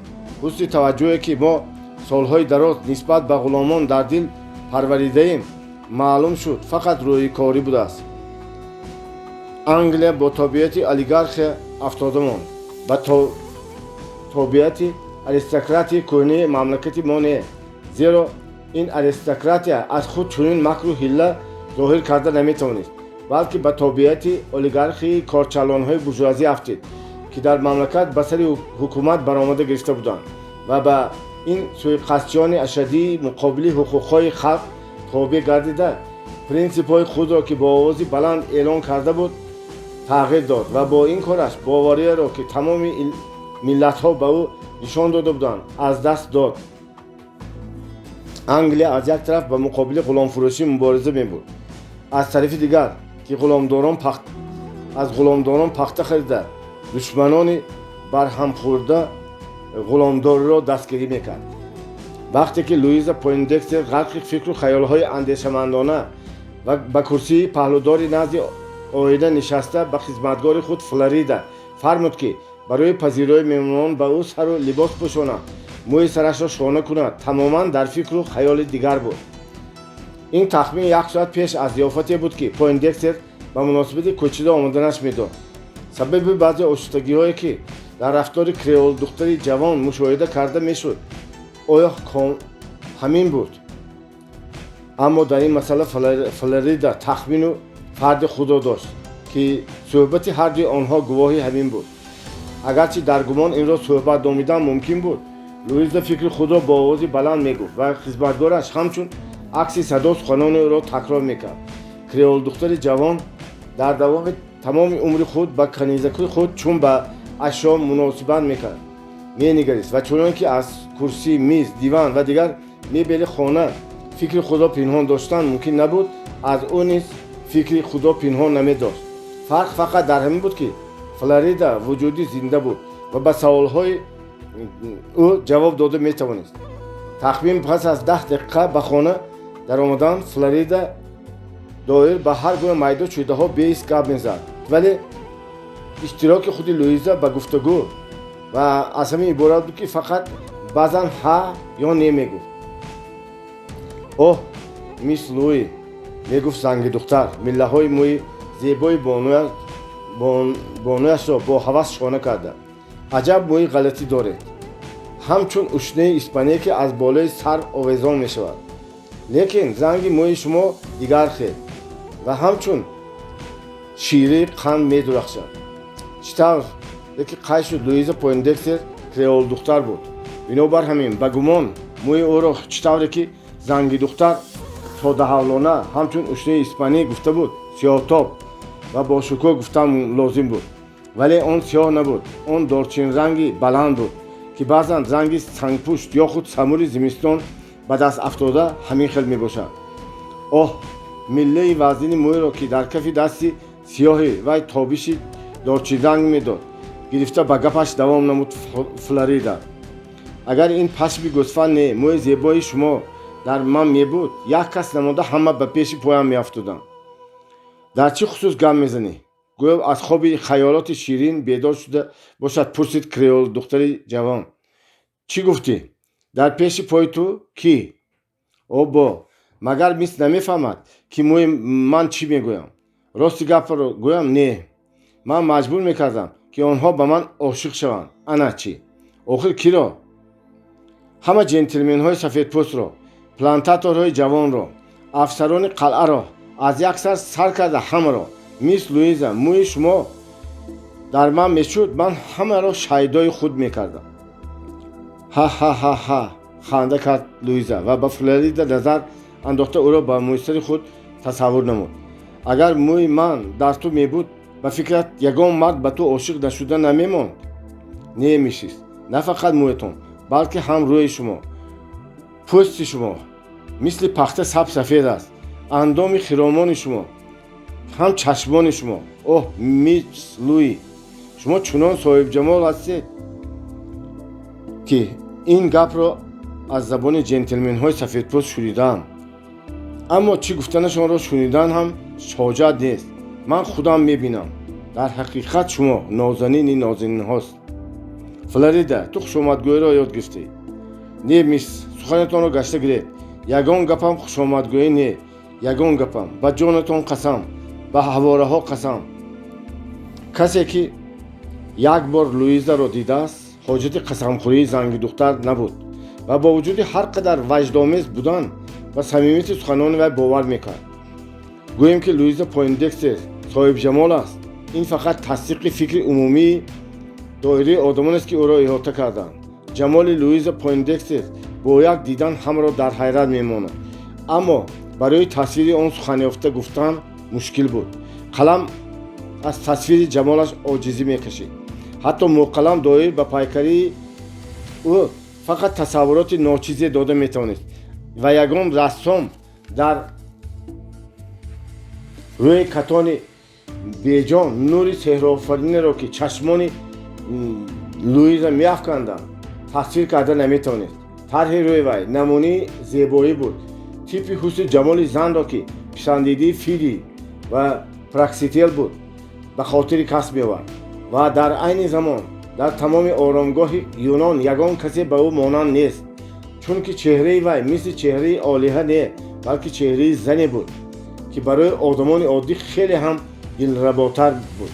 Speaker 1: Ҳусни таваҷҷӯҳе, ки мо солҳои дароз нисбат ба ғуломон дар дил парваридаем, маълум шуд, фақат рӯйкорӣ будааст. Англия бо тобеияти олигархия афтода монд, ба тобеияти аристократияи кӯҳнаи мамлакати мо не, зеро ин аристократия аз худ чунин макру ҳилла зоҳир карда наметавонист, балки ба тобеияти олигархии корчалонҳои буржуазӣ афтид, ки дар мамлакат ба сари ҳукумат баромада гирифта буданд, ва ба ин суиқасдчиёни ашаддии муқобили ҳуқуқҳои халқ тобеъ гардида, принсипҳои худро, ки бо овози баланд эълон карда буд, тағйир дод ва бо ин кораш бовариеро, ки тамоми миллатҳо ба ӯ нишон дода буданд, аз даст дод. Англия аз як тараф ба муқобили ғуломфурӯшӣ мубориза мебурд, аз тарафи дигар, ки аз ғуломдорон пахта харида, душманони барҳамхӯрда ғуломдориро дастгирӣ мекард. Вақте ки Луиза Пойндекстер ғарқи фикру хаёлҳои андешамандона ва ба курсии паҳлӯдори назди оина нишаста, ба хизматгори худ Флорида фармуд, ки барои пазирои меҳмонон ба ӯ сару либос пӯшонад, мӯи сарашро шона кунад, тамоман дар фикру хаёли дигар буд. Ин тахмин як соат пеш аз зиёфате буд, ки Пойндекстер ба муносибати кӯчида омаданаш медод. Сабаби баъзе ошуфтагиҳое, ки Дар рафтори креолдухтари ҷавон мушоҳида карда мешуд, оё ҳамин буд? Аммо дар ин масъала Флорида тахмину фарди худро дошт, ки суҳбати ҳардуи онҳо гувоҳи ҳамин буд. Агарчи дар гумон инро суҳбат номидан мумкин буд, Луиза фикри худро бо овози баланд мегуфт ва хизматгораш ҳамчун акси садо суханони ӯро такрор мекард. Креолдухтари ҷавон дар давоми тамоми умри худ ба канизаки худ чун ба ашё муносибат мекард менигарист ва чунон ки аз курсӣ, миз, диван ва дигар мебели хона фикри худро пинҳон доштан мумкин набуд, аз ӯ низ фикри худро пинҳон намедошт. Фарқ фақат дар ҳамин буд, ки Флорида вуҷуди зинда буд ва ба саволҳои ӯ ҷавоб дода метавонист. Тахмин пас аз 10 дақиқа ба хона даромадан, Флорида доир ба ҳар гуна майду чӯйдаҳо беист гап мезад, вале иштироки худи Луиза ба гуфтугӯ ва аз ҳамин иборат буд, ки фақат баъзан ҳа ё не мегуфт. «Оҳ, мисс Луи», мегуфт занги духтар, миллаҳои мӯи зебои бонуяшро бо ҳавас шона карда, «аҷаб мӯи ғалатӣ доред, ҳамчун ушнеи испания, ки аз болои сар овезон мешавад. Лекин ранги мӯи шумо дигар хел ва ҳамчун шираи қанд медурахшад». Чӣ тавр леки қайд шуд, Луиза Пойндекстер креолдухтар буд. Бинобар ҳамин, ба гумон, мӯи ӯро чӣ тавре ки занги духтар содаҳавлона ҳамчун ушнеи испанӣ гуфта буд, сиёҳтоб ва бошукӯҳ гуфтан лозим буд. Вале он сиёҳ набуд. Он дорчинранги баланд буд, ки баъзан ранги сангпушт ё худ самури зимистон ба даст афтода ҳамин хел мебошад. Оҳ, миллаи вазнини мӯйро, ки дар кафи дасти сиёҳи вай тобиши дорчинранг медод, гирифта ба гапаш давом намуд Флорида, агар ин пашми гӯсфанд не, мӯи зебои шумо дар ман мебуд, як кас намонда ҳама ба пеши поям меафтоданд. «Дар чӣ хусус гап мезанӣ?» гӯё аз хоби хаёлоти ширин бедор шуда бошад, пурсид креол духтари ҷавон. «Чӣ гуфтӣ? Дар пеши пои ту кӣ?» «Обо, магар мисс намефаҳмад, ки мӯи ман чӣ мегӯям? Рости гапро гӯям, не, ман маҷбур мекардам, ки онҳо ба ман ошиқ шаванд. Ана чӣ? Охир киро? Ҳама ҷентлменҳои сафедпӯстро, плантаторҳои ҷавонро, афсарони қалъаро, аз як сар сар карда ҳамаро. Мисс Луиза, мӯи шумо дар ман мешуд, ман ҳамаро шайдои худ мекардам». «Ҳа-ҳа-ҳа-ҳа», ханда кард Луиза ва ба Флорида назар андохта ӯро ба мӯйсари худ тасаввур намуд. «Агар мӯи ман дар ту мебуд, ба фикрат, ягон мард ба ту ошиқ нашуда намемонд? Не, миссис, на фақат мӯятон, балки ҳам рӯи шумо. Пӯсти шумо мисли пахта саб сафед аст, андоми хиромони шумо, ҳам чашмони шумо. Оҳ, мисс Луи, шумо чунон соҳибҷамол ҳастед, ки ин гапро аз забони ҷентлменҳои сафедпӯст шунидаам, аммо чӣ гуфтанашонро шунидан ҳам ҳоҷат нест, ман худам мебинам. Дар ҳақиқат, шумо нозанини нозанинҳост». «Флорида, ту хушомадгӯиро ёд гирифтӣ?» «Не, мисс, суханатонро гашта гиред. Ягон гапам хушомадгӯӣ не, ягон гапам. Ба ҷонатон қасам, ба ҳавораҳо қасам». Касе ки як бор Луизаро дидааст, ҳоҷати қасамхӯрии занги духтар набуд ва бо вуҷуди ҳар қадар ваҷдомез будан ба самимияти суханони вай бовар мекард. Гӯем, ки Луиза Пойндекстер соҳибҷамол аст, ин фақат тасдиқи фикри умумии доираи одамонест, ки ӯро иҳота карданд. Ҷамоли Луиза Пойндекстер бо як дидан ҳамаро дар ҳайрат мемонад, аммо барои тасвири он суханёфта гуфтан мушкил буд. Қалам аз тасвири ҷамолаш оҷизӣ мекашид. Ҳатто мӯқалам доир ба пайкарии ӯ фақат тасаввуроти ночизе дода метавонист ва ягон рассом дар рӯи катони беҷон нури сеҳрофаринеро, ки чашмони Луиза меафканданд, тасвир карда наметавонист. Тарҳи рӯи вай намунаи зебоӣ буд, типи ҳусни ҷамоли занро, ки писандидаи Фидий ва Праксител буд, ба хотири кас меовард ва дар айни замон дар тамоми оромгоҳи Юнон ягон касе ба ӯ монанд нест, чунки чеҳраи вай мисли чеҳраи олиҳа не, балки чеҳраи зане буд, ки барои одамони оддӣ хеле ҳам дилработар буд.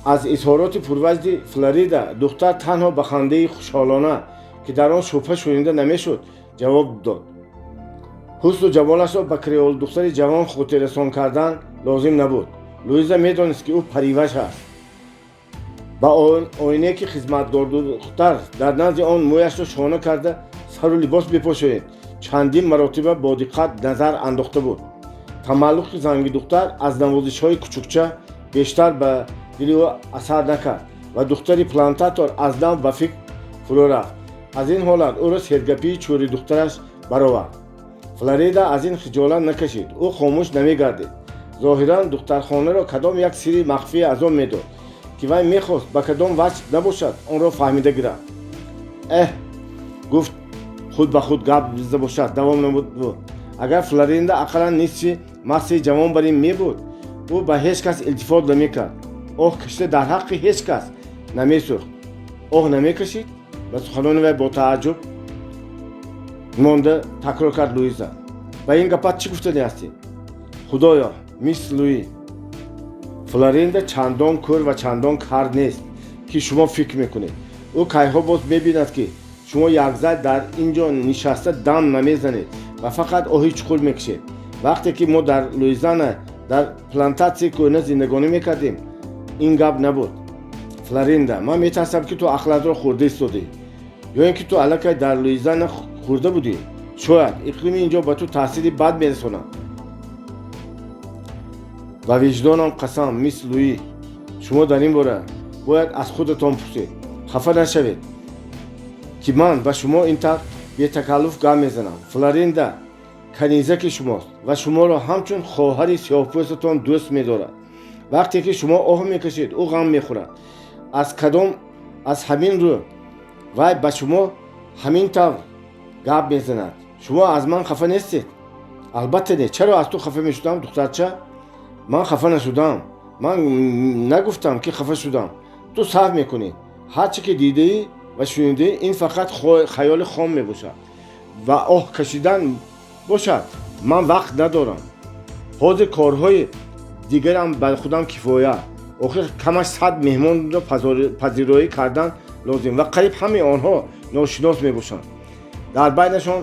Speaker 1: Аз изҳороти пурваҷди Флорида духтар танҳо ба хандаи хушҳолона, ки дар он шубҳа шунида намешуд, ҷавоб дод. Ҳусну ҷамолашро ба креолдухтари ҷавон хотиррасон кардан лозим набуд. Луиза медонист, ки ӯ париваш аст. Ба оинае, ки хизматгордухтар дар назди он мӯяшро шона карда сару либос бипӯшонид, чандин маротиба бо диққат назар андохта буд. Тамаллуқи зангидухтар аз навозишҳои кучукча бештар ба дили ӯ асар накард ва духтари плантатор аз нав ба фикр фурӯ рафт. Аз ин ҳолат ӯро сергапии чӯридухтараш баровард. Флорида аз ин хиҷолат накашид. Ӯ хомӯш намегардид. Зоҳиран, духтархонаро кадом як сирри махфие азоб медод, ки вай мехост ба кадом ваҷҳ набошад, онро фаҳмида гирад. Эҳ, гуфт худ ба худ гап зада бошад, давом намуд: агар Флоринда ақаллан нисфи массаи ҷавон бар ин мебуд, ӯ ба ҳеҷ кас илтифот намекард, оҳ кашида дар ҳаққи ҳеҷ кас намесӯхт. Оҳ намекашид? Ба суханони вай бо тааҷҷуб монда такрор кард Луиза. Ба ин гапат чӣ гуфтани ҳастӣ? Худоё, мисс Луи, Флоринда чандон кӯр ва чандон кар нест, ки шумо фикр мекунед. Ӯ кайҳо боз мебинад, ки шумо якзай дар ин ҷо нишаста дам намезанед ва фақат оҳи чуқур мекашед. Вақте ки мо дар Луизиана дар плантатсияи кӯҳна зиндагонӣ мекардем, ин гап набуд. Флоринда, ман метарсам, ки ту ахлатро хӯрда истодӣ ё ин ки ту аллакай дар Луизиана хӯрда будӣ. Шояд иқлими ин ҷо ба ту таъсири бад мерасонад. Ба виҷдонам қасам, мисс Луи, шумо дар ин бора бояд аз худатон пурсед. Хафа нашавед, ки ман ба шумо ин тавр бетакаллуф гап мезанам. Флоринда канизаки шумост ва шуморо ҳамчун хоҳари сиёҳпӯстатон дӯст медорад. Вақте ки шумо оҳ мекашед, ӯ ғам мехӯрад. Аз кадом аз ҳамин рӯ вай ба шумо ҳамин тавр гап мезанад. Шумо аз ман хафа нестед? Албатта, не. Чаро аз ту хафа мешудам, духтарча? Ман хафа нашудам. Ман нагуфтам, ки хафа шудам. Ту саҳв мекунӣ. Ҳар чӣ ки дидаӣ ва шунидаӣ, ин фақат хаёли хом мебошад. Ва оҳ кашидан бошад, ман вақт надорам. Ҳозир корҳои дигарам ба худам кифоя. Охир камаш 100 меҳмонро пазироӣ кардан лозим ва қариб ҳамаи онҳо ношинос мебошанд. Дар байнашон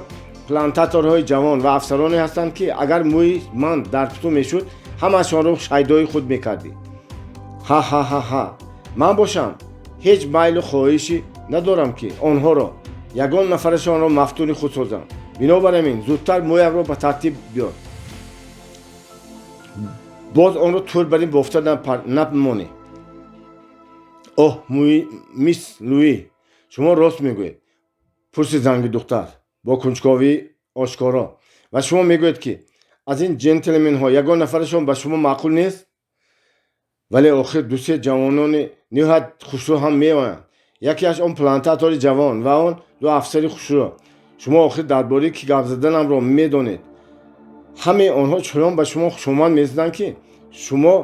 Speaker 1: плантаторҳои ҷавон ва афсароне ҳастанд, ки агар мӯи ман дар ту мешуд, ҳамаашонро шайдои худ мекардӣ. Ҳа-ҳа-ҳа-ҳа! Ман бошам, ҳеҷ майлу хоҳишӣ надорам, ки онҳоро, ягон нафарашонро мафтуни худ созам. Бинобар ҳамин зудтар мӯямро ба тартиб биёр, боз онро тӯр бар ин бофта намонӣ. Оҳ, мисс Луи, шумо рост мегӯед? Пурсид занги духтар бо кунҷковии ошкоро. Ва шумо мегӯед, ки аз ин ҷентлменҳо ягон нафарашон ба шумо маъқул нест? Вале охир дусе ҷавонони ниҳоят хушрӯ ҳам меоянд. Якеаш он плантатори ҷавон ва он ду афсари хушрӯ. Шумо охир дар бораи кӣ гап заданамро медонед. Ҳамаи онҳо чунон ба шумо хушомад мезананд, ки шумо,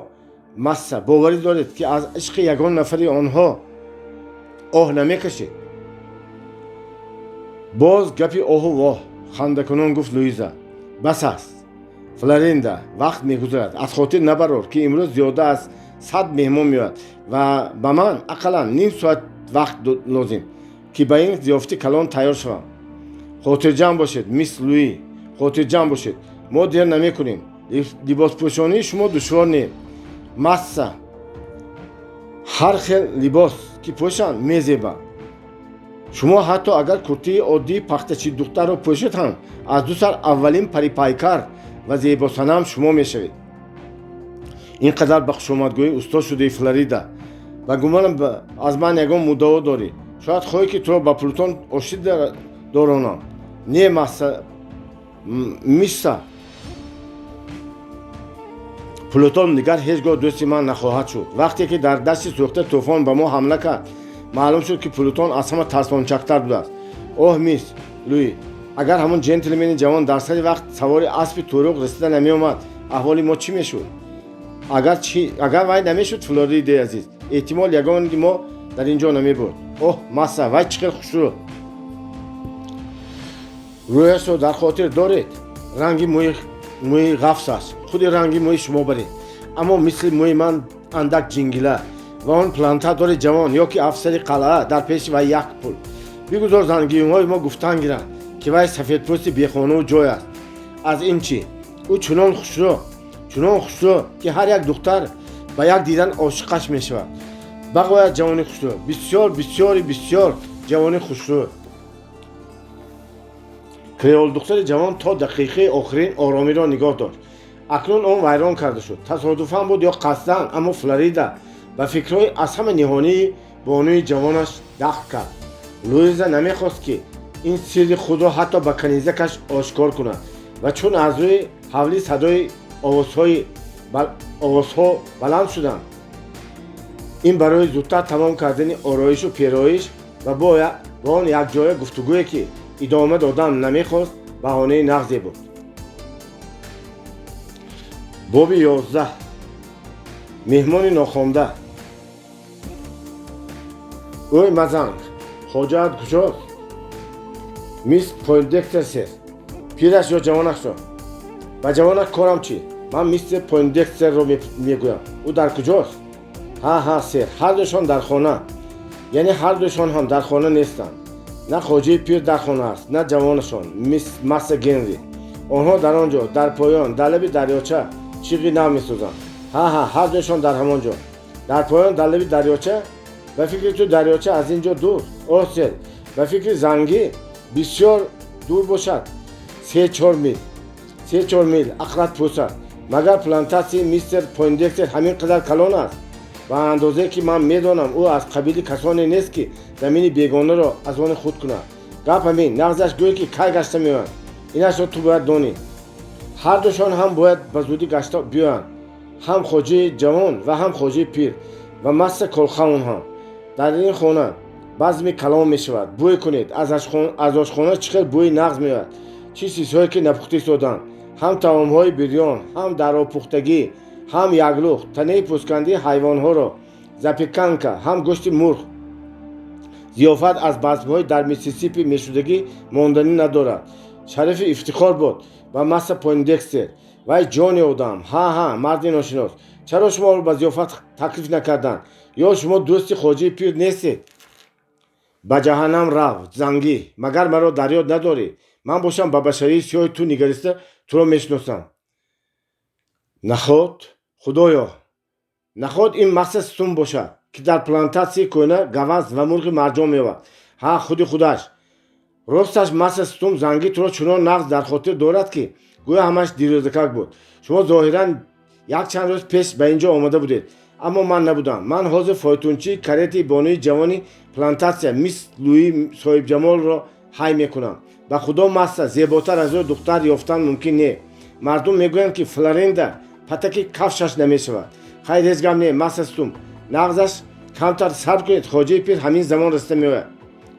Speaker 1: масса, боварӣ доред, ки аз ишқи ягон нафари онҳо оҳ намекашед? Боз гапи оҳу воҳ, хандакунон гуфт Луиза. Бас аст, Флоринда, вақт мегузарад. Аз хотир набарор, ки имрӯз зиёда аз 100 меҳмон меояд ва ба ман ақаллан ним соат вақт лозим, ки ба ин зиёфати калон тайёр шавам. Хотирҷамъ бошед, мисс Луи, хотирҷамъ бошед, мо дер намекунем. Либоспӯшонии шумо душвор не, масса. Ҳар хел либос ки пӯшанд, мезебад. Шумо ҳатто агар куртии оддии пахтачи духтарро пӯшед ҳам, аз ду сар аввалин парипайкар ва зебосанам шумо мешавед. Ин қадар ба хушомадгӯӣ устод шудаи, Флорида, ба гумонам, аз ман ягон муддао дорӣ. Шояд хоҳӣ, ки туро ба Плутон оштӣ доронам? Не, масса, мисса, Плутон дигар ҳеҷ гоҳ дӯсти ман нахоҳад шуд. Вақте ки дар дашти сӯхта тӯфон ба мо ҳамла кард, маълум шуд, ки Плутон аз ҳама тарсончактар будааст. Оҳ, мисс Луи, агар ҳамон ҷентлмени ҷавон дар сари вақт савори аспи туруқ расида намеомад, аҳволи мо чӣ мешуд? Агар вай намешуд, Флоридаи азиз, эҳтимол ягони мо дар ин ҷо намебуд. Оҳ, масса, вай чӣ хел хушрӯ! Рӯяшро дар хотир доред? Ранги мӯи ғафс аст, худи ранги мӯи шумо баред, аммо мисли мӯи ман андак ҷингила. Ва он плантатори ҷавон ё ки афсари қалъа дар пеши вай як пул. Бигузор зангиюмҳои мо гуфтан гиранд, ки вай сафедпӯсти бехонаву ҷой аст. Аз ин чӣ? Ӯ чунон хушрӯ, чунон хушрӯ, ки ҳар як духтар ба як дидан ошиқаш мешавад. Бағоят ҷавони хушрӯ, бисёр, бисёри бисёр ҷавони хушрӯ. Креолдухтари ҷавон то дақиқаи охирин оромиро нигоҳ дошт. Акнун он вайрон карда шуд. Тасодуфан буд ё қасдан, аммо Флорида ба фикрҳои аз ҳама ниҳонии бонуи ҷавонаш дахл кард. Луиза намехост, ки ин сирри худро ҳатто ба канизакаш ошкор кунад, ва чун аз рӯи ҳавлӣ садои овозҳо баланд шуданд, ин барои зудтар тамом кардани ороишу пероиш ва бо он якҷоя гуфтугӯе, ки идома додан намехост, баҳонаи нағзе буд. Боби 11. Меҳмони нохонда. Ӯй, мазанг, хоҷаат куҷост? Мисс Пойндекстер, сэр. Пираш ё ҷавонашро? Ба ҷавонаш корам чӣ? Ман мистер Пойндекстерро мегӯям. Ӯ дар куҷост? Ҳа, ҳа, сэр, ҳардуяшон дар хона. Яъне ҳардуяшон ҳам дар хона нестанд. На хоҷаи пир дар хона аст, на ҷавонашон, мисс масса Генри. Онҳо дар он ҷо, дар поён, дар лаби дарёча чиғи нав месозанд. Ҳа, ҳа, ҳардуяшон дар ҳамон ҷо, дар поён, дар лаби дарёча. Ба фикри ту дарёча аз ин ҷо дур? Оҳ, сэр, ба фикри зангӣ бисёр дур бошад, 3-4 мил, 3-4 мил ақлат пӯсад. Магар плантатсияи мистер Пойндекстер ҳамин қадар калон аст? Ба андозае ки ман медонам, ӯ аз қабили касоне нест, ки замини бегонаро аз они худ кунад. Гап ҳамин. Нағзаш, гӯй, ки кай гашта меоянд? Инашро ту бояд донӣ. Ҳардушон ҳам бояд ба зудӣ гашта биёянд, ҳам хоҷаи ҷавон ва ҳам хоҷаи пир ва масса Колхаун ҳам. Дар ин хона базми калом мешавад. Бӯй кунед, аз ошхона чӣ хел бӯи нағз меояд. Чӣ чизҳое ки напухта истоданд: ҳам таомҳои бирён, ҳам даробпухтагӣ, ҳам яглух, танаи пӯскандии ҳайвонҳоро, запеканка, ҳам гӯшти мурғ. Зиёфат аз базмҳои дар Миссисипи мешудагӣ монданӣ надорад. Шарафи ифтихор буд ба масса Пойндекстер. Вай, ҷони одам. Ҳа, ҳа, марди ношинос, чаро шуморо ба зиёфат таклиф накарданд? Ё шумо дӯсти хоҷаи пир нестед? Ба ҷаҳаннам рав, зангӣ! Магар маро дар ёд надорӣ? Ман бошам, ба башарии сиёҳи ту нигариста туро мешиносам. Наход, худоё, наход ин масса Стум бошад, ки дар плантатсияи кӯҳна гаваз ва мурғи марҷон меёбад? Ҳа, худи худаш. Росташ, масса Стум, зангӣ туро чунон нағз дар хотир дорад, ки гӯё ҳамаш дирӯзакак буд. Шумо зоҳиран якчанд рӯз пеш ба ин ҷо омада будед, аммо ман набудам. Ман ҳозир фойтунчии каретаи бонуи ҷавони плантатсия, мисс Луи соҳибҷамолро ҳай мекунам. Ба худо, масса, зеботар аз ӯ духтар ёфтан мумкин не. Мардум мегӯянд, ки Флоринда патаки кафшаш намешавад. Хайр, ҳеҷ гап не, масса Стум. Нағзаш, камтар сабр кунед, хоҷаи пир ҳамин замон расида меояд.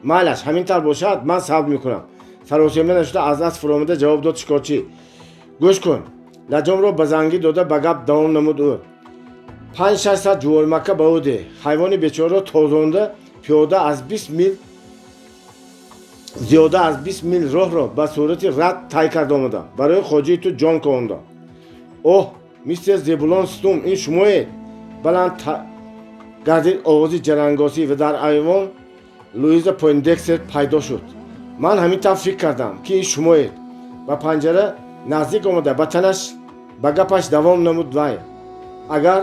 Speaker 1: Майлаш, ҳамин тавр бошад, ман сабр мекунам, саросема нашуда аз асп фуромада ҷавоб дод шикорчӣ. Гӯш кун, лаҷомро ба зангӣ дода, ба гап давом намуд ӯ, 500-600 ҷуворимакка ба ӯ деҳ. Ҳайвони бечораро тозонда, пиёда аз 20 мил, зиёда аз 20 мил роҳро ба сурати рад тай карда омадам, барои хоҷаи ту ҷон кондам. Оҳ, мистер Зебулон Стум, ин шумоед? Баланд гардид овози ҷарангосӣ ва дар айвон Луиза Пойндекстер пайдо шуд. Ман ҳамин тавр фикр кардам, ки ин шумоед. Ба панҷара наздик омада, ба танаш ба гапаш давом намуд вай. Агар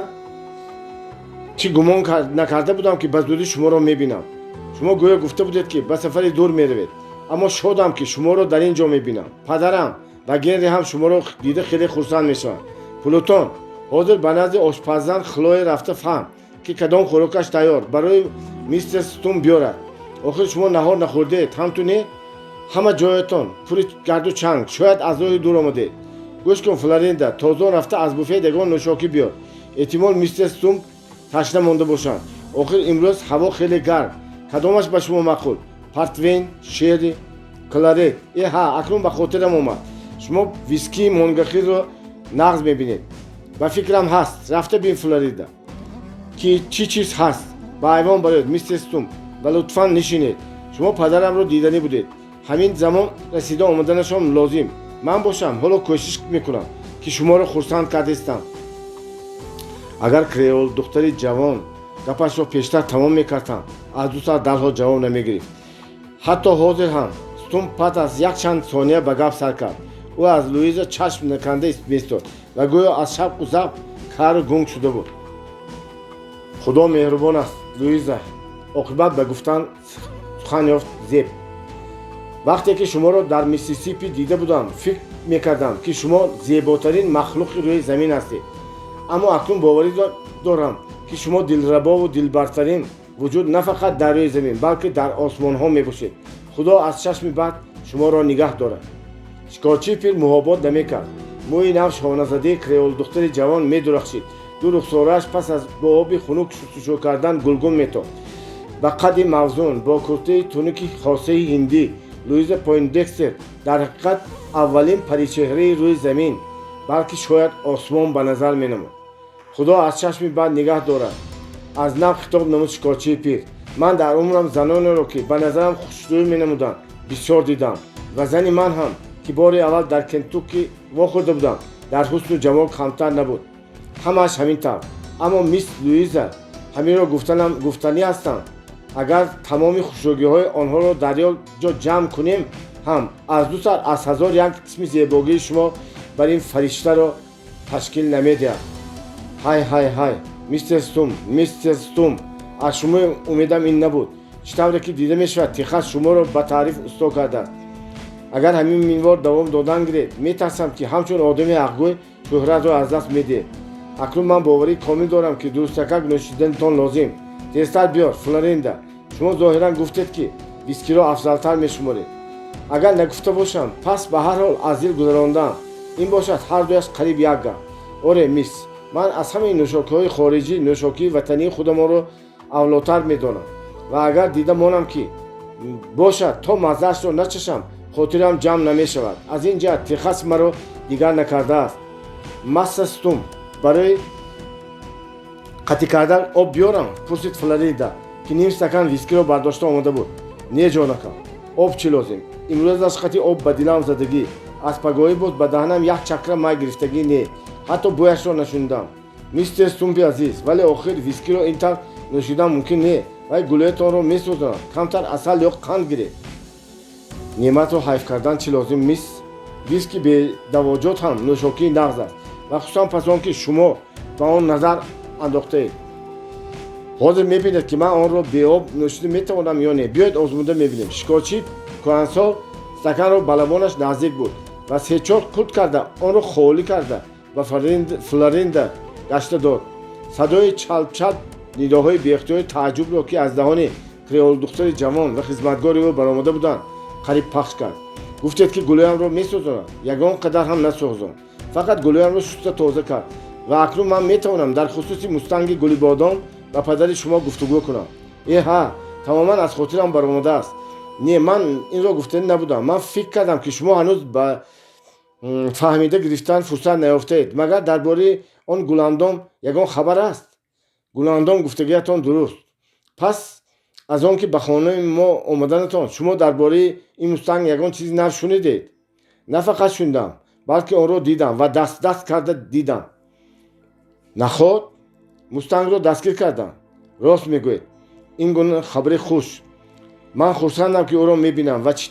Speaker 1: чӣ гумон накарда будам, ки ба зудӣ шуморо мебинам. Шумо гӯё гуфта будед, ки ба сафари дур меравед, аммо шодам, ки шуморо дар ин ҷо мебинам. Падарам ва Генри ҳам шуморо дида хеле хурсанд мешаванд. Плутон, ҳозир ба назди ошпаззан Хлоя рафта фаҳм, ки кадом хӯрокаш тайёр, барои мистер Стум биёрад. Охир шумо наҳор нахӯрдед, ҳам ту не? Ҳама ҷоятон пури гарду чанг, шояд аз роҳи дур омадед. Гӯш кун, Флоринда, тозон рафта аз буфет ягон нӯшокӣ биёр. Эҳтимол, мистер Стум ташна монда бошанд. Охир имрӯз ҳаво хеле гарм. Кадомаш ба шумо маъқул: портвейн, шерри, кларет? Э ҳа, акнун ба хотирам омад, шумо вискии монгахирро нағз мебинед. Ба фикрам, ҳаст. Рафта бин, Флорида, ки чӣ чиз ҳаст. Ба айвон бароед, мистер Стум, ва лутфан нишинед. Шумо падарамро диданӣ будед. Ҳамин замон расида омаданашон лозим. Ман бошам, ҳоло кӯшиш мекунам, ки шуморо хурсанд кардистам. Агар креол духтари ҷавон Гапашро пештар тамом мекард ҳам, аз 2 соат дарҳол ҷавоб намегирифт. Ҳатто ҳозир ҳам Стумп пас аз якчанд сония ба гап сар кард. Ӯ аз Луиза чашм наканда меистод ва гӯё аз шавқу завқ кару гунг шуда буд. Худо меҳрубон аст, Луиза, оқибат ба гуфтан сухан ёфт Зеб. Вақте ки шуморо дар Миссисипи дида будам, фикр мекардам, ки шумо зеботарин махлуқи рӯи замин ҳастед. Аммо акнун боварӣ дорам, ки шумо дилрабову дилбартарин вуҷуд на фақат дар рӯи замин, балки дар осмонҳо мебошед. Худо аз чашми бад шуморо нигаҳ дорад. Шикорчии пир муҳобот намекард. Мӯи нав шоназадаи креолдухтари ҷавон медурахшид. Ду рухсорааш пас аз бо оби хунук шустушӯ кардан гулгун метофт. Ба қадди мавзун, бо куртаи тунуки хосаи ҳиндӣ, Луиза Пойндекстер дар ҳақиқат аввалин паричеҳраи рӯи замин, балки шояд осмон ба назар менамуд. Худо аз чашми бад нигаҳ дорад, аз нав хитоб намуд шикорчии пир. Ман дар умрам занонеро, ки ба назарам хушрӯй менамуданд, бисёр дидам ва зани ман ҳам, ки бори аввал дар Кентукки вохӯрда будам, дар ҳусну ҷамол камтар набуд. Ҳамааш ҳамин тавр. Аммо мисс Луиза, ҳаминро гуфтанӣ ҳастам, агар тамоми хушрӯгиҳои онҳоро дар як ҷо ҷамъ кунем ҳам, аз 2 сар аз 1001 қисми зебогии шумо бар ин фариштаро ташкил намедиҳад. Ҳай, ҳай, ҳай, мистер Стумп, мистер Стумп, аз шумо умедам ин набуд. Чӣ тавре ки дида мешавад, Техас шуморо ба таъриф усто кардааст. Агар ҳамин минвол давом додан гиред, метарсам, ки ҳамчун одами ҳақгӯй шӯҳратро аз даст медиҳед. Акнун ман боварии комил дорам, ки дурустакак нӯшиданатон лозим. Тезтар биёр, Флоринда. Шумо зоҳиран гуфтед, ки вискиро афзалтар мешуморед. Агар нагуфта бошам, пас ба ҳар ҳол аз дил гузарондаам. Ин бошад ҳар дуяш қариб як гап. Оре, мисс, ман аз ҳамаи нӯшокиҳои хориҷӣ нӯшокии ватании худамонро авлотар медонам ва агар дида монам, ки бошад, то маззаашро начашам, хотирам ҷамъ намешавад. Аз ин ҷиҳат Техас маро дигар накардааст. Масса Стумп, барои қатӣ кардан об биёрам? Пурсид Флорида, ки ним стакан вискиро бардошта омода буд. Не, ҷонакам, об чӣ лозим? Имрӯз аз қати об ба дилам задагӣ. Аз пагоҳӣ боз ба даҳанам як чакра май гирифтагӣ не, ҳатто бӯяшро нашунидам. Мистер Стумпи азиз, вале охир вискиро ин тавр нӯшидан мумкин не, вай гулӯятонро месӯзонад. Камтар асал ё қанд гиред. Неъматро ҳайф кардан чӣ лозим, мисс? Виски бедавоҷот ҳам нӯшокии нағз аст ва хусусан пас он ки шумо ба он назар андохтаед. Ҳозир мебинед, ки ман онро беоб нӯшида метавонам ё не. Биёед, озмуда мебинем. Шикорчии кӯҳансол стаканро ба лабонаш наздик буд ва се-чор қурт карда, онро холӣ карда ба Флоринда гашта дод. Садои чалп-чалп нидоҳои беихтиёри тааҷҷубро, ки аз даҳони креолдухтари ҷавон ва хизматгори ӯ баромада буданд, қариб пахш кард. Гуфтед, ки гулӯямро месӯзонад. Ягон қадар ҳам насӯзонд, фақат гулӯямро шуста тоза кард ва акнун ман метавонам дар хусуси мустанги гулибодом ба падари шумо гуфтугӯ кунам. Э ҳа, тамоман аз хотирам баромадааст. Не, ман инро гуфтанӣ набудам. Ман фикр кардам, ки шумо ҳанӯз ба фаҳмида гирифтан фурсат наёфтаед. Магар дар бораи он гуландом ягон хабар аст? Гуландом гуфтагиятон дуруст. Пас аз он ки ба хонаи мо омаданатон, шумо дар бораи ин мустанг ягон чизи нав шунидед? На фақат шунидам, балки онро дидам ва даст-даст карда дидам. Наход мустангро дастгир кардам. Рост мегӯед. Ин гуна хабари хуш. Ман хурсандам, ки ӯро мебинам ва чӣ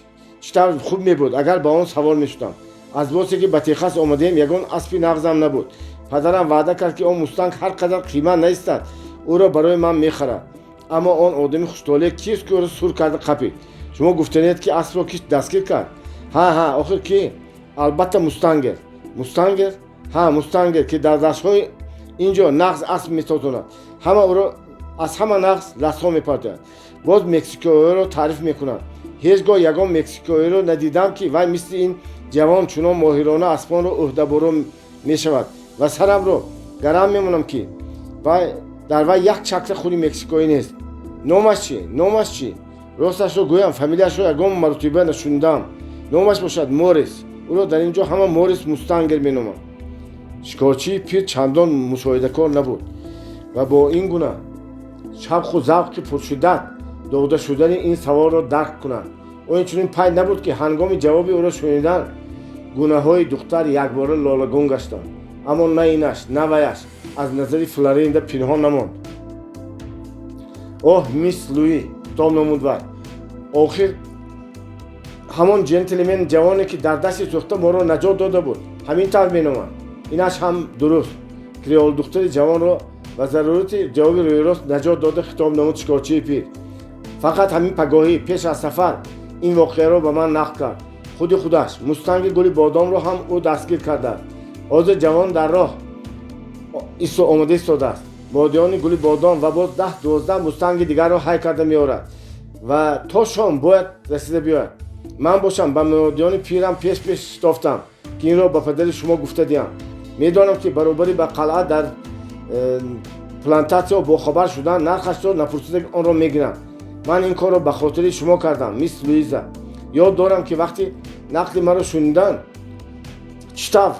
Speaker 1: тавр хуб мебуд, агар ба он савор мешудам. Аз босе ки ба Техас омадаем, ягон аспи нағзам набуд. Падарам ваъда кард, ки он мустанг ҳар қадар қимат наистад, ӯро барои ман мехарад. Аммо он одами хуштолеъ кист, ки ӯро сур карда қапид? Шумо гуфтанед, ки аспро ки дастгир кард? Ҳа, ҳа, охир ки? Албатта, Мустангер. Мустангер? Ҳа, Мустангер, ки дар даштҳои ин ҷо нағз асп метозонад. Ҳама ӯро аз ҳама нағз ласҳо мепартояд. Боз мексикоиро таъриф мекунанд. Ҳеҷ гоҳ ягон мексикоиро надидам, ки вай мисли ин ҷавон чунон моҳирона аспонро ӯҳдаборо мешавад ва сарамро гарам мемонам, ки вай дар вай як чакра хуни мексикоӣ нест. Номаш чӣ? Номаш чӣ? Росташро гӯям, фамилияшро ягон маротиба нашунидам. Номаш бошад Морис. Ӯро дар ин ҷо ҳама Морис Мустангер меноманд. Шикорчии пир чандон мушоҳидакор набуд ва бо ин гуна шавқу завқи пуршиддат дода шудани ин саволро дарк кунад. Ӯ инчунин пай набуд, ки ҳангоми ҷавоби ӯро шунидан гунаҳои духтар якбора лолагун гаштанд. Аммо на инаш, на ваяш аз назари Флоринда пинҳон намонд. Оҳ, мисс Луи, хитоб намуд вай, охир ҳамон ҷентлмен ҷавоне, ки дар дасти сӯхта моро наҷот дода буд, ҳамин тавр меноманд. Инаш ҳам дуруст. Креолдухтари ҷавонро ба зарурати ҷавоби рӯйрост наҷот дода хитоб намуд шикорчии пир. Фақат ҳамин пагоҳӣ пеш аз сафар ин воқеаро ба ман нақл кард. Худи худаш мустанги Гули Бодомро ҳам ӯ дастгир кардааст. Ҳозир ҷавон дар роҳ омода истодааст. Модиёни Гули Бодом ва боз 10-12 мустанги дигарро ҳай карда меорад ва то шом бояд расида биёяд. Ман бошам, ба модиёни пирам пеш пеш шитофтам, ки инро ба падари шумо гуфта диҳам. Медонам, ки баробари ба қалъа дар плантатсияо бохабар шудан, нархашро напурсида онро мегиранд. Ман ин корро ба хотири шумо кардам, мисс Луиза. Ёд дорам, ки вақти нақли маро шунидан, чӣ тавр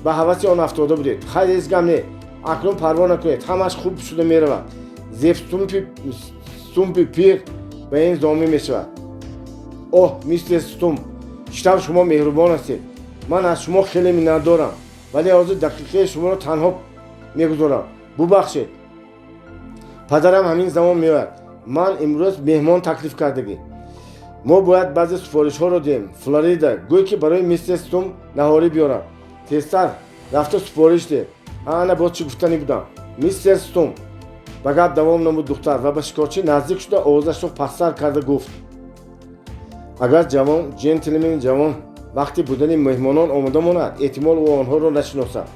Speaker 1: ба ҳаваси он афтода будед. Хайр, ҳеҷ гам не, акнун парво накунед, ҳамаш хуб шуда меравад. Зеб Стумпи пир ба ин зомӣ мешавад. Оҳ, мистер Стумп, чӣ тавр шумо меҳрубон ҳастед! Ман аз шумо хеле миннатдорам, вале ҳозир дақиқаи шуморо танҳо мегузорам. Бубахшед, падарам ҳамин замон меояд. Ман имрӯз меҳмон таклиф кардагӣ. Мо бояд баъзе супоришҳоро диҳем. Флорида, гӯй, ки барои мистер Стумп наҳорӣ биёрам. Тезтар рафта супориш деҳ. Ана, боз чӣ гуфтанӣ будам, мистер Стумп, ба гап давом намуд духтар ва ба шикорчӣ наздик шуда, овозашро пасттар карда гуфт: агар ҷавон ҷентлмени ҷавон вақти будани меҳмонон омода монад, эҳтимол ӯ онҳоро нашиносад.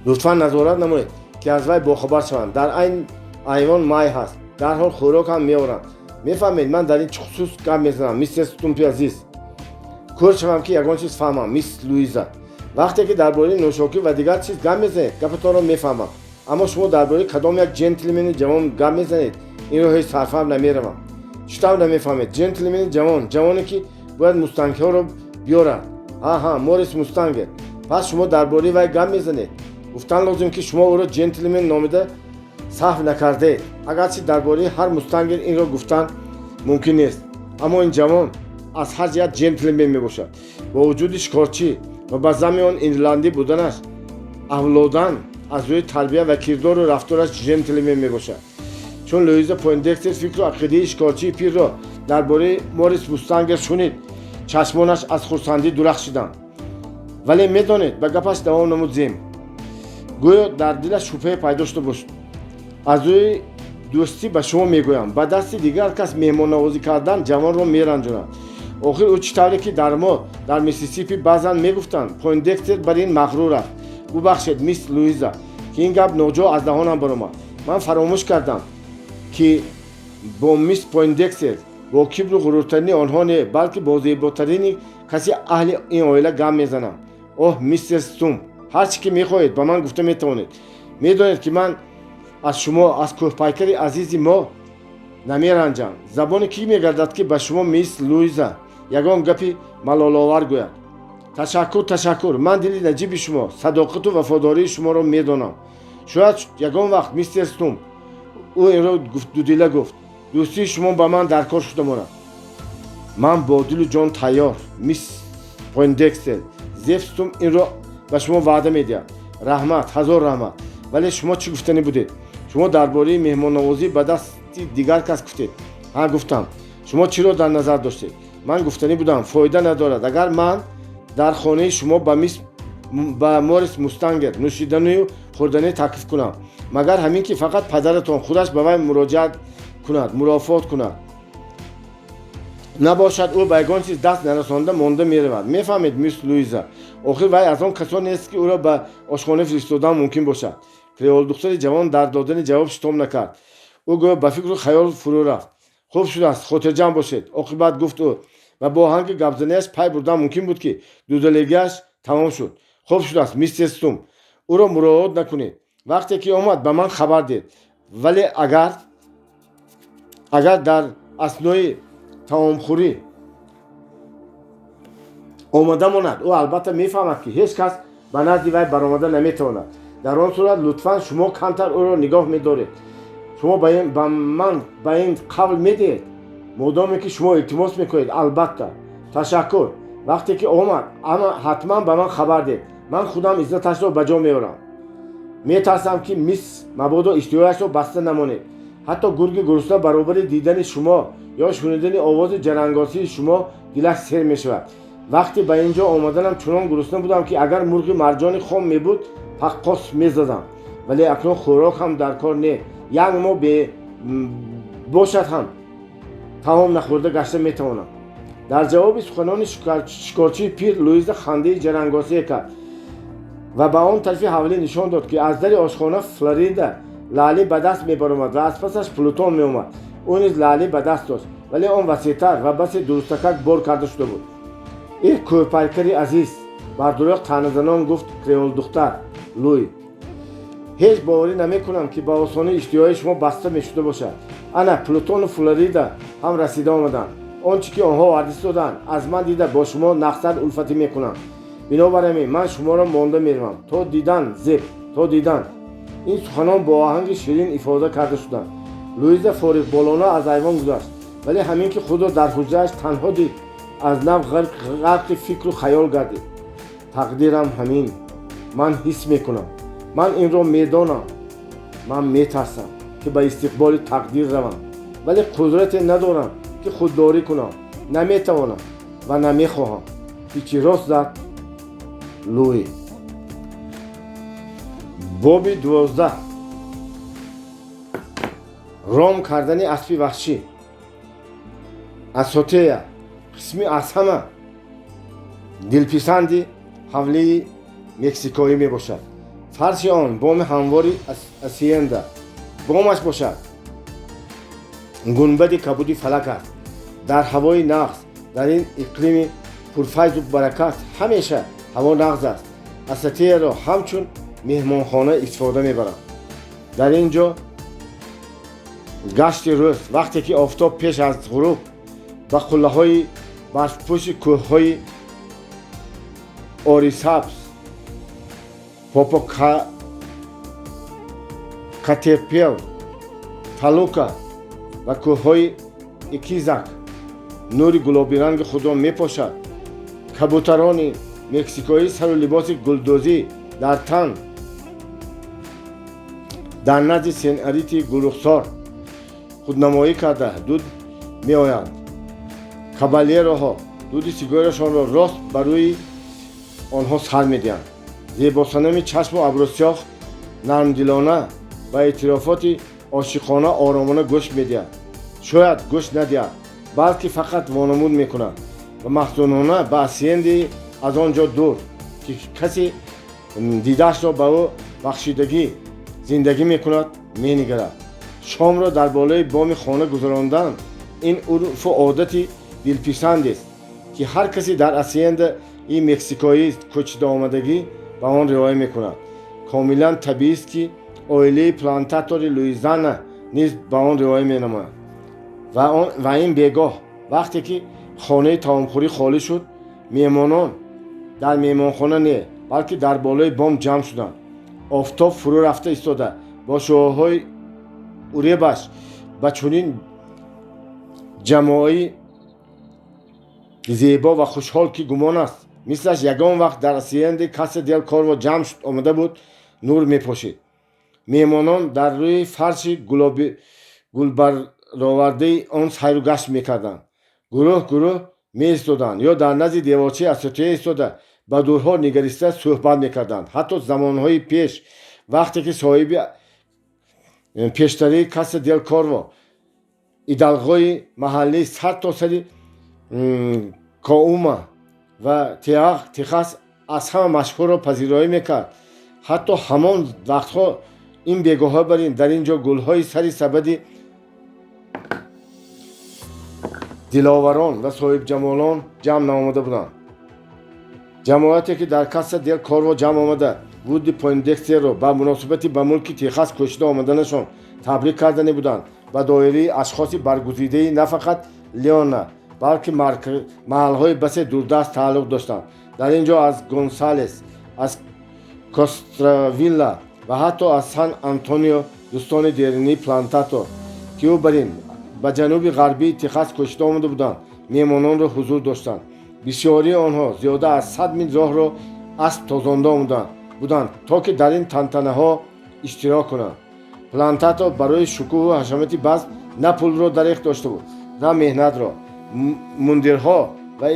Speaker 1: Лутфан назорат намоед, ки аз вай бохабар шаванд. Дар айн айвон май ҳаст, дарҳол хӯрок ҳам меоранд. Мефаҳмед, ман дар ин чӣ хусус гап мезанам, мистер Стумпи азиз? Кӯр шавам, ки ягон чиз фаҳмам, мисс Луиза. Вақте ки дар бораи нӯшокӣ ва дигар чиз гап мезанед, гапатонро мефаҳмам, аммо шумо дар бораи кадом як ҷентлмени ҷавон гап мезанед, инро ҳеҷ сарфаҳм намеравам. Чӣ тавр намефаҳмед? Ҷентлмени ҷавон, ҷавоне, ки бояд мустангҳоро биёрад. Ҳа, Морис Мустангер. Пас шумо дар бораи вай гап мезанед. Гуфтан лозим, ки шумо ӯро ҷентлмен номида саҳв накардаед, агарчи дар бораи ҳар мустангер инро гуфтан мумкин нест. Аммо ин ҷавон аз ҳар ҷиҳат ҷентлмен мебошад. Бо вуҷуди шикорчӣ ва ба замми он ирландӣ буданаш, авлодан аз рӯи тарбия ва кирдору рафтораш ҷентлмен мебошад. Чун Луиза Пойндекстер фикру ақидаи шикорчии пирро дар бораи Морис Мустангер шунид, чашмонаш аз хурсандӣ дурахшиданд. Вале медонед, ба гапаш давом намуд Зем, гӯё дар дилаш шубҳае пайдо шуда бошад, аз рӯи дӯстӣ ба шумо мегӯям, ба дасти дигар кас меҳмоннавозӣ кардан ҷавонро меранҷонад. Охир ӯ чӣ тавре ки дар мо дар Миссисипи баъзан мегуфтанд, Пойндекстер бар ин мағрур аст. Бубахшед, мисс Луиза, ки ин гап ноҷо аз даҳонам баромад. Ман фаромӯш кардам, ки бо мисс Пойндекстер, бо кибру ғуруртарини онҳо не, балки бо зеботарини каси аҳли ин оила гап мезанам. Оҳ, мистер Стумп, ҳар чӣ ки мехоҳед, ба ман гуфта метавонед. Медонед, ки ман аз шумо, аз кӯҳпайкари азизи мо намеранҷам. Забони кӣ мегардад, ки ба шумо, мисс Луиза, ягон гапи малоловар гӯяд? Ташаккур, ташаккур. Ман дили наҷиби шумо, садоқату вафодории шуморо медонам. Шояд ягон вақт, мистер Стумп, ӯ инро дудила гуфт, дӯстии шумо ба ман даркор шуда монад. Ман бо дилу ҷон тайёр, мисс Пойндекстер. Зеб Стумп инро ба шумо ваъда медиҳад. Раҳмат, ҳазор раҳмат. Вале шумо чӣ гуфтанӣ будед? Шумо дар бораи меҳмоннавозӣ ба дасти дигар кас гуфтед. Ҳа, гуфтам. Шумо чиро дар назар доштед? Ман гуфтанӣ будам, фоида надорад, агар ман дар хонаи шумо ба мисс ба Морис Мустангер нӯшиданию хӯрданӣ таклиф кунам, магар ҳамин ки фақат падаратон худаш ба вай муроҷиат кунад, мурофоат кунад. Набошад, ӯ ба ягон чиз даст нарасонда монда меравад. Мефаҳмед, мисс Луиза, охир вай аз он касоне нест, ки ӯро ба ошхона фиристодан мумкин бошад. Креолдухтари ҷавон дар додани ҷавоб шитоб накард. Ӯ гӯё ба фикру хаёл фурӯ рафт. Хуб шудааст, хотирҷамъ бошед, оқибат гуфт ӯ ва бо оҳанги гапзанияш пай бурдан мумкин буд, ки дудалагиаш тамом шуд. Хуб шудааст, мистер Стумп, ӯро муроот накунед. Вақте ки омад, ба ман хабар диҳед. Вале агар дар аснои таомхӯрӣ омода монад, ӯ албатта мефаҳмад, ки ҳеҷ кас ба назди вай баромада наметавонад. Дар он сурат лутфан шумо камтар ӯро нигоҳ медоред. Шумо ба ман ба ин қавл медиҳед? Модоме ки шумо илтимос мекунед, албатта. Ташаккур. Вақте ки омад, ама ҳатман ба ман хабар диҳед. Ман худам иззаташро ба ҷо меорам. Метарсам, ки мисс мабодо иштиҳояшро баста намонед. Ҳатто гурги гурусна баробари дидани шумо ё шунидани овози ҷарангосии шумо дилаш сер мешавад. Вақте ба ин ҷо омаданам, чунон гурусна будам, ки агар мурғи марҷони хом мебуд, паққос мезадам. Вале акнун хӯрок ҳам дар кор не. Як моҳ бошад ҳам таом нахӯрда гашта метавонам. Дар ҷавоби суханони шикорчии пир Луиза хандаи ҷарангосие кард ва ба он тарафи ҳавлӣ нишон дод, ки аз дари ошхона Флорида лаълӣ ба даст мебаромад ва аз пасаш Плутон меомад. Ӯ низ лаълӣ ба даст дошт, вале он васеътар ва басе дурустакак бор карда шуда буд. Эҳ, кӯҳпайкари азиз, бар дурӯғ таъназанон гуфт креолдухтар Луи, ҳеҷ боварӣ намекунам, ки ба осонӣ иштиҳои шумо баста мешуда бошад. Ана Плутону Флорида ҳам расида омаданд. Он чӣ ки онҳо вардис доданд, аз ман дида бо шумо нақсар улфатӣ мекунанд. Бинобар ҳамин ман шуморо монда меравам. То дидан, Зеб, то дидан. Ин суханон бо оҳанги ширин ифода карда шуданд. Луиза фориғболона аз айвон гузашт, вале ҳамин ки худро дар ҳуҷрааш танҳо дид, аз нав ғарқи фикру хаёл гардид. Тақдирам ҳамин. Ман ҳис мекунам, ман инро медонам. Ман метарсам, ки ба истиқболи тақдир равам, вале қудрате надорам, ки худдорӣ кунам. Наметавонам ва намехоҳам. Ҳичи рост зад Луи. Боби 12. Ром кардани аспи ваҳшӣ. Асотея қисми аз ҳама дилписанди ҳавлии мексикоӣ мебошад. Фарши он боми ҳамвори асиенда, бомаш бошад гунбади кабуди фалак аст. Дар ҳавои нағз, дар ин иқлими пурфайзу баракат ҳамеша ҳаво нағз аст, асатеяро ҳамчун меҳмонхона истифода мебаранд. Дар ин ҷо гашти рӯз, вақте ки офтоб пеш аз ғуруб ба қуллаҳои барфпӯши кӯҳҳои орисабз, Попокатепел, Талука ва кӯҳҳои Икизак нури гулобиранги худро мепошад, кабутарони мексикоӣ сару либоси гулдӯзӣ дар тан дар назди сенарити гулрухсор худнамоӣ карда дуд меоянд. Кабалероҳо дуди сигарашонро рост ба рӯи онҳо сар медиҳанд. Зебосанами чашму абрӯсиёҳ нармдилона ба эътирофоти ошиқона оромона гӯш медиҳад. Шояд гӯш надиҳад, балки фақат вонамуд мекунад ва маҳзунона ба асиенди аз он ҷо дур, ки касе дидаашро ба ӯ бахшидагӣ зиндагӣ мекунад, менигарад. Шомро дар болои боми хона гузарондан ин урфу одати дилписандест, ки ҳар касе дар асиендаи мексикоӣ кӯчида омадагӣ ба он риоя мекунад. Комилан табиист, ки оилаи плантатори Луизана низ ба он риоя менамояд. Ва ин бегоҳ, вақте ки хонаи таомхӯрӣ холӣ шуд, меҳмонон дар меҳмонхона не, балки дар болои бом ҷамъ шуданд. Офтоб фурӯ рафта истода бо шуоҳои уребаш ба чунин ҷамоаи зебо ва хушҳол, ки гумон аст, мислаш ягон вақт дар асиенди Каса дел Корво ҷамъ омада буд, нур мепошид. Меҳмонон дар рӯи фарши гулбаровардаи он сайру гашт мекарданд, гурӯҳ гурӯҳ меистоданд ё дар назди деворчаи асотия истода ба дурҳо нигариста суҳбат мекарданд. Ҳатто замонҳои пеш, вақте ки соҳиби пештарии Каса дел Корво, идалғои маҳаллӣ, сар то сари Коума ва Техас аз ҳама машҳурро пазироӣ мекард, ҳатто ҳамон вақтҳо ин бегоҳҳо барин дар ин ҷо гулҳои сари сабади диловарон ва соҳибҷамолон ҷамъ наомада буданд. Ҷамоате, ки дар Каса дел Корво ҷамъ омада, Вуди Пойндекстерро ба муносибати ба мулки Техас кӯчида омаданашон табрик кардане буданд, ба доираи ашхоси баргузидаи на фақат Леона, балки маҳалҳои басе дурдаст тааллуқ доштанд. Дар ин ҷо аз Гонсалес, аз Костравилла ва ҳатто аз Сан Антонио дӯстони деринии плантатор, ки ӯ бар ин ба ҷануби ғарбии Техас кӯчида омада буданд, меҳмононро ҳузур доштанд. Бисёрии онҳо зиёда аз 100 мил роҳро асп тозонда омада буданд, то ки дар ин тантанаҳо иштирок кунанд. Плантатор барои шукӯҳу ҳашамати базм на пулро дареғ дошта буд, на меҳнатро. Мундирҳо ва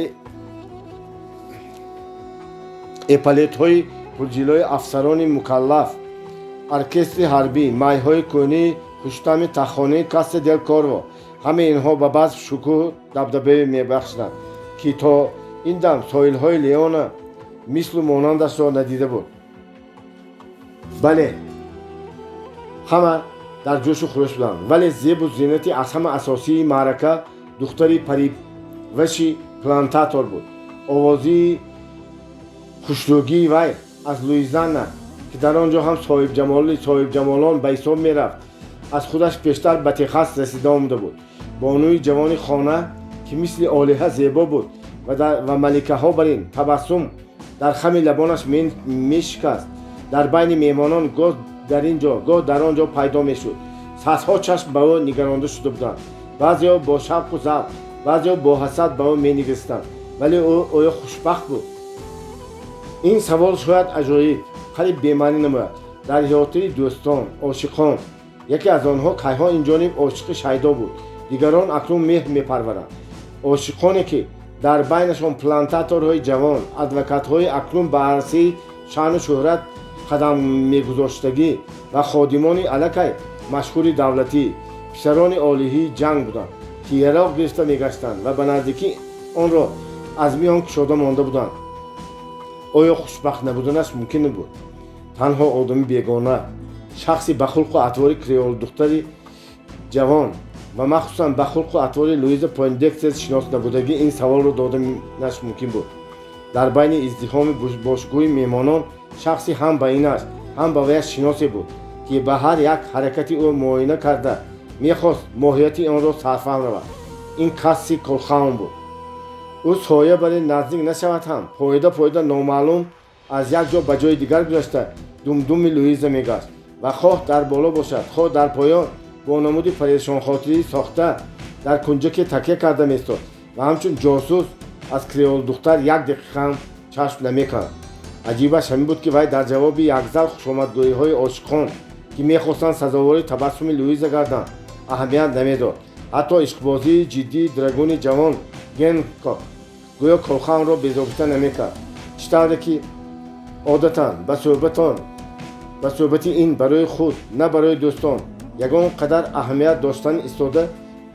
Speaker 1: эполетҳои пурҷилои афсарони мукаллаф, оркестри ҳарбӣ, майҳои кӯҳнии хуштами таххонии Касса дел Корво, ҳамаи инҳо ба базм шукӯҳу дабдабае мебахшиданд, ки то ин дам соҳилҳои Леона мислу монандашро надида буд. Бале, ҳама дар ҷӯшу хурӯш буданд, вале зебу зинати аз ҳама асосии маърака духтари париваши плантатор буд. Овозии хушрӯгии вай аз Луизиана, ки дар он ҷо ҳам соҳибҷамоли соҳибҷамолон ба ҳисоб мерафт, аз худаш пештар ба Техас расида омада буд. Бонуи ҷавони хона, ки мисли олиҳа зебо буд ва маликаҳо бар ин табассум дар хами лабонаш мешикаст, дар байни меҳмонон гоҳ дар ин ҷо, гоҳ дар он ҷо пайдо мешуд. Садҳо чашм ба ӯ нигаронда шуда буданд. Баъзеҳо бо шавқу завқ, баъзеҳо бо ҳасад ба ӯ менигаристанд. Вале ӯ оё хушбахт буд? Ин савол шояд аҷоиб, қариб бемаънӣ намояд. Дар иҳотаи дӯстон, ошиқон, яке аз онҳо кайҳо инҷониб ошиқи шайдо буд, дигарон акнун меҳр мепарваранд. Ошиқоне, ки дар байнашон плантаторҳои ҷавон, адвокатҳои акнун ба арсаи шаъну шӯҳрат қадам мегузоштагӣ ва ходимони аллакай машҳури давлатӣ, писарони олиҳии ҷанг буданд, ки яроқ гирифта мегаштанд ва ба наздикӣ онро аз миён кушода монда буданд. Оё хушбахт набуданаш мумкин буд? Танҳо одами бегона, шахси ба хулқу атвори креолдухтари ҷавон ва махсусан ба хулқу атвори Луиза Пойндекстер шинос набудагӣ ин саволро доданаш мумкин буд. Дар байни издиҳоми бошгӯҳи меҳмонон шахси ҳам ба инаш, ҳам ба ваяш шиносе буд, ки ба ҳар як ҳаракати ӯ муоина карда мехост моҳияти онро сарфаҳм равад. Ин Касси Колхаун буд. Ӯ соя бар ин наздик нашавад ҳам, поида поида номаълум аз як ҷо ба ҷои дигар гузашта, думдуми Луиза мегашт ва хоҳ дар боло бошад, хоҳ дар поён, бо намуди парешонхотирии сохта дар кунҷаке такя карда меистод ва ҳамчун ҷосус аз креолдухтар як дақиқа ҳам чашм намекард. Аҷибаш ҳамин буд, ки вай дар ҷавоби якзал хушомадгӯиҳои ошиқон, ки мехостанд сазовори табассуми Луиза гарданд, аҳамият намедод. Ҳатто ишқбозии ҷиддии драгуни ҷавон Генкок гӯё Колхаунро безобита намекард. Чӣ тавре ки одатан ба суҳбати ин барои худ, на барои дӯстон ягон қадар аҳамият доштани истода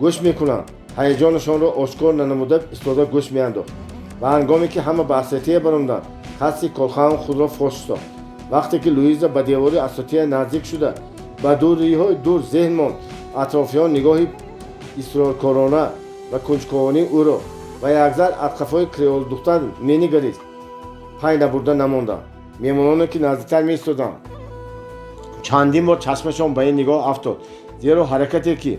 Speaker 1: гӯш мекунанд, ҳаяҷонашонро ошкор нанамуда истода гӯш меандохт. Ва ҳангоме ки ҳама ба асотия баромаданд, Касси Колхаун худро фош сохт. Вақте ки Луиза ба девори асотия наздик шуда, ба дуриҳои дур зеҳн монд, атрофиён нигоҳи исроркорона ва кунҷковонии ӯро ва якзар аз қафои креолдухтар менигарист, пай набурда намонданд. Меҳмононе, ки наздиктар меистоданд, чандин бор чашмашон ба ин нигоҳ афтод, зеро ҳаракате, ки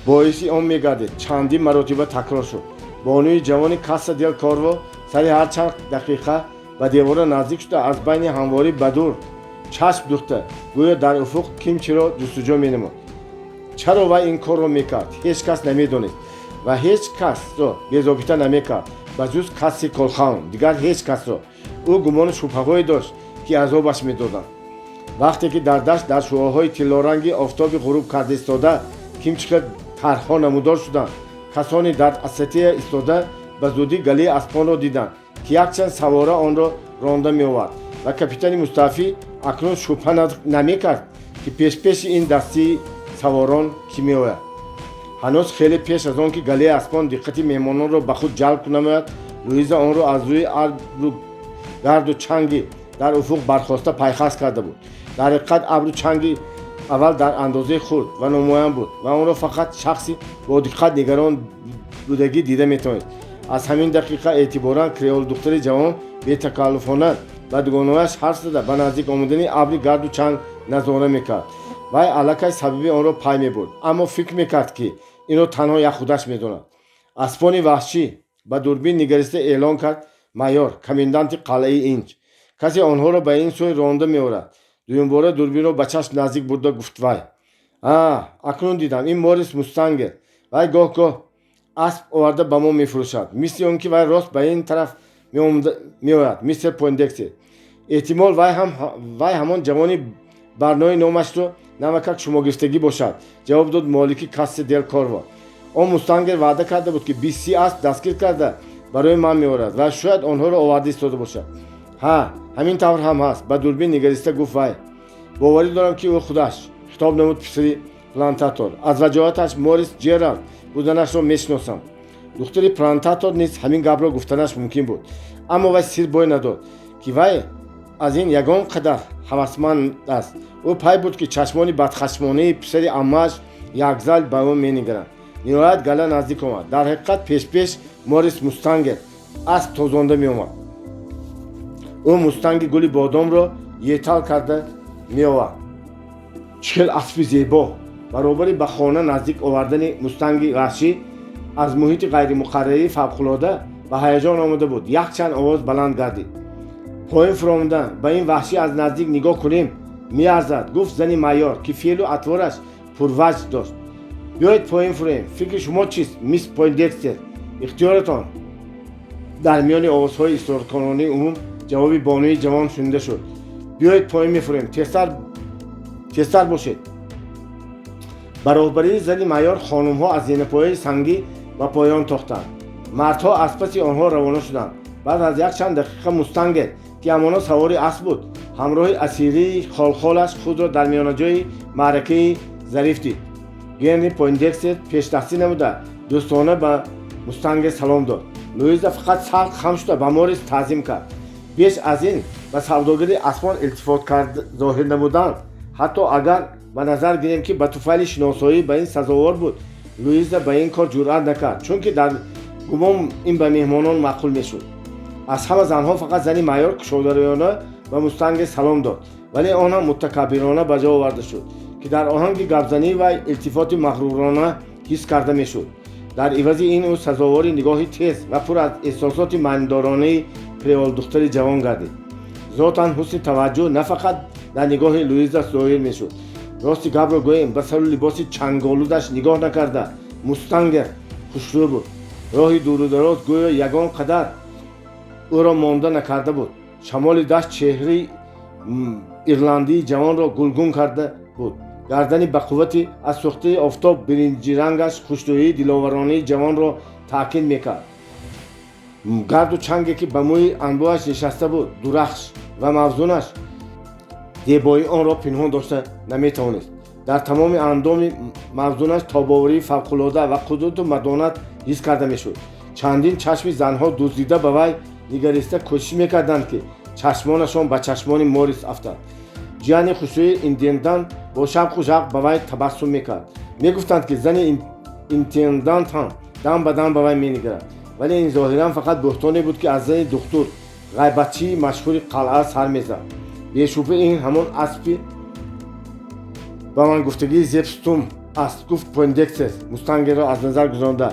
Speaker 1: боиси он мегардид, чандин маротиба такрор шуд. Бонуи ҷавони Касса дел Корво сари ҳар чанд дақиқа ба девора наздик шуда, аз байни ҳамворӣ ба дур чашм духта, гӯё дар уфуқ ким чиро ҷустуҷӯ менамуд. Чаро вай ин корро мекард, ҳеҷ кас намедонист ва ҳеҷ касро безобита намекард, ба ҷуз Касси Колхаун, дигар ҳеҷ касро. Ӯ гумону шубҳаҳое дошт, ки азобаш медоданд. Вақте ки дар дашт дар шуоҳои тиллоранги офтоби ғуруб карда истода ким чӣ хел тарҳҳо намудор шуданд, касоне дар асатия истода ба зудӣ галаи аспонро диданд, ки якчанд савора онро ронда меовард, ва капитани мустаъфӣ акнун шубҳа намекард, ки пешпеши ин дастии саворон кӣ меояд. Ҳанӯз хеле пеш аз он ки галаи аспон диққати меҳмононро ба худ ҷалб намояд, Луиза онро аз рӯи абру гарду чанги дар уфуқ бархоста пайхас карда буд. Дар ҳақиқат, абру чанги аввал дар андозаи хурд ва номуайян буд ва онро фақат шахси бо диққат нигарон будагӣ дида метавонист. Аз ҳамин дақиқа эътиборан креолдухтари ҷавон бетакаллуфона ба дугонаҳояш ҳарф зада, ба наздик омадани абри гарду чанг назора мекард. Вай аллакай сабаби онро пай мебурд, аммо фикр мекард, ки инро танҳо як худаш медонад. Аспони ваҳшӣ, ба дурбин нигариста эълон кард майор, коменданти қалъаи Инҷ. Касе онҳоро ба ин сӯй ронда меорад. Дуюмбора дурбинро ба чашм наздик бурда гуфт вай: А, акнун дидам, ин Морис Мустангер. Вай гоҳ-гоҳ асп оварда ба мо мефурӯшад. Мисли он ки вай рост ба ин тараф меояд, мистер Пойндекстер. Эҳтимол, вай ҳамон ҷавони барнои номашро Навакак шумогирифтагӣ бошад, ҷавоб дод молики Кассе дел Корво. Он Мустангер ваъда карда буд, ки 20-30 асп дастгир карда барои ман меорад ва шояд онҳоро оварда истода бошад. Ҳа, ҳамин тавр ҳам ҳаст, ба дурбин нигариста гуфт вай. Боварӣ дорам, ки ӯ худаш, хитоб намуд писари плантатор. Аз ваҷоҳаташ Морис Ҷералд буданашро мешиносам. Духтари плантатор низ ҳамин гапро гуфтанаш мумкин буд, аммо вай сир бой надод, ки вай аз ин ягон қадар ҳавасманд аст. Ӯ пай буд, ки чашмони бадхашмонаи писари аммааш якзал ба ӯ менигаранд. Ниҳоят гала наздик омад. Дар ҳақиқат, пешпеш Морис Мустангер асп тозонда меомад. Ӯ Мустанги Гули Бодомро етал карда меовард. Чӣ хел аспи зебо! Баробари ба хона наздик овардани Мустанги ваҳшӣ аз муҳити ғайримуқаррарии фавқулода ба ҳаяҷон омада буд. Якчанд овоз баланд гардид. Поин фуромадан ба ин ваҳшӣ аз наздик нигоҳ кунем, меарзад, гуфт зани майёр, ки феълу атвораш пурваҷд дошт. Биёед поин фуроем. Фикри шумо чист, мисс Пойндекстер? Ихтиёратон. Дар миёни овозҳои исроркоронаи умум ҷавоби бонуи ҷавон шунида шуд. Биёед поин мефуроем, тезтар бошед. Ба роҳбарии зани майёр хонумҳо аз зинапояи сангӣ ба поён тохтанд. Мардҳо аз паси онҳо равона шуданд. Баъд аз якчанд дақиқа Мустангер, ки ҳамоно савори асп буд, ҳамроҳи асирии холхолаш худро дар миёнаҷои маъракаи зариф дид. Генри Пойндекстер пешдастӣ намуда дӯстона ба Мустангер салом дод. Луиза фақат сар хам шуда ба Морис таъзим кард. Беш аз ин ба савдогари аспон илтифот кард зоҳир намудан, ҳатто агар ба назар гирем, ки ба туфайли шиносоӣ ба ин сазовор буд, Луиза ба ин кор ҷуръат накард, чунки дар гумон ин ба меҳмонон маъқул мешуд. Аз ҳама занҳо фақат зани майёр кушодарӯёна ба Мустангер салом дод, вале он ҳам мутакаббирона ба ҷо оварда шуд, ки дар оҳанги гапзании вай илтифоти мағрурона ҳис карда мешуд. Дар ивази ин ӯ сазовори нигоҳи тез ва пур аз эҳсосоти маънидоронаи креолдухтари ҷавон гардид. Зотан ҳусни таваҷҷӯҳ на фақат дар нигоҳи Луиза зоҳир мешуд. Рости гапро гӯем, ба сару либоси чанголудаш нигоҳ накарда, Мустангер хушрӯ буд. Роҳи дуру дароз гӯё ягон қадар ӯро монда накарда буд. Шамоли дашт чеҳраи ирландии ҷавонро гулгун карда буд. Гардани ба қуввати аз сӯхтаи офтоб биринҷирангаш хушрӯии диловаронаи ҷавонро таъкид мекард. Гарду чанге, ки ба мӯи анбӯҳаш нишаста буд, дурахш ва мавзунаш зебоии онро пинҳон дошта наметавонист. Дар тамоми андоми мавзунаш тобоварии фавқулода ва қудрату мадонат ҳис карда мешуд. Чандин чашми занҳо дуздида ба вай нигариста кӯшиш мекарданд, ки чашмонашон ба чашмони Морис афтад. Ҷияни хушрӯи интендант бо шавқу завқ ба вай табассум мекард. Мегуфтанд, ки зани интендант ҳам дам ба дам ба вай менигарад, вале ин зоҳиран фақат бӯҳтоне буд, ки аз зани духтур, ғайбатчии машҳури қалъа сар мезад. Бешубҳа, ин ҳамон аспи ба ман гуфтагии Зеб Стумп аст, гуфт Пойндекстер, Мустангерро аз назар гузаронда.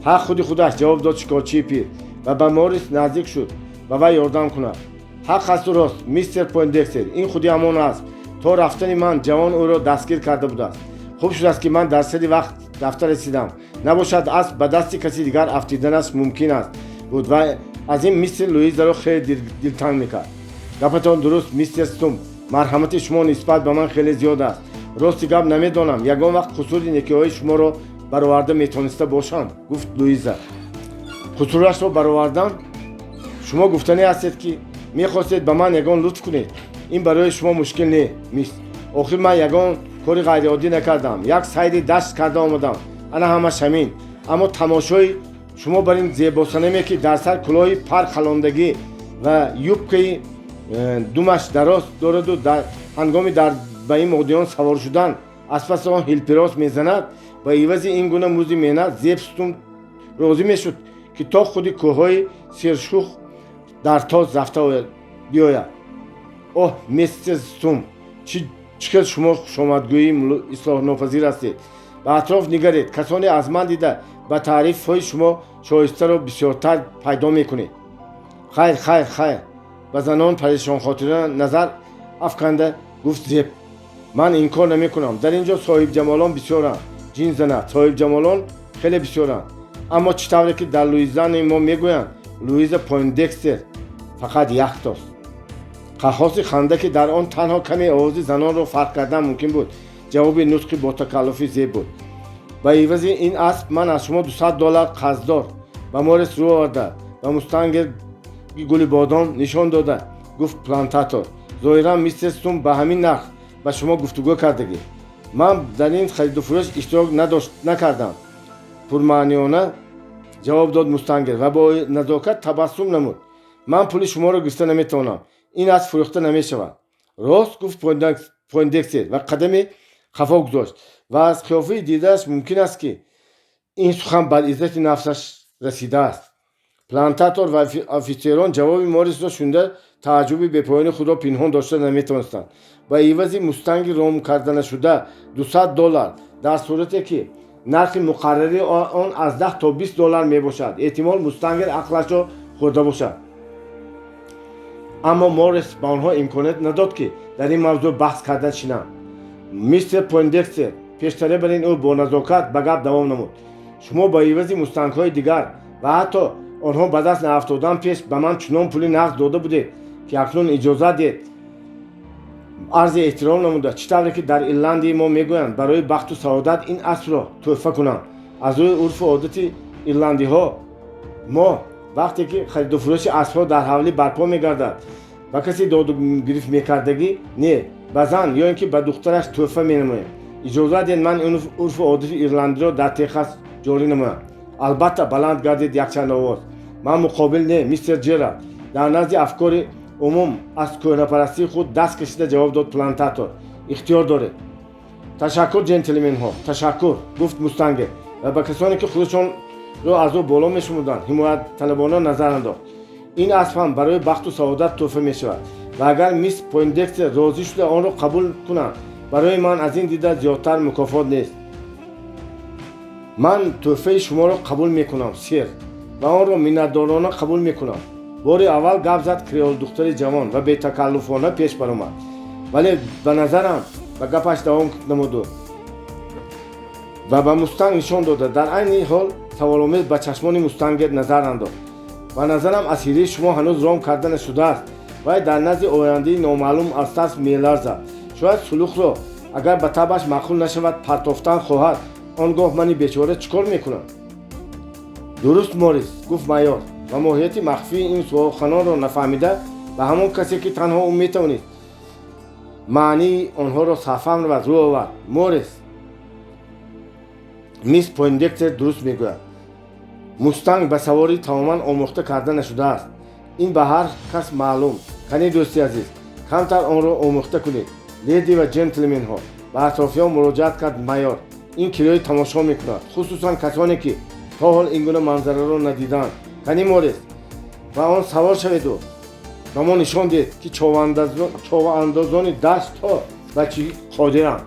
Speaker 1: Ҳа, худи худаш, ҷавоб дод шикорчии пир ва ба Морис наздик шуд, ба вай ёрдам кунад. Ҳақ асту рост, мистер Пойндекстер, ин худи ҳамон асп. То рафтани ман ҷавон ӯро дастгир карда будааст. Хуб шудааст, ки ман дар сари вақт рафта расидам, набошад асп ба дасти каси дигар афтиданаш мумкин аст буд ва аз ин мистер Луизаро хеле дилтанг мекард. Гапатон дуруст, мистер Стумп, марҳамати шумо нисбат ба ман хеле зиёд аст. Рости гап, намедонам, ягон вақт қусури некиҳои шуморо бароварда метавониста бошам, гуфт Луиза. Қусурашро баровардан? Шумо гуфтанӣ ҳастед, ки мехостед ба ман ягон лутф кунед. Ин барои шумо мушкил не, мисс. Охир ман ягон кори ғайриоддӣ накардам. Як сайри дашт карда омадам, ана ҳамаш ҳамин. Аммо тамошои шумо бар ин зебосанаме, ки дар сар кулоҳи пар халондагӣ ва юбкаи думаш дароз дораду ҳангоми дар ба ин модиён савор шудан аз паси он ҳилпирос мезанад, ба ивази ин гуна музди меҳнат Зеб Стумп розӣ мешуд, ки то худи кӯҳҳои сершух дар тоз рафта биёяд. Оҳ, мистер Стумп, чӣ хел шумо хушомадгӯии ислоҳнопазир ҳастед! Ба атроф нигаред, касоне аз ман дида ба таърифҳои шумо шоистаро бисёртар пайдо мекунед. Хайр, хайр, хайр, ба занон парешонхотира назар афканда гуфт Зеб. Ман инкор намекунам, дар ин ҷо соҳибҷамолон бисёранд, ҷин занад, соҳибҷамолон хеле бисёранд. Аммо чӣ тавре ки дар Луизианаи мо мегӯянд, Луиза Пойндекстер фақат яктост. Қаҳҳоси ханда, ки дар он танҳо каме овози занонро фарқ кардан мумкин буд, Ҷавоби нутқи ботакаллуфи Зеб буд. Ба ивази ин асб ман аз шумо 200 доллар қарздор, ба Морис рӯ оварда, ба мустанги гули бодом нишон дода гуфт плантатор. Зоҳиран, мистер Сум ба ҳамин нарх ба шумо гуфтугӯ кардагӣ. Ман дар ин хариду фурӯш иштирок накардам, пурмаъниёна ҷавоб дод мустангер ва бо назокат табассум намуд. Ман пули шуморо гирифта наметавонам. Ин асб фурӯхта намешавад. Рост, гуфт Пойндекстер ва қадаме қафо гузошт ва аз қиёфаи дидааш мумкин аст, ки ин сухан бар иззати нафсаш расидааст. Плантатор ва офитсерон ҷавоби Морисро шунида, тааҷҷуби бепоёни худро пинҳон дошта наметавонистанд. Ба ивази мустанги ром карданашуда 200 доллар, дар сурате ки нархи муқаррарии он аз 10 то 20 доллар мебошад, эҳтимол, мустангер ақлашро хӯрда бошад. Аммо Морис ба онҳо имконият надод, ки дар ин мавзӯъ баҳс карда шинанд. Мистер Пойндекстер, пештара бар ин ӯ бо назокат ба гап давом намуд, шумо ба ивази мустангҳои дигар ва ҳатто онҳо ба даст наафтодан пеш ба ман чунон пули нақд дода будед, ки акнун иҷозат диҳед, арзи эҳтиром намуда, чӣ тавре ки дар Ирландии мо мегӯянд, барои бахту саодат ин асбро тӯҳфа кунам. Аз рӯи урфу одати ирландиҳо мо, вақте ки харидуфурӯши аспҳо дар ҳавлӣ барпо мегардад, ба касе додугирифт мекардагӣ не, ба зан ё ин ки ба духтараш тӯҳфа менамоем. Иҷозат диҳед, ман ин урфу одати ирландиро дар Техас ҷорӣ намоям. Албатта, баланд гардид якчанд овоз. Ман муқобил не, мистер Ҷералд, дар назди афкори умум аз кӯҳнапарастии худ даст кашида ҷавоб дод плантатор. Ихтиёр доред. Ташаккур, ҷентлменҳо, ташаккур, гуфт мустангер ва ба касоне, ки худашонро аз ӯ боло мешумурданд, ҳимоятталабона назар андохт. Ин асб ҳам барои бахту саодат тӯҳфа мешавад ва агар мисс Пойндекстер розӣ шуда онро қабул кунанд, барои ман аз ин дида зиёдтар мукофот нест. Ман тӯҳфаи шуморо қабул мекунам, сэр, ва онро миннатдорона қабул мекунам, бори аввал гап зад креолдухтари ҷавон ва бетакаллуфона пеш баромад. Вале ба назарам, ба гапаш давом намуду ва ба мустанг нишон дода, дар айни ҳол саволомез ба чашмони мустангер назар андохт, ба назарам, асирии шумо ҳанӯз ром карда нашудааст. Вай дар назди ояндаи номаълум аз тарс меларзад. Шояд сулухро, агар ба табъаш маъқул нашавад, партофтан хоҳад. Он гоҳ мани бечора чӣ кор мекунам? Дуруст, Морис, гуфт майор ва моҳияти махфии ин суханонро нафаҳмида, ба ҳамон касе, ки танҳо ӯ метавонист маънии онҳоро сарфаҳм равад, рӯ овард. Морис, мисс Пойндекстер дуруст мегӯяд. Мустанг ба саворӣ тамоман омӯхта карда нашудааст. Ин ба ҳар кас маълум. Кани, дӯсти азиз, камтар онро омӯхта кунед. Леди ва ҷентлменҳо, ба атрофиён муроҷиат кард майор, ин кирои тамошо мекунад, хусусан касоне, ки то ҳол ин гуна манзараро надидаанд. Кани, Морис, ба он савор шаведу ба мо нишон диҳед, ки човаандозони дашт то ба чӣ қодиранд.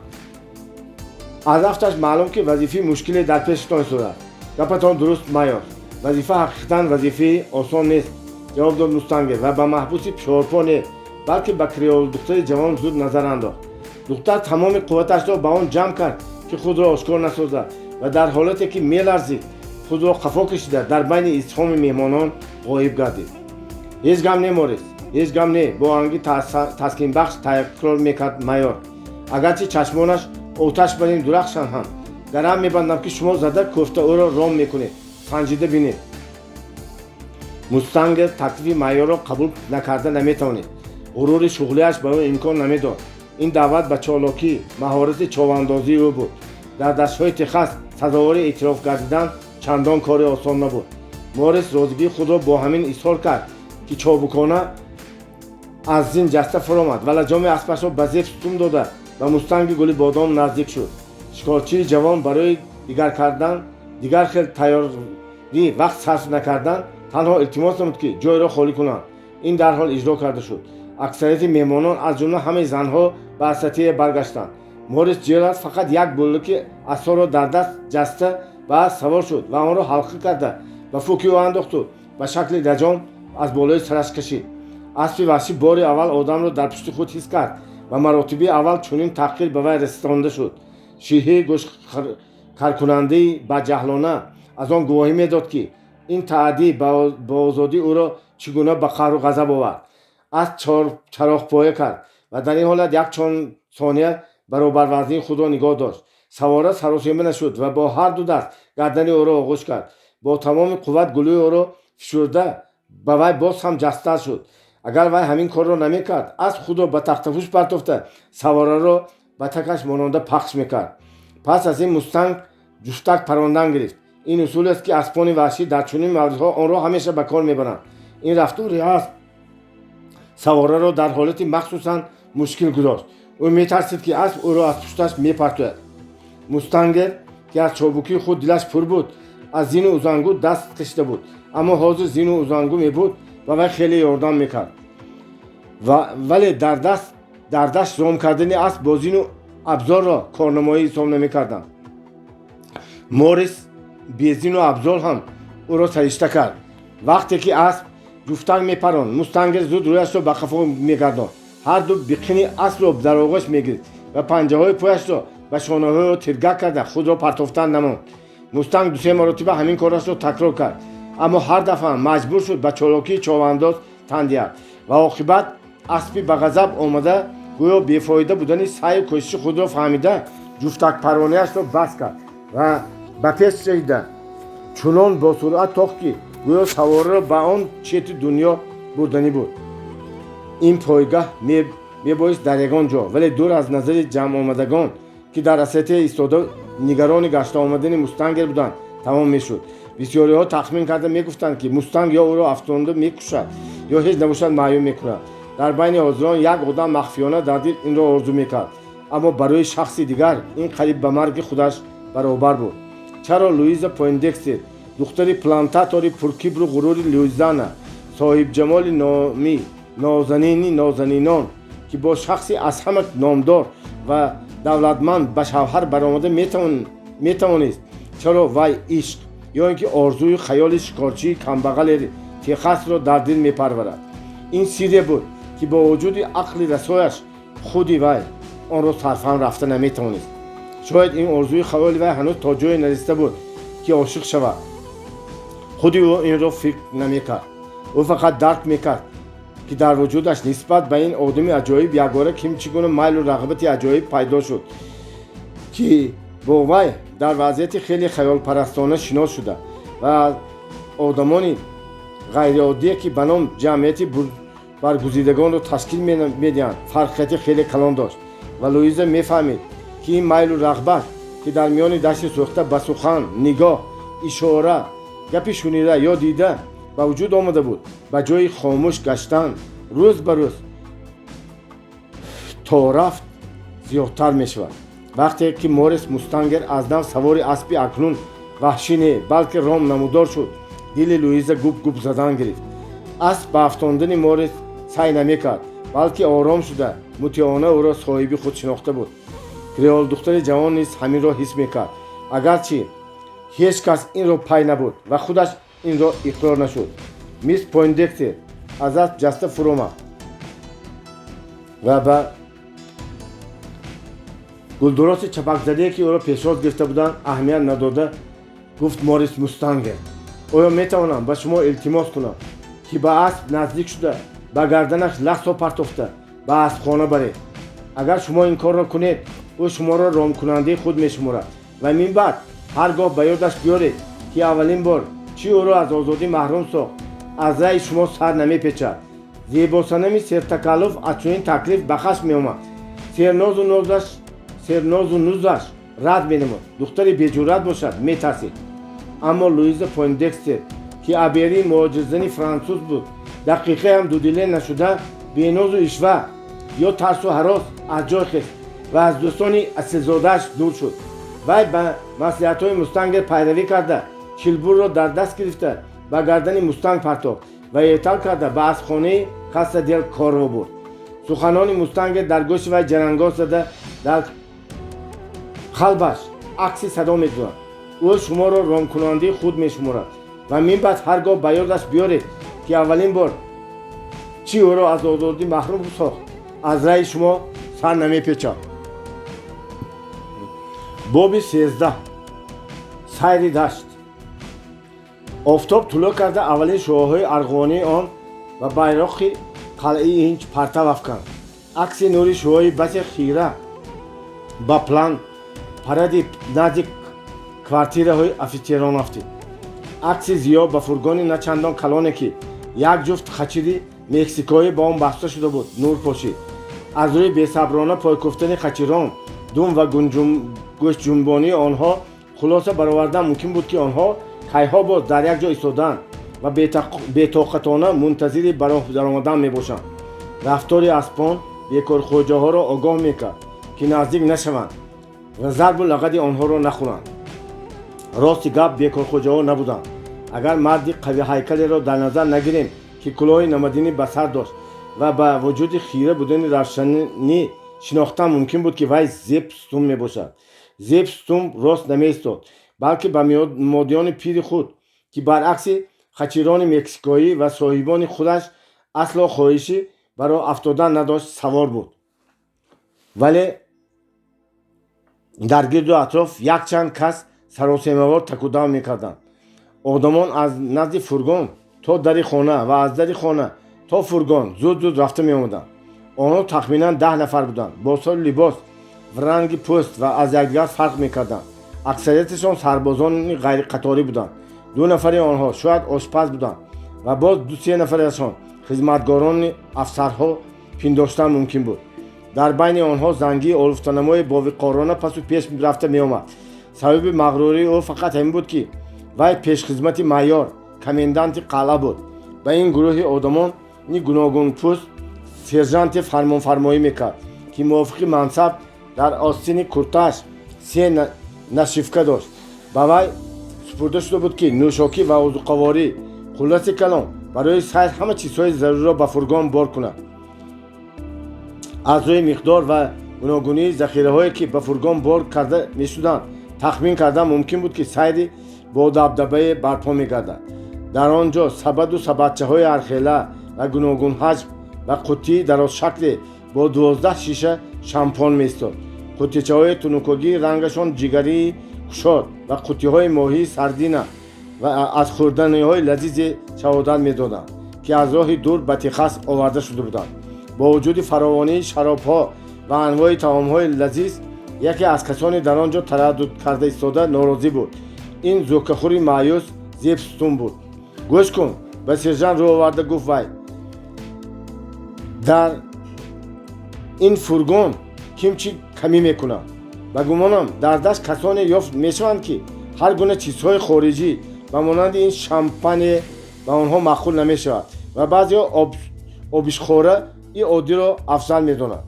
Speaker 1: Аз афташ маълум, ки вазифаи мушкиле дар пешатон истодааст. Гапатон дуруст, майор, вазифа ҳақиқатан вазифаи осон нест, ҷавоб дод мустангер ва ба маҳбуси чорпо не, балки ба креолдухтари ҷавон зуд назар андохт. Духтар тамоми қувваташро ба он ҷамъ кард, ки худро ошкор насозад ва дар ҳолате ки меларзид, худро қафо кашида, дар байни издиҳоми меҳмонон ғоиб гардид. Ҳеҷ гам не, Морис, ҳеҷ гам не, бо оҳанги таскинбахш такрор мекард майор, агарчи чашмонаш оташ бар ин дурахшанд ҳам. Гарам мебандам, ки шумо зада кӯфта ӯро ром мекунед. Санҷида бинед. Мустангер таклифи майорро қабул накарда наметавонид. Ғурури шуғлиаш ба ӯ имкон намедод. Ин даъват ба чолокӣ, маҳорати човандозии ӯ буд. Дар даштҳои Техас сазовори эътироф гардидан чандон кори осон набуд. Морис розигии худро бо ҳамин изҳор кард, ки чобукона аз зин ҷаста фуромад ва лаҷоми аспашро ба зеб сутун дода, ба мустанги гули бодом наздик шуд. Шикорчии ҷавон барои дигар кардан, дигар хел тайёрӣ вақт сарф накардан, танҳо илтимос намуд, ки ҷойро холӣ кунанд. Ин дарҳол иҷро карда шуд. Аксарияти меҳмонон, аз ҷумла ҳамаи занҳо, ба астатия баргаштанд. Морис Ҷералд фақат як буллуки асоро дар даст ҷаста ба асп савор шуд ва онро ҳалқа карда ба фуки ӯ андохту ба шакли лаҷом аз болои сараш кашид. Аспи ваҳшӣ бори аввал одамро дар пушти худ ҳис кард ва маротиби аввал чунин таҳқир ба вай расонда шуд. Шиҳии гӯшкаркунандаи бадҷаҳлона аз он гувоҳӣ медод, ки ин таъддӣ ба озодӣ ӯро чӣ гуна ба қаҳру ғазаб овард. Асп чароғпоя кард ва дар ин ҳолат як чанд сония ба Баробарвазнии худро нигоҳ дошт. Савора саросема нашуд ва бо ҳар ду даст гардани ӯро оғӯш кард. Бо тамоми қувват гулӯи ӯро фишурда, ба вай боз ҳам ҷасттар шуд. Агар вай ҳамин корро намекард, асп худро ба тахтапушт партофта, савораро ба такаш монанда пахш мекард. Пас аз ин Мустанг ҷуфтак парондан гирифт. Ин усулест, ки аспони ваҳшӣ дар чунин мавридҳо онро ҳамеша ба кор мебаранд. Ин рафтори асп савораро дар ҳолати махсусан мушкил гузошт. Ӯ метарсид, ки асп ӯро аз пушташ мепартояд. Мустангер, ки аз чобукии худ дилаш пур буд, аз зину узангу даст кашида буд, аммо ҳозир зину узангу мебуд, ба вай хеле ёрдам мекард. Вале дар дашт ром кардани асп бо зину абзорро корнамоӣ ҳисоб намекарданд. Морис безину абзор ҳам ӯро саришта кард. Вақте ки асп ҷуфтак мепаронд, Мустангер зуд рӯяшро ба қафо мегардонд, ҳарду биқини аспро дар оғӯш мегирифт ва панҷаҳои пояшро ба шонаҳои ӯ тиргак карда, худро партофтан намонд. Мустанг дусе маротиба ҳамин корашро такрор кард, аммо ҳар дафъа маҷбур шуд ба чолокии човандоз тан диҳад ва оқибат аспи ба ғазаб омада, гӯё бефоида будани саъю кӯшиши худро фаҳмида, ҷуфтакпарониашро бас кард ва ба пеш ҷаҳида, чунон бо суръат тохт, ки гӯё савораро ба он чети дунё бурданӣ буд. Ин пойгаҳ мебоист дар ягон ҷо, вале дур аз назари ҷамъомадагон, ки дар асетия истода нигарони гашта омадани Мустангер буданд, тамом мешуд. Бисёриҳо тахмин карда мегуфтанд, ки Мустанг ё ӯро афтонда мекушад, ё ҳеҷ набошад, маъюб мекунад. Дар байни ҳозирон як одам махфиёна дар дил инро орзу мекард, аммо барои шахси дигар ин қариб ба марги худаш баробар буд. Чаро Луиза Пойндекстер, духтари плантатори пуркибру ғурури Луизиана, соҳибҷамоли номӣ, нозанини нозанинон, ки бо шахси аз ҳама номдор ва давлатманд ба шавҳар баромада метавонист, чаро вай ишқ ё ин ки орзуи хаёли шикорчии камбағали Техасро дар дил мепарварад? Ин сирре буд, ки бо вуҷуди ақли расояш худи вай онро сарфаҳм рафта наметавонист. Шояд ин орзуи хаёли вай ҳанӯз то ҷое нарасида буд, ки ошиқ шавад. Худи ӯ инро фикр намекард. Ӯ фақат дарк мекард, ки дар вуҷудаш нисбат ба ин одами аҷоиб ягора ким чӣ гуна майлу рағбати аҷоиб пайдо шуд, ки бо вай дар вазъияти хеле хаёлпарастона шинос шуда ва одамони ғайриоддие, ки ба ном ҷамъияти баргузидагонро ташкил медиҳанд, фарқияти хеле калон дошт. Ва Луиза мефаҳмид, ки ин майлу рағбат, ки дар миёни дашти сӯхта ба сухан, нигоҳ, ишора, гапи шунида ё дида ба вуҷуд омада буд, ба ҷои хомӯш гаштан, рӯз ба рӯз то рафт зиёдтар мешавад. Вақте ки Морис Мустангер аз нав савори аспи акнун ваҳшӣ не, балки ром намудор шуд, дили Луиза губ губ задан гирифт. Асп ба афтондани Морис сай намекард, балки ором шуда, мутеона ӯро соҳиби худ шинохта буд. Креолдухтари ҷавон низ ҳаминро ҳис мекард, агарчи ҳеҷ кас инро пай набуд ва худаш инро иқрор нашуд. Мисс Пойндекстер аз асп ҷаста фуромад ва ба гулдуроси чапакзадие, ки ӯро пешвоз гирифта буданд, аҳамият надода, гуфт: «Морис Мустангер, оё метавонам ба шумо илтимос кунам, ки ба асп наздик шуда, ба гарданаш лассо партофта, ба аспхона баред? Агар шумо ин корро кунед, ӯ шуморо ромкунандаи худ мешуморад ва минбаъд ҳар гоҳ ба ёдаш биёред, ки аввалин бор чӣ ӯро аз озодӣ маҳрум сохт, аз раи шумо сар намепечад». Зебосанами сертакаллуф аз чунин таклиф ба хашм меомад, сернозу нузаш рад менамуд, духтари беҷуръат бошад, метарсид. Аммо Луиза Пойндекстер, ки аберии муҳоҷирзани франсуз буд, дақиқаам дудиле нашуда, бенозу ишва ё тарсу ҳарос аз ҷой хест ва аз дӯстони асилзодааш дур шуд. Вай ба маслиҳатҳои Мустангер пайравӣ карда, чилбурро дар даст гирифта, ба гардани Мустанг партофт ва этал карда ба аспхонаи Каса дел Корво бурд. Суханони Мустангер дар гӯши вай ҷарангоз зада, дар қалбаш акси садо медоданд: «Ӯ шуморо ромкунандаи худ мешуморад ва минбаъд ҳар гоҳ ба ёдаш биёред, ки аввалин бор чӣ ӯро аз озодӣ маҳрум сохт, аз раи шумо сар намепечад». Боби 13. Сайри дашт. Офтоб тулӯъ карда, аввалин шуоҳои арғувонии он ба байроқи қалъаи Инч партав афканд. Акси нури шуои басе хира Ба план паради назди квартираҳои офитсерон афтид. Акси зиё ба фургони начандон калоне, ки як ҷуфт хачири мексикоӣ ба он баста шуда буд, нур пошид. Аз рӯи бесаброна пойкуфтани хачирон, дум ва гӯштҷунбонии онҳо хулоса баровардан мумкин буд, ки онҳо кайҳо боз дар як ҷо истодаанд ва бетоқатона мунтазири ба роҳ даромадан мебошанд. Рафтори аспон бекорхӯҷаҳоро огоҳ мекард, ки наздик нашаванд ва зарбу лагади онҳоро нахӯранд. Рости гап, бекорхӯҷаҳо набуданд, агар марди қавиҳайкалеро дар назар нагирем, ки кӯлоҳи намадинӣ ба сар дошт ва ба вуҷуди хира будани равшанӣ шинохтан мумкин буд, ки вай Зеб Стум мебошад. Зеб Стум рост намеистод, балки ба модиёни пири худ, ки баръакси хачирони мексикоӣ ва соҳибони худаш асло хоҳиши ба роҳ афтодан надошт, савор буд. Вале дар гирду атроф якчанд кас саросемавор такудав мекарданд. Одамон аз назди фургон то дари хона ва аз дари хона то фургон зуд зуд рафта меомаданд. Онҳо тахминан 10 нафар буданд. Бо солу либос ва ранги пӯст ва аз якдигар фарқ мекарданд. Аксарияташон сарбозони ғайриқаторӣ буданд. Ду нафари онҳо шояд ошпаз буданд ва боз ду-се нафарашон хизматгорони афсарҳо пиндоштан мумкин буд. Дар байни онҳо зангии олуфтанамои бовиқорона пасу пеш рафта меомад. Сабаби мағрурии ӯ фақат ҳамин буд, ки вай пешхизмати майор, коменданти қалъа буд. Ба ин гурӯҳи одамони гуногунпӯст сержанте фармонфармоӣ мекард, ки мувофиқи мансаб дар остини куртааш се нашивка дошт. Ба вай супурда шуда буд, ки нӯшокӣ ва озуқаворӣ, хулоси калом, барои сайр ҳама чизҳои заруриро ба фургон бор кунад. Аз рӯи миқдор ва гуногунии захираҳое, ки ба фургон бор карда мешуданд, тахмин кардан мумкин буд, ки сайри бодабдабае барпо мегардад. Дар он ҷо сабаду сабадчаҳои ҳархела ва гуногунҳаҷм ва қуттии дарозшакле бо 12 шиша шампон меистод. Қуттичаҳои тунукогии рангашон ҷигарии кушод ва қуттиҳои моҳии сардина ва аз хӯрданиҳои лазизе шаҳодат медоданд, ки аз роҳи дур ба Техас оварда шуда буданд. Бо вуҷуди фаровонии шаробҳо ва анвои таомҳои лазиз, яке аз касоне дар он ҷо тараддуд карда истода норозӣ буд. Ин зӯкахӯри маъюс Зеб Стум буд. «Гӯш кун», ба сержант рӯ оварда гуфт вай, «дар ин фургон ким чӣ камӣ мекунад? Ба гумонам, дар даст касоне ёфт мешаванд, ки ҳар гуна чизҳои хориҷӣ ба монанди ин шампане ба онҳо маъқул намешавад ва баъзеҳо обишхора и оддиро афзал медонанд.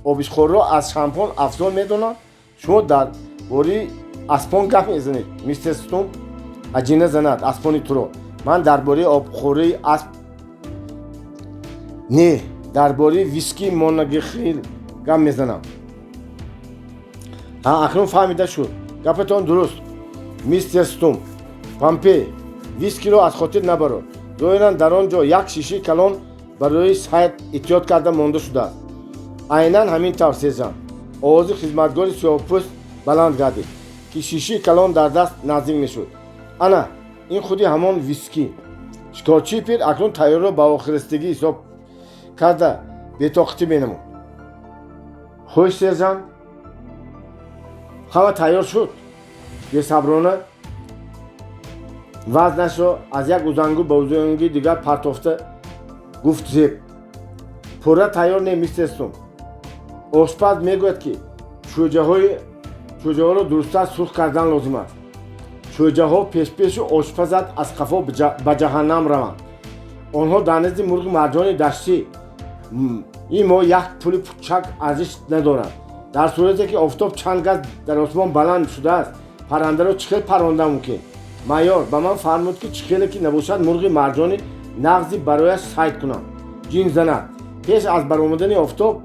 Speaker 1: Обишхорро аз шампон афзол медонанд? Шумо дар бораи аспон гап мезанед, мистер Стум. Аҷина занад аспони туро. Ман дар бораи обхӯрии асп не, дар бораи виски Монагихил гап мезанам. Ҳа, акнун фаҳмида шуд. Гапатон дуруст, мистер Стум. Помпей, вискиро аз хотир набарор. Зоҳиран, дар он ҷо як шишаи калон барои сайр эҳтиёт карда монда шудааст». «Айнан ҳамин тавр, сержант», овози хизматгори сиёҳпӯст баланд гардид, ки шишаи калон дар даст наздик мешуд. «Ана ин худи ҳамон виски». Шикорчии пир акнун тайёрро ба охиррасидагӣ ҳисоб карда, бетоқатӣ менамуд. «Хуш, сержант, ҳама тайёр шуд?» бесаброна вазнашро аз як узангу ба узангуи дигар партофта гуфт Зеб. «Пурра тайёр не, мистер Стум. Ошпаз мегӯяд, ки чӯҷаҳоро дурусттар сурх кардан лозим аст». «Чӯҷаҳо пешпешу ошпазат аз қафо ба ҷаҳаннам раванд. Онҳо дар назди мурғи марҷони даштӣ ин мо як пули пучак арзиш надоранд. Дар сурате ки офтоб чанд газ дар осмон баланд шудааст, паррандаро чӣ хел паррондан мумкин? Майор ба ман фармуд, ки чӣ хеле ки набошад, мурғи марҷони нағзи барояш сайд кунам. Ҷин занад, пеш аз баромадани офтоб.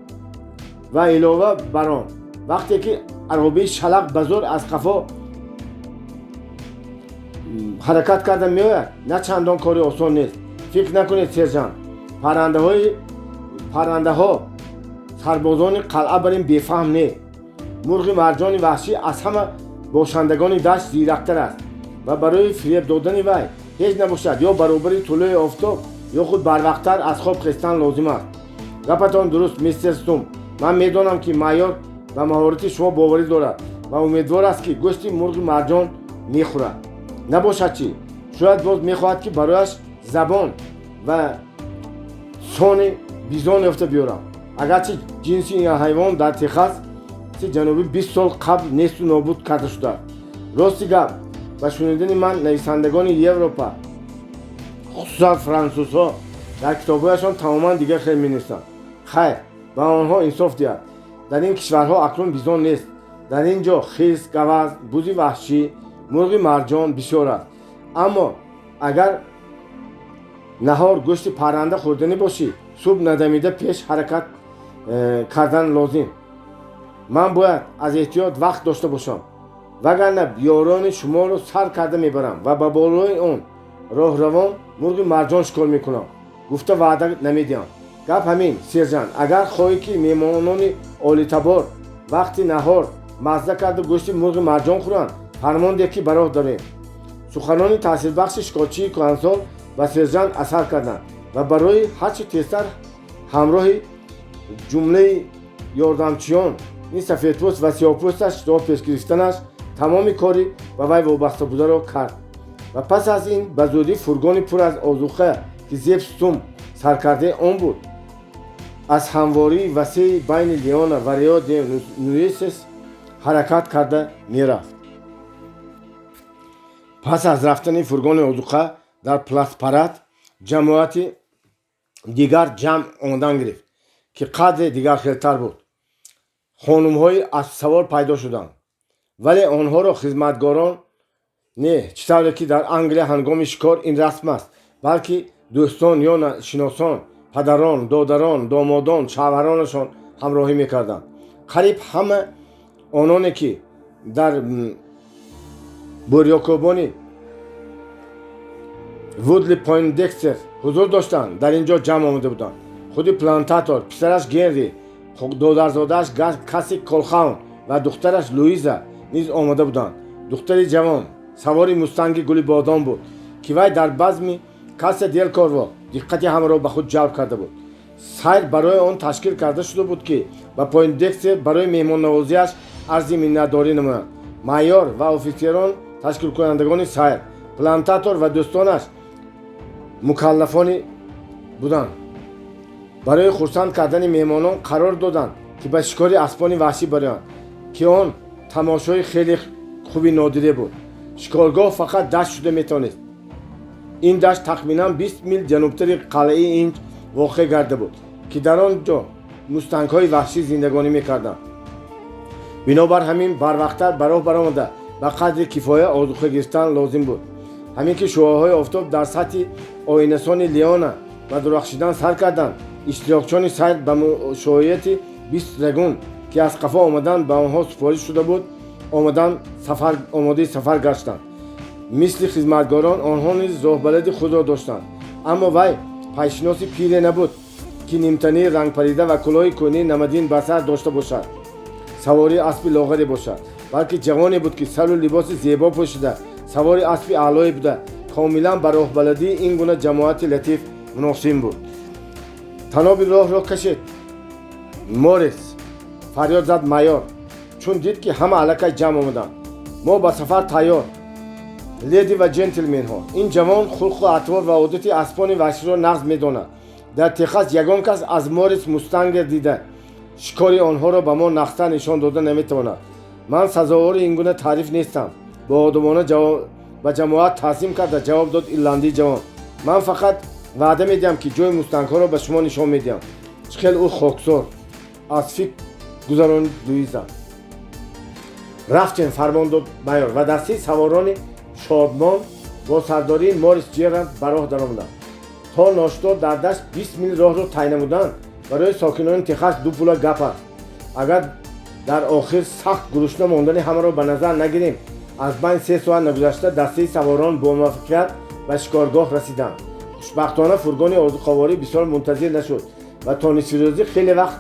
Speaker 1: Ва илова бар он, вақте ки аробаи шалақ ба зӯр аз қафо ҳаракат карда меояд, на чандон кори осон нест. Фикр накунед, сержант, паррандаҳо сарбозони қалъа бар ин бефаҳм не. Мурғи марҷони ваҳшӣ аз ҳама бошандагони дашт зирактар аст ва барои фиреб додани вай ҳеҷ набошад ё баробари тулӯи офтоб, ё худ барвақттар аз хоб хестан лозим аст». «Гапатон дуруст, мистер Стум. Ман медонам, ки майор Ба маҳорати шумо боварӣ дорад ва умедвор аст, ки гӯшти мурғи марҷон мехӯрад. Набошад чӣ? Шояд боз мехоҳад, ки барояш забон ва сони бизон ёфта биёрам, агарчи ҷинси ин ҳайвон дар Техаси Ҷанубӣ 20 сол қабл несту нобуд карда шудааст. Рости гап, ба шунидани ман, нависандагони Европа, хусусан франсузҳо, дар китобҳояшон тамоман дигар хел менависанд. Хайр, ба онҳо инсоф диҳад, дар ин кишварҳо акнун бизон нест. Дар ин ҷо хирс, гаваз, бузи ваҳшӣ, мурғи марҷон бисёр аст. Аммо агар наҳор гӯшти парранда хӯрданӣ бошӣ, субҳ надамида пеш ҳаракат кардан лозим. Ман бояд аз эҳтиёт вақт дошта бошам, вагарна ёрони шуморо сар карда мебарам ва ба болои он роҳравон мурғи марҷон шикор мекунам гуфта ваъда намедиҳам. Гап ҳамин, сержант: агар хоҳӣ, ки меҳмонони олитабор вақти наҳор мазза карда гӯшти мурғи марҷон хӯранд, фармон деҳ, ки ба роҳ дароем. Суханони таъсирбахши шикорчии кӯҳансол ба сержант асар карданд ва барои ҳарчи тезтар ҳамроҳи ҷумлаи ёрдамчиён ин сафедпӯст ва сиёҳпӯсташ роҳ пеш гирифтанаш тамоми кори ба вай вобаста бударо кард. Ва пас аз ин ба зудӣ фургони пур аз озуқа, ки Зеб Стумп саркардаи он буд, аз ҳамвории васеи байни Леона ва Рио де Нуэсес ҳаракат карда мерафт. Пас аз рафтани фургони озуқа дар Плас-Парад ҷамоати дигар ҷамъ омадан гирифт, ки қадре дигархелтар буд. Хонумҳои аспсавор пайдо шуданд, вале онҳоро хизматгорон не, чӣ тавре ки дар Англия ҳангоми шикор ин расм аст, балки дӯстон ё шиносон, падарон, додарон, домодон, шавҳаронашон ҳамроҳӣ мекарданд. Қариб ҳама ононе, ки дар бӯрёкобони Вудли Пойндекстер ҳузур доштанд, дар ин ҷо ҷамъ омада буданд. Худи плантатор, писараш Генри, додарзодааш Каси Колхаун ва духтараш Луиза низ омада буданд. Духтари ҷавон савори мустанги гули бодом буд, ки вай дар базми Каса дел Корво диққати ҳамаро ба худ ҷалб карда буд. Сайр барои он ташкил карда шуда буд, ки ба Пойндекстер барои меҳмоннавозиаш арзи миннатдорӣ намоянд. Майор ва офитсерон ташкилкунандагони сайр, плантатор ва дӯстонаш мукаллафони буданд. Барои хурсанд кардани меҳмонон қарор доданд, ки ба шикори аспони ваҳшӣ бароянд, ки он тамошои хеле хуби нодире буд. Шикоргоҳ фақат дашт шуда метавонист. Ин дашт тахминан 20 мил ҷанубтари қалъаи Инҷ воқеъ гарда буд, ки дар он ҷо мустангҳои ваҳшӣ зиндагонӣ мекарданд. Бинобар ҳамин барвақттар ба роҳ баромада, ба қадри кифоя озуқа гирифтан лозим буд. Ҳамин ки шуоҳои офтоб дар сатҳи оинасони Леона ба дурахшидан сар карданд, иштирокчиёни сайр ба мушояти 20 драгун, ки аз қафо омадан ба онҳо супориш шуда буд, омадан омодаи сафар гаштанд. Мисли хизматгорон онҳо низ роҳбалади худро доштанд, аммо вай пайшиноси пире набуд, ки нимтании рангпарида ва кӯлоҳи кӯҳнии намадин ба сар дошта бошад, савори аспи лоғаре бошад, балки ҷавоне буд, ки сару либоси зебо пӯшида, савори аспи аълое буда, комилан ба роҳбаладии ин гуна ҷамоати латиф муносиб буд. «Таноби роҳро кашед, Морис!» — фарёд зад майор, чун дид, ки ҳама аллакай ҷамъ омаданд. «Мо ба сафар тайёр, леди ва ҷентлменҳо. Ин ҷавон хулқу атвор ва одати аспони ваҳширо нағз медонад. Дар Техас ягон кас аз Морис Мустангер дида шикори онҳоро ба мо нағзтар нишон дода наметавонад.» «Ман сазовори ин гуна таъриф нестам», — боодобона ба ҷамоат таъзим карда ҷавоб дод ирландии ҷавон. «Ман фақат ваъда медиҳам, ки ҷои мустангҳоро ба шумо нишон медиҳам.» «Чӣ хел ӯ хоксор», — аз фикр гузаронид Луиза. «Рафтем», — фармон дод майор ва дастаи саворони шодмон бо сардории Морис Ҷерард ба роҳ даромаданд. То ношто дар дашт 20 мил роҳро тай намуданд барои сокинони Техас ду пула гап аст. Агар дар охир сахт гурусна мондани ҳамаро ба назар нагирем, аз байн 3 соат нагузашта дастаи саворон бо муваффақият ба шикоргоҳ расиданд. Хушбахтона, фургони озуқаворӣ бисёр мунтазир нашуд ва то нисфирӯзӣ хеле вақт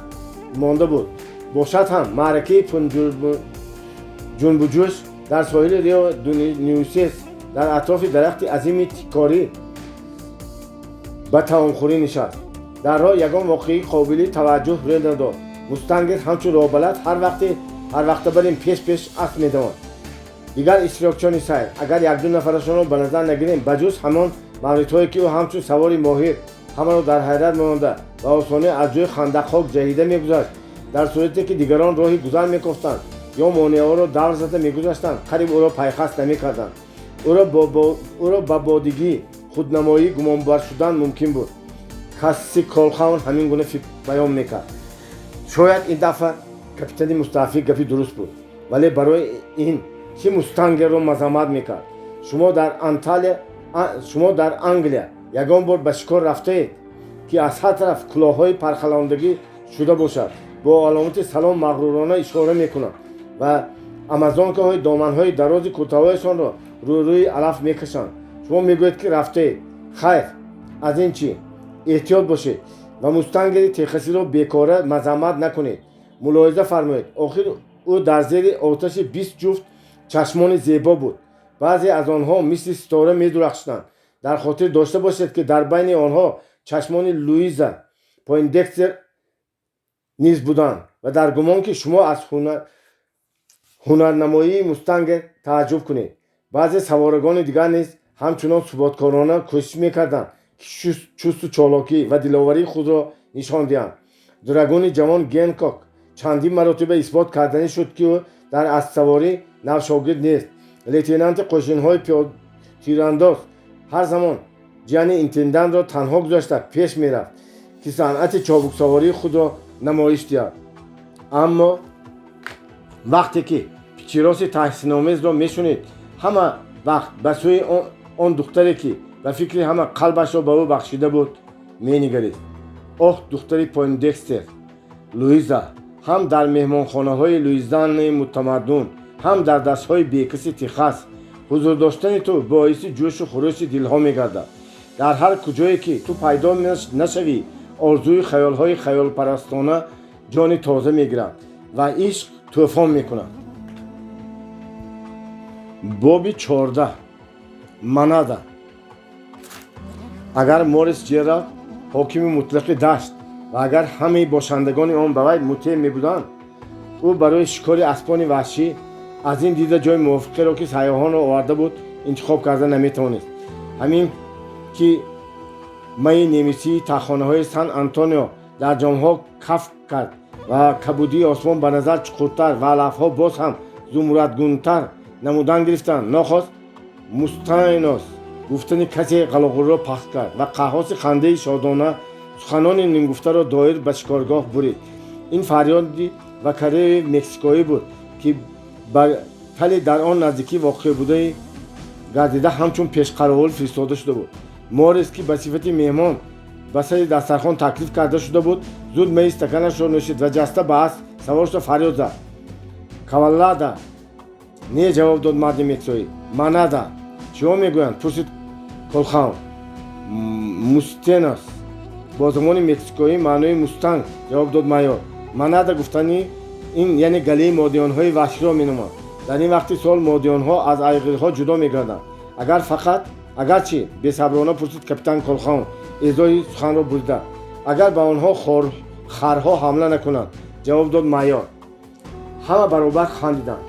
Speaker 1: монда буд. Бошад ҳам, маъракаи ҷунбуҷӯш дар соҳили Рио Нуэсес дар атрофи дарахти азими тикорӣ ба таомхӯрӣ нишаст. Дар роҳ ягон воқеаи қобили таваҷҷӯҳ рӯй надод. Мустангер ҳамчун роҳбалад ҳар вақта бар ин пеш пеш асп медавонд. Дигар иштирокчиёни сайр, агар якду нафарашонро ба назар нагирем, ба ҷуз ҳамон мавридҳое, ки ӯ ҳамчун савори моҳир ҳамаро дар ҳайрат монда ва осонӣ аз ҷои хандақҳо ҷаҳида мегузашт, дар сурате ки дигарон роҳи гузар мекофтанд ё монеаҳоро давр зада мегузаштанд, қариб ӯро пайхас намекарданд. Ӯро ба бодигӣ, худнамоӣ гумонбар шудан мумкин буд. Касси Колхаун ҳамин гуна фикр баён мекард. Шояд ин дафъа капитани мустаъфӣ гапи дуруст буд, вале барои ин ки мустангерро мазаммат мекард? Шумо дар Анталия, шумо дар Англия ягон бор ба шикор рафтаед, ки аз ҳар тараф кулоҳҳои пархалондагӣ шуда бошад, бо аломати салом мағрурона ишора мекунанд ва амазонкаҳои доманҳои дарози куртаҳояшонро рӯрӯи алаф мекашанд? Шумо мегӯед, ки рафтаед. Хайр, аз ин чӣ? Эҳтиёт бошед ва мустангери техасиро бекора мазаммат накунед. Мулоҳиза фармоед, охир ӯ дар зери оташи 20 ҷуфт чашмони зебо буд. Баъзе аз онҳо мисли ситора медурахшиданд. Дар хотир дошта бошед, ки дар байни онҳо чашмони Луиза Пойндекстер низ буданд. Ва дар гумон, ки шумо аз ҳунарнамоии мустангер тааҷҷуб кунед. Баъзе саворагони дигар низ ҳамчунон суботкорона кӯшиш мекарданд, ки чусту чолокӣ ва диловарии худро нишон диҳанд. Драгуни ҷавон Генкок чандин маротиба исбот карданӣ шуд, ки ӯ дар аспсаворӣ навшогирд нест. Лейтенанти қӯшинҳои тирандоз ҳар замон ҷияни интендантро танҳо гузошта пеш мерафт, ки санъати чобуксавории худро намоиш диҳад. Аммо вақте ки пичироси таҳсиномезро мешунид, ҳама вақт ба сӯи он духтаре, ки ба фикри ҳама қалбашро ба ӯ бахшида буд, менигарист. Оҳ, духтари Пойндекстер Луиза, ҳам дар меҳмонхонаҳои Луизианаи мутамаддун, ҳам дар даштҳои бекаси Техас ҳузур доштани ту боиси ҷӯшу хурӯши дилҳо мегардад. Дар ҳар куҷое ки ту пайдо нашавӣ, орзуи хаёлҳои хаёлпарастона ҷони тоза мегирад ва ишқ тӯфон мекунад. Боби 14. Манада. Агар Морис Ҷералд ҳокими мутлақи дашт ва агар ҳамаи бошандагони он ба вай мутеъ мебуданд, ӯ барои шикори аспони ваҳшӣ аз ин дида ҷои мувофиқеро, ки сайёҳонро оварда буд, интихоб карда наметавонист. Ҳамин ки майи немисии тахонаҳои Сан Антонио дар ҷомҳо каф кард ва кабудии осмон ба назар чуқуртар ва алафҳо боз ҳам зумрадгунтар намудан гирифтанд, нохост «Мустайнос» гуфтани касе ғалоғурро пахш кард ва қаҳҳоси хандаи шодона суханони нимгуфтаро доир ба шикоргоҳ бурид. Ин фарёди вакареи мексикоӣ буд, ки ба тали дар он наздикӣ воқеъ будаи гардида, ҳамчун пешқаровул фиристода шуда буд. Морис, ки ба сифати меҳмон ба сари дастархон таклиф карда шуда буд, зуд майи стаканашро нӯшид ва ҷаста ба асп савор шуда фарёд зад: «Каваллада?» «Не», ҷавоб дод марди мексикоӣ, «манада». «Чиҳо мегӯянд?» пурсид Колхаун. «Мустенос бо забони мексикоӣ маънои мустанг», ҷавоб дод майор. «Манада гуфтани ин яъне галаи модиёнҳои ваҳширо меноманд. Дар ин вақти сол модиёнҳо аз айғирҳо ҷудо мегарданд». «Агар фақат, агар чӣ?» бесаброна пурсид капитан Колхаун, эзоҳи суханро бурида. «Агар ба онҳо харҳо ҳамла накунанд», ҷавоб дод майор. Ҳама баробар хандиданд.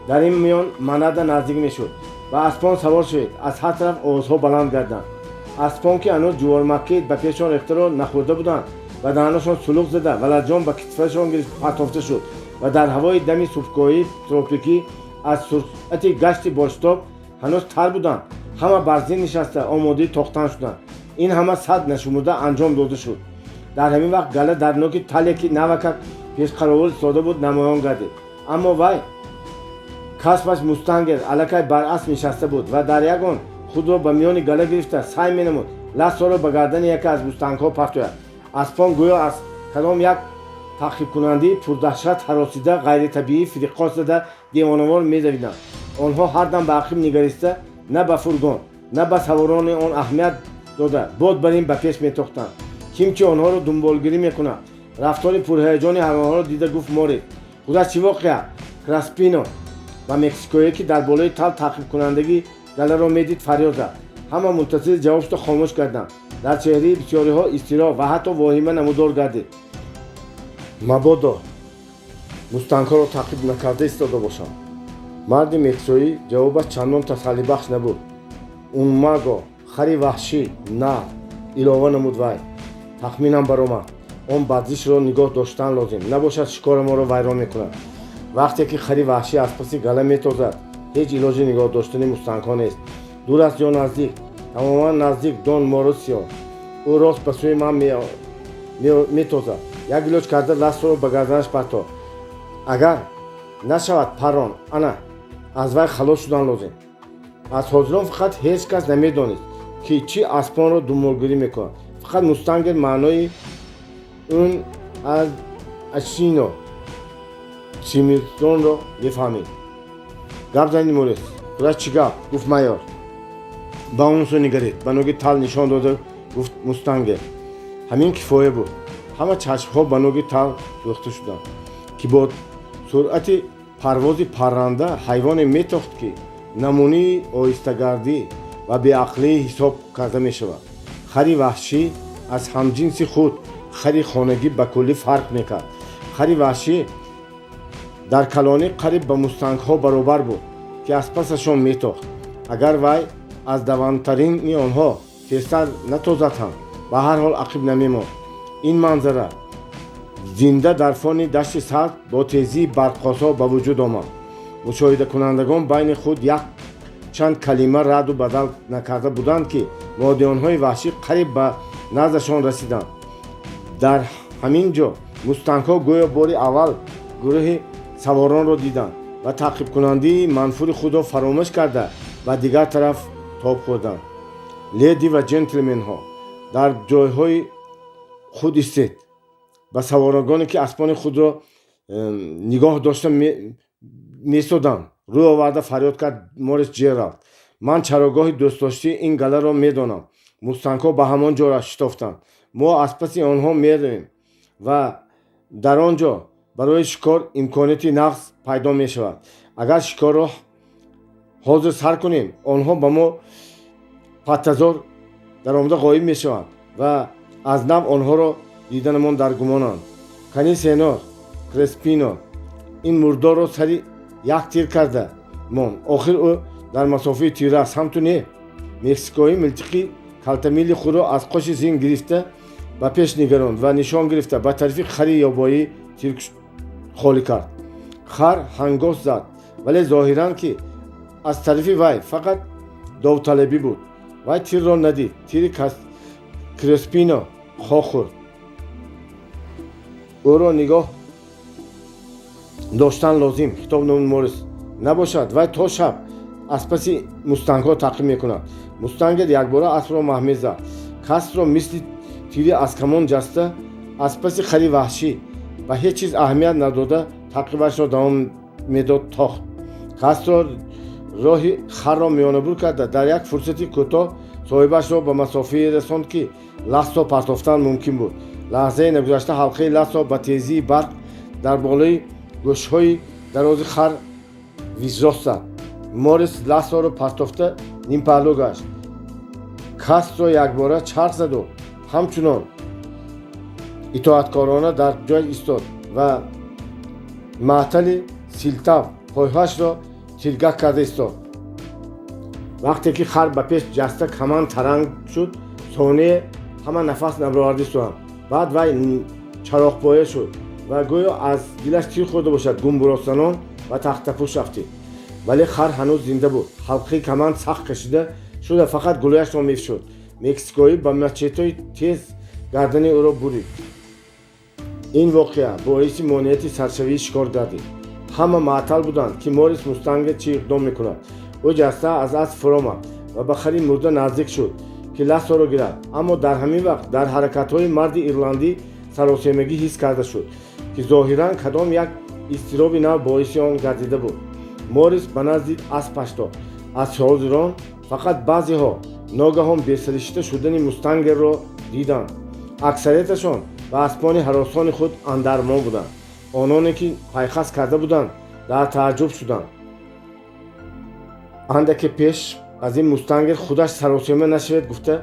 Speaker 1: Дар ин миён манада наздик мешуд. «Ба аспон савор шавед», аз ҳар тараф овозҳо баланд гарданд. Аспон, ки ҳанӯз ҷуворимакки ба пешон рехтаро нахӯрда буданд, ба даҳанашон сулуқ зада ва лаҷом ба китфашон партофта шуд ва дар ҳавои дами субҳгоҳии тропикӣ аз суръати гашти бошитоб ҳанӯз тар буданд. Ҳама бар зин нишаста омодаи тохтан шуданд. Ин ҳама сад нашумурда анҷом дода шуд. Дар ҳамин вақт гала дар ноки тале, ки навакак пешқаровул истода буд, намоён гардид. Аммо вай касбаш мустангер аллакай бар асп нишаста буд ва дар ягон худро ба миёни гала гирифта сай менамуд лассоро ба гардани яке аз мустангҳо партояд. Аспон гӯё аз кадом як таъқибкунандаи пурдаҳшат ҳаросида, ғайритабиӣ фириқос зада, девонавор медавиданд. Онҳо ҳардам ба ақиб нигариста, на ба фургон, на ба саворони он аҳамият дода, бод бар ин ба пеш метохтанд. «Ким ки онҳоро дунболгирӣ мекунад?» рафтори пурҳаяҷони ҳайвонҳоро дида гуфт Морис. «Худаш чӣ воқеа, Краспино?» ба мексикоие, ки дар болои тал таъқибкунандагии галаро медид, фарёд зад. Ҳама мунтазири ҷавоб шуда хомӯш карданд. Дар чеҳраи бисёриҳо изтироб ва ҳатто воҳима намудор гардид. Мабодо мустангҳоро таъқиб накарда истода бошам. Марди мексикоӣ ҷавобаш чандон тасаллибахш набуд. «Un маго, хари ваҳшӣ, на», илова намуд вай. Тахминам баромад. Он бадзишро нигоҳ доштан лозим, набошад шикори моро вайрон мекунад. Вақте ки хари ваҳшӣ аз паси гала метозад, ҳеҷ илоҷи нигоҳ доштани мустангҳо нест. Дур аст ё наздик? Тамоман наздик, дон Морисио. Ӯ рост ба сӯи ман метозад. Як илоҷ карда лассоро ба гарданаш парто. Агар нашавад, паррон. Ана аз вай халос шудан лозим. Аз ҳозирон фақат ҳеҷ кас намедонист, ки чӣ аспонро думолгирӣ мекунад. Фақат Мустангер маънои un asino cimarrón ро мефаҳмид. «Гап зани, Морис, худаш чӣ гап?» гуфт майор. «Ба он сӯ нигаред», ба нуги тал нишон дода гуфт Мустангер. Ҳамин кифоя буд. Ҳама чашмҳо ба нуги тал дӯхта шуданд, ки бо суръати парвози парранда ҳайвоне метохт, ки намунаи оҳистагардӣ ва беақлӣ ҳисоб карда мешавад. Хари ваҳшӣ аз ҳамҷинси худ, хари хонагӣ, ба куллӣ фарқ мекард. Хари ваҳшӣ дар калонӣ қариб ба мустангҳо баробар буд, ки аз пасашон метохт. Агар вай аз давандтарини онҳо тезтар натозад ҳам, ба ҳар ҳол ақиб намемонд. Ин манзара зинда дар фони дашти сабз бо тезии барқосо ба вуҷуд омад. Мушоҳидакунандагон байни худ як чанд калима раду бадал накарда буданд, ки модиёнҳои ваҳшӣ қариб ба наздашон расиданд. Дар ҳамин ҷо мустангҳо гӯё бори аввал гурӯҳи саворонро диданд ва таъқибкунандаи манфури худро фаромӯш карда, ба дигар тараф тоб хӯрданд. «Леди ва ҷентлменҳо, дар ҷойҳои худ истед», ба саворагоне, ки аспони худро нигоҳ дошта месоданд, рӯ оварда фарёд кард Морис Ҷералд. «Ман чарогоҳи дӯстдоштии ин галаро медонам. Мустангҳо ба ҳамон ҷо шитофтанд. Мо аз паси онҳо меравем ва дар он ҷо барои шикор имконияти нағз пайдо мешавад. Агар шикорро ҳозир сар кунем, онҳо ба мо паттазор даромада ғоиб мешаванд ва аз нав онҳоро диданамон дар гумонанд. Кани, сенор Креспино, ин мурдорро сари як тир карда мон. Охир ӯ дар масофаи тиррас, ҳам ту не?» Мексикоӣ милтиқи калтамили худро аз қоши зин гирифта, ба пеш нигаронд ва нишон гирифта, ба тарафи хари ёбоӣ тир холӣ кард. Хар ҳангос зад, вале зоҳиран, ки аз тарафи вай фақат довталабӣ буд. Вай тирро надид. Тири Креспино хок хӯрд. «Ӯро нигоҳ доштан лозим», хитоб намуд Морис, «набошад вай то шаб аз паси мустангҳо таъқиб мекунад». Мустангер якбора аспро маҳмез зад. Кастро мисли тири аз камон ҷаста, аз паси хари ваҳшӣ, ба ҳеҷ чиз аҳамият надода, таъқибашро давом медод, тохт. Кастро роҳи харро миёнабур карда, дар як фурсати кӯтоҳ соҳибашро ба масофае расонд, ки лассо партофтан мумкин буд. Лаҳзае нагузашта ҳалқаи лассо ба тезии барқ дар болои гӯшҳои дарози хар визрост зад. Морис лассоро партофта нимпаҳлӯ гашт. Кастро якбора чарх заду ҳамчунон итоаткорона дар ҷой истод ва маътали силтав пойҳояшро тиргак карда истод. Вақте ки хар ба пеш ҷаста каманд таранг шуд, соние ҳама нафас набароварда истоданд. Баъд вай чароғпоя шуд ва гӯё аз дилаш тир хӯрда бошад, гумбуросанон ба тахтапӯш рафтид. Вале хар ҳанӯз зинда буд. Ҳалқаи каманд сахт кашида шуда, фақат гулӯяшро мефишурд. Мексикоӣ ба мачетои тез гардани ӯро бурид. Ин воқеа боиси монеати саршавии шикор гардид. Ҳама маътал буданд, ки Морис Мустангер чӣ иқдом мекунад. Ӯ ҷаста аз асп фуромад ва ба хари мурда наздик шуд, ки лассоро гирад. Аммо дар ҳамин вақт дар ҳаракатҳои марди ирландӣ саросемагӣ ҳис карда шуд, ки зоҳиран кадом як изтироби нав боиси он гардида буд. Морис ба назди аспаш тохт. Аз ҳозирон фақат баъзеҳо ногаҳон бесаришта шудани Мустангерро диданд. Аксарияташон ба аспони ҳаросони худ андармон буданд. Ононе, ки пайхас карда буданд, дар тааҷҷуб шуданд. Андаке пеш аз ин Мустангер худаш саросема нашавед гуфта,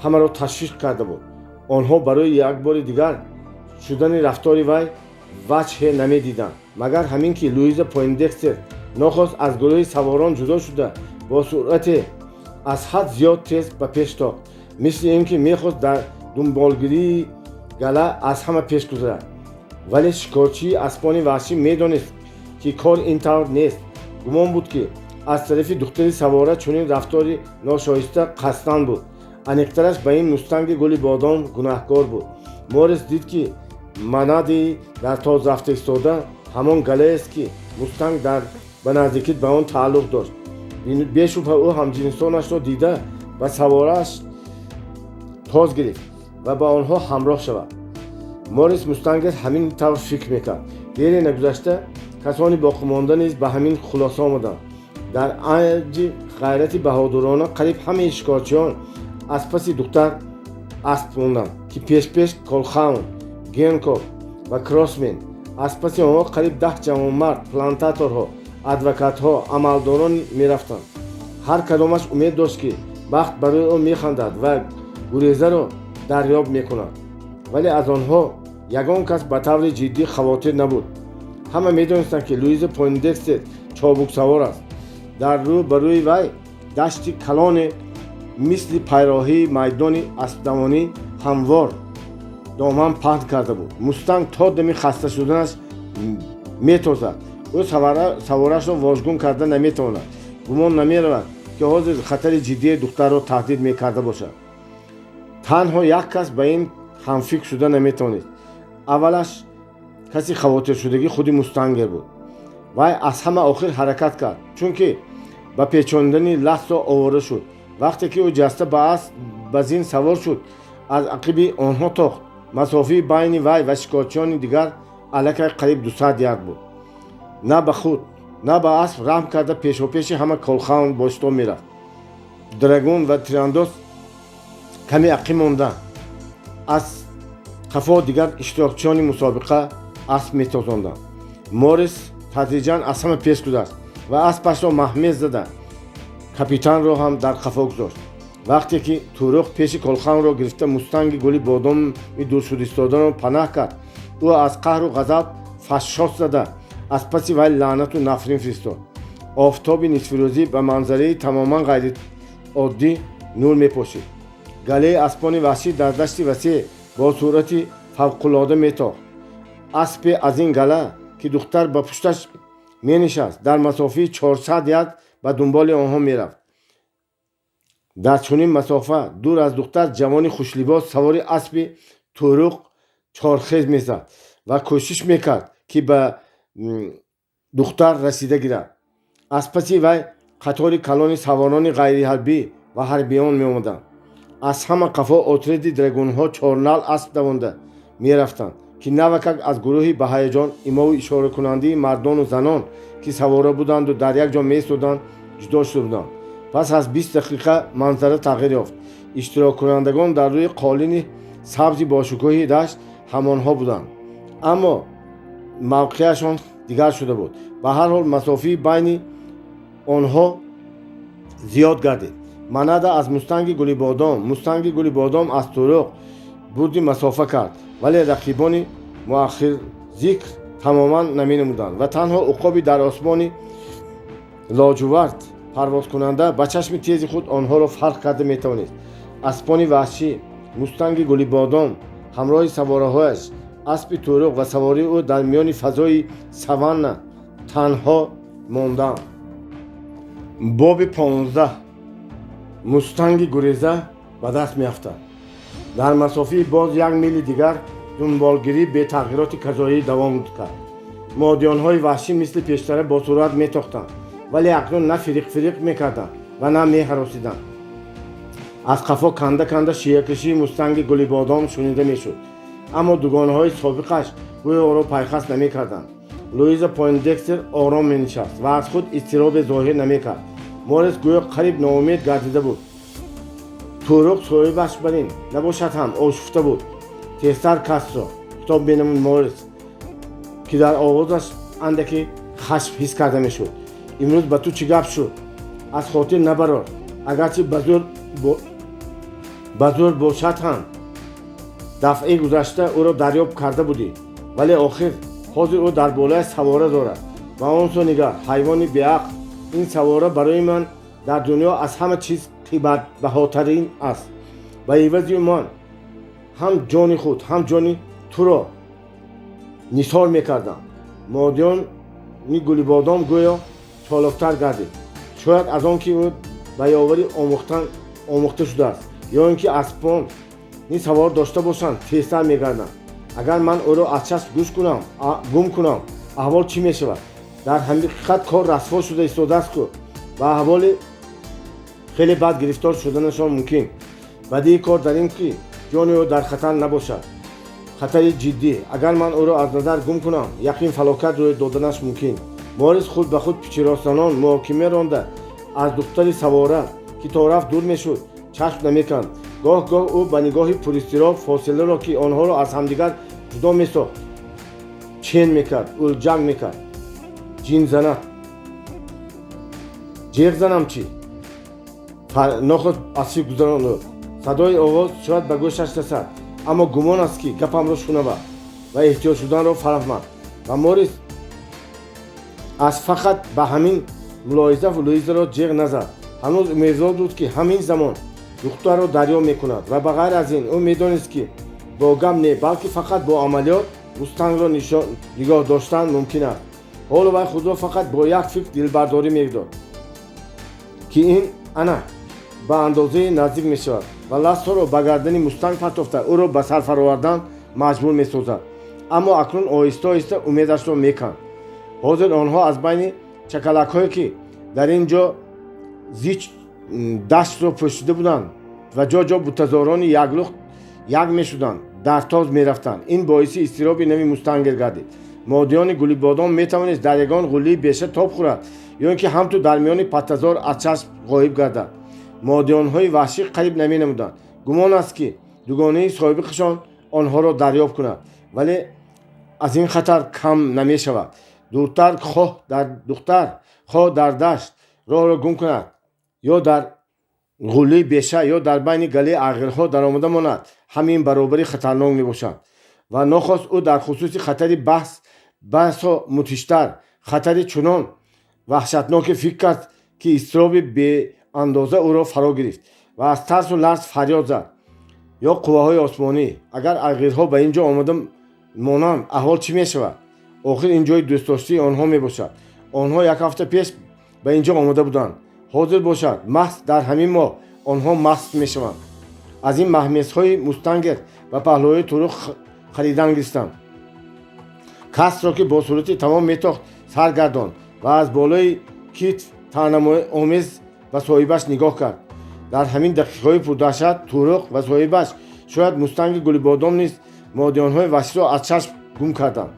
Speaker 1: ҳамаро ташвиқ карда буд. Онҳо барои як бори дигар шудани рафтори вай ваҷҳе намедиданд, магар ҳамин ки Луиза Пойндекстер нохост аз гурӯҳи саворон ҷудо шуда, бо суръате аз ҳад зиёд тез ба пеш тохт, мисли ин ки мехост дар дунболгирии гала аз ҳама пеш гузарад. Вале шикорчии аспони ваҳшӣ медонист, ки кор ин тавр нест. Гумон буд, ки аз тарафи духтари савора чунин рафтори ношоиста қасдан буд. Аниқтараш, ба ин мустанги Гули Бодом гунаҳкор буд. Морис дид, ки манади дар тоз рафта истода ҳамон галаест, ки мустанг дар ба наздикӣ ба он тааллуқ дошт. Бешубҳа, ӯ ҳамҷинсонашро дида, ба саворааш тоз гирифт ва ба онҳо ҳамроҳ шавад. Морис Мустангер ҳамин тавр фикр мекард. Дере нагузашта касони боқимонда низ ба ҳамин хулоса омаданд. Дар авҷи ғайрати баҳодурона қариб ҳамаи шикорчиён аз паси духтар асп монданд, ки пешпеш Колхаун, Генкок ва Кроссмен, аз паси онҳо қариб 10 ҷавонмард, плантаторҳо, адвокатҳо, амалдорон мерафтанд. Ҳар кадомаш умед дошт, ки бахт барои ӯ механдад ва гурезаро дарёб мекунад. Вале аз онҳо ягон кас ба таври ҷиддӣ хавотир набуд. Ҳама медонистанд, ки Луиза Пойндекстер чобуксавор аст. Дар рӯ ба рӯи вай дашти калоне мисли пайроҳии майдони аспдавонӣ ҳамвор доман паҳн карда буд. Мустанг то дами хаста шуданаш метозад. Ӯ саворашро вожгун карда наметавонад. Гумон намеравад, ки ҳозир хатари ҷиддие духтарро таҳдид мекарда бошад. Танҳо як кас ба ин ҳамфикр шуда наметавонист. Аввалаш каси хавотиршудагӣ худи Мустангер буд. Вай аз ҳама охир ҳаракат кард, чунки ба печондани лассо овора шуд. Вақте ки ӯ ҷаста ба асп ба зин савор шуд, аз ақиби онҳо тохт, масофаи байни вай ва шикорчиёни дигар аллакай қариб 200 ярд буд. На ба худ, на ба асп раҳм карда, пешопеши ҳама Колхаун бо шитоб мерафт. Драгун ва тирандоз каме ақиб монданд. Аз қафо дигар иштирокчиёни мусобиқа асп метозонданд. Морис тадриҷан аз ҳама пеш гузашт ва аспашро маҳмез зада, капитанро ҳам дар қафо гузошт. Вақте ки Тӯруқ пеши Колхаунро гирифта, мустанги Гули Бодоми дуршудистодаро панаҳ кард, ӯ аз қаҳру ғазаб фашшос зада, аз паси вай лаънату нафрин фиристод. Офтоби нисфирӯзӣ ба манзараи тамоман ғайриоддӣ нур мепошид. Галаи аспони ваҳшӣ дар дашти васеъ бо суръати фавқулода метохт. Аспе аз ин гала, ки духтар ба пушташ менишаст, дар масофаи 400 ярд ба дунболи онҳо мерафт. Дар чунин масофа дур аз духтар ҷавони хушлибос савори аспи Тӯруқ чорхез мезад ва кӯшиш мекард, ки ба духтар расида гирад. Аз паси вай қатори калони саворони ғайриҳарбӣ ва ҳарбиён меомаданд. Аз ҳама қафо отряди драгунҳо чорнал асп давонда мерафтанд, ки навакак аз гурӯҳи ба ҳаяҷон имову ишоракунандаи мардону занон, ки савора буданду дар як ҷо меистоданд, ҷудо шуда буданд. Пас аз 20 дақиқа манзара тағйир ёфт. Иштироккунандагон дар рӯи қолини сабзи бошукӯҳи дашт ҳамонҳо буданд, аммо мавқеашон дигар шуда буд. Ба ҳар ҳол, масофаи байни онҳо зиёд гардид. Манада аз мустанги Гулибодом, мустанги Гулибодом аз Тӯруқ бурди масофа кард, вале рақибони муахирзикр тамоман наменамуданд ва танҳо уқоби дар осмони лоҷувард парвозкунанда ба чашми тези худ онҳоро фарқ карда метавонист. Аспони ваҳшӣ, мустанги Гулибодом ҳамроҳи савораҳояш, аспи Тӯруқ ва савораи ӯ дар миёни фазои саванна танҳо монданд. Боби 15. Мустанги гуреза ба даст меафтад. Дар масофаи боз як мили дигар дунболгирӣ бетағйироти казоӣ давом кард. Модиёнҳои ваҳшӣ мисли пештара бо суръат метохтанд, вале акнун на фириқ-фириқ мекарданд ва на меҳаросиданд. Аз қафо канда канда шиякашии мустанги Гулибодом шунида мешуд, аммо дугонаҳои собиқаш гӯё ӯро пайхас намекарданд. Луиза Пойндекстер ором менишаст ва аз худ изтиробе зоҳир намекард. Морис гӯё қариб ноумед гардида буд. Тӯруқ соҳибаш бар ин набошад ҳам ошуфта буд. «Тезтар, Кастро», хитоб менамуд Морис, ки дар овозаш андаке хашм ҳис карда мешуд. «Имрӯз ба ту чӣ гап шуд? Аз хотир набарор, агарчи ба зӯр бошад ҳам, дафъаи гузашта ӯро дарёб карда будӣ, вале охир Ҳозир ӯ дар болояш савора дорад. Ва он сӯ нигар, ҳайвони беақл. Ин савора барои ман дар дунё аз ҳама чиз қиматбаҳотарин аст. Ба ивази ман ҳам ҷони худ, ҳам ҷони туро нисор мекардам. Модиёни Гулибодом гӯё чолоктар гардид. Шояд аз он ки ӯ ба ёварӣ омӯхта шудааст, ё ин ки аспони савор дошта бошанд, тезтар мегарданд. Агар ман ӯро аз чашм гӯш кунам, гум кунам, аҳвол чӣ мешавад? Дар ҳақиқат кор расво шуда истодааст ку ба аҳволи хеле бад гирифтор шуданашон мумкин. Бадии кор дар ин, ки ҷони ӯ дар хатар набошад, хатари ҷиддӣ. Агар ман ӯро аз назар гум кунам, яқин фалокат рӯй доданаш мумкин. Морис худ ба худ пичиросанон муҳокима ронда, аз духтари савора, ки торафт дур мешуд, чашм намеканд. Гоҳ гоҳ ӯ ба нигоҳи пуристироб фосиларо, ки онҳоро аз ҳамдигар ҷудо месохт, чен мекард, ӯлҷанг мекард. Ҷинзанат, ҷеғ занам чӣ? Нохост аз фикр гузаронд ӯ. Садои овоз шояд ба гӯшаш расад, аммо гумон аст, ки гапамро шунавад ва эҳтиёт шуданро фаҳмад. Ва Морис аз фақат ба ҳамин мулоҳиза Луизаро ҷеғ назад. Ҳанӯз умедвор буд, ки ҳамин замон духтарро дарё мекунад, ва ба ғайр аз ин ӯ медонист, ки бо гап не, балки фақат бо амалиёт мустангро нигоҳ доштан мумкин аст. Ҳоло вай худро фақат бо як фикр дилбардорӣ медод, ки ин ана ба андозаи наздик мешавад ва лассоро ба гардани мустанг партофта, ӯро ба сар фаровардан маҷбур месозад. Аммо акнун оҳиста оҳиста умедашро меканд. Ҳозир онҳо аз байни чакалакҳое, ки дар ин ҷо зич даштро пӯшида буданд ва ҷо ҷо бутазорони яклухт як мешуданд, дар тоз мерафтанд. Ин боиси изтироби нави мустангер гардид. Модиёни Гулибодом метавонист дар ягон ғуллии беша тоб хӯрад ё ин ки ҳамту дар миёни паттазор аз чашм ғоиб гардад. Модиёнҳои ваҳшӣ қариб наменамуданд. Гумон аст, ки дугонаи собиқашон онҳоро дарёфт кунад, вале аз ин хатар кам намешавад. Дуртар хоҳ дар духтар, хоҳ дар дашт роҳро гум кунад, ё дар ғуллии беша, ё дар байни галаи ағирҳо даромада монад, ҳамин баробари хатарнок мебошад. Ва нохост ӯ дар хусуси хатари баҳс басо мудҳиштар, хатари чунон ваҳшатноке фикр кард, ки изтироби беандоза ӯро фаро гирифт ва аз тарсу ларз фарёд зад: «Ё қувваҳои осмонӣ, агар айғирҳо ба ин ҷо омада монанд, аҳвол чӣ мешавад? Охир ин ҷои дӯстдоштии онҳо мебошад. Онҳо як ҳафта пеш ба ин ҷо омада буданд. Ҳозир бошад, маҳз дар ҳамин моҳ онҳо маст мешаванд.» Аз ин маҳмезҳои мустангер ба паҳлӯҳои Туруқ харидан гирифтанд. Касро, ки бо сурати тамом метохт, сар гардонд ва аз болои китф таънаомез ба соҳибаш нигоҳ кард. Дар ҳамин дақиқаҳои пурдаҳшат Туруқ ва соҳибаш, шояд мустанги Гулибодом низ, модиёнҳои ваҳширо аз чашм гум карданд.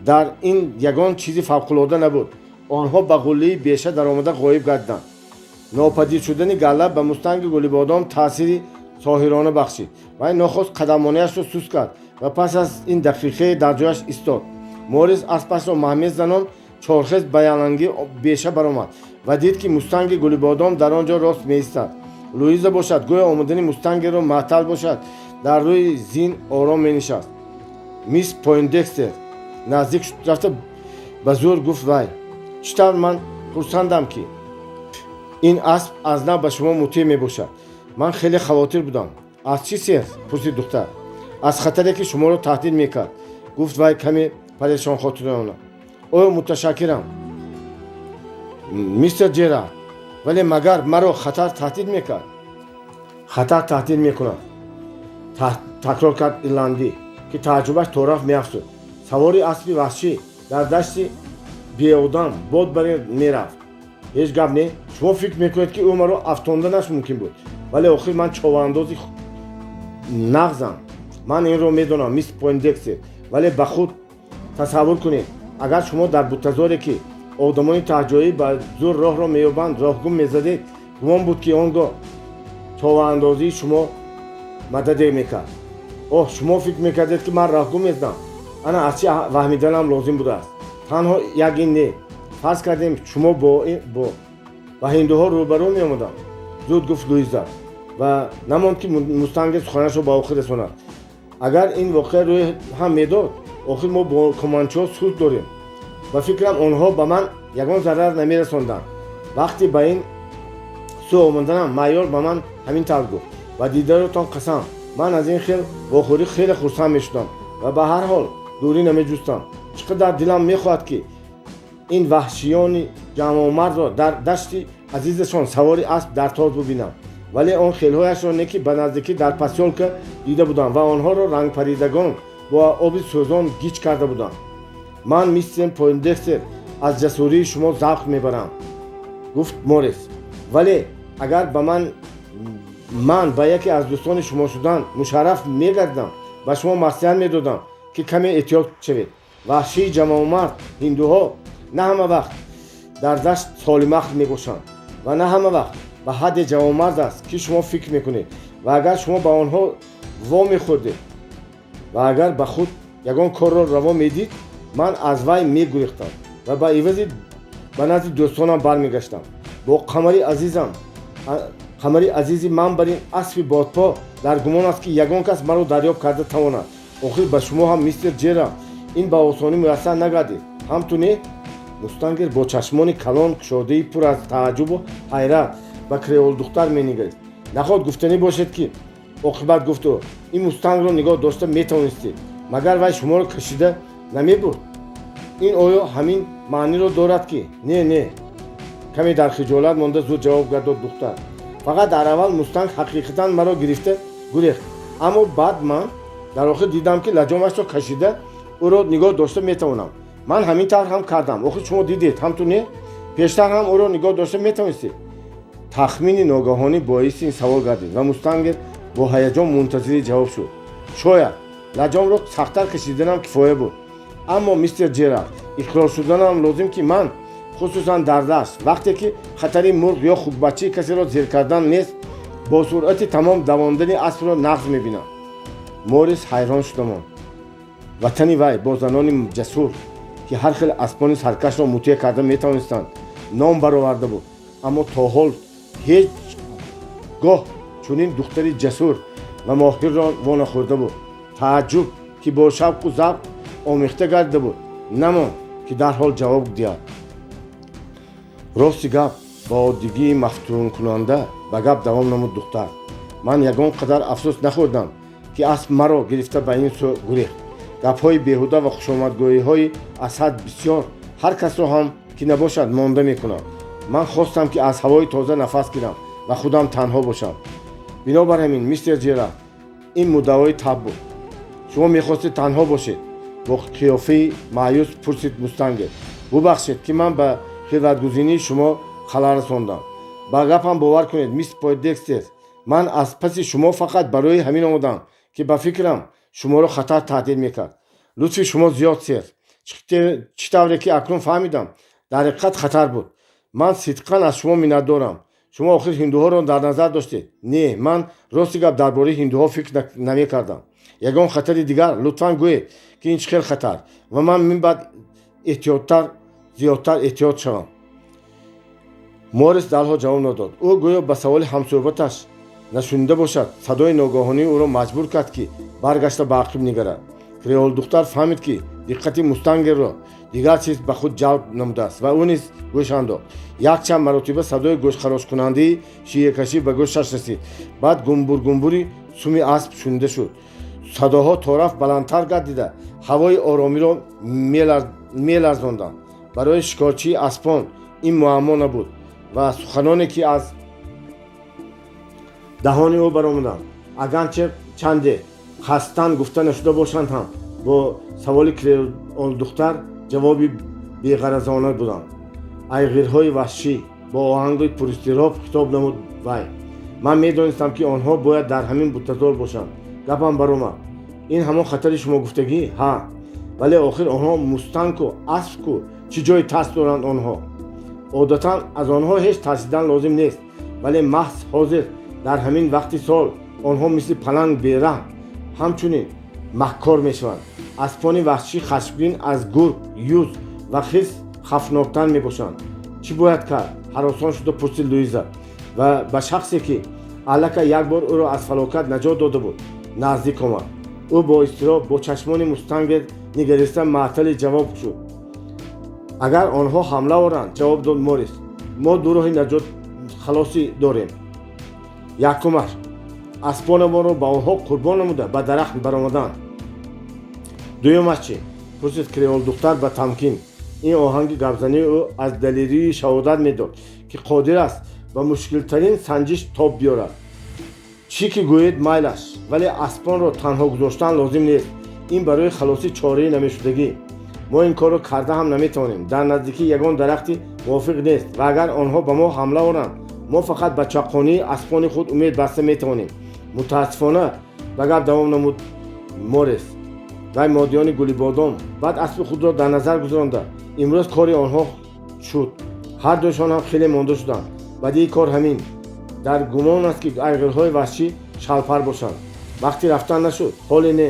Speaker 1: Дар ин ягон чизи фавқулода набуд. Онҳо ба ғуллии беша даромада ғоиб гардиданд. Нопадид шудани галла ба мустанги Гулибодом таъсири соҳирона бахшид. Вай нохост қадаммонаашро суст кард ва пас аз ин дақиқае дар ҷояш истод. Морис аспашро маҳмез занон чорхез ба яланги беша баромад ва дид, ки мустанги Гулибодом дар он ҷо рост меистад. Луиза бошад, гӯё омадани мустангеро маътал бошад, дар рӯи зин ором менишаст. «Мисс Пойндекстер», наздик рафта ба зӯр гуфт вай, «чӣ тавр ман хурсандам, ки ин асп аз нав ба шумо мутеъ мебошад. Ман хеле хавотир будам.» «Аз чӣ, сэр?» — пурсид духтар. «Аз хатаре, ки шуморо таҳдид мекард», — гуфт вай каме парешонхотирона. «О, муташаккирам, мистер Ҷерард, вале магар маро хатар таҳдид мекард?» «Хатар таҳдид мекунад», — такрор кард ирландӣ, ки тааҷҷубаш торафт меафзуд. «Савори аспи ваҳшӣ дар дашти беодам бод бар мерафт. Ҳеҷ гап не, шумо фикр мекунед, ки ӯ маро афтонданаш мумкин буд, вале охир ман човандози нағзам. Ман инро медонам, мисс Пойндекстер, вале ба худ тасаввур кунед, агар шумо дар бутазоре, ки одамони таҳҷоӣ ба зӯр роҳро меёбанд, роҳгум мезадед, гумон буд, ки он гоҳ човаандозии шумо мададе мекард. Оҳ, шумо фикр мекардед, ки ман роҳгум мезадам. Ана аз чӣ ваҳмиданам лозим будааст. Танҳо як ин не, фарз кардем, шумо бо ба ҳиндуҳо рӯбарӯ меомадам», — зуд гуфт Луиза ва намонд, ки мустангер суханашро ба охир расонад. «Агар ин воқеа рӯй ҳам медод Охир мо бо команчиҳо сулҳ дорем. Ба фикрам, онҳо ба ман ягон зарар намерасонданд. Вақте ба ин сӯ омаданам, майор ба ман ҳамин тавр гуфт. Ба дидаротон қасам, ман аз ин хел вохӯрӣ хеле хурсанд мешудам ва ба ҳар ҳол дурӣ намеҷустам. Чӣ қадар дилам мехоҳад, ки ин ваҳшиёни ҷавонмардро дар дашти азизашон савори асп дар тоз бубинам, вале он хелҳояшро не, ки ба наздикӣ дар посёлка дида будам ва онҳоро рангпаридагон бо оби сӯзон гиҷ карда буданд. Ман, мистер Пойндекстер, аз ҷасурии шумо завқ мебарам, гуфт Морис, вале агар ба ман ба яке аз дӯстони шумо шудан мушарраф мегардам, ба шумо маслиҳат медодам, ки каме эҳтиёт шавед. Ваҳшии ҷавонмард ҳиндуҳо на ҳама вақт дар дашт солимақл мебошанд ва на ҳама вақт ба ҳадде ҷавонмард аст, ки шумо фикр мекунед. Ва агар шумо ба онҳо во мехӯрдед ва агар ба худ ягон корро раво медид, ман аз вай мегурехтам ва ба ивази ба назди дӯстонам бармегаштам. Бо қамари азизам, қамари азизи ман бар ин аспи бодпо дар гумон аст, ки ягон кас маро дарёб карда тавонад. Охир ба шумо ҳам, мистер Ҷералд, ин ба осонӣ муяссар нагардид, ҳамту не? Мустангер бо чашмони калон кушодаи пур аз тааҷҷубу ҳайрат ба креолдухтар менигарист. Наход гуфтанӣ бошед, ки оқибат гуфт ӯ, ин мустангро нигоҳ дошта метавонистед, магар вай шуморо кашида намебурд? Ин оё ҳамин маъниро дорад, ки не, не, каме дар хиҷолат монда зуд ҷавоб гардод духтар. Фақат дар аввал мустанг ҳақиқатан маро гирифта гурехт, аммо баъд ман дар охир дидам, ки лаҷомашро кашида ӯро нигоҳ дошта метавонам. Ман ҳамин тавр ҳам кардам. Охир шумо дидед, ҳамту не? Пештар ҳам ӯро нигоҳ дошта метавонистед. Тахмини ногаҳонӣ боиси ин савол гардид ва мустангер бо ҳаяҷон мунтазири ҷавоб шуд. Шояд лаҷомро сахттар кашиданам кифоя буд, аммо, мистер Ҷералд, иқрор шуданам лозим, ки ман хусусан дар дашт, вақте ки хатари мурғ ё хукбаччаи касеро зер кардан нест, бо суръати тамом давондани аспро нағз мебинам. Морис ҳайрон шуда монд. Ватани вай бо занони ҷасур, ки ҳар хел аспони саркашро мутеъ карда метавонистанд, ном бароварда буд, аммо то ҳол ҳеҷ гоҳ чунин духтари ҷасур ва моҳирро вонахӯрда буд. Тааҷҷуб, ки бо шавқу завқ омехта гардида буд, намонд, ки дарҳол ҷавоб диҳад. Рости гап, бо оддигии мафтункунанда ба гап давом намуд духтар, ман ягон қадар афсӯс нахӯрдам, ки асп маро гирифта ба ин сӯ гурехт. Гапҳои беҳуда ва хушомадгӯиҳои аз ҳад бисёр ҳар касро ҳам ки набошад монда мекунад. Ман хостам, ки аз ҳавои тоза нафас гирам ва худам танҳо бошам. Бинобар ҳамин, мистер Ҷералд, ин муддаои таб буд. Шумо мехостед танҳо бошед? Бо қиёфаи маъюс пурсид мустангер. Бубахшед, ки ман ба хилватгузинии шумо халал расондам. Ба гапам бовар кунед, мисс Пойдекстер, ман аз паси шумо фақат барои ҳамин омадам, ки ба фикрам, шуморо хатар таҳдид мекард. Лутфи шумо зиёд, сэр. Чӣ тавре ки акнун фаҳмидам, дар ҳақиқат хатар буд. Ман сидқан аз шумо миннатдорам. Шумо охир ҳиндуҳоро дар назар доштед? Не, ман рости гап дар бораи ҳиндуҳо фикр намекардам. Ягон хатари дигар? Лутфан гӯед, ки ин чӣ хел хатар ва ман минбаъд эҳтиёттар, зиёдтар эҳтиёт шавам. Морис дарҳол ҷавоб надод. Ӯ гӯё ба саволи ҳамсӯҳбаташ нашунида бошад. Садои ногаҳонии ӯро маҷбур кард, ки баргашта ба ақиб нигарад. Креолдухтар фаҳмид, ки диққати мустангерро дигар чиз ба худ ҷалб намудааст, ва ӯ низ гӯш андохт. Якчанд маротиба садои гӯшхарошкунандаи шиекашӣ ба гӯшаш расид, баъд гумбургумбури суми асп шунида шуд. Садоҳо торафт баландтар гардида, ҳавои оромиро меларзонданд. Барои шикорчии аспон ин муаммо набуд ва суханоне, ки аз даҳони ӯ баромаданд, агарче чанде қасдан гуфта нашуда бошанд ҳам, бо саволи креолдухтар ҷавоби беғаразона буданд. Айғирҳои ваҳшӣ, бо оҳанги пуристироб хитоб намуд вай. Ман медонистам, ки онҳо бояд дар ҳамин бутазор бошанд. Гапам баромад. Ин ҳамон хатари шумо гуфтагӣ? Ҳа, вале охир онҳо мустангку, аспку, чӣ ҷои тарс доранд онҳо? Одатан аз онҳо ҳеҷ тарсидан лозим нест, вале маҳз ҳозир, дар ҳамин вақти сол, онҳо мисли паланг бераҳм, ҳамчунин маккор мешаванд. Аспони ваҳшӣ хашмгин аз гург, юз ва хирс хавфноктар мебошанд. Чӣ бояд кард? Ҳаросон шуда пурсид Луиза ва ба шахсе, ки аллакай як бор ӯро аз фалокат наҷот дода буд, наздик омад. Ӯ бо изтироб бо чашмони мустангер нигариста маътали ҷавоб шуд. Агар онҳо ҳамла оранд, ҷавоб дод Морис, мо ду роҳи наҷот халосӣ дорем. Якумаш, аспонамонро ба онҳо қурбон намуда ба дарахт баромадан. Дуюмаш чӣ? Пурсид креолдухтар ба тамкин. Ин оҳанги гапзании ӯ аз далерии шаҳодат медод, ки қодир аст ба мушкилтарин санҷиш тоб биёрад. Чӣ ки гӯед, майлаш, вале аспонро танҳо гузоштан лозим нест. Ин барои халосӣ чораи намешудагӣ. Мо ин корро карда ҳам наметавонем. Дар наздикӣ ягон дарахти мувофиқ нест ва агар онҳо ба мо ҳамла оранд, мо фақат ба чаққонии аспони худ умед баста метавонем. Мутаассифона, ба гап давом намуд Морис, вай модиёни гулибодом баъд аспи худро дар назар гузаронда, имрӯз кори онҳо шуд. Ҳар дуяшон ҳам хеле монда шуданд. Бадии кор ҳамин. Дар гумон аст, ки айғирҳои ваҳшӣ шалпар бошанд. Вақти рафтан нашуд? Ҳоле не.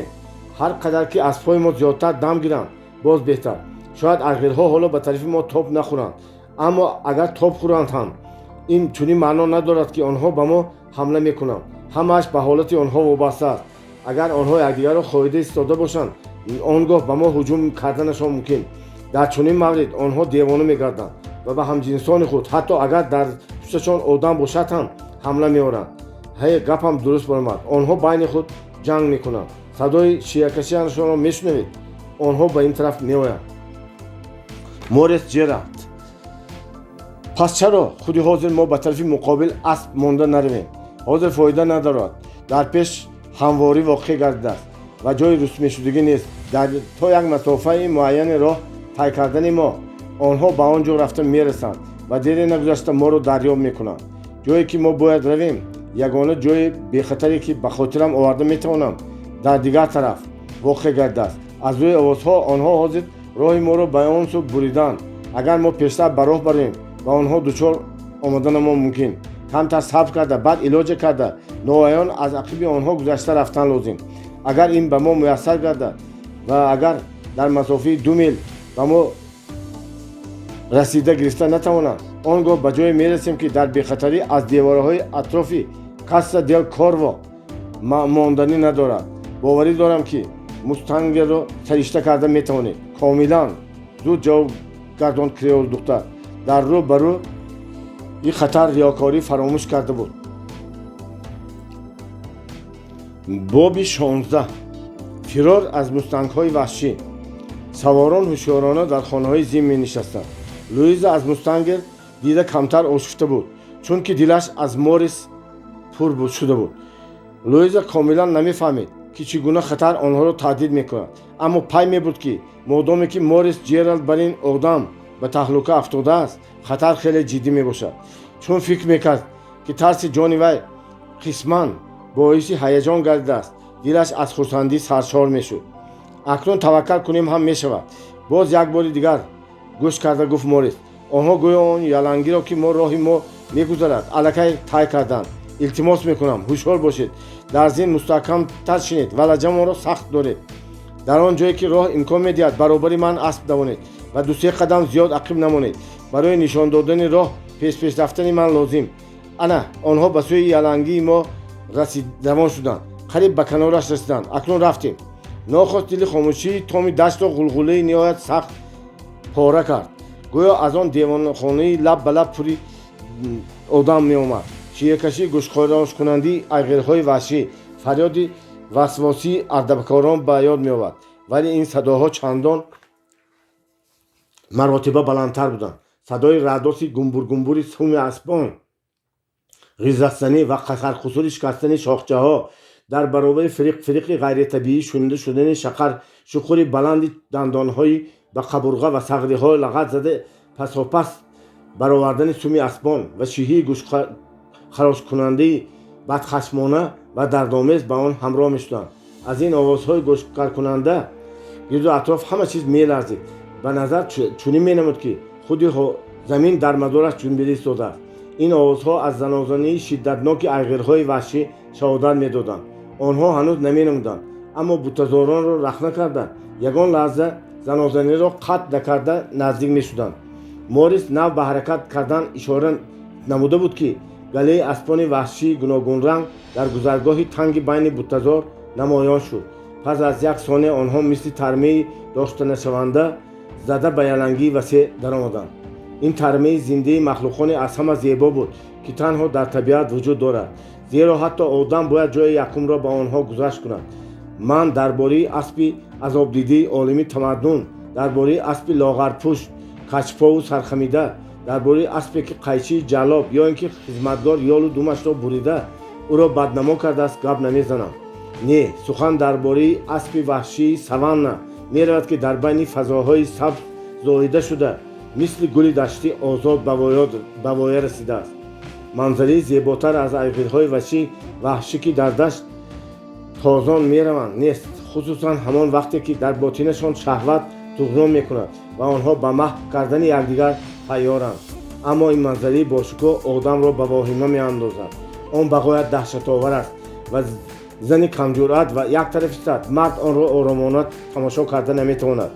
Speaker 1: Ҳар қадар ки аспҳои мо зиёдтар дам гиранд, боз беҳтар. Шояд айғирҳо ҳоло ба тарафи мо тоб нахӯранд, аммо агар тоб хӯранд ҳам, ин чунин маъно надорад, ки онҳо ба мо ҳамла мекунанд. Ҳамааш ба ҳолати онҳо вобаста аст. Агар онҳо якдигарро хоида истода бошанд, он гоҳ ба мо ҳуҷум карданашон мумкин. Дар чунин маврид онҳо девона мегарданд ва ба ҳамҷинсони худ, ҳатто агар дар пушташон одам бошад ҳам, ҳамла меоранд. Ҳе, гапам дуруст баромад. Онҳо байни худ ҷанг мекунанд. Садои шиякашиашонро мешунавед? Онҳо ба ин тараф меоянд. Морис Ҷерард, пас чаро худи ҳозир мо ба тарафи муқобил асп монда наравем? Ҳозир фоида надорад. Дар пеш ҳамворӣ воқеъ гардидааст ва ҷои русмешудагӣ нест. Дар то як масофаи муайяни роҳ тай кардани мо онҳо ба он ҷо рафта мерасанд ва дере нагузашта моро дарёб мекунанд. Ҷое ки мо бояд равем, ягона ҷои бехатаре, ки ба хотирам оварда метавонам, дар дигар тараф воқеъ гардидааст. Аз рӯи овозҳо онҳо ҳозир роҳи моро ба он сӯ буриданд. Агар мо пештар ба роҳ бароем, ба онҳо дучор омаданамон мумкин. Камтар сабр карда, баъд илоҷе карда ноаён аз ақиби онҳо гузашта рафтан лозим. Агар ин ба мо муяссар гардад ва агар дар масофаи 2 мил ба мо расида гирифта натавонанд, он гоҳ ба ҷое мерасем, ки дар бехатарӣ аз деворҳои атрофи Касса дел Корво монданӣ надорад. Боварӣ дорам, ки мустангерро саришта карда метавонед. Комилан, зуд ҷавоб гардонд креол духтар. Дар рӯ ба рӯ и хатар риёкорӣ фаромӯш карда буд. Боби 16. Фирор аз мустангҳои ваҳшӣ. Саворон ҳушёрона дар хонаҳои зин менишастанд. Луиза аз мустангер дида камтар ошуфта буд, чунки дилаш аз Морис пур шуда буд. Луиза комилан намефаҳмид, ки чӣ гуна хатар онҳоро таҳдид мекунад, аммо пай мебуд, ки модоме ки Морис Ҷералд бар ин одам ба таҳлука афтодааст, хатар хеле ҷиддӣ мебошад. Чун фикр мекард, ки тарси ҷони вай қисман боиси ҳаяҷон гардидааст, дилаш аз хурсандӣ саршор мешуд. Акнун таваккал кунем ҳам мешавад. Боз як бори дигар гӯш карда гуфт Морис. Онҳо гӯё он ялангиро, ки мо роҳи мо мегузарад, аллакай тай карданд. Илтимос мекунам, ҳушёр бошед, дар зин мустаҳкамтар шинед ва лаҷамонро сахт доред. Дар он ҷое ки роҳ имкон медиҳад, баробари ман асп давонед ва ду-се қадам зиёд ақиб намонед. Барои нишон додани роҳ пешпеш рафтани ман лозим. Ана онҳо ба сӯи ялангии мо равон шуданд. Қариб ба канораш расиданд. Акнун рафтем. Нохост дили хомӯшии томи даштро ғулғулаи ниҳоят сахт пора кард. Гӯё аз он девонхонаи лаб ба лаб пури одам меомад. Шиякашии гӯшхорошкунандаи айғирҳои ваҳшӣ, фарёди васвосии ардабкорон ба ёд меовард, вале ин садоҳо чандон маротиба баландтар буданд. Садои раъдоси гумбургумбури суми аспон, ғиззатзанӣ ва қасарқусури шикастани шохчаҳо дар баробари фириқ-фириқи ғайритабиӣ шунида шудани шуқури баланди дандонҳои ба қабурға ва сағриҳо лағат зада пасопас баровардани суми аспон ва шиҳии гӯшхарошкунандаи бадхашмона ва дардомез ба он ҳамроҳ мешуданд. Аз ин овозҳои гӯшкаркунанда гирду атроф ҳама чиз меларзид. Ба назар чунин менамуд, ки худи замин дар мадораш ҷунбида истодааст. Ин овозҳо аз занозании шиддатноки айғирҳои ваҳшӣ шаҳодат медоданд. Онҳо ҳанӯз наменамуданд, аммо бутазоронро рахна карда, ягон лаҳза занозаниро қатъ накарда наздик мешуданд. Морис нав ба ҳаракат кардан ишора намуда буд, ки галаи аспони ваҳшии гуногунранг дар гузаргоҳи танги байни бутазор намоён шуд. Пас аз як сония онҳо мисли тармаи доштанашаванда зада ба ялангии васеъ даромаданд. Ин тармаи зиндаи махлуқоне аз ҳама зебо буд, ки танҳо дар табиат вуҷуд дорад, зеро ҳатто одам бояд ҷои якумро ба онҳо гузашт кунад. Ман дар бораи аспи азобдидаи олами тамаддун, дар бораи аспи лоғарпӯшт, каҷпову сархамида, дар бораи аспе, ки қайчии ҷаллоб ё ин ки хизматгор ёлу думашро бурида, ӯро баднамо кардааст, гап намезанам. Не, сухан дар бораи аспи ваҳшии саванна меравад, ки дар байни фазоҳои сабз зоида шуда, мисли гули даштӣ озод ба воя расидааст. Манзараи зеботар аз айғирҳои ваҳшӣ, ки дар дашт тозон мераванд, нест, хусусан ҳамон вақте, ки дар ботинашон шаҳват туғён мекунад ва онҳо ба маҳв кардани якдигар тайёранд. Аммо ин манзараи бошукӯҳ одамро ба воҳима меандозад. Он ба ғоят даҳшатовар аст ва зани камҷуръат ва як тараф истад, мард онро оромона тамошо карда наметавонад,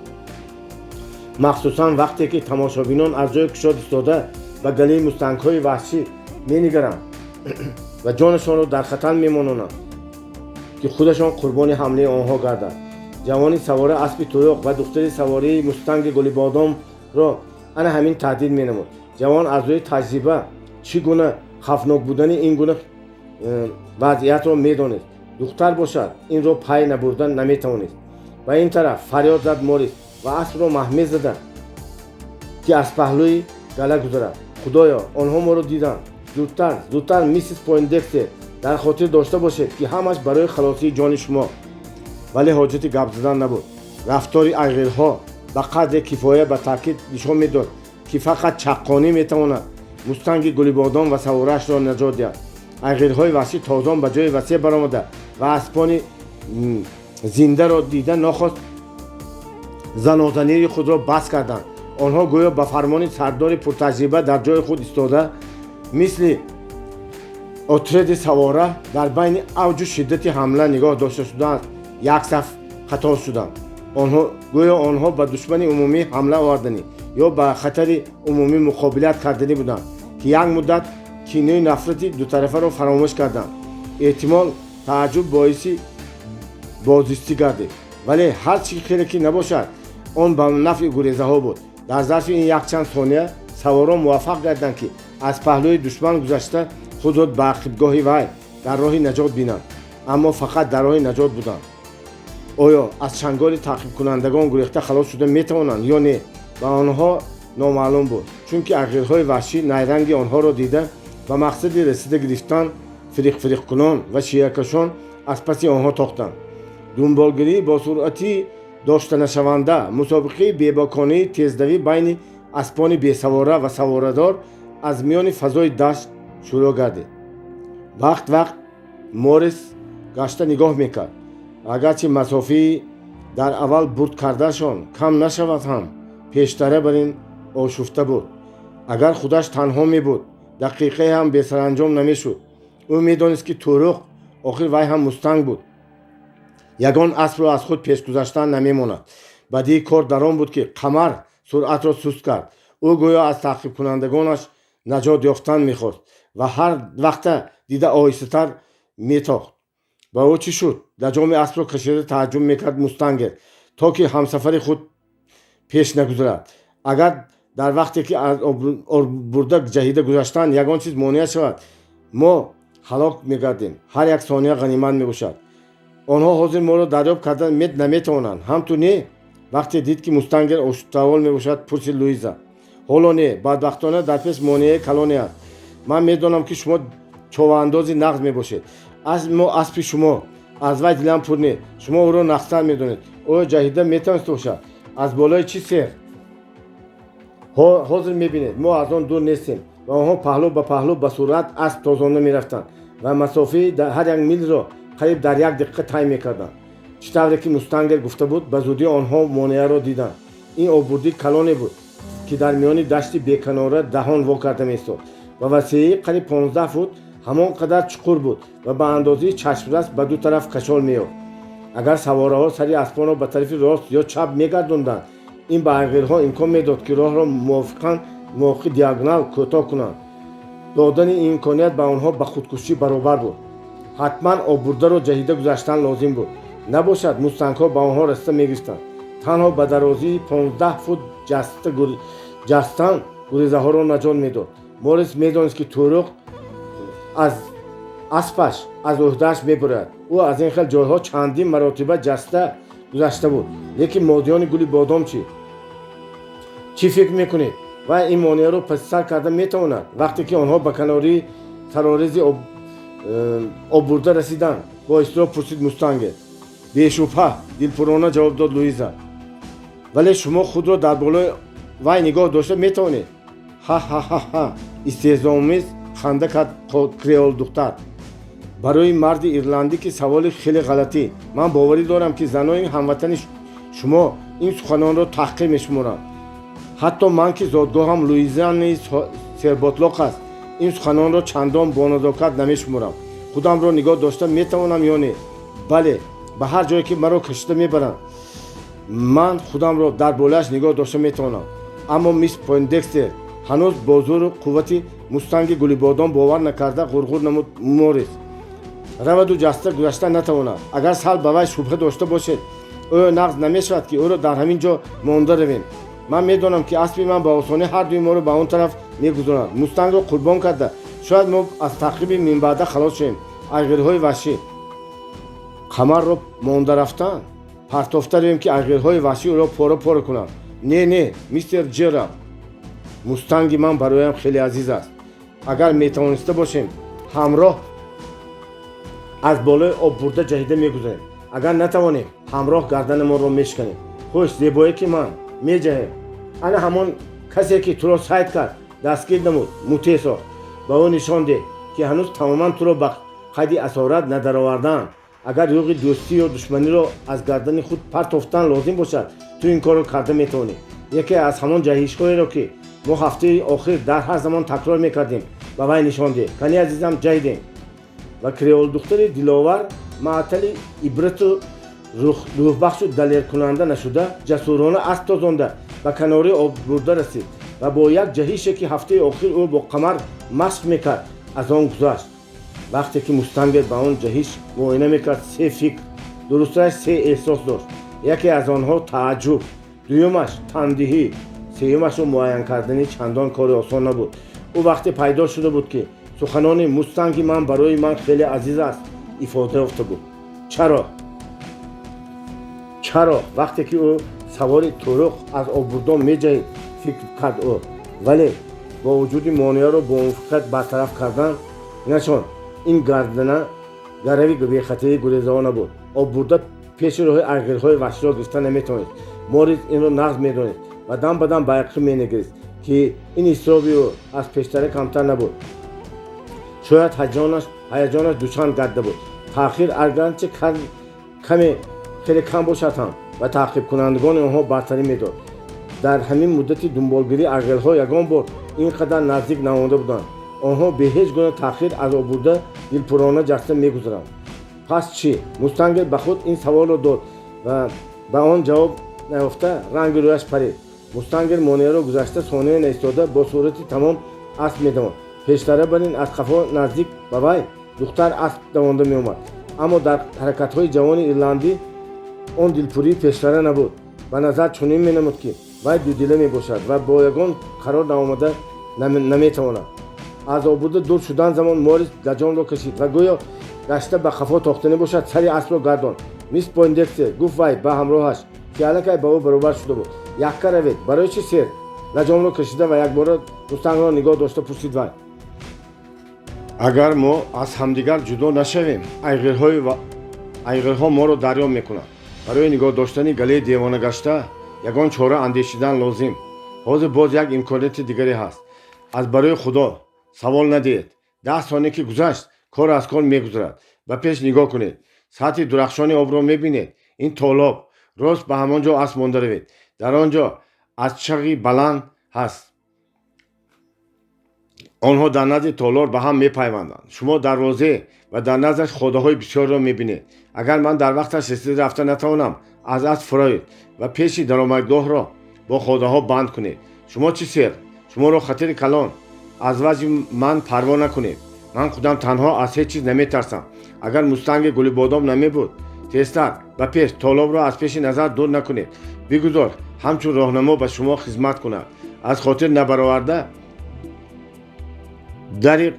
Speaker 1: махсусан вақте ки тамошобинон аз ҷои кушод истода ба галаи мустангҳои ваҳшӣ менигаранд ва ҷонашонро дар хатар мемононанд, ки худашон қурбони ҳамлаи онҳо гарданд. Ҷавони савора аспи туруқ ва духтари савораи мустанги гулибодомро ана ҳамин таҳдид менамуд. Ҷавон аз рӯи таҷриба чӣ гуна хавфнок будани ин гуна вазъиятро медонист, духтар бошад, инро пай набурда наметавонист. «Ба ин тараф!» фарёд зад Морис ва аспро маҳмез зада, ки аз паҳлӯи гала гузарад. «Худоё, онҳо моро диданд! Зудтар, зудтар, миссис Пойндекстер! Дар хотир дошта бошед, ки ҳамаш барои халосии ҷони шумо!» Вале ҳоҷати гап задан набуд. Рафтори айғирҳо ба қадре кифоя ба таъкид нишон медод, ки фақат чаққонӣ метавонад мустанги гулибодом ва саворашро наҷот диҳад. Айғирҳои ваҳшӣ тозон ба ҷои васеъ баромада ва аспони зиндаро дида, нохост занозании худро бас карданд. Онҳо гӯё ба фармони сардори пуртаҷриба дар ҷои худ истода, мисли отряди савора дар байни авҷу шиддати ҳамла нигоҳ дошта шудаанд, як саф қатор шуданд. Онҳо гӯё онҳо ба душмани умумӣ ҳамла оварданӣ ё ба хатари умумӣ муқобилат карданӣ буданд, ки як муддат кинаю нафрати дутарафаро фаромӯш карданд. Эҳтимол, тааҷҷуб боиси бозистӣ гардид, вале ҳар чӣ хеле ки набошад, он ба нафъи гурезаҳо буд. Дар зарфи ин якчанд сония саворон муваффақ гардиданд, ки аз паҳлӯи душман гузашта, худро ба ақибгоҳи вай дар роҳи наҷот бинанд. Аммо фақат дар роҳи наҷот буданд. Оё аз чанголи таъқибкунандагон гурехта халос шуда метавонанд ё не, ба онҳо номаълум буд, чунки айғирҳои ваҳшӣ найранги онҳоро дида, ба мақсади расида гирифтан фириқфириқкунон ва шиякашон аз паси онҳо тохтанд. Дунболгирӣ бо суръати доштанашаванда, мусобиқаи бебоконии тездавӣ байни аспони бесавора ва саворадор аз миёни фазои дашт шурӯъ гардид. Вақт вақт Морис гашта нигоҳ мекард. Агарчи масофаи дар аввал бурд кардаашон кам нашавад ҳам, пештара бар ин ошуфта буд. Агар худаш танҳо мебуд, дақиқае ҳам бесаранҷом намешуд. Ӯ медонист, ки туруқ, охир вай ҳам мустанг буд, ягон аспро аз худ пешгузаштан намемонад. Бадии кор дар он буд, ки қамар суръатро суст кард. Ӯ гӯё аз таъқибкунандагонаш наҷот ёфтан мехост ва ҳар вақта дида оҳистатар метохт. Ба ӯ чӣ шуд? Лаҷоми аспро кашида тааҷҷуб мекард мустангер, то ки ҳамсафари худ пеш нагузарад. Агар дар вақте ки аз бурда ҷаҳида гузаштан ягон чиз монеа шавад, мо ҳалок мегардем. Ҳар як сония ғанимат мебошад. Онҳо ҳозир моро дарёб карда наметавонанд, ҳам ту не? Вақте дид, ки мустангер ошуфтаҳол мебошад, пурсид Луиза. Ҳоло не, бадбахтона дар пеш монеаи калоне аст. Ман медонам, ки шумо човаандози нағз мебошед. Мо аспи шумо аз вай дилам пур не, шумо ӯро нағзтар медонед. Оё ҷаҳида метавониста бошад? Аз болои чӣ сер? Ҳозир мебинед, мо аз он дур нестем. Ва онҳо паҳлӯ ба паҳлӯ ба суръат асп тозонда мерафтанд ва масофаи ҳар як милро қариб дар як дақиқа тай мекарданд. Чӣ тавре ки мустангер гуфта буд, ба зудӣ онҳо монеаро диданд. Ин оббурдии калоне буд, ки дар миёни дашти беканора даҳон во карда меистод ва васеаи қариб 15 фут ҳамон қадар чуқур буд ва ба андозаи чашмрас ба ду тараф кашол меёфт. Агар савораҳо сари аспонро ба тарафи рост ё чап мегардонданд, ин ба айғирҳо имкон медод, ки роҳро мувофиқан мувофиқи диагонал кӯтоҳ кунанд. Додани ин имконият ба онҳо ба худкушӣ баробар буд. Ҳатман оббурдаро ҷаҳида гузаштан лозим буд. Набошад, мустангҳо ба онҳо расида мегирифтанд. Танҳо ба дарозии 15 фут ҷастан гурезаҳоро наҷот медод. Морис медонист, ки тӯруқ аз аспаш аз ӯҳдааш мебурад. Ӯ аз ин хел ҷойҳо чандин маротиба ҷаста гузашта буд. Лекин модиёни гули бодом чӣ? Чӣ фикр мекунед? Вай ин монеаро пасисар карда метавонад? Вақте ки онҳо ба канории сарорези оббурда расиданд, бо изтироб пурсид мустангер. Бешубҳа, дилпурона ҷавоб дод Луиза. Вале шумо худро дар болои вай нигоҳ дошта метавонед. Ҳа-ҳа-ҳа-ҳа, истеҳзоомез ханда кард креолдухтар. Барои марди ирландӣ ки саволи хеле ғалатӣ. Ман боварӣ дорам, ки занони ҳамватани шумо ин суханонро таҳқир мешуморанд. Ҳатто ман, ки зодгоҳам Луизианаи серботлоқ аст, ин суханонро чандон боназокат намешуморам. Худамро нигоҳ дошта метавонам ё не? Бале, ба ҳар ҷое ки маро кашида мебаранд, ман худамро дар болояш нигоҳ дошта метавонам. Аммо мисс Пойндекстер ҳанӯз бо зӯру қуввати мустанги гулибодом бовар накарда ғурғур намуд Морис. Раваду ҷаста гузашта натавонад. Агар сал ба вай шубҳа дошта бошед, оё нағз намешавад, ки ӯро дар ҳамин ҷо монда равем? Ман медонам, ки аспи ман ба осонӣ ҳар дуи моро ба он тараф мегузаронад. Мустангро қурбон карда, шояд мо аз таъқиби минбаъда халос шавем. Айғирҳои ваҳшӣ. Қамарро монда рафтан, партофта равем, ки айғирҳои ваҳшӣ ӯро пора пора кунанд. Не, не, мистер Ҷералд, мустанги ман бароям хеле азиз аст. Агар метавониста бошем, ҳамроҳ аз болои оббурда ҷаҳида мегузарем. Агар натавонем, ҳамроҳ гарданамонро мешиканем. Хуш, зебое ки ман меҷаҳем. Ана ҳамон касе, ки туро сайд кард, дастгир намуд, мутеъ сохт, ба ӯ нишон деҳ, ки ҳанӯз тамоман туро ба қайди асорат надаровардаанд. Агар юғи дӯстӣ ё душманиро аз гардани худ партофтан лозим бошад, ту ин корро карда метавонӣ. Яке аз ҳамон ҷаҳишҳоеро, ки мо ҳафтаи охир дар ҳар замон такрор мекардем, ба вай нишон деҳ. Кани, азизам, ҷаҳидем. Ва креолдухтари диловар маътали ибрату рӯҳбахшу далеркунанда нашуда, ҷасурона асп тозонда ба канори оббурда расид ва бо як ҷаҳише, ки ҳафтаи охир ӯ бо қамар машқ мекард, аз он гузашт. Вақте ки мустангер ба он ҷаҳиш муоина мекард, се фикр, дурустараш, се эҳсос дошт. Яке аз онҳо тааҷҷуб, дуюмаш тандиҳӣ, сеюмашро муайян кардани чандон кори осон набуд. Ӯ вақте пайдо шуда буд, ки суханони мустанги ман барои ман хеле азиз аст ифода ёфта буд. Чаро? Чаро вақте ки ӯ савори туруқ аз оббурдон меҷаҳид, фикр кард ӯ. Вале бо вуҷуди монеаро бо муваффақият бартараф кардан нашон, ин гардана гарави бехатарии гурезаҳо набуд. Оббурда пеши роҳи айғирҳои ваҳширо гирифта наметавонист. Морис инро нағз медонист ва дам ба дам ба яқин менигирист, ки ин изтироби ӯ аз пештара камтар набуд. Шояд ҳаяҷонаш дучанд гарда буд. Таъхир агарчи каме хеле кам бошад ҳам, ба таъқибкунандагони онҳо бартарӣ медод. Дар ҳамин муддати дунболгирӣ айғирҳо ягон бор ин қадар наздик наомада буданд. Онҳо бе ҳеҷ гуна таъхир аз оббурда дилпурона ҷаста мегузаранд. Пас чӣ? Мустангер ба худ ин саволро дод ва ба он ҷавоб наёфта ранги рӯяш парид. Мустангер монеаро гузашта сонияе наистода бо суръати тамом асп медавонд. Пештара бар ин аз қафо наздик ба вай духтар асп давонда меомад. Аммо дар ҳаракатҳои ҷавони ирландӣ он дилпурии пештара набуд. Ба назар чунин менамуд, ки вай дудила мебошад ва бо ягон қарор наомада наметавонад. Аз оббурда дур шудан замон Морис лаҷомро кашид ва гӯё гашта ба қафо тохтанӣ бошад, сари аспро гардонд. Мисс Пойндекстер, гуфт вай ба ҳамроҳаш, ки аллакай ба ӯ баробар шуда буд, якка равед. Барои чӣ, сер? Лаҷомро кашида ва якбора мустангро нигоҳ дошта пурсид вай. Агар мо аз ҳамдигар ҷудо нашавем, айғирҳо моро дарёб мекунанд. Барои нигоҳ доштани галаи девонагашта ягон чора андешидан лозим. Ҳозир боз як имконияти дигаре ҳаст. Аз барои Худо, савол надиҳед. 10 сония ки гузашт, кор аз кор мегузарад. Ба пеш нигоҳ кунед. Сатҳи дурахшони обро мебинед. Ин толоб. Рост ба ҳамон ҷо асп монда равед. Дар он ҷо аз чағи баланд ҳаст. Онҳо дар назди толор ба ҳам мепайванданд. Шумо дарвозе ва дар наздаш ходаҳои бисёрро мебинед. Агар ман дар вақташ расида рафта натавонам, аз асп фуроед ва пеши даромадгоҳро бо ходаҳо банд кунед. Шумо чӣ, сер? Шуморо хатари калон. Аз вазъи ман парво накунед. Ман худам танҳо аз ҳеҷ чиз наметарсам. Агар мустанги гулибодом намебуд, Тезтар, ба пеш, толобро аз пеши назар дур накунед. Бигузор ҳамчун роҳнамо ба шумо хизмат кунад. Аз хотир набароварда дари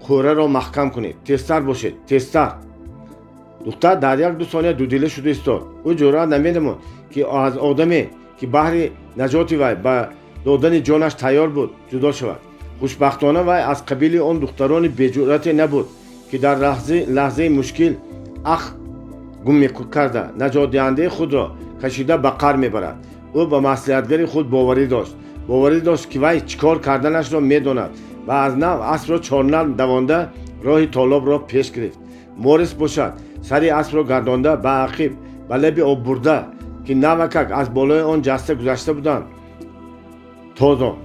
Speaker 1: қӯраро маҳкам кунед. Тезтар бошед, тезтар. Духтар дар як-ду сония дудила шуда истод. Ӯ ҷуръат наменамуд, ки аз одаме, ки баҳри наҷоти вай ба додани ҷонаш тайёр буд, ҷудо шавад. Хушбахтона, вай аз қабили он духтарони беҷуръате набуд, ки дар лаҳзаи мушкил ақл гум карда, наҷотдиҳандаи худро кашида ба қар мебарад. Ӯ ба маслиҳатгари худ боварӣ дошт, боварӣ дошт, ки вай чӣ кор карданашро медонад, ва аз нав аспро чорнал давонда, роҳи толобро пеш гирифт. Морис бошад, сари аспро гардонда, ба ақиб, ба лаби оббурда, ки навакак аз болои он ҷаста гузашта буданд, тозон.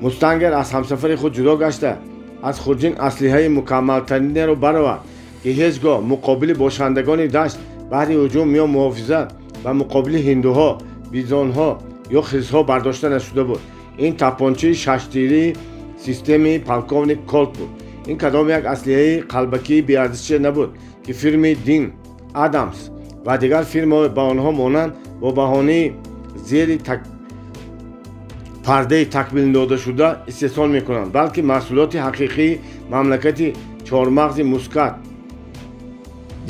Speaker 1: Мустангер аз ҳамсафари худ ҷудо гашта, аз хурҷин аслиҳаи мукаммалтаринеро баровард, ки ҳеҷ гоҳ муқобили бошандагони дашт баҳри ҳуҷум ё муҳофизат ба муқобили ҳиндуҳо, бизонҳо ё хирсҳо бардошта нашуда буд. Ин тапончаи шаштирии системаи полковник Колт буд. Ин кадом як аслиҳаи қалбакии беарзише набуд, ки фирмаи Дин Адамс ва дигар фирмаҳои ба онҳо монанд бо баҳонаи зери пардаи такмил додашуда истеҳсол мекунанд, балки маҳсулоти ҳақиқии мамлакати чормағзи мускат.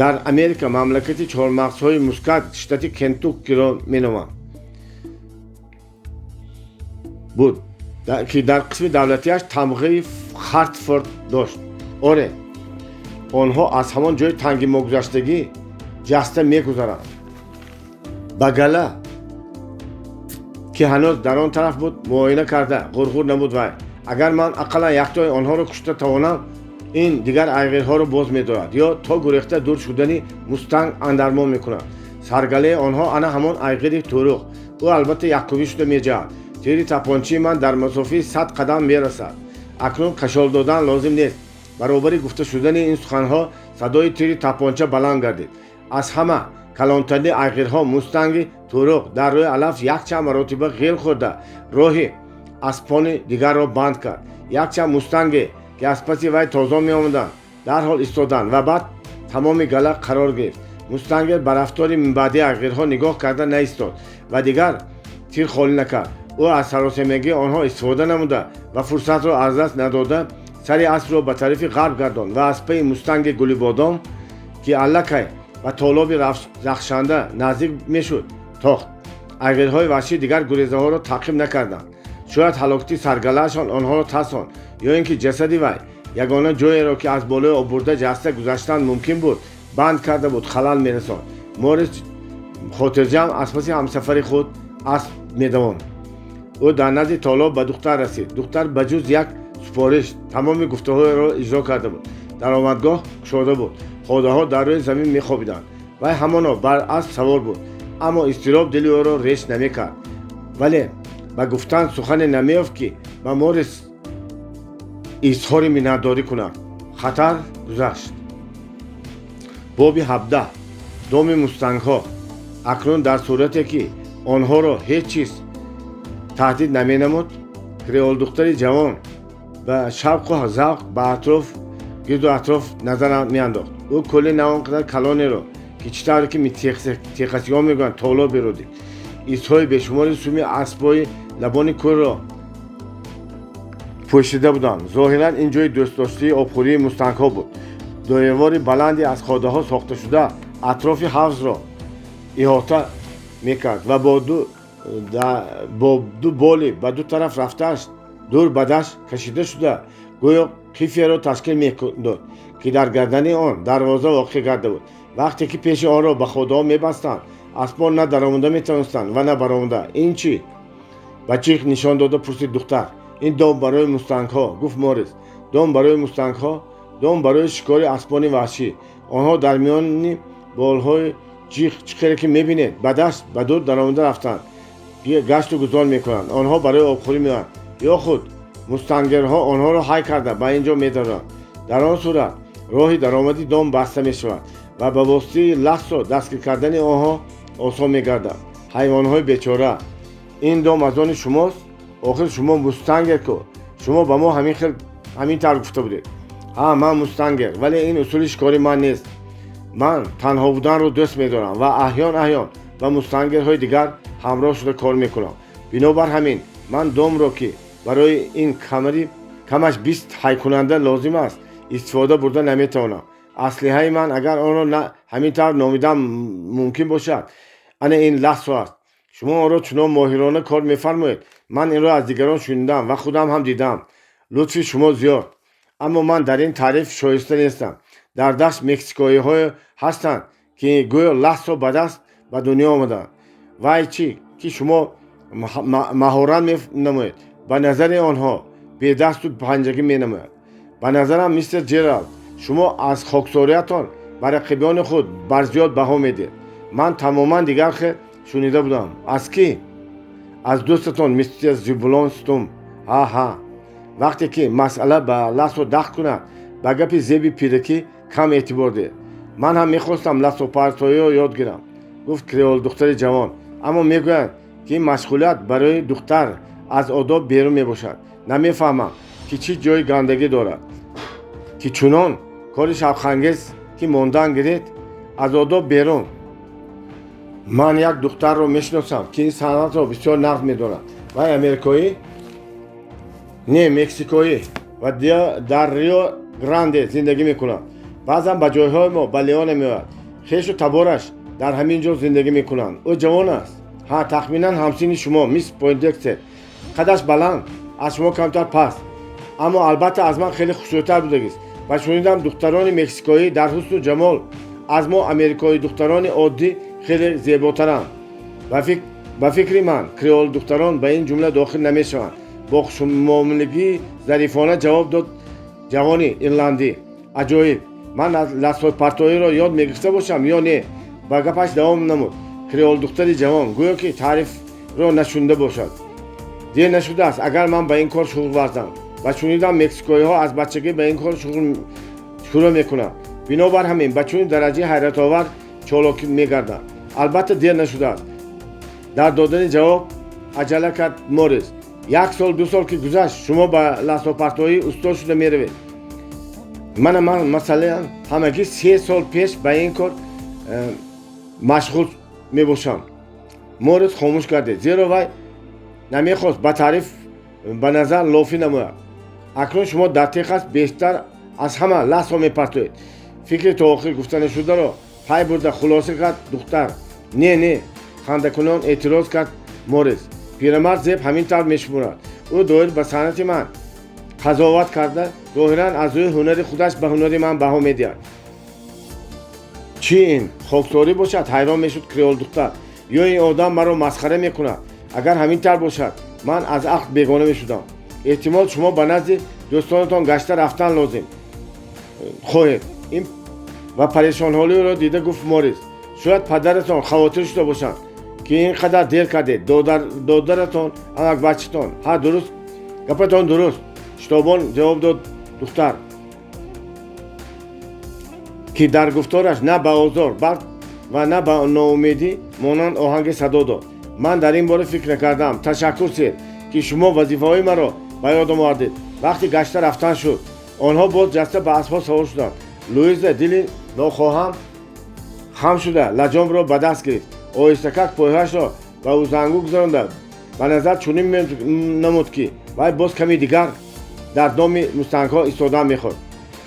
Speaker 1: Дар Америка мамлакати чормағзҳои мускат штати Кентуккиро меноманд буд, ки дар қисми давлатиаш тамғаи Хартфорд дошт. Оре, онҳо аз ҳамон ҷои танги могузаштагӣ ҷаста мегузаранд. Ба гала, ки ҳанӯз дар он тараф буд, муоина карда, ғурғур намуд вай: «Агар ман ақаллан яктои онҳоро кушта тавонам, ин дигар айғирҳоро боз медорад ё то гурехта дур шудани мустанг андармон мекунад. Саргалаи онҳо ана ҳамон айғири тӯруқ. Ӯ албатта яккувӣ шуда меҷаҳад. Тири тапончии ман дар масофаи 100 қадам мерасад. Акнун кашол додан лозим нест». Баробари гуфта шудани ин суханҳо садои тири тапонча баланд гардид. Аз ҳама калонтарини айғирҳо, мустанги тӯруқ, дар рӯи алаф якчанд маротиба ғел хӯрда, роҳи аспони дигарро банд кард. Якчанд мустанге, ки аз паси вай тозон меомаданд, дарҳол истоданд ва баъд тамоми гала қарор гирифт. Мустангер ба рафтори минбаъдии айғирҳо нигоҳ карда наистод ва дигар тир холӣ накард. Ӯ аз саросемагии онҳо истифода намуда ва фурсатро аз даст надода, сари аспро ба тарафи ғарб гардонд ва аз пайи мустанги гулибодом, ки аллакай ба толоби рахшанда наздик мешуд, тохт. Айғирҳои ваҳшӣ дигар гурезаҳоро таъқиб накарданд. Шояд ҳалокати саргалаашон онҳоро тарсонд ё ин ки ҷасади вай ягона ҷоеро, ки аз болои оббурда ҷаста гузаштан мумкин буд, банд карда буд, халал мерасонд. Морис хотирҷамъ аз паси ҳамсафари худ асп медавонд. Ӯ дар назди толоб ба духтар расид. Духтар ба ҷуз як супориш тамоми гуфтаҳоеро иҷро карда буд. Даромадгоҳ кушода буд, ходаҳо дар рӯи замин мехобиданд. Вай ҳамоно бар асп савор буд, аммо изтироб дили ӯро реш намекард, вале ба гуфтан сухане намеёфт, ки ба Морис изҳори миннатдорӣ кунад. Хатар гузашт. Боби 17. Доми мустангҳо. Акнун дар сурате ки онҳоро ҳеҷ чиз таҳдид наменамуд, креолдухтари ҷавон ба шавқу завқ ба атроф гирду атроф назар меандохт. Ӯ кӯли на он қадар калонеро, ки чӣ тавре ки техасиҳо мегӯянд, толоберо дид. Изҳои бешумори суми аспҳои лабони кӯлро пӯшида буданд. Зоҳиран, ин ҷои дӯстдоштии обхӯрии мустангҳо буд. Девори баланде аз ходаҳо сохташуда атрофи ҳавзро иҳота мекард ва бо ду боли ба ду тараф рафтааш дур ба дашт кашида шуда, гӯё қифияро ташкил медод, ки дар гардани он дарвоза воқеъ гарда буд. Вақте ки пеши онро ба ходаҳо мебастанд, аспон на даромада метавонистанд ва на баромада. «Ин чӣ?» — ба ҷиғ нишон дода пурсид духтар. «Ин дом барои мустангҳо», — гуфт Морис. «Дом барои мустангҳо?» «Дом барои шикори аспони ваҳшӣ. Онҳо дар миёни болҳои ҷиғ, чӣ хеле ки мебинед, ба дашт ба дур даромада рафтанд, гашту гузор мекунанд. Онҳо барои обхӯрӣ меоянд ё худ мустангерҳо онҳоро ҳай карда ба ин ҷо медоранд. Дар он сурат роҳи даромади дом баста мешавад ва ба воситаи лассо дастгир кардани онҳо осон мегардад. Ҳайвонҳои бечора. Ин дом аз они шумост? Охир шумо мустангер ку, шумо ба мо ҳамин тавр гуфта будед». «Ҳа, ман мустангер, вале ин усули шикори ман нест. Ман танҳо буданро дӯст медорам ва аҳён аҳён ба мустангерҳои дигар ҳамроҳ шуда кор мекунам. Бинобар ҳамин ман домро, ки барои ин камари камаш 20 ҳайкунанда лозим аст, истифода бурда наметавонам. Аслиҳаи ман, агар онро ҳамин тавр номидан мумкин бошад, ана ин лассо аст. Шумо онро чунон моҳирона кор мефармоед. Ман инро аз дигарон шунидам ва худам ҳам дидам. Лутфи шумо зиёд, аммо ман дар ин таъриф шоиста нестам. Дар дашт мексикоиҳое ҳастанд, ки гӯё лассо ба даст ба дунё омаданд. Вай чӣ ки шумо маҳорат менамоед, ба назари онҳо бедасту панҷагӣ менамояд. Ба назарам, мистер Ҷералд, шумо аз хоксориятон ба рақибони худ барзиёд баҳо медиҳед. Ман тамоман дигар хел шунида будам. Аз кӣ? Аз дӯстатон, мистер Зибулон Стум. Ҳа, ҳа, вақте ки масъала ба лассо дахл кунад, ба гапи Зеби пиракӣ кам эътибор диҳед. Ман ҳам мехостам лассопартоиро ёд гирам, гуфт креолдухтари ҷавон, аммо мегӯянд, ки ин машғулият барои духтар аз одоб берун мебошад. Намефаҳмам, ки чӣ ҷои гандагӣ дорад, ки чунон кори шавқангез ки мондан гиред, аз одоб берун. Ман як духтарро мешиносам, ки ин санъатро бисёр нағз медонад. Вай америкоӣ, не, мексикоӣ ва дар Рио Гранде зиндагӣ мекунад. Баъзан ба ҷойҳои мо, ба Леоне меояд. Хешу табораш дар ҳамин ҷо зиндагӣ мекунанд. Ӯ ҷавон аст, ҳа, тахминан ҳамсинни шумо, мисс Пойндекстер. Қадаш баланд, аз шумо камтар паст, аммо албатта аз ман хеле хушрӯйтар будагист. Ва шунидам, духтарони мексикоӣ дар ҳусну ҷамол аз мо америкоӣ духтарони оддӣ хеле зеботаранд. Ба фикри ман, креол духтарон ба ин ҷумла дохил намешаванд, бо хушмуомилагии зарифона ҷавоб дод ҷавони ирландӣ. Аҷоиб, ман лассопартоиро ёд мегирифта бошам ё не, ба гапаш давом намуд креолдухтари ҷавон, гӯё ки таърифро нашунида бошад. Дер нашудааст, агар ман ба ин кор шуғл варзам? Ва шунидам, мексикоиҳо аз бачагӣ ба ин кор шуғл шурӯъ мекунанд, бинобар ҳамин ба чунин дараҷаи ҳайратовар чолокӣ мегарданд. Албатта, дер нашудааст, дар додани ҷавоб аҷала кард Морис. Як сол, 2 сол ки гузашт, шумо ба лассопартоӣ устод шуда меравед. Мана ман, масалан, ҳамагӣ 3 сол пеш ба ин кор машғул мебошам. Морис хомӯш гардид, зеро вай намехост ба таъриф ба назар лофӣ намояд. Акнун шумо дар Техас бештар аз ҳама лассо мепартоед, фикри то охир гуфта нашударо пай бурда хулоса кард духтар. Не, не, хандакунон эътироз кард Морис, пирамард Зеб ҳамин тавр мешуморад. Ӯ доир ба санъати ман қазоват карда, зоҳиран аз рӯи ҳунари худаш ба ҳунари ман баҳо медиҳад. Чӣ ин хоксорӣ бошад, ҳайрон мешуд креолдухтар, ё ин одам маро масхара мекунад? Агар ҳамин тавр бошад, ман аз ақл бегона мешудам. Эҳтимол, шумо ба назди дӯстонатон гашта рафтан лозим хоҳед. Ин ва парешонҳолиро дида гуфт Морис: шояд падаратон хавотир шуда бошанд, ки ин қадар дер кардед. Додаратон, амакбачатон. Ҳа, дуруст, гапатон дуруст, шитобон ҷавоб дод духтар, ки дар гуфтораш на ба озор балк ва на ба ноумедӣ монанд оҳанги садо дод. Ман дар ин бора фикр накардам. Ташаккур, сэр, ки шумо вазифаҳои маро ба ёдам овардед. Вақти гашта рафтан шуд. Онҳо боз ҷаста ба аспҳо савор шуданд. Луиза дили нохоҳам хам шуда лаҷомро ба даст гирифт. Оҳистакак пойҳояшро ба узангу гузаронда, ба назар чунин намуд, ки вай боз ками дигар дар доми мустангҳо истодан мехост.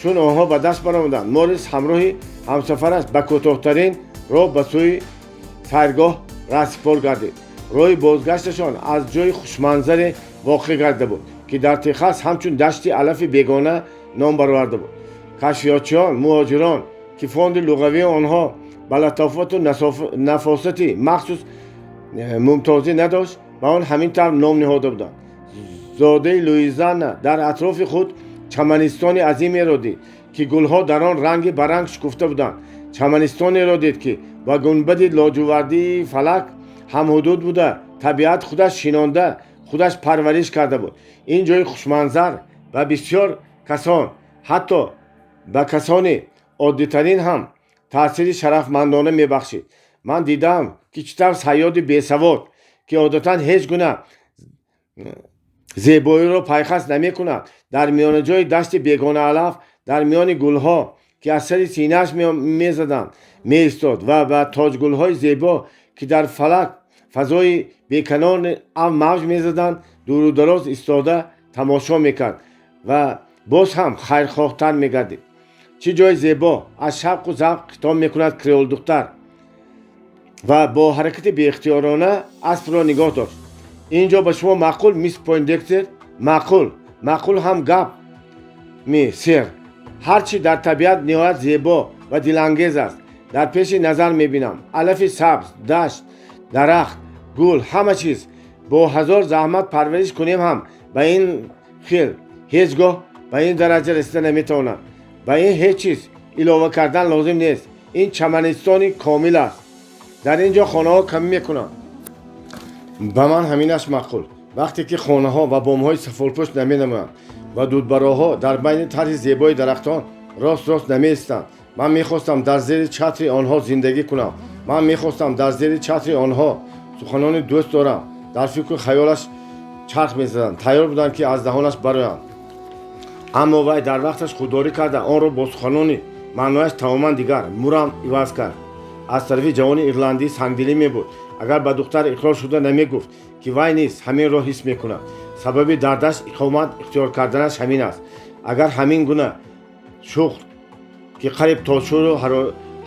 Speaker 1: Чун онҳо ба даст баромаданд, Морис ҳамроҳи ҳамсафараш ба кӯтоҳтарин роҳ ба сӯи сайргоҳ раҳсипор гардид. Роҳи бозгашташон аз ҷои хушманзаре воқеъ гардида буд, ки дар Техас ҳамчун дашти алафи бегона ном бароварда буд. Кашфиётчиён, муҳоҷирон, ки фонди луғавии онҳо ба латофату нафосати махсус мумтозӣ надошт, ба он ҳамин тавр ном ниҳода буданд. Зодаи Луизиана дар атрофи худ чаманистони азимеро дид, ки гулҳо дар он ранги ба ранг шукуфта буданд. Чаманистонеро дид, ки ба гунбади лоҷувардии фалак ҳамҳудуд буда, табиат худаш шинонда, худаш парвариш карда буд. Ин ҷои хушманзар ба бисёр касон, ҳатто ба касони оддитарин ҳам, таъсири шарафмандона мебахшид. Ман дидаам, ки чӣ тавр сайёди бесавод, ки одатан ҳеҷ гуна зебоиро пайхас намекунад, дар миёнаҷои дашти бегонаалаф, дар миёни гулҳо ки аз сари синааш мезаданд, меистод ва ба тоҷгулҳои зебо, ки дар фалак фазои беканор мавҷ мезаданд, дуру дароз истода тамошо мекард ва боз ҳам хайрхоҳтар мегардид. Чӣ ҷои зебо! Аз шавқу завқ хитоб мекунад креолдухтар ва бо ҳаракати беихтиёрона аспро нигоҳ дошт. Ин ҷо ба шумо маъқул, мисс Пойндекстер? Маъқул, маъқул ҳам гап ми, сэр. Ҳар чӣ дар табиат ниҳоят зебо ва дилангез аст, дар пеши назар мебинам. Алафи сабз, дашт, дарахт, гул, ҳама чиз. Бо ҳазор заҳмат парвариш кунем ҳам, ба ин хел ҳеҷ гоҳ ба ин дараҷа расида наметавонад. Ба ин ҳеҷ чиз илова кардан лозим нест. Ин чаманистони комил аст. Дар ин ҷо хонаҳо камӣ мекунанд. Ба ман ҳаминаш маъқул. Вақте ки хонаҳо ва бомҳои сафолпӯш наменамоянд ва дудбароҳо дар байни тарҳи зебои дарахтон рост рост намеистанд, ман мехостам дар зери чатри онҳо зиндагӣ кунам. Ман мехостам дар зери чатри онҳо. Суханони дӯст дорам дар фикру хаёлаш чарх мезаданд, тайёр буданд, ки аз даҳонаш бароянд, аммо вай дар вақташ худдорӣ карда, онро бо суханони маънояш тамоман дигар мурам иваз кард. Аз тарафи ҷавони ирландӣ сангдилӣ мебуд, агар ба духтар иқрор шуда намегуфт, ки вай низ ҳаминро ҳис мекунад. Сабаби дар дашт иқомат ихтиёр карданаш ҳамин аст. Агар ҳамин гуна шуғл, ки қариб то шӯру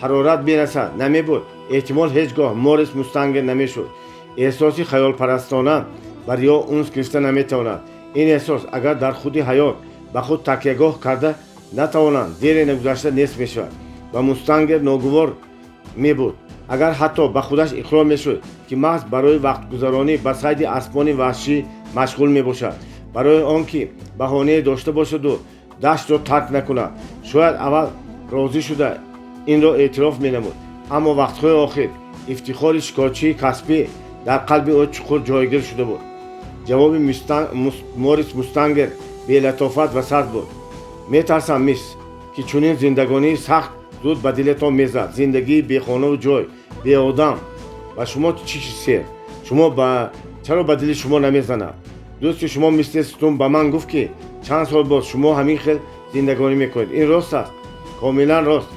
Speaker 1: ҳарорат мерасад, намебуд, эҳтимол ҳеҷ гоҳ Морис Мустангер намешуд. Эҳсоси хаёлпарастона ба риё унс гирифта наметавонад. Ин эҳсос, агар дар худи ҳаёт ба худ такягоҳ карда натавонанд, дере нагузашта нест мешавад. Ба Мустангер ногувор мебуд, агар ҳатто ба худаш иқрор мешуд, ки маҳз барои вақтгузаронӣ ба сайди аспони ваҳшӣ машғул мебошад, барои он ки баҳонае дошта бошаду даштро тарк накунад. Шояд аввал розӣ шуда инро эътироф менамуд, аммо вақтҳои охир ифтихори шикорчии касбӣ дар қалби ӯ чуқур ҷойгир шуда буд. Ҷавоби Морис Мустангер белатофат ва сард буд. Метарсам, мисс, ки чунин зиндагонии сахт зуд ба дилатон мезад. Зиндагии бехонаву ҷой, беодам. Ба шумо чӣ, сэр? Шумо ба чаро ба дили шумо намезанад? Дӯсти шумо мистер Стун ба ман гуфт, ки чанд сол боз шумо ҳамин хел зиндагонӣ мекунед. Ин рост аст? Комилан рост.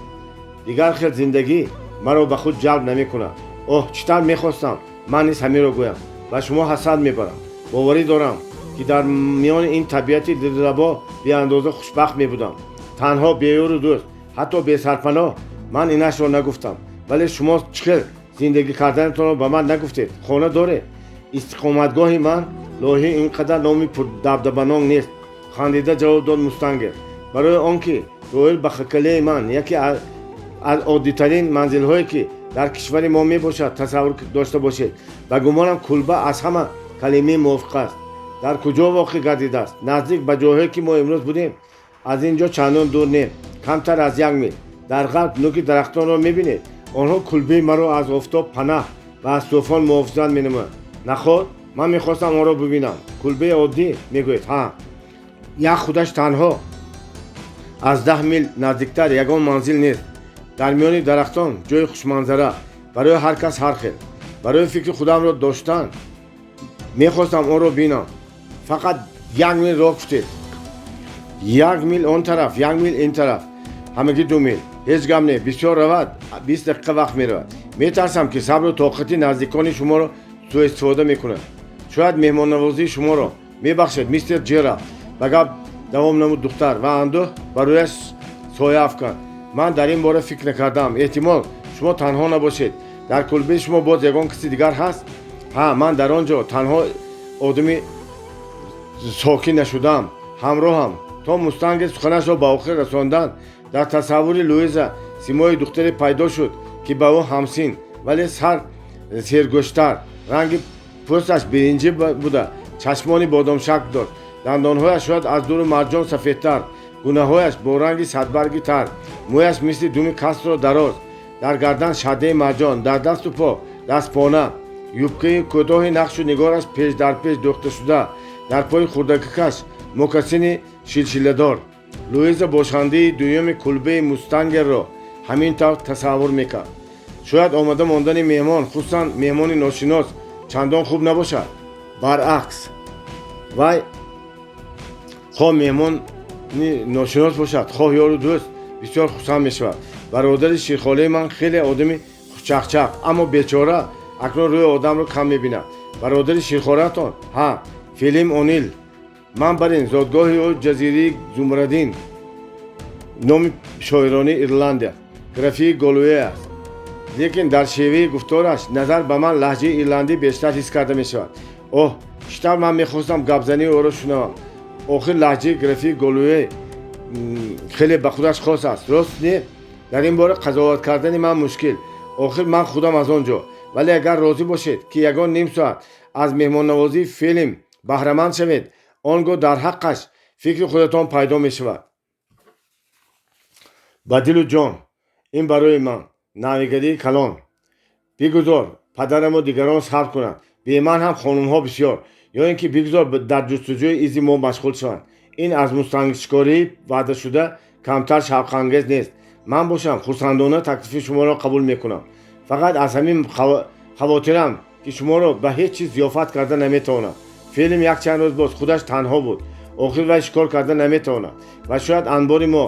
Speaker 1: Дигар хел зиндагӣ маро ба худ ҷалб намекунад. Оҳ, чӣ тавр мехостам ман низ ҳаминро гӯям! Ба шумо ҳасад мебарам. Боварӣ дорам, ки дар миёни ин табиати дилрабо беандоза хушбахт мебудам, танҳо, беёру дӯст, ҳатто бесарпаноҳ. Ман инашро нагуфтам, вале шумо чӣ хел зиндагӣ карданатонро ба ман нагуфтед. Хона доред? Истиқоматгоҳи ман лоиҳаи ин қадар номи пурдабдабанок нест, хандида ҷавоб дод Мустангер. Барои он ки доир ба хакалияи ман яке аз оддитарин манзилҳое, ки дар кишвари мо мебошад, тасаввур дошта бошед, ба гумонам, кулба аз ҳама калимаи мувофиқ аст. Дар куҷо воқеъ гардидааст? Наздик ба ҷойҳое, ки мо имрӯз будем. Аз ин ҷо чандон дур не, камтар аз як мил дар ғарб. Нуки дарахтонро мебинед? Онҳо кулбаи маро аз офтоб панаҳ ва аз тӯфон муҳофизат менамоянд. Наход, ман мехостам онро бибинам. Кулбаи оддӣ мегӯед? Ҳа, як худаш танҳо аз 10 мил наздиктар ягон манзил нест. Дар миёни дарахтон, ҷои хушманзара. Барои ҳар кас ҳар хел. Барои фикри худамро доштан мехостам онро бинам. Фақат як мил роҳ гуфтед. Як мил он тараф, як мил ин тараф, ҳамагӣ 2 мил. Ҳеҷ гап не, бисёр равад, 20 дақиқа вақт меравад. Метарсам, ки сабру тоқати наздикони шуморо суистифода мекунад, шояд меҳмоннавозии шуморо. Мебахшед, мистер Ҷералд, ба гап давом намуд духтар ва андӯҳ ба рӯяш соя афканд. Ман дар ин бора фикр накардам. Эҳтимол, шумо танҳо набошед. Дар кулбаи шумо боз ягон каси дигар ҳаст? Ҳа, ман дар он ҷо танҳо одами сокин нашудам, ҳамроҳам. То Мустангер суханашро ба охир расондан, дар тасаввури Луиза симои духтаре пайдо шуд, ки ба ӯ ҳамсин, вале сар сергӯштар, ранги пӯсташ биринҷӣ буда, чашмони бодомшакл дошт, дандонҳояш шояд аз дуру марҷон сафедтар, гунаҳояш бо ранги садбарги тар, мӯяш мисли думи касро дароз, дар гардан шаддаи марҷон, дар дасту по дастпона, юбкаи кӯтоҳи нақшу нигораш пеш дар пеш дӯхташуда, дар пои хурдакакаш мокасини шилшиладор. Луиза бошандаи дуюми кулбаи Мустангерро ҳамин тавр тасаввур мекард. Шояд омода мондани меҳмон, хусусан меҳмони ношинос, чандон хуб набошад. Баръакс, вай хоҳ меҳмони ношинос бошад, хоҳ ёру дӯст, Бисёр хурсанд мешавад. Бародари ширхолаи ман хеле одами хушчақчақ, аммо бечора акнун рӯи одамро кам мебинад. Бародари ширхораатон? Ҳа, Фелим Онил. Ман бар ин зодгоҳи ӯ ҷазираи Зумрадин, номи шоирони Ирландия, графии Голуэ аст. Лекин дар шеваи гуфтораш назар ба ман лаҳҷаи ирландӣ бештар ҳис карда мешавад. Оҳ, чӣ тавр ман мехостам гапзании ӯро шунавам! Охир лаҳҷаи графии Голуэ хеле ба худаш хос аст, рост не? Дар ин бора қазоват кардани ман мушкил. Охир ман худам аз он ҷо. Вале агар розӣ бошед, ки ягон ним соат аз меҳмоннавозии Фелим баҳраманд шавед, он гоҳ дар ҳаққаш фикри худатон пайдо мешавад. Ба дилу ҷон, ин барои ман навигарии калон. Бигузор падараму дигарон сабр кунанд. Бе ман ҳам хонумҳо бисёр. Ё ин ки бигузор дар ҷустуҷӯи изи мо машғул шаванд. Ин аз мустангшикории ваъдашуда камтар шавқангез нест. Ман бошам, хурсандона таклифи шуморо қабул мекунам. Фақат аз ҳамин хавотирам, ки шуморо ба ҳеҷ чиз зиёфат карда наметавонам. Фелим якчанд рӯз боз худаш танҳо буд. Охир вай шикор карда наметавонад ва шояд анбори мо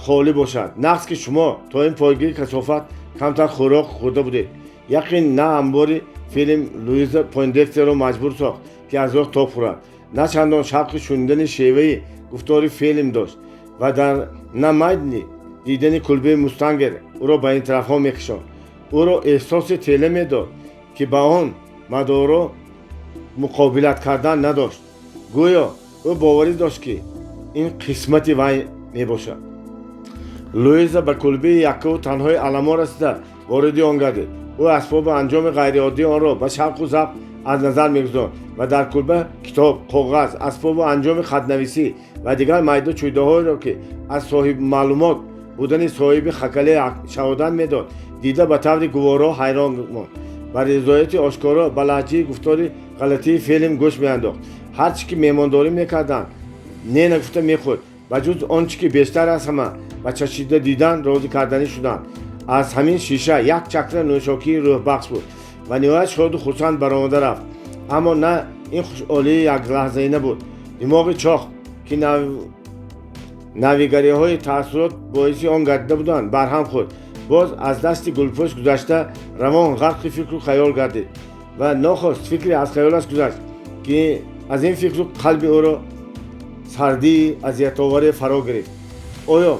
Speaker 1: холӣ бошад. Нағз, ки шумо то ин пойгии касофат камтар хӯрок хӯрда будед. Яқин, на амбори Фелим Луиза Пойндекстерро маҷбур сохт, ки аз роҳ тоб хӯрад, на чандон шавқи шунидани шеваи гуфтори Фелим дошт ва дар на майли дидани кулбаи мустангер ӯро ба ин тарафҳо мекашонд. Ӯро эҳсоси тела медод, ки ба он мадоро муқобилат кардан надошт. Гӯё ӯ боварӣ дошт, ки ин қисмати вай мебошад. Луиза ба кулбаи яккаву танҳои аламо расида, вориди он гардид. Ӯ асбоби анҷоми ғайриоддии онро ба шавқу завқ аз назар мегузорд ва дар кулба китоб, коғаз, асбобу анҷоми хатнависӣ ва дигар майду чӯйдаҳоеро, ки аз соҳибмаълумот будани соҳиби хакале шаҳодат медод, дида, ба таври гуворо ҳайрон монд. Ба ризояти ошкоро ба лаҳҷаи гуфтори ғалатии Фелим гӯш меандохт. Ҳар чӣ ки меҳмондорӣ мекарданд, не нагуфта мехӯрд, ба ҷуз он чӣ ки бештар аз ҳама ба чашида дидан розӣ карданӣ шуданд, аз ҳамин шиша як чакра нӯшокии рӯҳбахш буд. Ва ниҳоят шоду хурсанд баромада рафт. Аммо на, ин хушҳолии яклаҳзаина буд. Димоғи чоқ, ки навигариҳои таассурот боиси он гардида буданд, барҳам хӯрд. Боз аз дасти гулпӯш гузашта, равон ғарқи фикру хаёл гардид ва нохост фикре аз хаёлаш гузашт, ки аз ин фикру қалби ӯро сардии азиятоваре фаро гирифт. Оё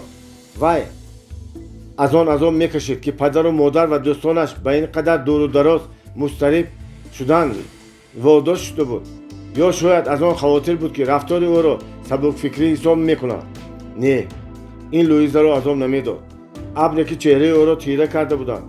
Speaker 1: вай аз он азоб мекашид, ки падару модар ва дӯстонаш ба ин қадар дуру дароз музтариб шудан водошт шуда буд, ё шояд аз он хавотир буд, ки рафтори ӯро сабукфикрӣ ҳисоб мекунад? Не, ин Луизаро азоб намедод. Абре, ки чеҳраи ӯро тира карда буданд,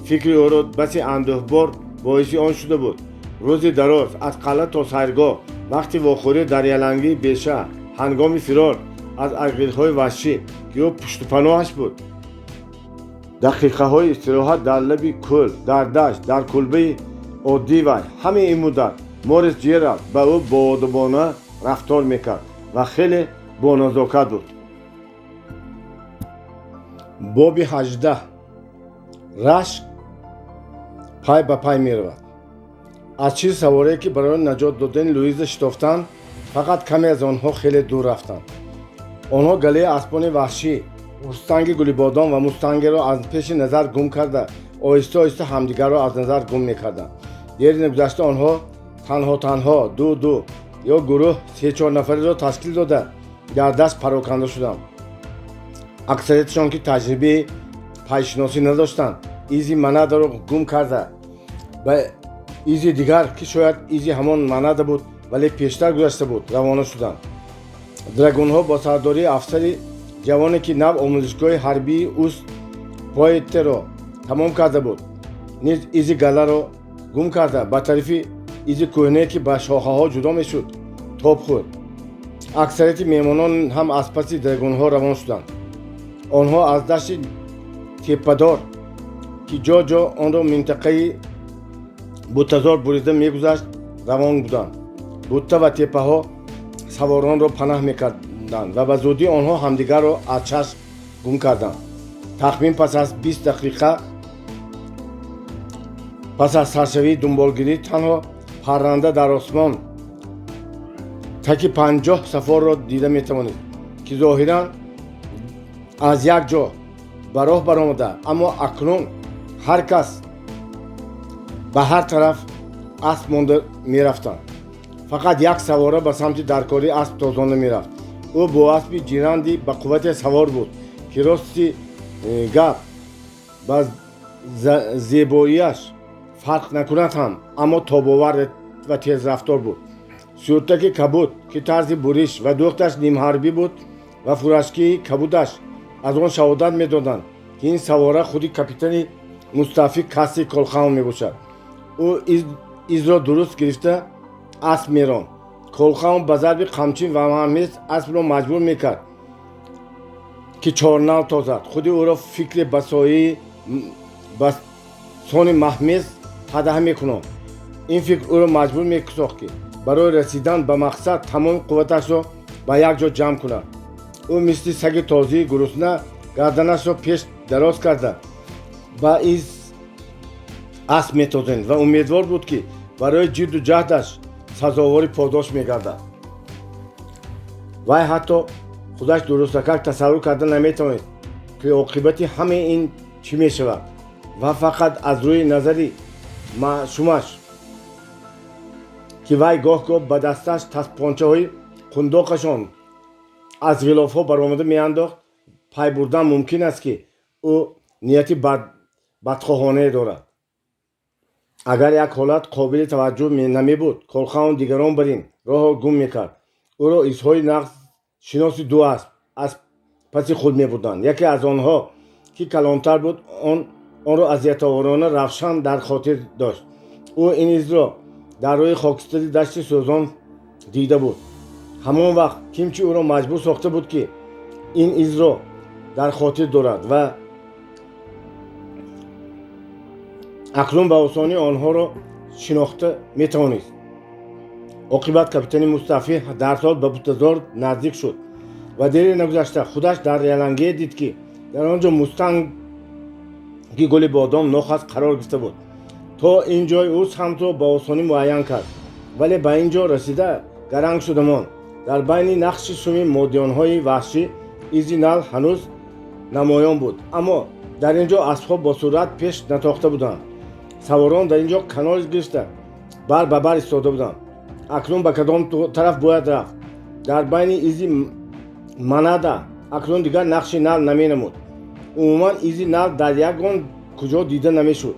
Speaker 1: фикри ӯро басе андӯҳбор боиси он шуда буд. Рӯзи дароз аз қалъа то сайргоҳ, вақти вохӯрӣ дар ялангии беша, ҳангоми фирор аз айғилҳои ваҳшӣ, ки ӯ пуштупаноҳаш буд, дақиқаҳои истироҳат дар лаби кӯл, дар дашт, дар кулбаи оддии вай, ҳамаи ин муддат Морис Ҷералд ба ӯ боодобона рафтор мекард ва хеле боназокат буд. Боби 18. Рашк пай ба пай меравад. Аз чил саворае, ки барои наҷот додани Луиза шитофтанд, фақат каме аз онҳо хеле дур рафтанд. Онҳо галаи аспони ваҳшӣ, мустанги гулибодом ва мустангеро аз пеши назар гум карда, оҳиста оҳиста ҳамдигарро аз назар гум мекарданд. Дери нагузашта онҳо танҳо танҳо, ду ду ё гурӯҳ се-чор нафареро ташкил дода, дар дашт пароканда шуданд. Аксарияташон, ки таҷрибаи пайшиносӣ надоштанд, изи манадаро гум карда, ба изи дигар, ки шояд изи ҳамон манада буд, вале пештар гузашта буд, равона шуданд. Драгунҳо бо сардории афсари ҷавоне, ки нав омӯзишгоҳи ҳарбии Уст Пойтеро тамом карда буд, низ изи галаро гум карда, ба тарафи изи кӯҳнае, ки ба шохаҳо ҷудо мешуд, тоб хӯрд. Аксарияти меҳмонон ҳам аз паси драгунҳо равон шуданд. Онҳо аз дашти теппадор, ки ҷо ҷо онро минтақаи буттазор бурида мегузашт, равон буданд. Бутта ва теппаҳо саворонро панаҳ мекарданд ва ба зудӣ онҳо ҳамдигарро аз чашм гум карданд. Тахмин пас аз 20 дақиқа пас аз саршавии дунболгирӣ, танҳо парранда дар осмон таки 50 сафорро дида метавонист, ки зоҳиран Аз як ҷо ба роҳ баромада, аммо акнун ҳар кас ба ҳар тараф асп монда мерафтанд. Фақат як савора ба самти даркорӣ асп тозонда мерафт. Ӯ бо аспи ҷиранди ба қуввате савор буд, ки рости гап ба зебоияш фарқ накунад ҳам, аммо тобовар ва тезрафтор буд. Сюртаки кабуд, ки тарзи буриш ва дӯхташ нимҳарбӣ буд, ва фуражкаи кабудаш аз он шаҳодат медоданд, ки ин савора худи капитани мустаъфӣ Касси Колхаун мебошад. Ӯ изро дуруст гирифта асп меронд. Колхаун ба зарби қамчин ва маҳмез аспро маҷбур мекард, ки чорнал тозад. Худи ӯро фикре ба сояи ба сони маҳмез ҳадаҳа мекунад. Ин фикр ӯро маҷбур месохт, ки барои расидан ба мақсад тамоми қувваташро ба як ҷо ҷамъ кунад. Ӯ мисли саги тозии гурусна гарданашро пеш дароз карда ба из асп метозонд ва умедвор буд, ки барои ҷидду ҷаҳдаш сазовори подош мегардад. Вай ҳатто худаш дурустакак тасаввур карда наметавонист, ки оқибати ҳамаи ин чӣ мешавад, ва фақат аз рӯи назари маъшумаш, ки вай гоҳ-гоҳ ба дасташ таспончаҳои қундоқашон аз ғилофҳо баромада меандохт, пай бурдан мумкин аст, ки ӯ нияти бадхоҳонае дорад. Агар як ҳолат қобили таваҷҷӯҳ намебуд, Колхаун дигарон бар ин роҳро гум мекард. Ӯро изҳои нағз шиноси ду асп аз паси худ мебурданд. Яке аз онҳо, ки калонтар буд, онро азиятоворона равшан дар хотир дошт. Ӯ ин изро дар рӯи хокистари дашти сӯзон дида буд. Ҳамон вақт кимчи ӯро маҷбур сохта буд, ки ин изро дар хотир дорад, ва акнун ба осонӣ онҳоро шинохта метавонист. Оқибат капитани мустаъфӣ дарҳол ба бутазор наздик шуд ва дери нагузашта худаш дар ялангие дид, ки дар он ҷо мустанги гули бодом нохаст қарор гирифта буд. То ин ҷой ӯ самтро ба осонӣ муайян кард, вале ба ин ҷо расида гаранг шуда монд. Дар байни нақши суми модиёнҳои ваҳшӣ изи нал ҳанӯз намоён буд, аммо дар ин ҷо аспҳо бо суръат пеш натохта буданд. Саворон дар ин ҷо канор гирифта бар ба бар истода буданд. Акнун ба кадом тараф бояд рафт? Дар байни изи манада акнун дигар нақши нал наменамуд. Умуман изи нал дар ягон куҷо дида намешуд.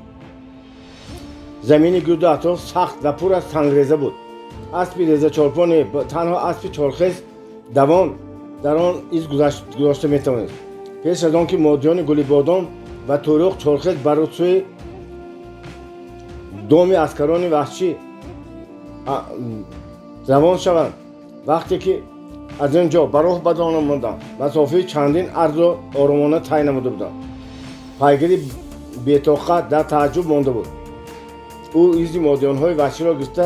Speaker 1: Замини гирду атроф сахт ва пур аз сангреза буд. Аспи резачорпо не, танҳо аспи чорхез давон дар он из гузошта метавонист. Пеш аз он ки модиёни гулибодом ва тӯрӯқ чорхез бар сӯи доми аскарони ваҳшӣ равон шаванд, вақте ки аз ин ҷо ба роҳ бадон омаданд, масофаи чандин арзро оромона тай намуда буданд. Пайгари бетоқат дар тааҷҷуб монда буд. Ӯ изи модиёнҳои ваҳширо гирифта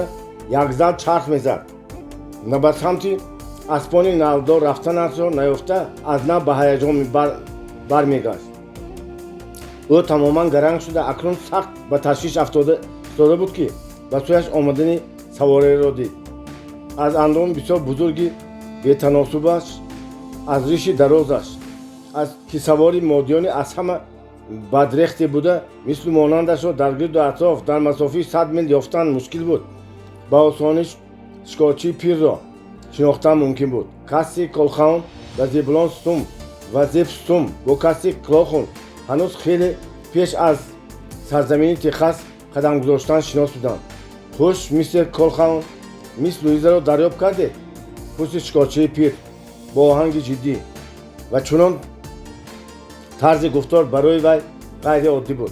Speaker 1: якзал чарх мезад ва ба самти аспони налдор рафтанашро наёфта аз нав ба ҳаяҷон бармегашт. Ӯ тамоман гаранг шуда акнун сахт ба ташвиш афтода истода буд, ки ба сӯяш омадани савореро дид. Аз андоми бисёр бузурги бетаносубаш, аз риши дарозаш, аз ки савори модиёни аз ҳама бадрехте буда, мислу монандашро дар гирду атроф дар масофаи 100 мил ёфтан мушкил буд, ба осонӣ шикорчии пирро шинохтан мумкин буд. Касси Колхаун ва Зебулон Сум ва Зеб Сум бо Касси Клохун ҳанӯз хеле пеш аз сарзамини Техас қадам гузоштан шинос буданд. «Хуш, мистер Колхаун, мисс Луизаро дарёб кардед?» — пурсид шикорчии пир бо оҳанги ҷиддӣ, ва чунон тарзи гуфтор барои вай ғайриоддӣ буд.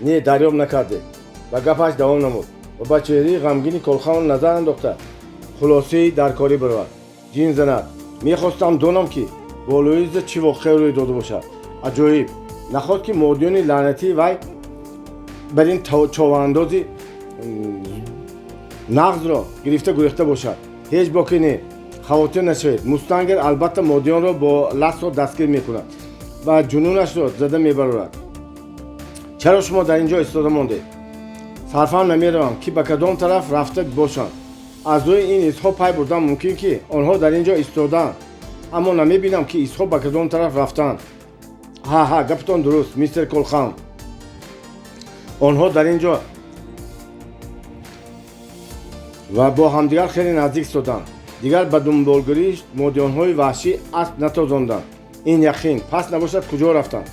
Speaker 1: «Не, дарёб накардед», — ба гапаш давом намуд ва ба чеҳраи ғамгини Колхаун назар андохта хулосаи даркорӣ баровард: «Ҷин занад, мехостам донам, ки бо Луиза чӣ воқеа рӯй дода бошад. Аҷоиб, наход ки модиёни лаънатии вай бар ин човаандози нағзро гирифта гурехта бошад. Ҳеҷ боке не, хавотир нашавед. Мустангер албатта модиёнро бо лассо дастгир мекунад ва ҷунунашро зада мебарорад. Чаро шумо дар ин ҷо истода мондед? Сарфаҳм намеравам, ки ба кадом тараф рафта бошанд. Аз рӯи ин изҳо пай бурдан мумкин, ки онҳо дар ин ҷо истодаанд, аммо намебинам, ки изҳо ба кадом тараф рафтаанд». Ҳа, ҳа, гапатон дуруст, мистер Колхаун. Онҳо дар ин ҷо ва бо ҳамдигар хеле наздик истоданд. Дигар ба дунболгирии модиёнҳои ваҳшӣ асп натозонданд. Ин яқин. Пас набошад, куҷо рафтанд?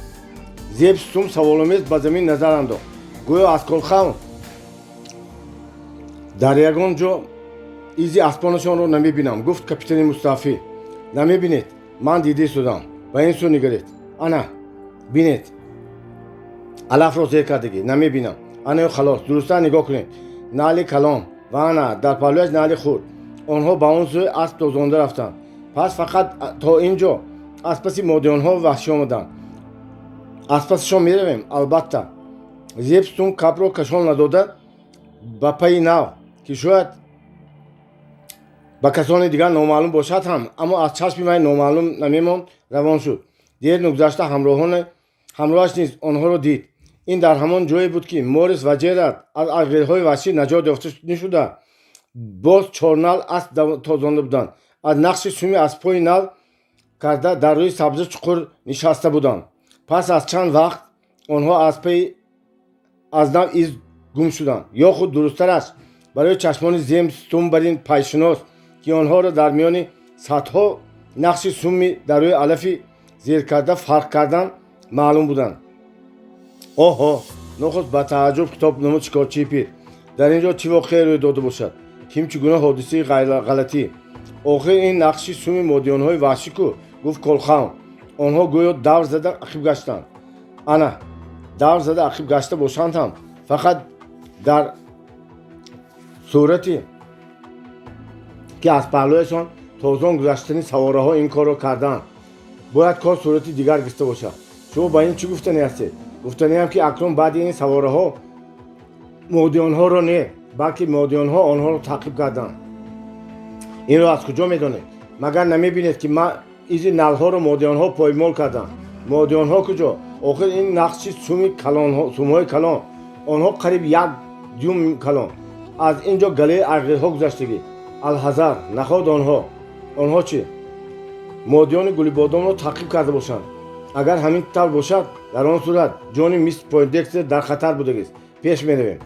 Speaker 1: Зеб Сум саволомез ба замин назар андохт, гӯё аз Колхаун дар ягон ҷо изи аспонашонро намебинам, гуфт капитани мустаъфӣ. Намебинед? Ман дида истодам. Ба ин сӯ нигаред. Ана, бинед, алафро зер кардагӣ. Намебинам. Ана, халос, дурусттар нигоҳ кунед. Нали калон ва ана, дар паҳлӯяш нали хурд. Онҳо ба он сӯи асп тозонда рафтанд. Пас фақат то ин ҷо аз паси модиёнҳо ваҳшӣ омаданд. Аз пасашон меравем, албатта. Зеб Сум капро кашол надода, ба пайи нав, ки шояд ба касони дигар номаълум бошад ҳам, аммо аз чашми вай номаълум намемонд, равон шуд. Дер нагузашта ҳамроҳаш низ онҳоро дид. Ин дар ҳамон ҷое буд, ки Морис ва Ҷерард аз айғирҳои ваҳшӣ наҷот ёфта нашуда, боз чорнал асп тозонда буданд. Аз нақши суми аспҳои нал карда дар рӯи сабза чуқур нишаста буданд. Пас аз чанд вақт онҳо аз паи аз нав из гум шуданд, ё худ дурусттараш, барои чашмони Зеб Сум барин пайшинос, ки онҳоро дар миёни садҳо нақши суми дар рӯи алафи зеркарда фарқ кардан маълум буданд. Оҳо, нохуст ба тааҷҷуб хитоб намуд шикорчии пир. Дар ин ҷо чӣ воқеае рӯй дода бошад? Ким чӣ гуна ҳодисаи ғалатӣ? Охир ин нақши суми модиёнҳои ваҳшӣ ку, гуфт Колхаун. Онҳо гӯё давр зада ақиб гаштанд. Ана, давр зада ақиб гашта бошанд ҳам, фақат дар сурате ки аз паҳлӯяшон тозон гузаштани савораҳо ин корро карданд. Бояд кор сурати дигар гирифта бошад. Шумо ба ин чӣ гуфтанӣ ҳастед? Гуфтаниам, ки акнун баъди ин савораҳо модиёнҳоро не, балки модиёнҳо онҳоро таъқиб карданд. Инро аз куҷо медонед? Магар намебинед, ки изи налҳоро модиёнҳо поймол карданд? Модиёнҳо куҷо? Охир ин нақши суми сумҳои калон. Онҳо қариб як дюйм калон. Аз ин ҷо галаи айғирҳо гузаштагӣ. Алҳазар, наход онҳо. Онҳо чӣ? Модиёни Гулибодомро таъқиб карда бошанд. Агар ҳамин тавр бошад, дар он сурат ҷони мисс Пойндекстер дар хатар будагист. Пеш меравем.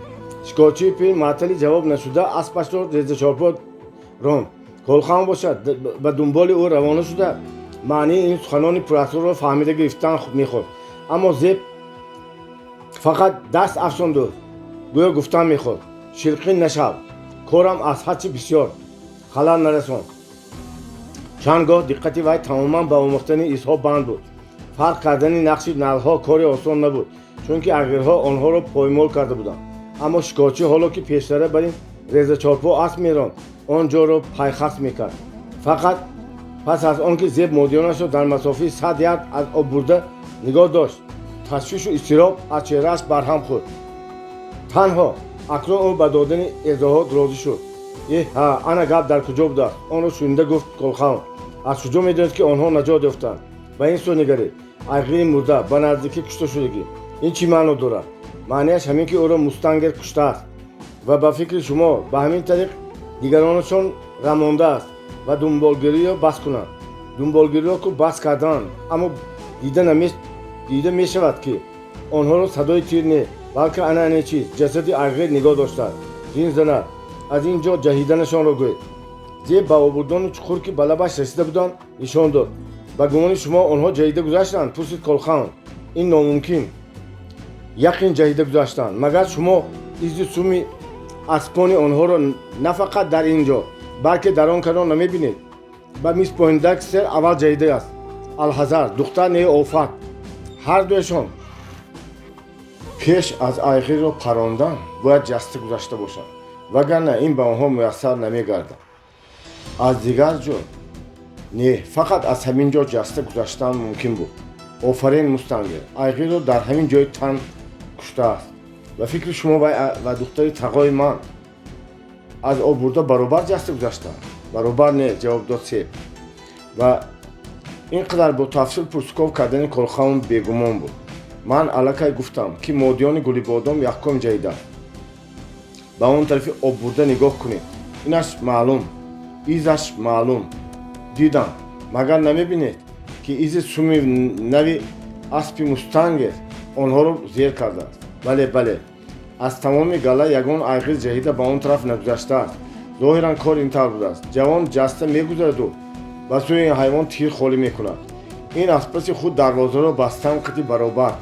Speaker 1: Шикорчии пир муаттали ҷавоб нашуда аспашро резачорпо ронд. Колхаун бошад, ба дунболи ӯ равона шуда, маънии ин суханони пурасрорро фаҳмида гирифтан мехост. Аммо Зеб фақат даст афшонду гӯё гуфтан мехост: ширқин нашав, корам аз ҳадчи бисёр, халал нарасон. Чанд гоҳ диққати вай тамоман ба омӯхтани изҳо банд буд. Фарқ кардани нақши налҳо кори осон набуд, чунки айғирҳо онҳоро поймол карда буданд. Аммо шикорчӣ ҳоло ки пештара бар ин резачорпо асп меронд, он ҷоро пайхас мекард. Фақат пас аз он ки Зеб модиёнашро дар масофаи 100 ярд аз об бурда нигоҳ дошт, ташвишу изтироб аз чеҳрааш барҳам хӯрд. Танҳо акнун ӯ ба додани изоҳот розӣ шуд. Эҳ, ҳа, ана гап дар куҷо будааст? Онро шунида гуфт Колхаун. Аз куҷо медонед, ки онҳо наҷот ёфтанд? Ба ин сӯ нигаред. Айғири мурда ба наздикӣ кушта шудагӣ. Ин чӣ маъно дорад? Маънияш ҳамин, ки ӯро Мустангер куштааст ва ба фикри шумо, ба ҳамин тариқ дигаронашон рамондааст ва дунболгириро бас кунанд. Дунболгириро ку бас карданд, аммо дида мешавад, ки онҳоро садои тир не, балки ана ане чиз, ҷасади айғир нигоҳ доштааст. Ҷин занад, аз ин ҷо ҷаҳиданашонро гӯед. Зеб ба обурдони чуқур, ки ба лабаш расида буданд, нишон дод. Ба гумони шумо, онҳо ҷаҳида гузаштанд? Пурсид Колхаун. Ин номумкин. Яқин ҷаҳида гузаштанд. Магар шумо изи суми аспони онҳоро на фақат дар ин ҷо, балки дар он канор намебинед? Ба мисс Пойндекстер аввал ҷаҳидааст. Алҳазар, духтар не, офат. Ҳардуяшон пеш аз айғирро парондан бояд ҷаста гузашта бошанд, вагарна ин ба онҳо муяссар намегардад. Аз дигар ҷо не, фақат аз ҳамин ҷо ҷаста гузаштан мумкин буд. Офарин, Мустангер, айғирро дар ҳамин ҷои тан куштааст. Ба фикри шумо, вай ва духтари тағои ман аз об бурда баробар ҷаста гузаштанд? Баробар не, ҷавоб дод Зеб. Ва ин қадар бо тафсил пурсуков кардани Колхаун бегумон буд. Ман аллакай гуфтам, ки модиёни Гулибодом якум ҷаҳидааст. Ба он тарафи об бурда нигоҳ кунед. Инаш маълум, изаш маълум. Дидам. Магар намебинед, ки изи суми нави Аспи мустангер онҳоро зер кардааст. Бале, бале, аз тамоми гала ягон айғир ҷаҳида ба он тараф нагузаштааст. Зоҳиран, кор ин тавр будааст: ҷавон ҷаста мегузараду ба сӯи ин ҳайвон тир холӣ мекунад. Ин аз паси худ дарвозаро бастан қати баробар.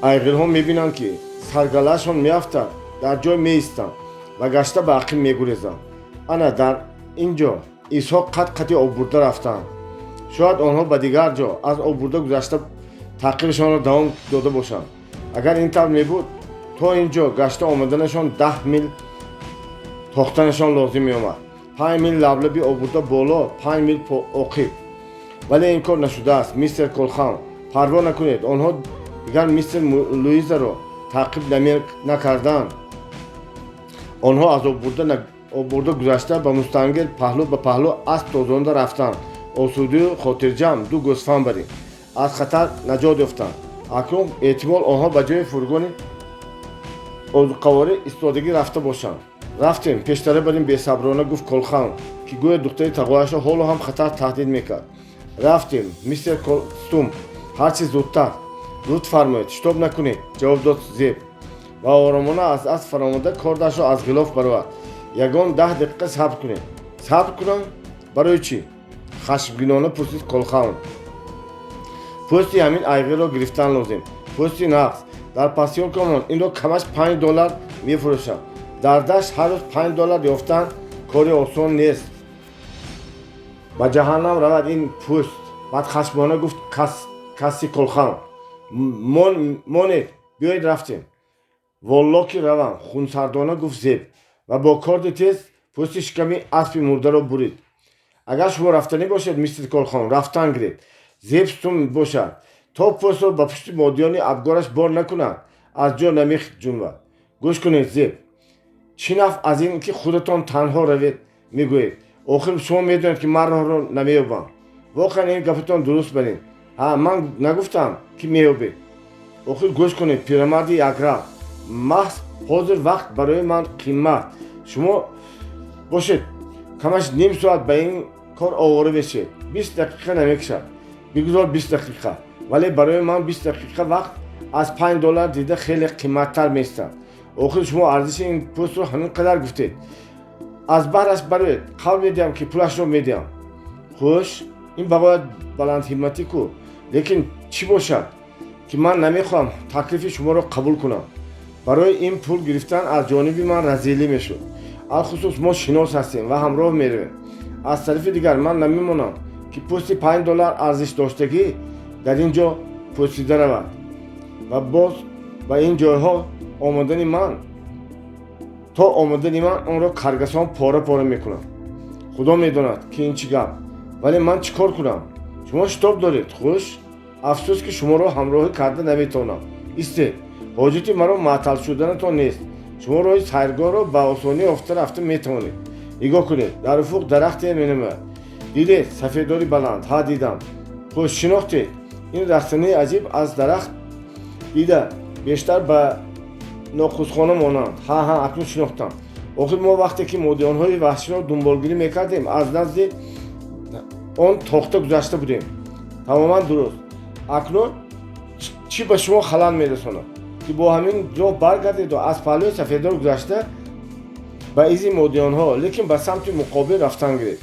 Speaker 1: Айғирҳо мебинанд, ки саргалаашон меафтад, дар ҷой меистанд ва гашта ба ақиб мегурезанд. Ана дар ин ҷо изҳо қат қати оббурда рафтаанд. Шояд онҳо ба дигар ҷо аз оббурда гузашта таъқибашонро давом дода бошанд. Агар ин тавр мебуд, то ин ҷо гашта омаданашон 10 мил тохтанашон лозим меомад: 5 мил лаблаби оббурда боло, 5 мил оқиб. Вале ин кор нашудааст, мистер Колхаун. Парво накунед, онҳо дигар мистер Луизаро таъқиб накарданд. Онҳо аз оббурда гузашта, ба мустангер паҳлӯ ба паҳлӯ асп тозонда рафтанд. Осудаю хотирҷамъ, ду гӯсфанд барин аз хатар наҷот ёфтанд. Акнун эҳтимол онҳо ба ҷои фургони озуқаворӣ истодагӣ рафта бошанд. Рафтем, пештара барин, бесаброна гуфт Колхаун, ки гӯё духтари тағояшро ҳоло ҳам хатар таҳдид мекард. Рафтем, мистер Стум, ҳарчи зудтар. Лутф фармоед, шитоб накунед, ҷавоб дод Зеб ва оромона аз асп фаромада, кордашро аз ғилоф баровард. Ягон 10 дақиқа сабр кунед. Сабр кунам? Барои чӣ? Хашмгинона пурсид Колхаун. Пӯсти ҳамин айғирро гирифтан лозим. Пӯсти нағз. Дар посёлкамон инро камаш 5 доллар мефурӯшам. Дар дашт ҳар рӯз 5 доллар ёфтан кори осон нест. Ба ҷаҳаннам равад ин пӯст, бадхашмона гуфт касси Колхаун. Монед, биёед, рафтем. Волло ки равам, хунсардона гуфт Зеб ва бо корди тез пӯсти шиками аспи мурдаро бурид. Агар шумо рафтанӣ бошед, мистер Колхаун, рафтан гиред. Зеб Стум бошад, то пӯстро ба пушти модиёни абгораш бор накунад, аз ҷо намеҷунбад. Гӯш кунед, Зеб, чӣ нафъ аз ин ки худатон танҳо равед мегӯед? Охир шумо медонед, ки ман роҳро намеёбам. Воқеан, ин гапатон дуруст барин. Ҳа, ман нагуфтам, ки меёбед. Охир гӯш кунед, пирамарди якрав, маҳз ҳозир вақт барои ман қимат. Шумо бошед, камаш ним соат ба ин кор овора мешед. 20 дақиқа намекашад. Бигузор 20 дақиқа, вале барои ман 20 дақиқа вақт аз 5 доллар дида хеле қиматтар меистад. Охир шумо арзиши ин пӯстро ҳамин қадар гуфтед. Аз баҳраш бароед, қавл медиҳам, ки пулашро медиҳам. Хуш, ин бағоят баландҳимматӣ ку. Лекин чӣ бошад, ки ман намехоҳам таклифи шуморо қабул кунам. Барои ин пул гирифтан аз ҷониби ман разилӣ мешуд. Алхусус мо шинос ҳастем ва ҳамроҳ меравем. Аз тарафи дигар, ман намемонам, ки пӯсти 5 доллар арзишдоштагӣ дар ин ҷо пӯсида равад ва боз ба ин ҷойҳо омадани ман то омадани ман онро каргасон пора пора мекунанд. Худо медонад, ки ин чӣ гап, вале ман чӣ кор кунам? Шумо шитоб доред. Хуш, афсӯс, ки шуморо ҳамроҳӣ карда наметавонам. Истед, ҳоҷати маро маътал шуданатон нест. Шумо роҳи сайргоҳро ба осонӣ ёфта рафта метавонед. Нигоҳ кунед, дар уфуқ дарахте менамояд. Дидед? Сафедори баланд. Ҳа, дидам. Хуш, шинохтед? Ин растании аҷиб аз дарахт дида бештар ба нохусхона монанд. Ҳа, ҳа, акнун шинохтам. Охир мо вақте ки модиёнҳои ваҳширо дунболгирӣ мекардем, аз назди он тохта гузашта будем. Тамоман дуруст. Акнун чӣ ба шумо халал мерасонад, ки бо ҳамин роҳ баргардеду аз паҳлӯи сафедор гузашта, ба изи модиёнҳо, лекин ба самти муқобил рафтан гиред?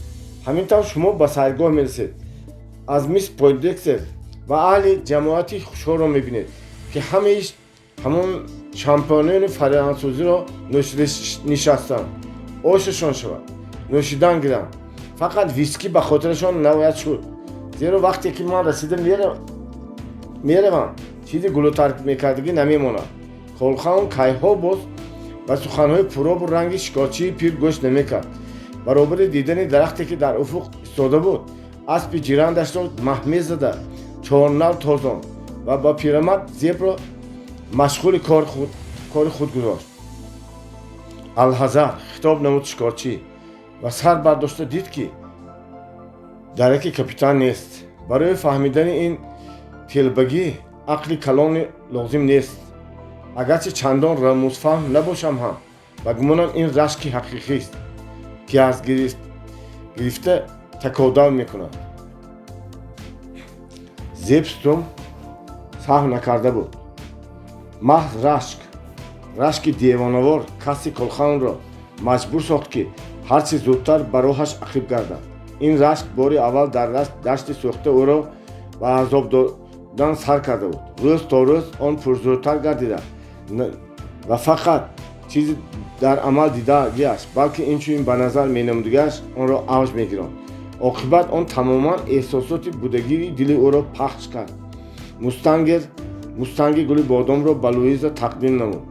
Speaker 1: Ҳамин тавр шумо ба сайргоҳ мерасед, аз мисс Пойндекстер ва аҳли ҷамоати хушҳолро мебинед, ки ҳамаи ҳамон шампанони франсузиро нӯшида нишастанд. Ошашон шавад, нӯшидан гиранд. Фақат виски ба хотирашон набояд шуд, зеро вақте ки ман расида меравам, чизи гулӯтар мекардагӣ намемонад. Колхаун кайҳо боз ба суханҳои пуробу ранги шикорчии пир гӯш намекард. Баробари дидани дарахте, ки дар уфуқ истода буд, аспи ҷирандашро маҳмез зада чорнал тозонд ва ба пирамард Зебро машғули кори худ гузошт. Алҳазар, хитоб намуд шикорчӣ ва сар бардошта дид, ки дараки капитан нест. Барои фаҳмидани ин телбагӣ ақли калони лозим нест. Агарчи чандон рамузфаҳм набошам ҳам, ба гумонам, ин рашки ҳақиқист, ки аз гирифта такодав мекунад. Зебстум саҳв накарда буд. Маҳз рашк, рашки девонавор каси Колхаунро маҷбур сохт, ки ҳарчи зудтар ба роҳаш ақиб гардад. Ин рашк бори аввал дар дашти сӯхта ӯро ба азоб додан сар карда буд. Рӯз то рӯз он пурзӯртар гардида ва фақат чизи дар амал дидагиаш, балки инчунин ба назар менамудагиаш онро авҷ мегиронд. Оқибат он тамоман эҳсосоти будагии дили ӯро пахш кард. Мустангер мустанги гули бодомро ба Луиза тақдим намуд,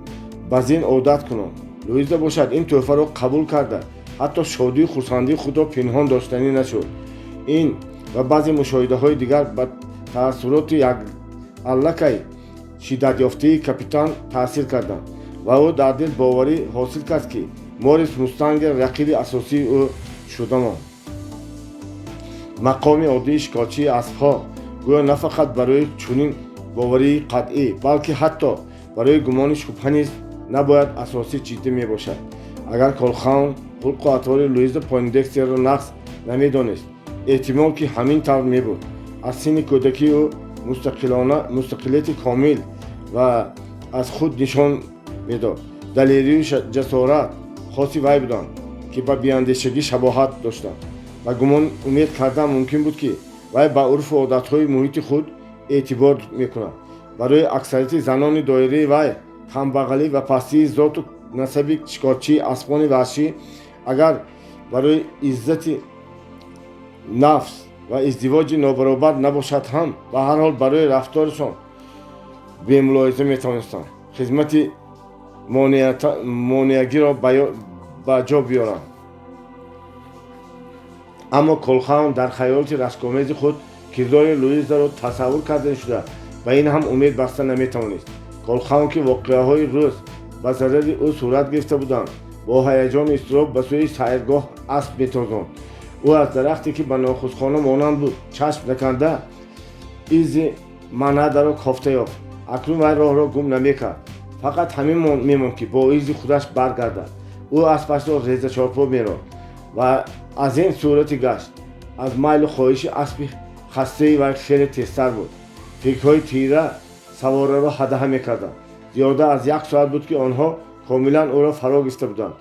Speaker 1: ба зин одат кунон. Луиза бошад, ин тӯҳфаро қабул карда, ҳатто шодию хурсандии худро пинҳон доштанӣ нашуд. Ин ва баъзе мушоҳидаҳои дигар ба таассуроти аллакай шиддатёфтаи капитан таъсир карданд ва ӯ дар дил боварӣ ҳосил кард, ки Морис Мустангер рақиби асосии ӯ шуда монд. Мақоми оддии шикорчии аспҳо гӯё на фақат барои чунин боварии қатъӣ, балки ҳатто барои гумони шубҳа низ набояд асоси ҷиддӣ мебошад. Агар Колхаун хулқу атвори Луиза Пойндекстерро нағз намедонист, эҳтимол, ки ҳамин тавр мебуд. Аз синни кӯдакии ӯ мустақилияти комил ва аз худ нишон медод. Далерию ҷасорат хоси вай буданд, ки ба биандешагӣ шабоҳат доштанд, ва гумон умед кардан мумкин буд, ки вай ба урфу одатҳои муҳити худ эътибор мекунад. Барои аксарияти занони доираи вай камбағалӣ ва пастии зоту насаби шикорчии аспони ваҳшӣ, агар барои иззати нафс ва издивоҷи нобаробар набошад ҳам, ба ҳар ҳол барои рафторашон бемулоҳиза метавонистанд хизмати монеагиро ба ҷо биёранд. Аммо Колхаун дар хаёлоти рашкомези худ кирдори Луизаро тасаввур карда шуда, ба ин ҳам умед баста наметавонист. Колхаун, ки воқеаҳои рӯз ба зарари ӯ сурат гирифта буданд, бо ҳаяҷону изтироб ба сӯи сайргоҳ асп метозонд. Ӯ аз дарахте, ки ба нохусхона монанд буд, чашм наканда, изи манадаро кофта ёфт. Акнун вай роҳро гум намекард, фақат ҳамин мемонд, ки бо изи худаш баргардад. Ӯ аспашро резачорпо меронд ва аз ин сурати гашт аз майлу хоҳиши аспи хастаи вай хеле тезтар буд. Фикрҳои тира савораро ҳадаҳа мекарданд. Зиёда аз як соат буд, ки онҳо комилан ӯро фаро гирифта буданд.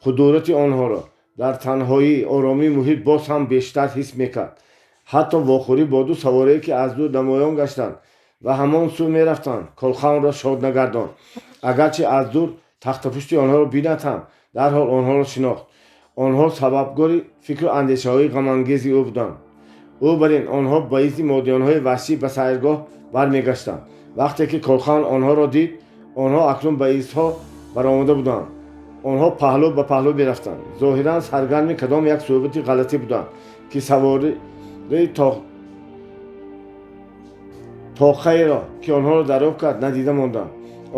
Speaker 1: Худурати онҳоро дар танҳоӣ оромии муҳит боз ҳам бештар ҳис мекард. Ҳатто вохӯрӣ бо ду саворае, ки аз дур намоён гаштанд ва ҳамон сӯ мерафтанд, Колхаунро шод нагардонд. Агарчи аз дур тахтапушти онҳоро бинад ҳам, дарҳол онҳоро шинохт. Онҳо сабабгори фикру андешаҳои ғамангези ӯ буданд. Ӯ бар ин онҳо ба изи модиёнҳои ваҳшӣ ба сайргоҳ бармегаштанд. Вақте ки Колхаун онҳоро дид, онҳо акнун ба изҳо баромада буданд. Онҳо паҳлӯ ба паҳлӯ мерафтанд, зоҳиран саргарми кадом як суҳбати ғалатӣ буданд, ки савораи тоқаеро, ки онҳоро дарёфт кард, надида монданд.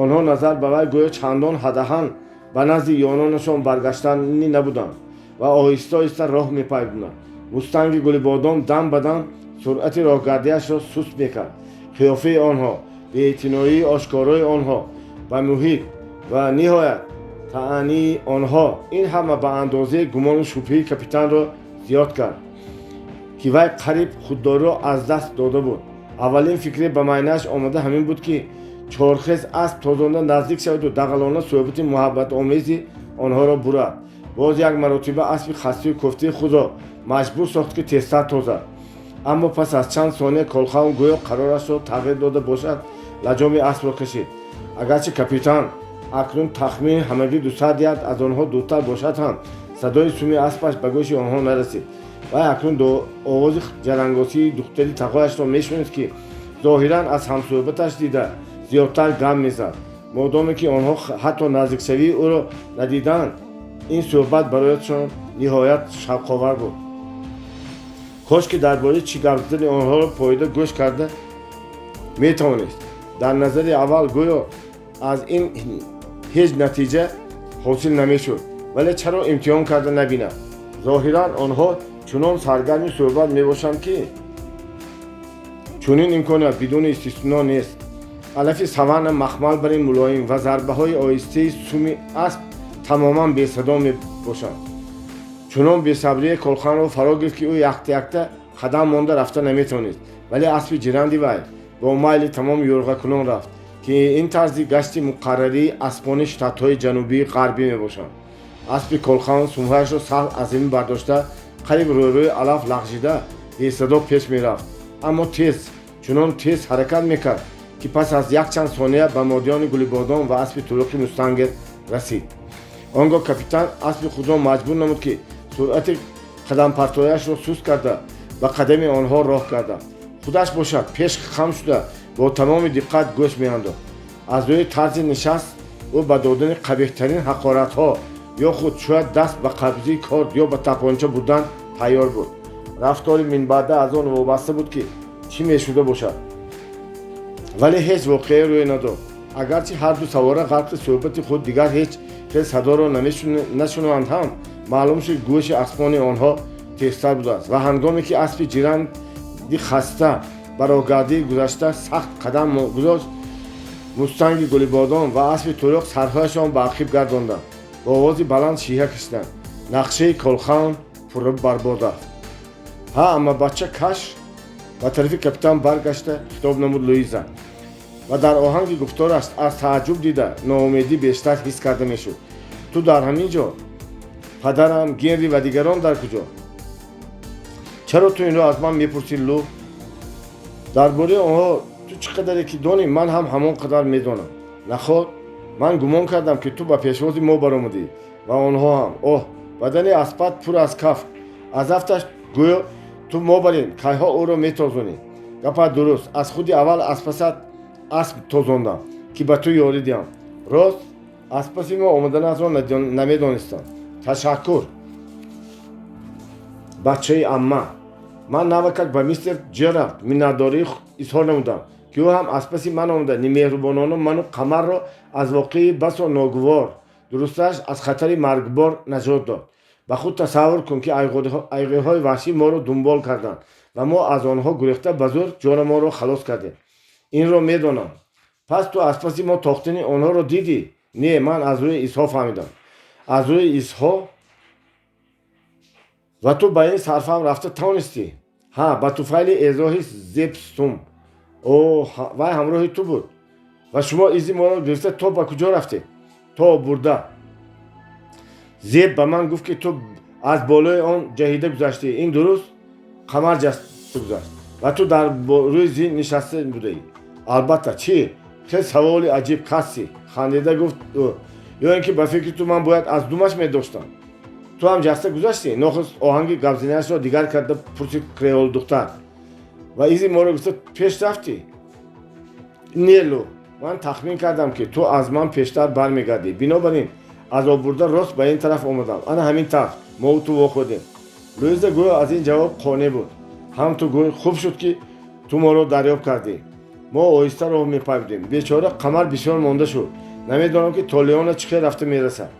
Speaker 1: Онҳо назар ба вай гӯё чандон ҳадаҳан ба назди ёнонашон баргаштанӣ набуданд ва оҳиста оҳиста роҳ мепаймуданд. Мустанги гулибодом дам ба дам суръати роҳгардиашро суст мекард. Қиёфаи онҳо, беэътиноии ошкорои онҳо ба муҳит ва ниҳоят таънии онҳо, ин ҳама ба андозаи гумону шубҳаи капитанро зиёд кард, ки вай қариб худдориро аз даст дода буд. Аввалин фикре ба майнааш омада ҳамин буд, ки чорхез асп тозонда наздик шаваду дағалона суҳбати муҳаббатомези онҳоро бурад. Боз як маротиба аспи хастию кофтаи худро маҷбур сохт, ки тезтар тозад. Аммо пас аз чанд сония Колхаун гӯё қарорашро тағйир дода бошад, лаҷоми аспро кашид. Агарчи капитан акнун тахмини ҳамагӣ 200 ярд аз онҳо дуртар бошад ҳам, садои суми аспаш ба гӯши онҳо нарасид. Вай акнун овози ҷарангосии духтари тағояшро мешунид, ки зоҳиран аз ҳамсӯҳбаташ дида зиёдтар гам мезад. Модоме ки онҳо ҳатто наздикшавии ӯро надиданд, ин суҳбат барояшон ниҳоят шавқовар буд. Кош ки дар бораи чӣ гап задани онҳоро поида гӯш карда метавонист. Дар назари аввал гӯё аз ин ҳеҷ натиҷа ҳосил намешуд, вале чаро имтиҳон карда набинад? Зоҳиран онҳо чунон саргарми суҳбат мебошанд, ки чунин имконият бидуни истисно нест. Алафи саванна махмал бар ин мулоим ва зарбаҳои оҳистаи суми асп тамоман бесадо мебошанд. Чунон бесабрие Колханро фаро гирифт, ки ӯ якта якта қадам монда рафта наметавонист. Вале аспи ҷиранди вай бо майли тамом юрғакунон рафт, ки ин тарзи гашти муқаррарии аспони штатҳои ҷанубии ғарбӣ мебошанд. Аспи Колхаун сумҳояшро сахт аз замин бардошта, қариб рӯйрӯи алаф лағжида, бесадо пеш мерафт, аммо тез, чунон тез ҳаракат мекард, ки пас аз якчанд сония ба модиёни Гулибодом ва аспи туруқи Мустангер расид. Он гоҳ капитан аспи худро маҷбур намуд, ки суръати қадампартояшро суст карда, ба қадами онҳо роҳ карда, худаш бошад, пеш хам шуда, бо тамоми диққат гӯш меандохт. Аз рӯи тарзи нишаст ӯ ба додани қабеҳтарин ҳақоратҳо ё худ шояд даст ба қабзии корд ё ба тапонча бурдан тайёр буд. Рафтори минбаъда аз он вобаста буд, ки чӣ мешуда бошад. Вале ҳеҷ воқеае рӯй надод. Агарчи ҳарду савора ғарқи суҳбати худ дигар ҳеҷ хел садоро нашунаванд ҳам, маълум шуд, гӯши аспони онҳо тезтар будааст ва ҳангоме ки аспи ҷиранди хаста ба роҳгардии гузашта сахт қадам гузошт, мустанги Гулибодом ва аспи туруқ сарҳояшон ба ақиб гардонданд, бо овози баланд шиҳа кашиданд. Нақшаи Колхаун пурра барбод рафт. Ҳа, амма бача каш, ба тарафи капитан баргашта хитоб намуд Луиза ва дар оҳанги гуфтораш аз тааҷҷуб дида ноумедӣ бештар ҳис карда мешуд. Ту дар ҳамин ҷо? Падарам, Генри ва дигарон дар куҷо? Чаро ту инро аз ман мепурсӣ, Лу? Дар бораи онҳо ту чӣ қадаре ки донӣ, ман ҳам ҳамон қадар медонам. Наход ман гумон кардам, ки ту ба пешвози мо баромадӣ ва онҳо ҳам. Оҳ, бадани аспат пур аз каф, аз афташ гӯё ту мобарин кайҳо ӯро метозонӣ. Гапат дуруст, аз худи аввал аз пасат асп тозондам, ки ба ту ёрӣ диҳам. Рост, аз паси мо омаданатро намедонистам. Ташаккур, бачаи амма. Ман навакак ба мистер Ҷерард миннатдорӣ изҳор намудам, ки ӯ ҳам аз паси ман омада, нимеҳрубонона ману Қамарро аз воқеаи басо ногувор, дурусташ, аз хатари маргбор наҷот дод. Ба худ тасаввур кун, ки айғиҳои ваҳшӣ моро дунбол карданд ва мо аз онҳо гурехта, ба зӯр ҷонамонро халос кардем. Инро медонам. Пас ту аз паси мо тохтани онҳоро дидӣ? Не, ман аз рӯи изҳо фаҳмидам. Аз рӯи изҳо? Ва ту ба ин сарфаҳм рафта тавонистӣ? Ҳа, ба туфайли эзоҳи Зеб Сум. О, вай ҳамроҳи ту буд? Ва шумо изи моро гирифта то ба куҷо рафтед? То бурда. Зеб ба ман гуфт, ки ту аз болои он ҷаҳида гузаштӣ. Ин дуруст? Қамар ҷаста гузашт ва ту дар рӯи зин нишаста будаӣ. Албатта. Чӣ хел саволи аҷиб, Касси, хандида гуфт ӯ. Ё ин ки ба фикри ту ман бояд аз думаш медоштам? Ту ҳам ҷаста гузаштӣ? Нохуст оҳанги гапзаниашро дигар карда пурсид креолдухтар. Ва изи моро гуфта пеш рафтӣ? Не, Лу, ман тахмин кардам, ки ту аз ман пештар бармегардӣ, бинобар ин аз оббурда рост ба ин тараф омадам. Ана ҳамин тавр мову ту вохӯрдем. Луиза гӯё аз ин ҷавоб қонеъ буд. Ҳам ту гӯй: хуб шуд, ки ту моро дарёб кардӣ. Мо оҳиста роҳ мепаймудем. Бечора Қамар бисёр монда шуд. Намедонам, ки то Леона чӣ хел рафта мерасад.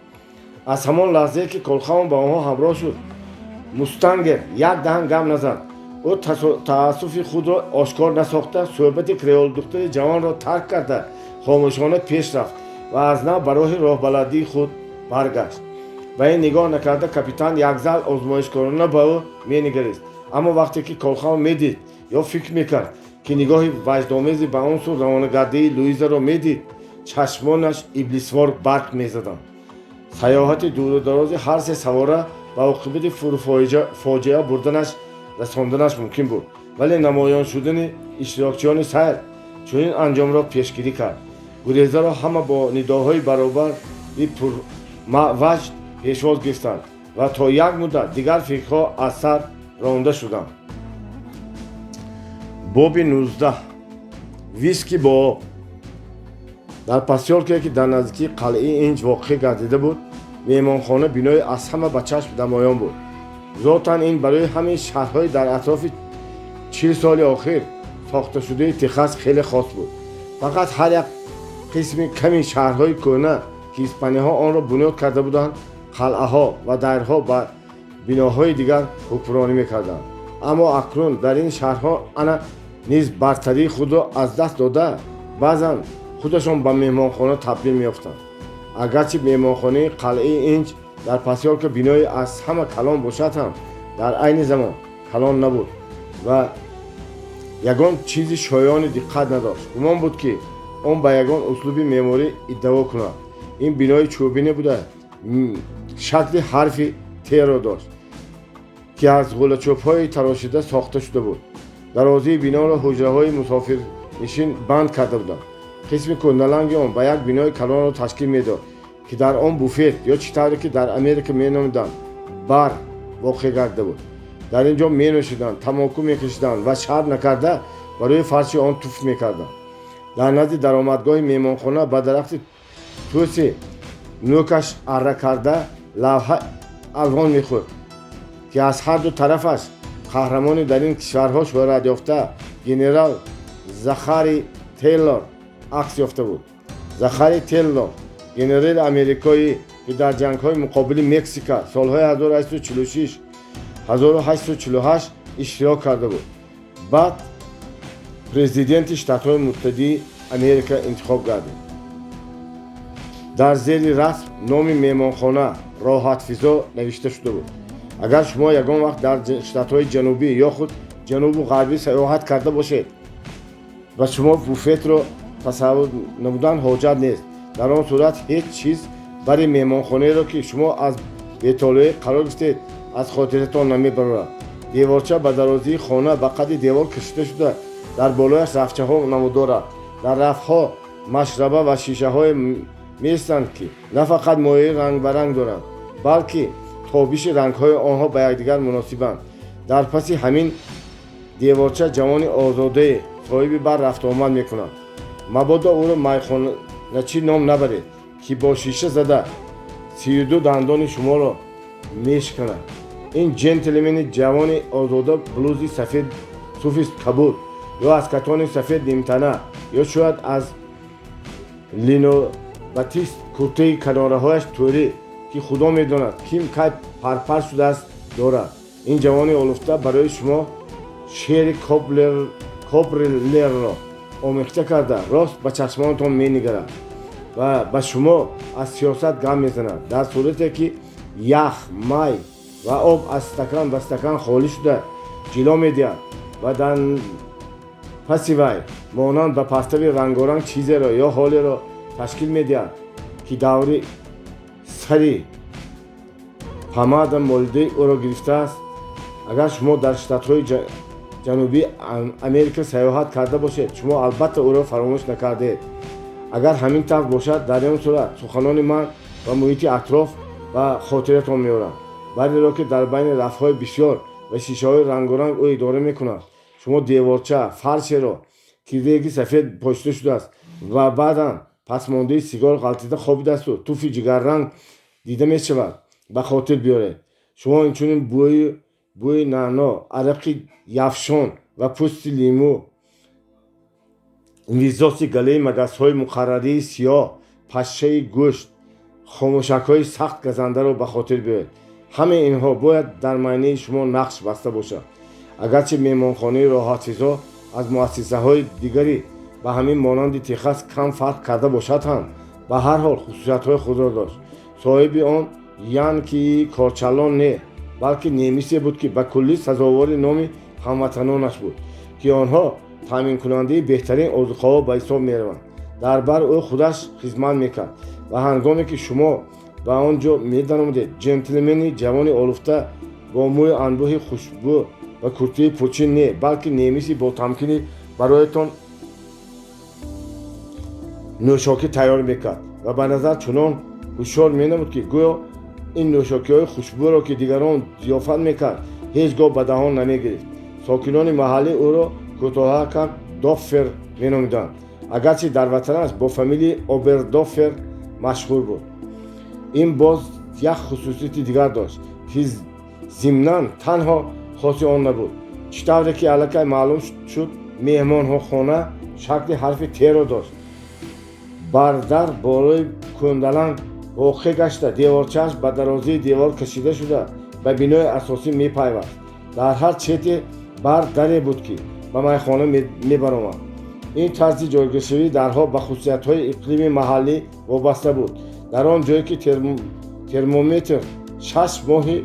Speaker 1: Аз ҳамон лаҳзае, ки Колхаун ба онҳо ҳамроҳ шуд, Мустангер як даҳан гап назад. Ӯ таассуфи худро ошкор насохта, суҳбати креолдухтари ҷавонро тарк карда, хомӯшона пеш рафт ва аз нав ба роҳи роҳбаладии худ баргашт. Ба ин нигоҳ накарда, капитан якзал озмоишкорона ба ӯ менигарист. Аммо вақте ки Колхаун медид ё фикр мекард, ки нигоҳи ваҷдомези ба он сӯ равонагардии Луизаро медид, чашмонаш иблисвор барқ мезаданд. Саёҳати дуру дарози ҳар се савора ба оқибати фоҷиа бурданаш расонданаш мумкин буд, вале намоён шудани иштирокчиёни сайр чунин анҷомро пешгирӣ кард. Гурезаро ҳама бо нидоҳои баробари пурваҷд пешвоз гирифтанд ва то як муддат дигар фикрҳо аз сар ронда шуданд. Боби 19. Виски бо об. Дар посёлке, ки дар наздикии қалъаи Инҷ воқеъ гардида буд, меҳмонхона бинои аз ҳама ба чашм намоён буд. Зотан ин барои ҳамин шаҳрҳои дар атрофи 40 соли охир сохташудаи Техас хеле хос буд. Фақат ҳар як қисми ками шаҳрҳои кӯҳна, ки испаниҳо онро бунёд карда буданд, қалъаҳо ва дайрҳо ба биноҳои дигар ҳукмронӣ мекарданд. Аммо акнун дар ин шаҳрҳо ана низ бартарии худро аз даст дода, баъзан худашон ба меҳмонхона табдил меёфтанд. Агарчи меҳмонхонаи қалъаи Инҷ дар посёлка бинои аз ҳама калон бошад ҳам, дар айни замон калон набуд ва Ягон чизи шоёни диққат надошт. Гумон буд, ки он ба ягон услуби меъморӣ иддао кунад. Ин бинои чӯбине буда, шакли ҳарфи Т-ро дошт, ки аз ғӯлачӯбҳои тарошида сохта шуда буд. Дарозии биноро ҳуҷраҳои мусофирнишин банд карда буданд. Қисми кӯндаланги он ба як бинои калонро ташкил медод, ки дар он буфет ё чӣ тавре ки дар Америка меномиданд, бар воқеъ гардида буд. Дар ин ҷо менӯшиданд, тамоку мекашиданд ва шарм накарда ба рӯи фарши он туф мекарданд. Дар назди даромадгоҳи меҳмонхона ба дарахти тӯси нӯкаш арра карда лавҳа алвон мехӯрд, ки аз ҳарду тарафаш қаҳрамони дар ин кишварҳо шӯҳратёфта, генерал Захари Тейлор акс ёфта буд. Захари Тейлор, генерали америкоӣ, ки дар ҷангҳои муқобили Мексика солҳои 1846 1848 иштирок карда буд, баъд президенти Штатҳои Муттаҳидии Америка интихоб гардид. Дар зери расм номи меҳмонхона «Роҳатфизо» навишта шуда буд. Агар шумо ягон вақт дар штатҳои ҷанубӣ ё худ ҷанубу ғарбӣ саёҳат карда бошед, ба шумо буфетро тасаввур намудан ҳоҷат нест. Дар он сурат ҳеҷ чиз бари меҳмонхонаеро, ки шумо аз бетолеӣ қарор гирифтед, аз хотиратон намебарорад. Деворча ба дарозии хона ба қадди девор кашида шуда, дар болояш рафчаҳо намудорад. Дар рафҳо машраба ва шишаҳое меистанд, ки на фақат моеи рангбаранг доранд, балки тобиши рангҳои онҳо ба якдигар муносибанд. Дар паси ҳамин деворча ҷавони озодае, соҳиби бар, рафтуомад мекунад. Мабодо ӯро майхоначӣ ном набаред, ки бо шиша зада 32 дандони шуморо мешиканад. Ин ҷентлмени ҷавони озода блузи сафед, суфи кабуд ё аз катони сафед нимтана, ё шояд аз линобатист куртаи канораҳояш тӯрӣ, ки худо медонад, ким кай парпар шудааст, дорад. Ин ҷавони олуфта барои шумо шеъри Коблерро омехта карда, рост ба чашмонатон менигарад ва ба шумо аз сиёсат гап мезанад, дар сурате ки ях, май ва об аз стакан ба стакан холӣ шуда ҷило медиҳад ва дар паси вай монанд ба партави рангоранг чизеро ё ҳолеро ташкил медиҳад, ки даври сари помада молидаи ӯро гирифтааст. Агар шумо дар штатҳои ҷанубии Америка саёҳат карда бошед, шумо албатта ӯро фаромӯш накардед. Агар ҳамин тавр бошад, дар ин сурат суханони ман ва муҳити атроф ба хотиратон меорам. Бареро, ки дар байни рафҳои бисёр ва шишаҳои рангоранг ӯ идора мекунад, шумо деворча фаршеро, ки реги сафед пошида шудааст ва баъдан пасмондаи сигор ғалтида хобидаасту туфи ҷигарранг дида мешавад, ба хотир биёред. Шумо инчунин бӯи наъно, арақи яфшон ва пӯсти лимӯ, визоси галаи магасҳои муқаррарии сиёҳ, пашшаи гӯшт, хомӯшакҳои сахт газандаро ба хотир биёред. Ҳамаи инҳо бояд дар майнаи шумо нақш баста бошад. Агарчи меҳмонхонаи «Роҳатфизо» аз муассисаҳои дигари ба ҳамин монанди Техас кам фарқ карда бошад ҳам, ба ҳар ҳол хусусиятҳои худро дошт. Соҳиби он янкии корчалон не, балки немисе буд, ки ба куллӣ сазовори номи ҳамватанонаш буд, ки онҳо таъминкунандаи беҳтарин озуқаҳо ба ҳисоб мераванд. Дар бар ӯ худаш хизмат мекард ва ҳангоме ки шумо ба он ҷо медаромадед, ҷентлмени ҷавони олуфта бо мӯи анбӯҳи хушбӯ ва куртаи пурчин не, балки немиси ботамкинӣ бароятон нӯшокӣ тайёр мекард ва ба назар чунон ҳушёр менамуд, ки гӯё ин нӯшокиҳои хушбӯро, ки дигарон зиёфат мекард, ҳеҷ гоҳ ба даҳон намегирифт. Сокинони маҳаллӣ ӯро кӯтоҳакак Доффер меномиданд, агарчи дар ватанаш бо фамилияи Обердоффер машҳур буд. Ин боз як хусусияти дигар дошт, ки зимнан танҳо хоси он набуд. Чӣ тавре ки аллакай маълум шуд, меҳмонхона шакли ҳарфи Т-ро дошт. Бардар болои кӯндаланг воқеъ гашта, деворчааш ба дарозии девор кашида шуда, ба бинои асосӣ мепайваст. Дар ҳар чети бар даре буд, ки ба майхона мебаромад. Ин тарзи ҷойгиршавии дарҳо ба хусусиятҳои иқлими маҳаллӣ вобаста буд. Дар он ҷое ки термометр 6 моҳи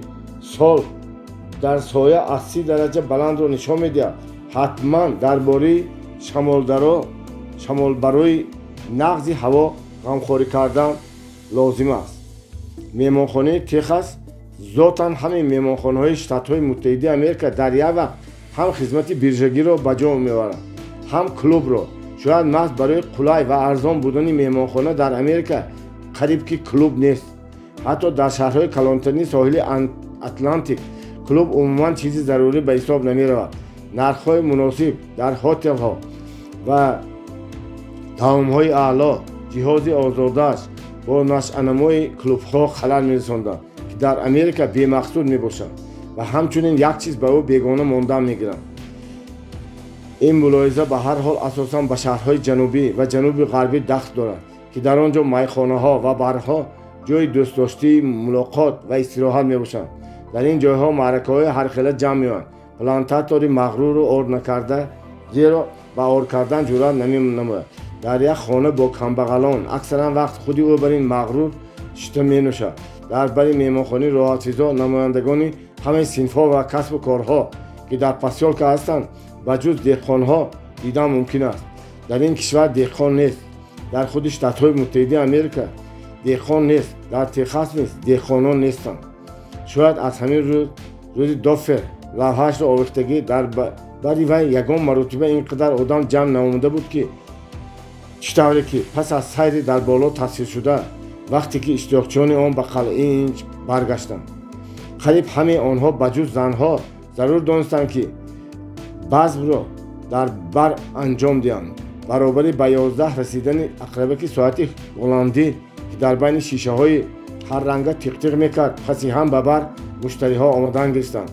Speaker 1: сол дар соя аз 30 дараҷа баландро нишон медиҳад, Ҳатман дар бораи шамол барои нағзи ҳаво ғамхорӣ кардан лозим аст. Меҳмонхонаи Техас, зотан ҳамаи меҳмонхонаҳои Штатҳои Муттаҳидаи Америка, дар як вақт ҳам хизмати биржагиро ба ҷо меоварад, ҳам клубро. Шояд маҳз барои қулай ва арзон будани меҳмонхона дар Америка қариб ки клуб нест. Ҳатто дар шаҳрҳои калонтарини соҳили Атлантик клуб умуман чизи зарурӣ ба ҳисоб намеравад. Нархҳои муносиб дар ҳотелҳо ва таомҳои аъло, ҷиҳози озодааш бо нашъанамои клубҳо халал мерасонданд, ки дар Америка бемақсуд мебошанд ва ҳамчунин як чиз ба ӯ бегона мондан мегиранд. Ин мулоҳиза ба ҳар ҳол асосан ба шаҳрҳои ҷанубӣ ва ҷануби ғарбӣ дахл дорад, ки дар он ҷо майхонаҳо ва барҳо ҷойи дӯстдоштии мулоқот ва истироҳат мебошанд. Дар ин ҷойҳо маъракаҳои ҳархела ҷамъ меоянд. Плантатори мағруру ор накарда, зеро ба ор кардан ҷуръат наменамояд, дар як хона бо камбағалон, аксаран вақт худи ӯ бар ин мағрур, шита менӯшад. Дар бари меҳмонхонаи роҳатфизо намояндагони ҳамаи синфҳо ва касбу корҳо, ки дар посёлка ҳастанд, ба ҷуз деҳқонҳо дидан мумкин аст. Дар ин кишвар деҳқон нест. Дар худи Штатҳои Муттаҳидаи Америка деҳқон нест. Дар Техас низ деҳқонон нестанд. Шояд аз ҳамин рӯзи Доффер лавҳаашро овехтагӣ дар бари вай ягон маротиба ин қадар одам ҷамъ наомада буд, ки чӣ тавре ки пас аз сайри дар боло тасвиршуда, вақте ки иштирокчиёни он ба қалъаи Инч баргаштанд. Қариб ҳамаи онҳо, ба ҷуз занҳо, зарур донистанд, ки базмро дар бар анҷом диҳанд. Баробари ба 11 расидани ақрабаки соати голландӣ, ки дар байни шишаҳои ҳарранга тиқтиқ мекард, паси ҳам ба бар муштариҳо омодан гирифтанд.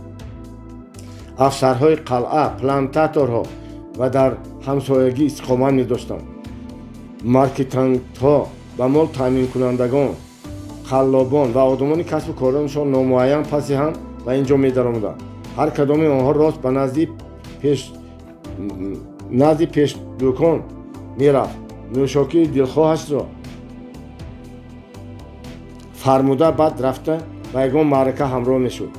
Speaker 1: Афсарҳои қалъа, плантаторҳо ва дар ҳамсоягӣ истиқомат медоштанд, маркетантҳо ба мол таъминкунандагон, қаллобон ва одамони касбу коронашон номуайян паси ҳам ба ин ҷо медаромаданд. Ҳар кадоми онҳо рост ба назди пешдукон мерафт, нӯшокии дилхоҳашро фармуда, баъд рафта ба ягон маърака ҳамроҳ мешуд.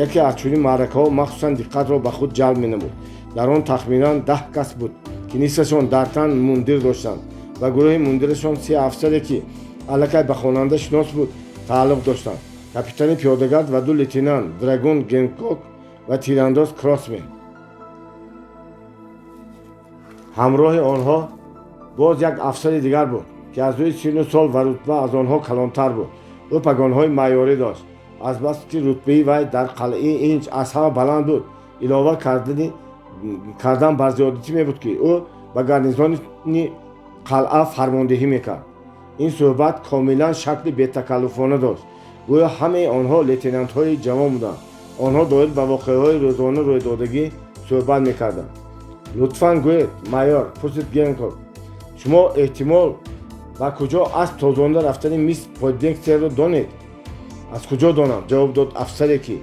Speaker 1: Яке аз чунин маъракаҳо махсусан диққатро ба худ ҷалб менамуд. Дар он тахминан 10 кас буд, ки нисфашон дар тан мундир доштанд ва гурӯҳи мундирашон се афсаре, ки аллакай ба хонанда шинос буд, тааллуқ доштанд: капитани пиёдагард ва ду лейтенант, драгун Генкок ва тирандоз Кроссмен. Ҳамроҳи онҳо боз як афсари дигар буд, ки аз рӯи сину сол ва рутба аз онҳо калонтар буд. Ӯ пагонҳои майёрӣ дошт. Азбаски рутбаи вай дар қалъаи Инч аз ҳама баланд буд, илова кардан бар зиёдатӣ мебуд, ки ӯ ба гарнизони қалъа фармондеҳӣ мекард. Ин суҳбат комилан шакли бетакаллуфона дошт, гӯё ҳамаи онҳо лейтенантҳои ҷавон буданд. Онҳо доир ба воқеаҳои рӯзона рӯйдодагӣ суҳбат мекарданд. Лутфан гӯед, майор, пурсид Генкок, шумо эҳтимол ба куҷо асп тозонда рафтани мисс Пойдекстерро донед? Аз куҷо донам? Ҷавоб дод афсаре, ки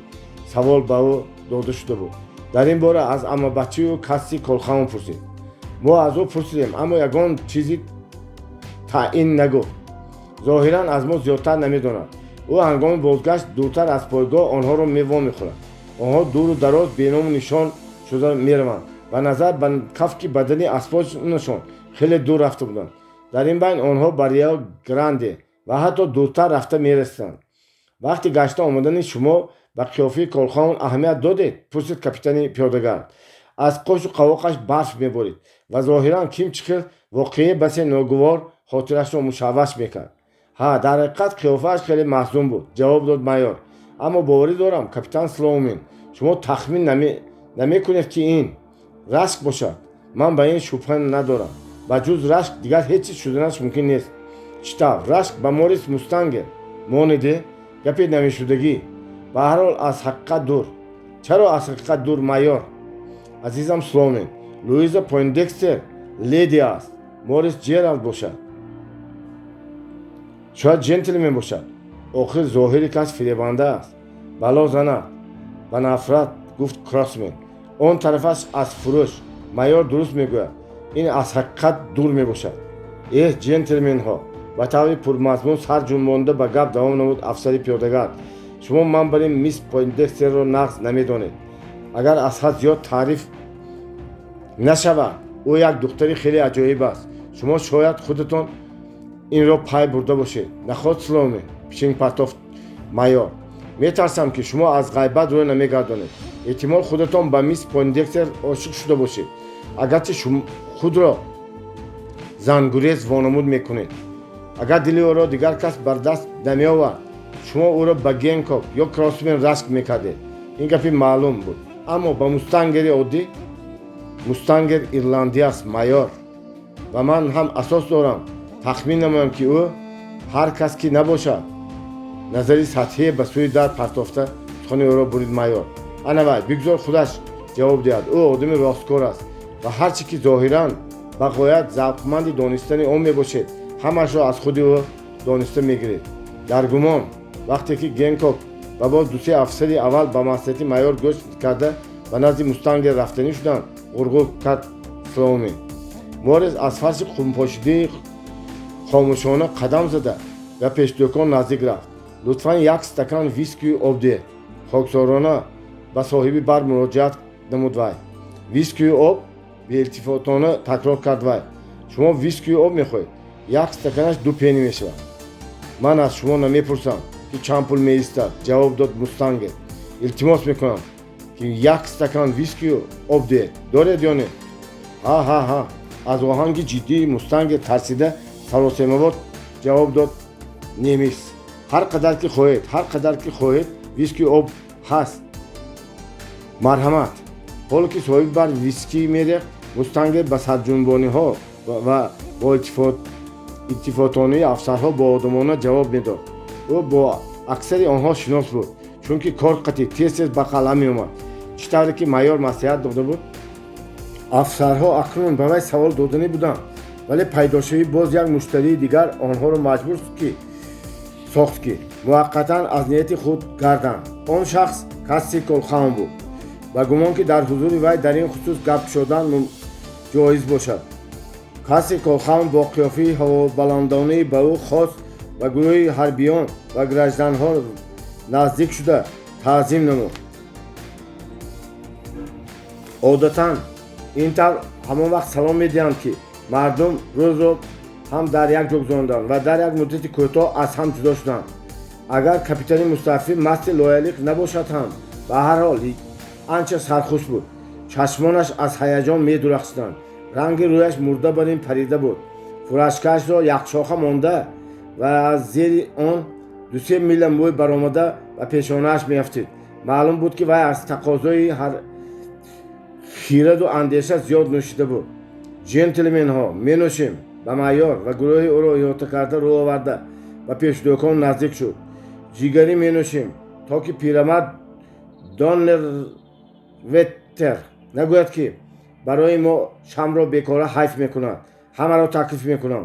Speaker 1: савол ба ӯ дода шуда буд. Дар ин бора аз аммабаччаи ӯ Касси Колхаун пурсид. Мо аз ӯ пурсидем, аммо ягон чизи таъин нагуфт. Зоҳиран аз мо зиёдтар намедонад. Ӯ ҳангоми бозгашт дуртар аз пойгоҳ онҳоро мевомехӯрад. Онҳо дуру дароз беному нишон шуда мераванд ва назар ба кафки бадани аспонашон хеле дур рафта буданд. Дар ин байн онҳо ба Рио Гранде ва ҳатто дуртар рафта мерасиданд. Вақти гашта омадани шумо ба қиёфаи Колхаун аҳамият додед? Пурсид капитани пиёдагард. Аз қошу қавоқаш барф меборид ва зоҳиран ким чӣ хел воқеаи басе ногувор хотирашро мушавваш мекард. Ҳа, дар ҳақиқат қиёфааш хеле маҳзун буд, ҷавоб дод майор. Аммо боварӣ дорам, капитан Слоумин, шумо тахмин намекунед, ки ин рашк бошад. Ман ба ин шубҳа надорам. Ба ҷуз рашк дигар ҳеҷ чиз шуданаш мумкин нест. Чӣ тавр рашк ба Морис Мустангер монеде? Гапи намешудагӣ, ба ҳар ҳол аз ҳақиқат дур. Чаро аз ҳақиқат дур, майор? Азизам Слоумин, Луиза Пойндекстер леди аст, Морис Ҷералд бошад шояд ҷентлмен бошад. Охир зоҳири кас фиребанда аст. Бало занад, ба нафрат гуфт Кроссмен. Он тарафаш аз фурӯш. Майор дуруст мегӯяд, ин аз ҳақиқат дур мебошад. Эҳ, ҷентлменҳо, ба таври пурмазмун сар ҷунбонда ба гап давом намуд афсари пиёдагард, шумо ман бари мисс Пойндекстерро нағз намедонед. Агар аз ҳад зиёд таъриф Нашавад, ӯ як духтари хеле аҷоиб аст. Шумо шояд худатон инро пай бурда бошед. Наход Слоумен, пишинг партофт майор. Метарсам, ки шумо аз ғайбат рӯй намегардонед. Эҳтимол, худатон ба мисс Пойндекстер ошиқ шуда бошед, агарчи худро зангурез вонамуд мекунед. Агар дили ӯро дигар кас бар даст намеовард, шумо ӯро ба Генкок ё Кроссмен рашк мекардед. Ин гапи маълум буд. Аммо ба мустангери оддӣ? Мустангер ирландӣ аст, майор, ва ман ҳам асос дорам тахмин намоям, ки ӯ ҳар кас ки набошад. Назари сатҳие ба сӯи дар партофта, сухани ӯро бурид майор. Ана вай, бигзор худаш ҷавоб диҳад. Ӯ одами росткор аст ва ҳар чӣ ки зоҳиран ба ғоят завқманди донистани он мебошед, ҳамаашро аз худи ӯ дониста мегиред. Дар гумон, вақте ки Генкок ва боз дусе афсари аввал ба маслиҳати майор гӯш карда, ба назди мустангер рафтанӣ шуданд, ғурғур кард Слоумен. Морис аз фарши хунпошидаи хомӯшона қадам зада, ба пешдӯкон наздик рафт. Лутфан як стакан вискию об диҳед, хоксорона ба соҳиби бар муроҷиат намуд вай. Вискию об? Беилтифотона такрор кард вай. Шумо вискию об мехоҳед? Як стаканаш 2 пенни мешавад. Ман аз шумо намепурсам, ки чанд пул меистад, ҷавоб дод мустангер. Илтимос мекунам, ки як стакан вискию об диҳед. Доред ё не? Ҳа, ҳа, ҳа, аз оҳанги ҷиддии мустангер тарсида, саросемавор ҷавоб дод немис. Ҳар қадар ки хоҳед, ҳар қадар ки хоҳед, виски об ҳаст, марҳамат. Ҳоло ки соҳиби бар виски мерехт, мустангер ба сарҷунбониҳо ва бо илтифотонаи афсарҳо боодамона ҷавоб медод. Ӯ бо аксари онҳо шинос буд, чунки кор қатӣ тез тез ба қалъа меомад. Чӣ тавре ки майор маслиҳат дода буд, афсарҳо акнун ба вай савол доданӣ буданд, вале пайдошавии боз як муштарии дигар онҳоро маҷбур ки сохт, ки муваққатан аз нияти худ гарданд. Он шахс Касси Колхаун буд. Ба гумон, ки дар ҳузури вай дар ин хусус гап кушодан ҷоиз бошад. Касси Колхаун бо қиёфаи ҳавобаландонаи ба ӯ хос ба гурӯҳи ҳарбиён ва гражданҳо наздик шуда, таъзим намуд. Одатан ин тавр ҳамон вақт салом медиҳанд, ки мардум рӯзро ҳам дар як ҷо гузаронданд ва дар як муддати кӯтоҳ аз ҳам ҷудо шуданд. Агар капитани мустаъфӣ масти лоялиқ набошад ҳам, ба ҳар ҳол анча сархуш буд. Чашмонаш аз ҳаяҷон медурахшиданд, ранги рӯяш мурда барин парида буд. Фуражкаашро якшоха монда ва аз зери он дусе мила мӯй баромада, ба пешонааш меафтид. Маълум буд, ки вай аз тақозои хираду андеша зиёд нӯшида буд. Ҷентлменҳо, менӯшем! Ба майор ва гурӯҳи ӯро иҳота карда, рӯ оварда, ба пешдӯкон наздик шуд. Ҷигарӣ менӯшем, то ки пирамард Доннерветтер нагӯяд, ки барои мо шамро бекора ҳайф мекунад. Ҳамаро таклиф мекунам.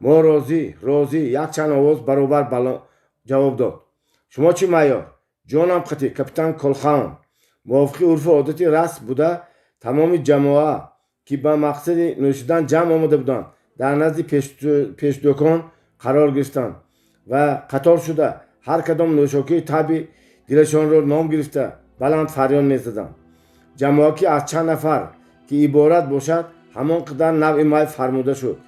Speaker 1: Мо розӣ, розӣ, якчанд овоз баробар ҷавоб дод. Шумо чӣ, майор? Ҷонам қатӣ, капитан Колхаун. Мувофиқи урфу одати расм буда, тамоми ҷамоа, ки ба мақсади нӯшидан ҷамъ омада буданд, дар назди пешдӯкон қарор гирифтанд ва қатор шуда, ҳар кадом нӯшокии таъби дилашонро ном гирифта, баланд фарёд мезаданд. Ҷамоа ки аз чанд нафар ки иборат бошад, ҳамон қадар навъи май фармуда шуд.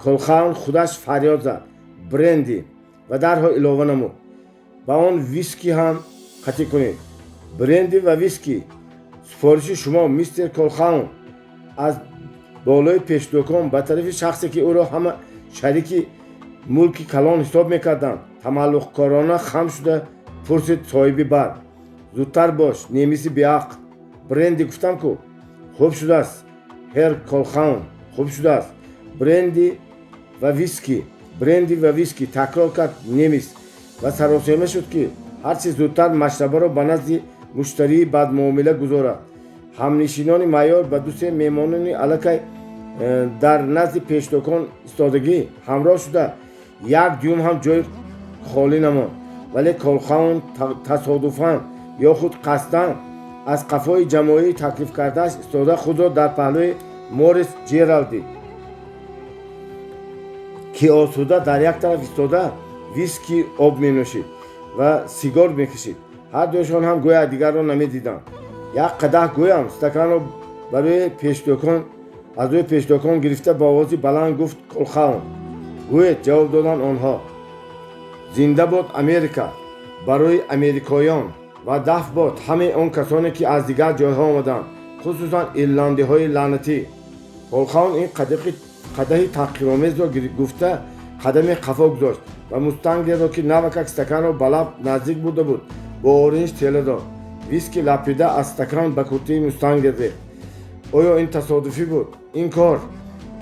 Speaker 1: Колхаун худаш фарёд зад: «Бренди!» Ва дарҳол илова намуд: «Ба он виски ҳам қатӣ кунед». Бренди ва виски, супориши шумо, мистер Колхаун, аз болои пешдӯкон ба тарафи шахсе, ки ӯро ҳама шарики мулки калон ҳисоб мекарданд, тамаллуқкорона хам шуда пурсид соҳиби бар. Зудтар бош, немиси беақл, бренди гуфтам ку. Хуб шудааст, ҳер Колхаун, хуб шудааст. Бренди ва виски, бренди ва виски, такрор кард немис ва саросема шуд, ки ҳарчи зудтар машрабаро ба назди муштарии бадмуомила гузорад. Ҳамнишинони майор ба дусе меҳмонони аллакай дар назди пешдӯкон истодагӣ ҳамроҳ шуда, як дюйм ҳам ҷои холӣ намонд. Вале Колхаун тасодуфан ё худ қасдан аз қафои ҷамоаи таклифкардааш истода, худро дар паҳлӯи Морис Ҷералд дид, ки осуда дар як тараф истода, виски об менӯшид ва сигор мекашид. Ҳардуяшон ҳам гӯё якдигарро намедиданд. Як қадаҳ гӯям стаканро барои пешдӯкон Аз рӯи пешдокон гирифта ба овози баланд гуфт Колхаун. Гӯед, ҷавоб доданд онҳо. Зинда бод Америка барои америкоён ва дафт бод ҳамаи он касоне, ки аз дигар ҷойҳо омаданд, хусусан ирландиҳои лаънатӣ. Колхаун ин қадаҳи таҳқиромезро гуфта, қадаме қафо гузошт ва Мустангерро, ки навакак стаканро ба лаб наздик бурда буд, бо оринҷ тела дод. Виски лапида аз стакан ба куртии Мустангер рехт. Оё ин тасодуфӣ буд? Ин кор,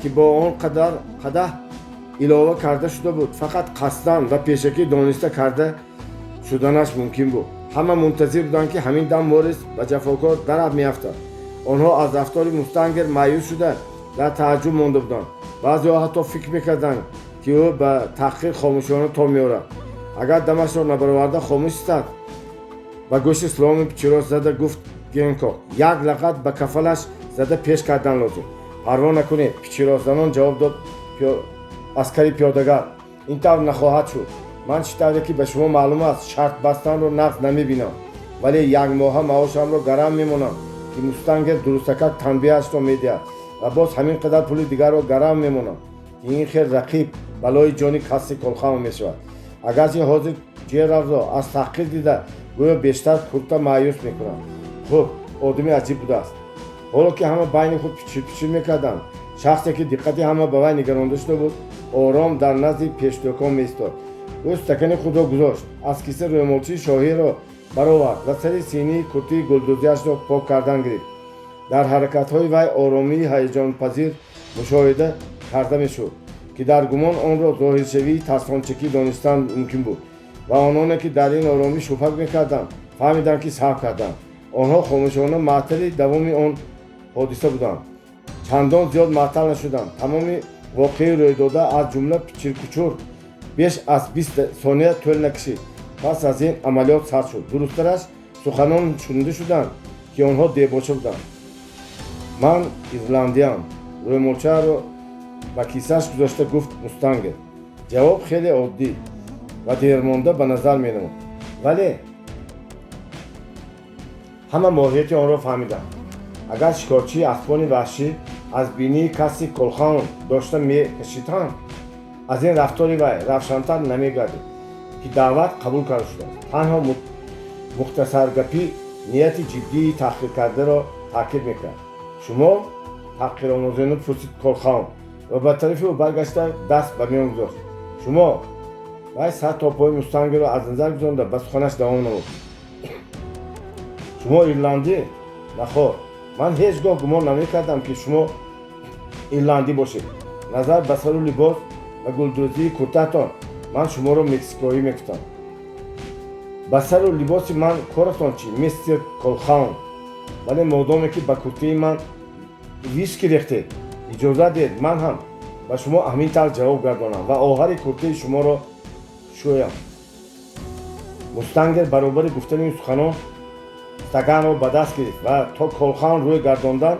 Speaker 1: ки бо он қадар қадаҳ илова карда шуда буд, фақат қасдан ва пешакӣ дониста карда шуданаш мумкин буд. Ҳама мунтазир буданд, ки ҳамин дам Моррис ба ҷафокор дараб меафтад. Онҳо аз рафтори Мустангер маъюс шуда, дар тааҷҷуб монда буданд. Баъзеҳо ҳатто фикр мекарданд, ки ӯ ба таҳқир хомӯшона тоб меорад, агар дамашро набароварда хомӯш истад. Ба гӯши Слоуми пичиррос зада гуфт Генкок: як лағат ба кафалаш зада пеш кардан лозим. Парво накунед, пичирросзанон ҷавоб дод аскари пиёдагар. Ин тавр нахоҳад шуд. Ман, чӣ тавре ки ба шумо маълум аст, шарт бастанро нағз намебинам, вале якмоҳа маошамро гарав мемонам, ки Мустангер дурустакак танбеҳашро медиҳад, ва боз ҳамин қадар пули дигарро гарав мемонам, ки ин хел рақиб балои ҷони каси Колхаун мешавад. Агарчи ҳозир Ҷералдро аз таҳқир дида, гӯё бештар курта маъюс мекунад. Хуб, одами аҷиб будааст. Ҳоло ки ҳама байни худ пичир-пичир мекарданд, шахсе, ки диққати ҳама ба вай нигаронда шуда буд, ором дар назди пешдӯкон меистод. Ӯ стакани худро гузошт, аз киса рӯмолчии шоҳиро баровард ва сари синии куртии гулдӯзиашро пок кардан гирифт. Дар ҳаракатҳои вай оромии ҳаяҷонпазир мушоҳида карда мешуд, ки дар гумон онро зоҳиршавии тарсончакӣ донистан мумкин буд, ва ононе, ки дар ин оромӣ шубҳа мекарданд, фаҳмиданд, ки саҳв карданд. Онҳо хомӯшона маътали давоми он ҳодиса буданд. Чандон зиёд маътал нашуданд. Тамоми воқеаи рӯйдода, аз ҷумла пичиркучур, беш аз 20 сония тӯл накашид. Пас аз ин амалиёт сар шуд. Дурусттараш, суханон шунида шуданд, ки онҳо дебоча буданд. Ман ирландиям, рӯмолчаро ба кисааш гузошта гуфт Мустангер. Ҷавоб хеле оддӣ ва дермонда ба назар менамуд, вале ҳама моҳияти онро фаҳмиданд. Агар шикорчии аспони ваҳшӣ аз бинии каси Колхаун дошта мекашиданд, аз ин рафтори вай равшантар намегардид, ки даъват қабул карда шудааст. Танҳо мухтасаргапӣ нияти ҷиддии таҳқиркардаро таъкид мекард. Шумо? Таҳқиромӯзона пурсид Колхаун ва ба тарафи ӯ баргашта, даст ба миён гузошт. Шумо? Вай сар то пои Мустангерро аз назар гузаронда, ба суханаш давом намуд: шумо ирландӣ? Нахор, ман ҳеҷ гоҳ гумон намекардам, ки шумо ирландӣ бошед. Назар ба сару либос ва гулдӯзии куртаатон, ман шуморо мексикоӣ мегуфтам. Ба сару либоси ман коратон чӣ, мистер Колхаун? Вале модоме ки ба куртаи ман виски рехтед, иҷозат диҳед ман ҳам ба шумо ҳамин тавр ҷавоб гардонам ва оҳари куртаи шуморо шӯям. Мустангер баробари гуфтани ин суханон стаканро ба даст гирифт ва то Колхаун рӯй гардондан,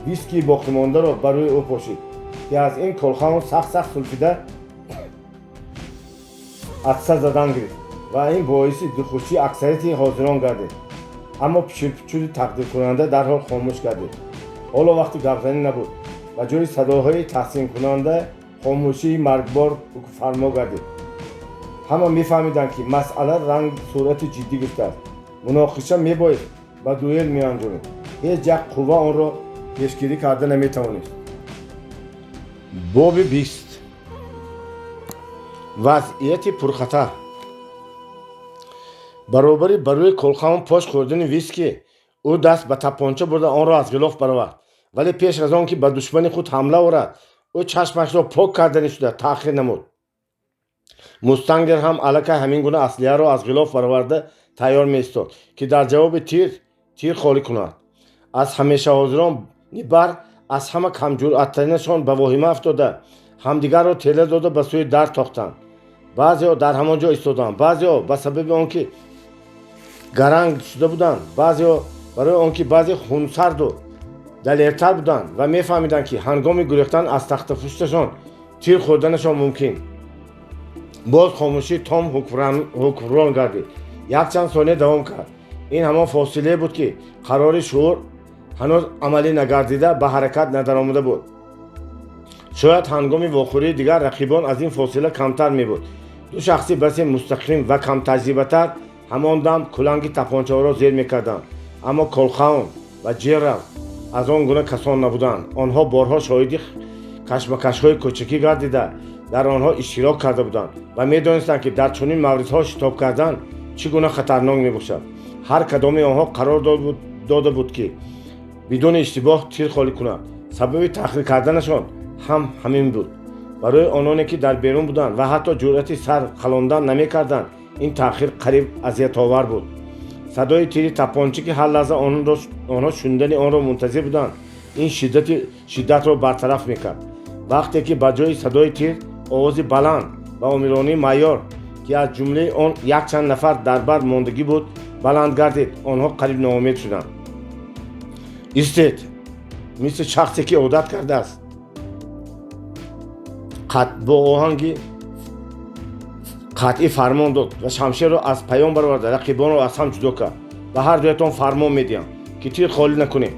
Speaker 1: вискии боқимондаро ба рӯи ӯ пошид, ки аз ин Колхаун сахт-сахт сулфида, атса задан гирифт ва ин боиси дилхушии аксарияти ҳозирон гардид. Аммо пичирпичури тақдиркунанда дарҳол хомӯш гардид. Ҳоло вақти гапзанӣ набуд. Ба ҷои садоҳои таҳсинкунанда хомӯшии маргбор ҳукмфармо гардид. Ҳама мефаҳмиданд, ки масъала ранг сурати ҷиддӣ гирифтааст. Муноқиша мебоист ба дуэл меанҷомид. Ҳеҷ як қувва онро пешгирӣ карда наметавонист. Боби 20. Вазъияти пурхатар. Баробари ба рӯи Колхаун пош хӯрдани виски, ӯ даст ба тапонча бурда, онро аз ғилоф баровард. Вале пеш аз он ки ба душмани худ ҳамла орад, ӯ чашмашро пок карданӣ шуда, таъхир намуд. Мустангер ҳам аллакай ҳамин гуна аслиҳаро аз ғилоф бароварда, тайёр меистод, ки дар ҷавоби тир тир холӣ кунад. Аз ҳамешаҳозирони бар аз ҳама камҷуръаттаринашон ба воҳима афтода, ҳамдигарро тела дода, ба сӯи дар тохтанд. Баъзеҳо дар ҳамон ҷо истоданд, баъзеҳо ба сабаби он ки гаранг шуда буданд, баъзеҳо барои он ки баъзе хунсарду далертар буданд ва мефаҳмиданд, ки ҳангоми гурехтан аз тахтапушташон тир хӯрданашон мумкин. Боз хомӯшии том ҳукмрон гардид. Якчанд сония давом кард. Ин ҳамон фосилае буд, ки қарори шуур Ҳанӯз амалӣ нагардида, ба ҳаракат надаромада буд. Шояд ҳангоми вохӯрии дигар рақибон аз ин фосила камтар мебуд. Ду шахси басе мустақим ва камтаҷрибатар ҳамон дам куланги тапончаҳоро зер мекарданд, аммо Колхаун ва Ҷералд аз он гуна касон набуданд. Онҳо борҳо шоҳиди кашмакашҳои кӯчакӣ гардида, дар онҳо иштирок карда буданд ва медонистанд, ки дар чунин мавридҳо шитоб кардан чӣ гуна хатарнок мебошад. Ҳар кадоми онҳо қарор дода буд, ки бидуни иштибоҳ тир холӣ кунад. Сабаби таъхир карданашон ҳам ҳамин буд. Барои ононе, ки дар берун буданд ва ҳатто ҷуръати сар халондан намекарданд, ин таъхир қариб азиятовар буд. Садои тири тапонча, ки ҳар лаҳза онҳо шунидани онро мунтазир буданд, ин шиддатро бартараф мекард. Вақте ки ба ҷои садои тир овози баланд ва омиронии майор, ки аз ҷумлаи он якчанд нафар дар бар мондагӣ буд, баланд гардид, онҳо қариб ноумед шуданд. «Истед!» Мисли шахсе, ки одат кардааст, бо оҳанги қатъӣ фармон дод ва шамшерро аз паён бароварда, рақибонро аз ҳам ҷудо кард. «Ба ҳар дуятон фармон медиҳам, ки тир холӣ накунед.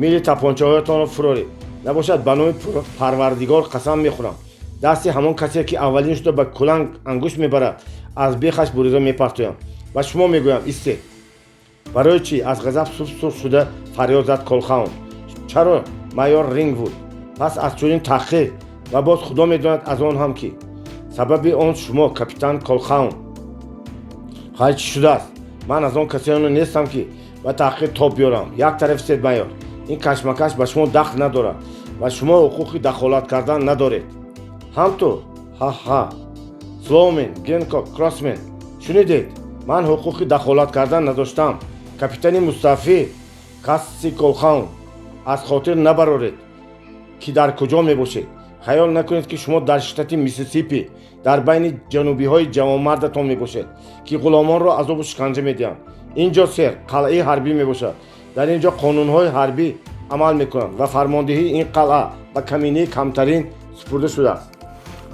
Speaker 1: Мили тапончаҳоятонро фуроред, набошад ба номи Парвардигор қасам мехӯрам, дасти ҳамон касе, ки аввалин шуда ба куланг ангушт мебарад, аз бехаш бурида мепартоям. Ба шумо мегӯям, истед!» «Барои чӣ?» — аз ғазаб сурх шуда фарёд зад Колхаун. «Чаро, майор Рингвуд, пас аз чунин таҳқир ва боз худо медонад аз он ҳам ки сабаби он шумо, капитан Колхаун? Хай, чӣ шудааст? Ман аз он касоне нестам, ки ба таҳқир тоб биёрам. Як тараф истед, майор. Ин кашмакаш ба шумо дахл надорад ва шумо ҳуқуқи дахолат кардан надоред. Ҳам ту, ҳа-ҳа, Слоумен, Генкок, Кроссмен, шунидед? Ман ҳуқуқи дахолат кардан надоштам. Капитани мустаъфӣ Касси Колхаун, аз хотир набароред, ки дар куҷо мебошед. Хаёл накунед, ки шумо дар штати Миссисипи дар байни ҷанубиҳои ҷавонмардатон мебошед, ки ғуломонро азобу шиканҷа медиҳанд. Ин ҷо, сэр, қалъаи ҳарбӣ мебошад. Дар ин ҷо қонунҳои ҳарбӣ амал мекунанд ва фармондиҳии ин қалъа ба каминаи камтарин супурда шудааст.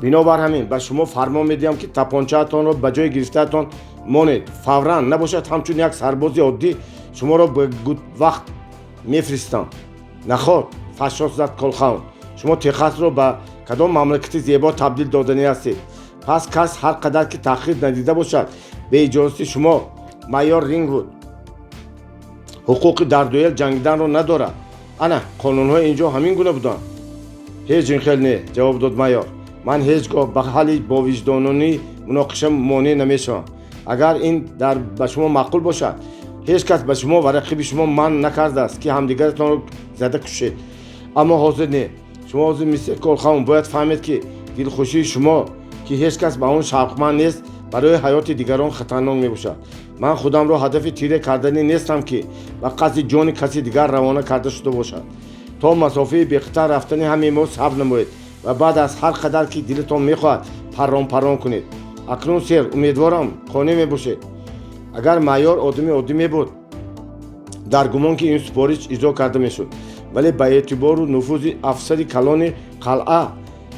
Speaker 1: Бинобар ҳамин ба шумо фармон медиҳам, ки тапончаатонро ба ҷои гирифтаатон монед, фавран, набошад ҳамчун як сарбози оддӣ шуморо ба гудвақт мефиристам.» «Наход?» — фашос зад Колхаун. «Шумо Техасро ба кадом мамлакати зебо табдил доданӣ ҳастед? Пас кас ҳар қадар ки таъхир надида бошад, бе иҷозати шумо, майор Рингвуд, ҳуқуқи дар дуэл ҷангиданро надорад. Ана қонунҳои ин ҷо ҳамин гуна буданд.» «Ҳеҷ ин хел не, — ҷавоб дод майор. — Ман ҳеҷ гоҳ ба ҳалли бовиҷдононии муноқиша монеъ намешавам. Агар ин дар ба шумо маъқул бошад, ҳеҷ кас ба шумо ва рақиби шумо манъ накардааст, ки ҳамдигаратонро зада кушед. Аммо ҳозир не. Шумо ҳозир, мистер Колхаун, бояд фаҳмед, ки дилхушии шумо, ки ҳеҷ кас ба он шавқманд нест, барои ҳаёти дигарон хатарнок мебошад. Ман худамро ҳадафи тире карданӣ нестам, ки ба қасди ҷони каси дигар равона карда шуда бошад. То масофаи бехатар рафтани ҳамаи мо сабр намоед ва баъд аз ҳар қадар ки дилатон мехоҳад паррон паррон кунед. Акнун, сэр, умедворам, қонеъ мебошед.» Агар майор одами оддӣ мебуд, дар гумон, ки ин супориш иҷро карда мешуд, вале ба эътибору нуфузи афсари калони қалъа,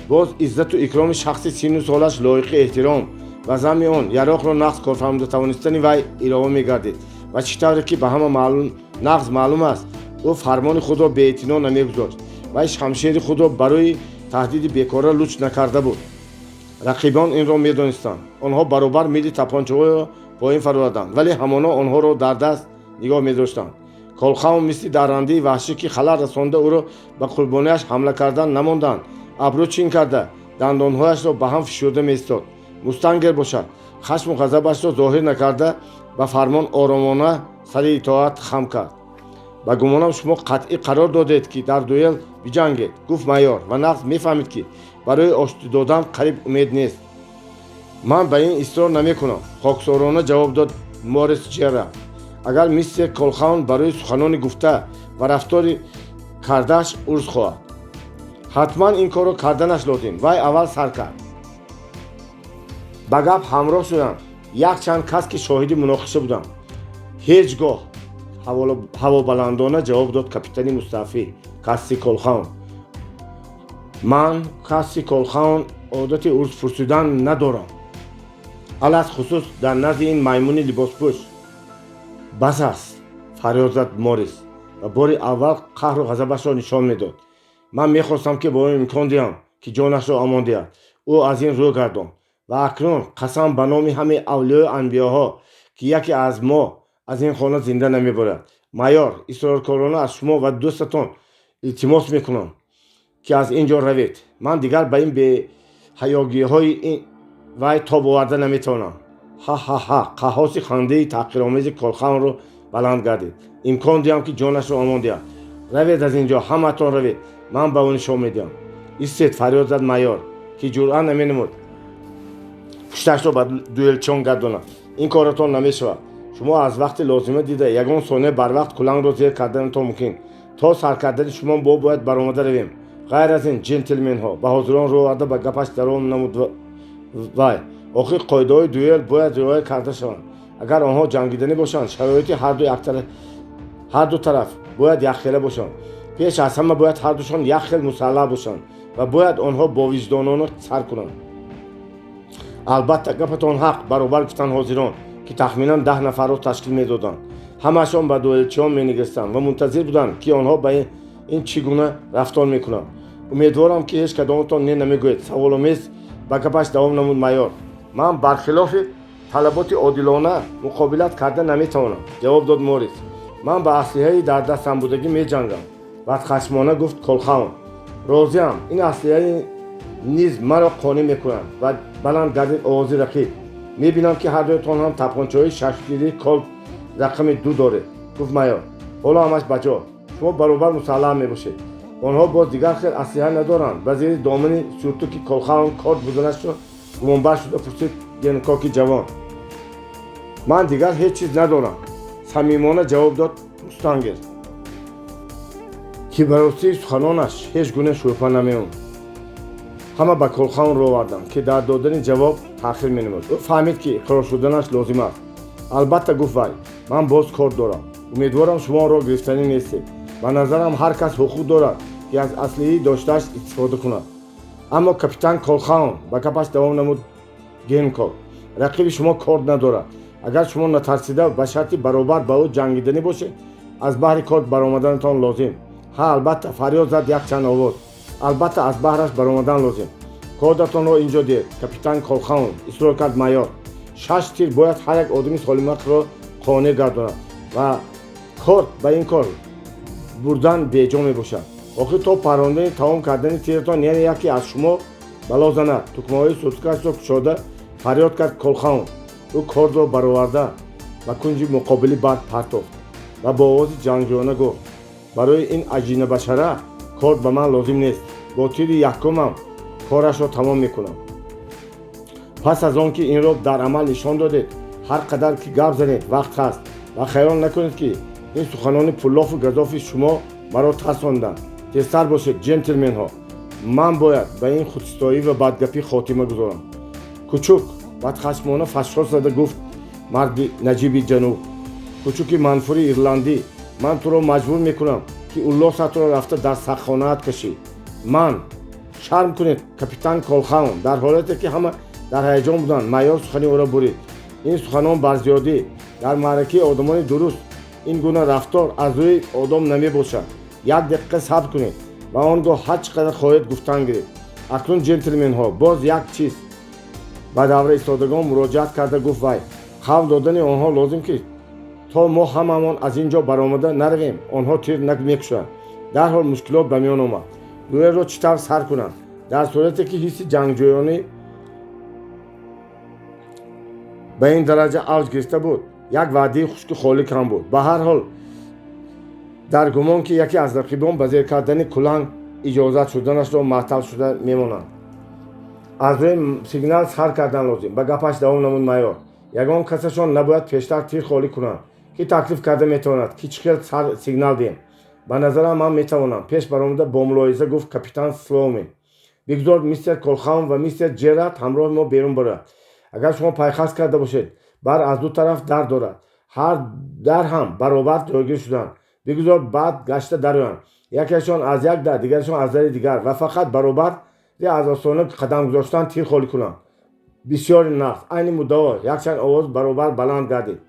Speaker 1: боз иззату икроми шахси синну солаш лоиқи эҳтиром ва замми он яроқро нағз корфармуда тавонистани вай илова мегардид ва чӣ тавре ки ба ҳама нағз маълум аст, ӯ фармони худро беэътино намегузошт. Вай шамшери худро барои таҳдиди бекора луч накарда буд. Рақибон инро медонистанд. Онҳо баробар мили тапончаҳоро поин фароварданд, вале ҳамоно онҳоро дар даст нигоҳ медоштанд. Колхаун мисли даррандаи ваҳшӣ, ки халал расонда ӯро ба қурбониаш ҳамла кардан намонданд, абрӯ чин карда, дандонҳояшро ба ҳам фишурда меистод. Мустангер бошад, хашму ғазабашро зоҳир накарда, ба фармон оромона сари итоат хам кард. «Ба гумонам, шумо қатъӣ қарор додед, ки дар дуэл биҷангед, — гуфт майор ва нағз мефаҳмид, ки барои оштӣ додан қариб умед нест. «Ман ба ин исрор намекунам, — хоксорона ҷавоб дод Морис Ҷералд. Агар мистер Колхаун барои суханони гуфта ва рафтори кардааш узр хоҳад, ҳатман ин корро карданаш лозим. Вай аввал сар кард.» Ба гап ҳамроҳ шуданд якчанд кас, ки шоҳиди муноқиша буданд. «Ҳеҷ гоҳ!» — ҳавобаландона ҷавоб дод капитани мустаъфӣ Касси Колхаун. «Ман, Касси Колхаун, одати узрпурсидан надорам, алалхусус дар назди ин маймуни либоспӯш.» «Бас аст!» — фарёд зад Морис. Ва бори аввал қаҳру ғазабашро нишон медод. Ман мехостам, ки ба ӯ имкон диҳам, ки ҷонашро амон диҳад. Ӯ аз ин рӯ гардонд. Ва акнун қасам ба номи ҳамаи авлиёю анбиёҳо, ки яке аз мо аз ин хона зинда намебарад. Майор, исроркорона аз шумо ва дӯстатон илтимос мекунам, ки аз ин ҷо равед. Ман дигар ба ин беҳаёгиҳои вай тоб оварда наметавонам. Ҳа-ҳа-ҳа! Қаҳҳоси хандаи таҳқиромези Колхаунро баланд гардид. Имкон диҳам, ки ҷонашро амон диҳад. Равед аз ин ҷо, ҳамаатон равед, ман ба ӯ нишон медиҳам. Истед, фарёд зад майор, ки ҷуръат наменамуд пушташро ба дуэлчиён гардонад. Ин коратон намешавад. Шумо аз вақти лозима дида ягон сония барвақт кулангро зер карданатон мумкин. То сар кардани шумо мо бояд баромада равем. Ғайр аз ин, ҷентлменҳо, ба ҳозирон рӯ оварда ба гапаш давом намуд вай, охир қоидаҳои дуэл бояд риоя карда шаванд. Агар онҳо ҷангиданӣ бошанд, шароити ҳарду тараф бояд якхела бошанд. Пеш аз ҳама бояд ҳардушон як хел мусаллаҳ бошанд ва бояд онҳо бовиҷдонона сар кунанд. Албатта, гапатон ҳақ, баробар гуфтанд ҳозирон, ки тахминан 10 нафарро ташкил медоданд. Ҳамаашон ба дуэлчиён менигаристанд ва мунтазир буданд, ки онҳо ба ин чӣ гуна рафтор мекунанд. Умедворам, ки ҳеҷ кадоматон не намегӯед, саволомез ба гапаш давом намуд майор. Ман бархилофи талаботи одилона муқобилат карда наметавонам, ҷавоб дод Морис. Ман ба аслиҳаи дар дастам будагӣ меҷангам, бадхашмона гуфт Колхаун. Розиам, ин аслиҳаи низ маро қонеъ мекунад, ва баланд гардид овози рақиб. Мебинам, ки ҳардуятон ҳам тапончаҳои шаштирии Колт рақами 2 доред, гуфт майор. Ҳоло ҳамаш ба ҷо. Шумо баробар мусаллаҳ мебошед. Онҳо боз дигар хел аслиҳа надоранд. Ба зери домани сюртуки Колхаун корд буданашро гумонбар шуда пурсид Генкоки ҷавон. Ман дигар ҳеҷ чиз надорам, самимона ҷавоб дод мустангер, ки ба ростии суханонаш ҳеҷ гуна шубҳа намемонд. Ҳама ба Колхаун рӯ оварданд, ки дар додани ҷавоб таъхир менамуд. Ӯ фаҳмид, ки иқрор шуданаш лозим аст. Албатта, гуфт вай, ман боз корд дорам. Умедворам, шумо онро гирифтанӣ нестед. Ба назарам, ҳар кас ҳуқуқ дорад, ки аз аслиҳаи доштааш истифода кунад. Аммо, капитан Колхаун, ба гапаш давом намуд Генкок, рақиби шумо корд надорад. Агар шумо натарсида ба шарти баробар ба ӯ ҷангиданӣ бошед, аз баҳри корд баромаданатон лозим. Ҳа, албатта, фарёд зад якчанд овоз. Албатта, аз баҳраш баромадан лозим. Кордатонро инҷо диҳед, капитан Колхаун, исрор кард майор. Шаш тир бояд ҳар як одами солимақлро қонеъ гардонад ва корд ба ин кор бурдан беҷо мебошад. Охир то паррондани тамом кардани тиратон яъне яке аз шумо бало занад, тукмаҳои сюртукашро кушода фарёд кард Колхаун. Ӯ кордро бароварда ба кунҷи муқобили барг партофт ва бо овози ҷангҷӯёна гуфт: барои ин аҷинабашара корд ба ман лозим нест. Бо тири якумам корашро тамом мекунам. Пас аз он ки инро дар амал нишон додед, ҳар қадар ки гап занед, вақт ҳаст. Ва хаёл накунед, ки ин суханони пуллофу газофи шумо маро тарсонданд. Тезтар бошед, ҷентлменҳо, ман бояд ба ин худситоӣ ва бадгапӣ хотима гузорам. Кучук, бадхашмона фашхос зада гуфт марди наҷиби ҷануб, кучуки манфури ирландӣ, ман туро маҷбур мекунам, ки уллосатро рафта дар саххонаат кашӣ. Ман шарм кунед, капитан Колхаун. Дар ҳолате ки ҳама дар ҳаяҷон буданд, майор сухани ӯро бурид. Ин суханон барзиёдӣ. Дар маъракаи одамони дуруст ин гуна рафтор аз рӯи одоб намебошад. Як дақиқа сабр кунед ва он гоҳ ҳар чӣ қадар хоҳед гуфтан гиред. Акнун, ҷентлменҳо, боз як чиз, ба давра истодагон муроҷиат карда гуфт вай, қавл додани онҳо лозим, ки то мо ҳамамон аз ин ҷо баромада наравем, онҳо тир мекушанд. Дарҳол мушкилот ба миён омад. Дуэлро чӣ тавр сар кунанд, дар сурате ки ҳисси ҷангҷӯёнӣ ба ин дараҷа авҷ гирифта буд? Як ваъдаи хушку холӣ кам буд. Ба ҳар ҳол, дар гумон, ки яке аз рақибон ба зер кардани куланг иҷозат шуданашро маътал шуда мемонанд. Аз рӯи сигнал сар кардан лозим, ба гапаш давом намуд майор. Ягон касашон набояд пештар тир холӣ кунанд. Ки таклиф карда метавонад, ки чӣ хел сигнал диҳем? Ба назарам, ман метавонам, пеш баромада бо мулоҳиза гуфт капитан Слоумин. Бигзор мистер Колхаун ва мистер Ҷерард ҳамроҳи мо берун барояд. Агар шумо пайхас карда бошед, бар аз ду тараф дар дорад, ҳар дар ҳам баробар ҷойгир шуданд. Бигузор баъд гашта дароянд, якеашон аз як дар, дигарашон аз дари дигар, ва фақат баробари аз остона қадам гузоштан тир холӣ кунанд. Бисёри нағз, айни муддао, якчанд овоз баробар баланд гардид.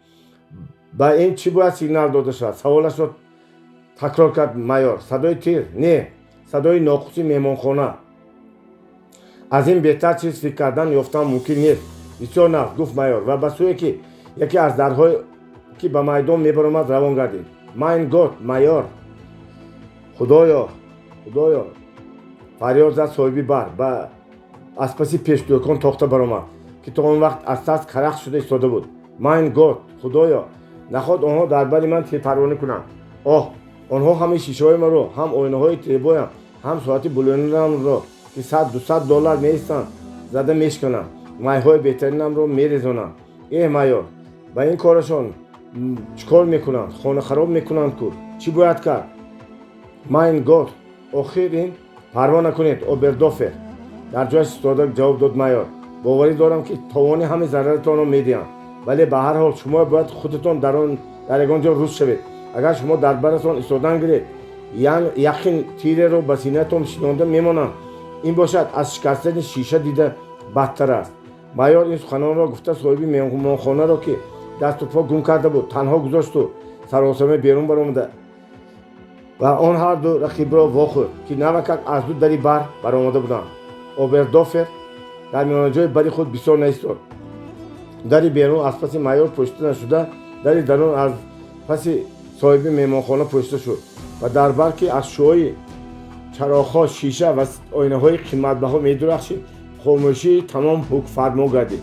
Speaker 1: Ба ин чӣ бояд сигнал дода шавад? Саволашро Такрор кард майор. Садои тир? Не, садои ноқуси меҳмонхона. Аз ин беҳтар чиз фикр кардан ёфтан мумкин нест. Бисёр нағз, гуфт майор ва ба сӯе, ки яке аз дарҳое, ки ба майдон мебаромад, равон гардид. Mein Gott, майор, худоё, худоё, фарёд зад соҳиби бар ба аз паси пешдӯкон тохта баромад, ки то он вақт аз тарс карахт шуда истода буд. Mein Gott, худоё, наход онҳо дар бари ман тирпарвонӣ кунанд. Оҳ, онҳо ҳамаи шишаҳои маро, ҳам оинаҳои зебоям, ҳам соати булӯринамро, ки 100-200 доллар меистанд, зада мешкананд, майҳои беҳтаринамро мерезонанд. Эҳ, майор, ба ин корашон чӣ кор мекунанд? Хонахароб мекунанд ку. Чӣ бояд кард? Mein Gott, охир ин. Парво накунед, Обердофер, дар ҷояш истода ҷавоб дод майор. Боварӣ дорам, ки товони ҳамаи зараратонро медиҳам, вале ба ҳар ҳол шумо бояд худатон дар он дар ягон ҷо рӯз шавед. Агар шумо дар баратон истодан гиред, яқин тиреро ба синатон шинонда мемонанд. Ин бошад, аз шикастани шиша дида бадтар аст. Майор ин суханонро гуфта, соҳиби меҳмонхонаро, ки дасту по гум карда буд, танҳо гузошту саросема берун баромада ва он ҳарду рақибро вохӯрд, ки навакак аз ду дари бар баромада буданд. Обердофер дар миёнаҷои бари худ бисёр наистод. Дари берун аз паси майор пӯшида нашуда, дари дарун аз паси соҳиби меҳмонхона пӯшида шуд ва дар бар, ки аз шуои чароғҳо, шиша ва оинаҳои қиматбаҳо медурахшид, хомӯшии тамом ҳукмфармо гардид,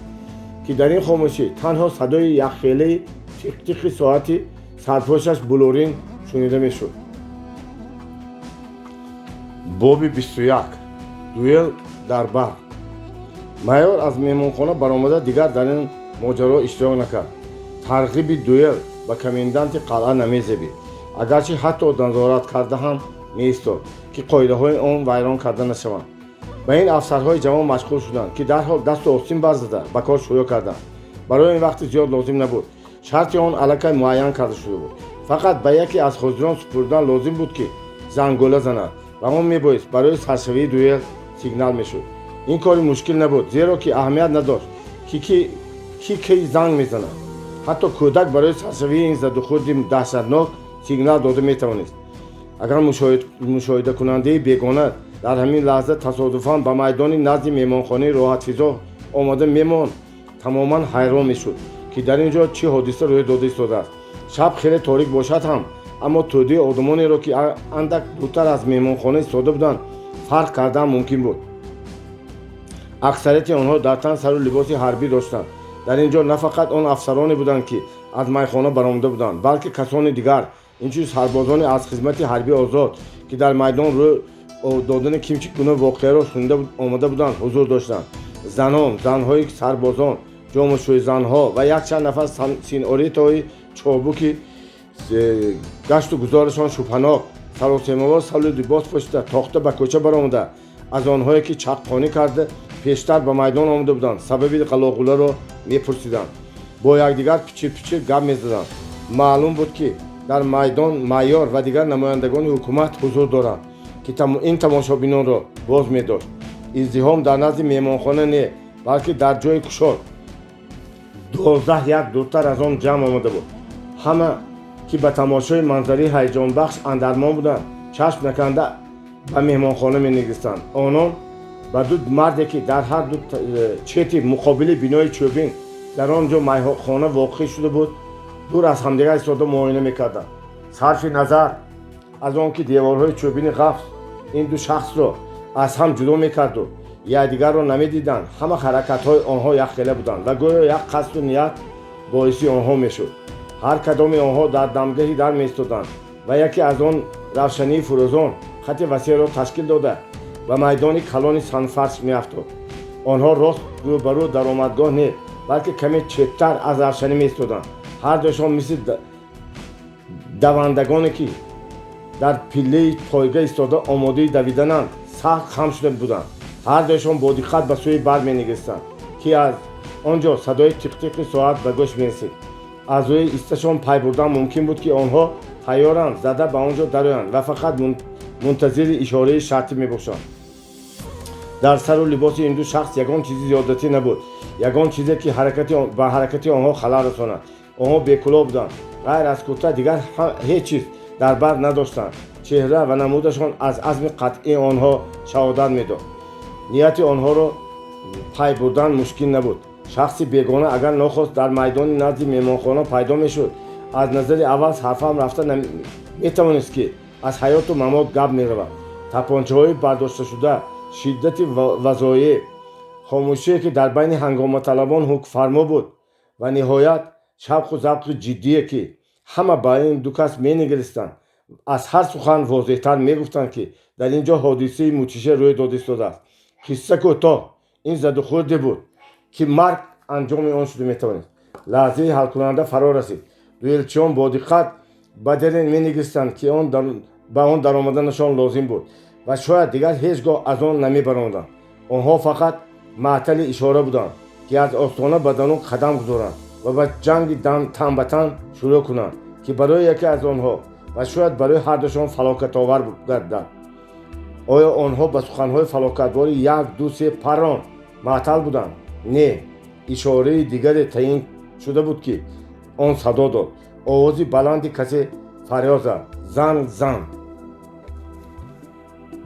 Speaker 1: ки дар ин хомӯшӣ танҳо садои якхелаи тиқтиқи соати сарпӯшаш булӯрин шунида мешуд. Боби 21. Дуэл дар бар. Майор аз меҳмонхона баромада, дигар дар ин моҷаро иштирок накард. Тарғиби дуэл ба коменданти қалъа намезебид, агарчи ҳатто назорат карда ҳам меистод, ки қоидаҳои он вайрон карда нашаванд. Ба ин афсарҳои ҷавон машғул шуданд, ки дарҳол дасту остин барзада ба кор шурӯъ карданд. Барои ин вақти зиёд лозим набуд. Шарти он аллакай муайян карда шуда буд. Фақат ба яке аз ҳозирон супурдан лозим буд, ки зангӯла занад, ва он мебоист барои саршавии дуэл сигнал мешуд. Ин кори мушкил набуд, зеро ки аҳамият надошт, ки ки кӣ занг мезанад. Ҳатто кӯдак барои саршавии ин задухӯрди даҳшатнок сигнал дода метавонист. Агар мушоҳидакунандаи бегона дар ҳамин лаҳза тасодуфан ба майдони назди меҳмонхонаи роҳатфизо омода мемонд, тамоман ҳайрон мешуд, ки дар ин ҷо чӣ ҳодиса рӯй дода истодааст. Шаб хеле торик бошад ҳам, аммо тӯдаи одамонеро, ки андак дуртар аз меҳмонхона истода буданд, фарқ кардан мумкин буд. Аксарияти онҳо дар тан сару либоси ҳарбӣ доштанд. Дар ин ҷо на фақат он афсароне буданд, ки аз майхона баромада буданд, балки касони дигар, инчунин сарбозони аз хизмати ҳарбӣ озод, ки дар майдон рӯй додани кимчи гуна воқеаро шунида омада буданд, ҳузур доштанд. Занон, занҳои сарбозон, ҷомашӯйзанҳо ва якчанд нафар синоритои чобуки гашту гузорашон шубҳанок, саросемавор сару либос пӯшида, тохта ба кӯча баромада, аз онҳое, ки чаққонӣ карда пештар ба майдон омада буданд, сабаби ғалоғуларо мепурсиданд, бо якдигар пичир пичир гап мезаданд. Маълум буд, ки дар майдон майор ва дигар намояндагони ҳукумат ҳузур доранд, ки ин тамошобинонро боз медошт. Издиҳом дар назди меҳмонхона не, балки дар ҷои кушод, 12 ярд дуртар аз он ҷамъ омада буд. Ҳама, ки ба тамошои манзараи ҳаяҷонбахш андармон буданд, чашм наканда ба меҳмонхона менигаристанд. Онон ба ду марде, ки дар ҳар ду чети муқобили бинои чӯбин, дар он ҷо майхона воқеъ шуда буд, дур аз ҳамдигар истода муоина мекарданд. Сарфи назар аз он ки деворҳои чӯбини ғафс ин ду шахсро аз ҳам ҷудо мекарду якдигарро намедиданд, ҳама ҳаракатҳои онҳо якхела буданд ва гӯё як қасду ният боиси онҳо мешуд. Ҳар кадоми онҳо дар дамгаҳи дар меистоданд ва яке аз он равшании фурӯзон хати васеъро ташкил дода, ба майдони калони сангфарш меафтод. Онҳо рост рӯбарӯ даромадгоҳ не, балки каме четтар аз равшанӣ меистоданд. Ҳар дуяшон мисли давандагоне, ки дар пиллаи пойга истода омодаи давидананд, сахт хам шуда буданд. Ҳар дуяшон бо диққат ба сӯи бар менигаристанд, ки аз он ҷо садои тиқтиқи соат ба гӯш мерасид. Аз рӯи исташон пай бурдан мумкин буд, ки онҳо тайёранд зада ба он ҷо дароянд ва фақат мунтазири ишораи шартӣ мебошанд. Дар сару либоси ин ду шахс ягон чизи зиёдатӣ набуд, ягон чизе, ки ба ҳаракати онҳо халал расонад. Онҳо бекулоҳ буданд. Ғайр аз курта дигар ҳеҷ чиз. Дар бар надоштанд. Чеҳра ва намудашон аз азми қатъии онҳо шаҳодат медод. Нияти онҳоро пай бурдан мушкил набуд. Шахси бегона агар нохост дар майдони назди меҳмонхона пайдо мешуд, аз назари аввал сарфаҳм рафта метавонист, ки аз ҳаёту мамот гап меравад. Тапончаҳои бардошташуда, шиддати вазоеъ, хомӯшие, ки дар байни ҳангоматалабон ҳукмфармо буд, ва ниҳоят шавқу завқи ҷиддие, ки ҳама ба ин ду кас менигаристанд, аз ҳар сухан возеҳтар мегуфтанд, ки дар ин ҷо ҳодисаи мудҳиша рӯй дода истодааст. Қисса кӯтоҳ, ин задухӯрде буд, ки марг анҷоми он шуда метавонист. Лаҳзаи ҳалкунанда фаро расид. Дуэлчиён бо диққат ба даре менигаристанд, ки ба он даромаданашон лозим буд ва шояд дигар ҳеҷ гоҳ аз он намебаромаданд. Онҳо фақат маътали ишора буданд, ки аз остона ба дарун қадам гузоранд ва ба ҷанги тан ба тан шурӯъ кунанд, ки барои яке аз онҳо ва шояд барои ҳардушон фалокатовар гардад. Оё онҳо ба суханҳои фалокатбори як, ду, се, парон маътал буданд? Не, ишораи дигаре таъин шуда буд, ки он садо дод. Овози баланди касе фарёд зад: «Занг зан!»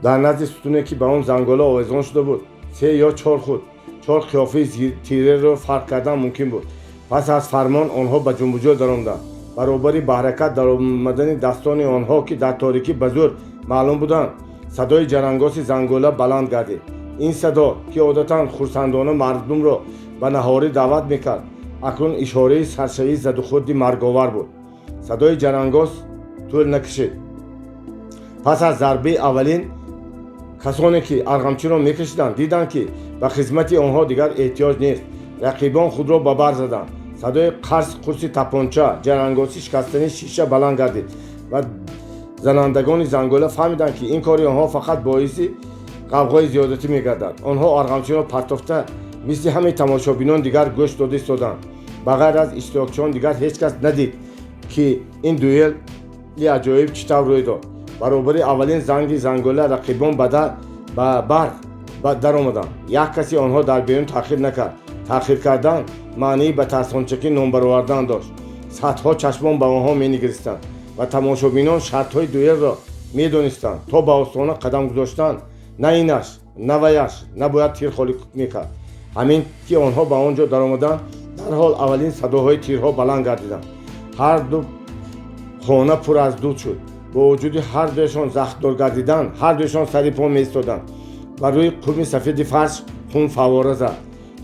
Speaker 1: Дар назди сутуне, ки ба он зангола овезон шуда буд, се ё чор худ, чор қиёфаи тираро фарқ кардан мумкин буд. Пас аз фармон онҳо ба ҷунбуҷӯ даромаданд. Баробари ба ҳаракат даромадани дастони онҳо, ки дар торикӣ ба зӯр маълум буданд, садои ҷарангоси зангола баланд гардид. Ин садо, ки одатан хурсандона мардумро ба наҳорӣ даъват мекард, акнун ишораи саршавии задухӯрди марговар буд. Садои ҷарангос тӯл накашид. Пас аз зарбаи аввалин, касоне, ки арғамчиро мекашиданд, диданд, ки ба хизмати онҳо дигар эҳтиёҷ нест. Рақибон худро ба бар заданд. Садои қарс қурси тапонча, ҷарангоси шикастани шиша баланд гардид ва занандагони зангола фаҳмиданд, ки ин кори онҳо фақат боиси ғавғои зиёдатӣ мегардад. Онҳо арғамчиро партофта, мисли ҳамаи тамошобинон дигар гӯш дода истоданд. Ба ғайр аз иштирокчиён дигар ҳеҷ кас надид, ки ин дуэли аҷоиб чӣ тавр рӯй дод. Баробари аввалин занги зангола рақибон ба бар даромаданд. Як каси онҳо дар берун таъхир накард. Таъхир кардан маънии ба тарсончакӣ номбаровардан дошт. Садҳо чашмон ба онҳо менигаристанд ва тамошобинон шартҳои дуэлро медонистанд. То ба остона қадам гузоштан, на инаш, на ваяш набояд тир холӣ мекард. Ҳамин ки онҳо ба он ҷо даромаданд, дарҳол аввалин садоҳои тирҳо баланд гардиданд. Ҳар ду хона пур аз дуд шуд. Бо вуҷуди ҳар дуяшон захмдор гардидан, ҳар дуяшон сари по меистоданд. Бар рӯи қуми сафеди фарш хун фаввора зад.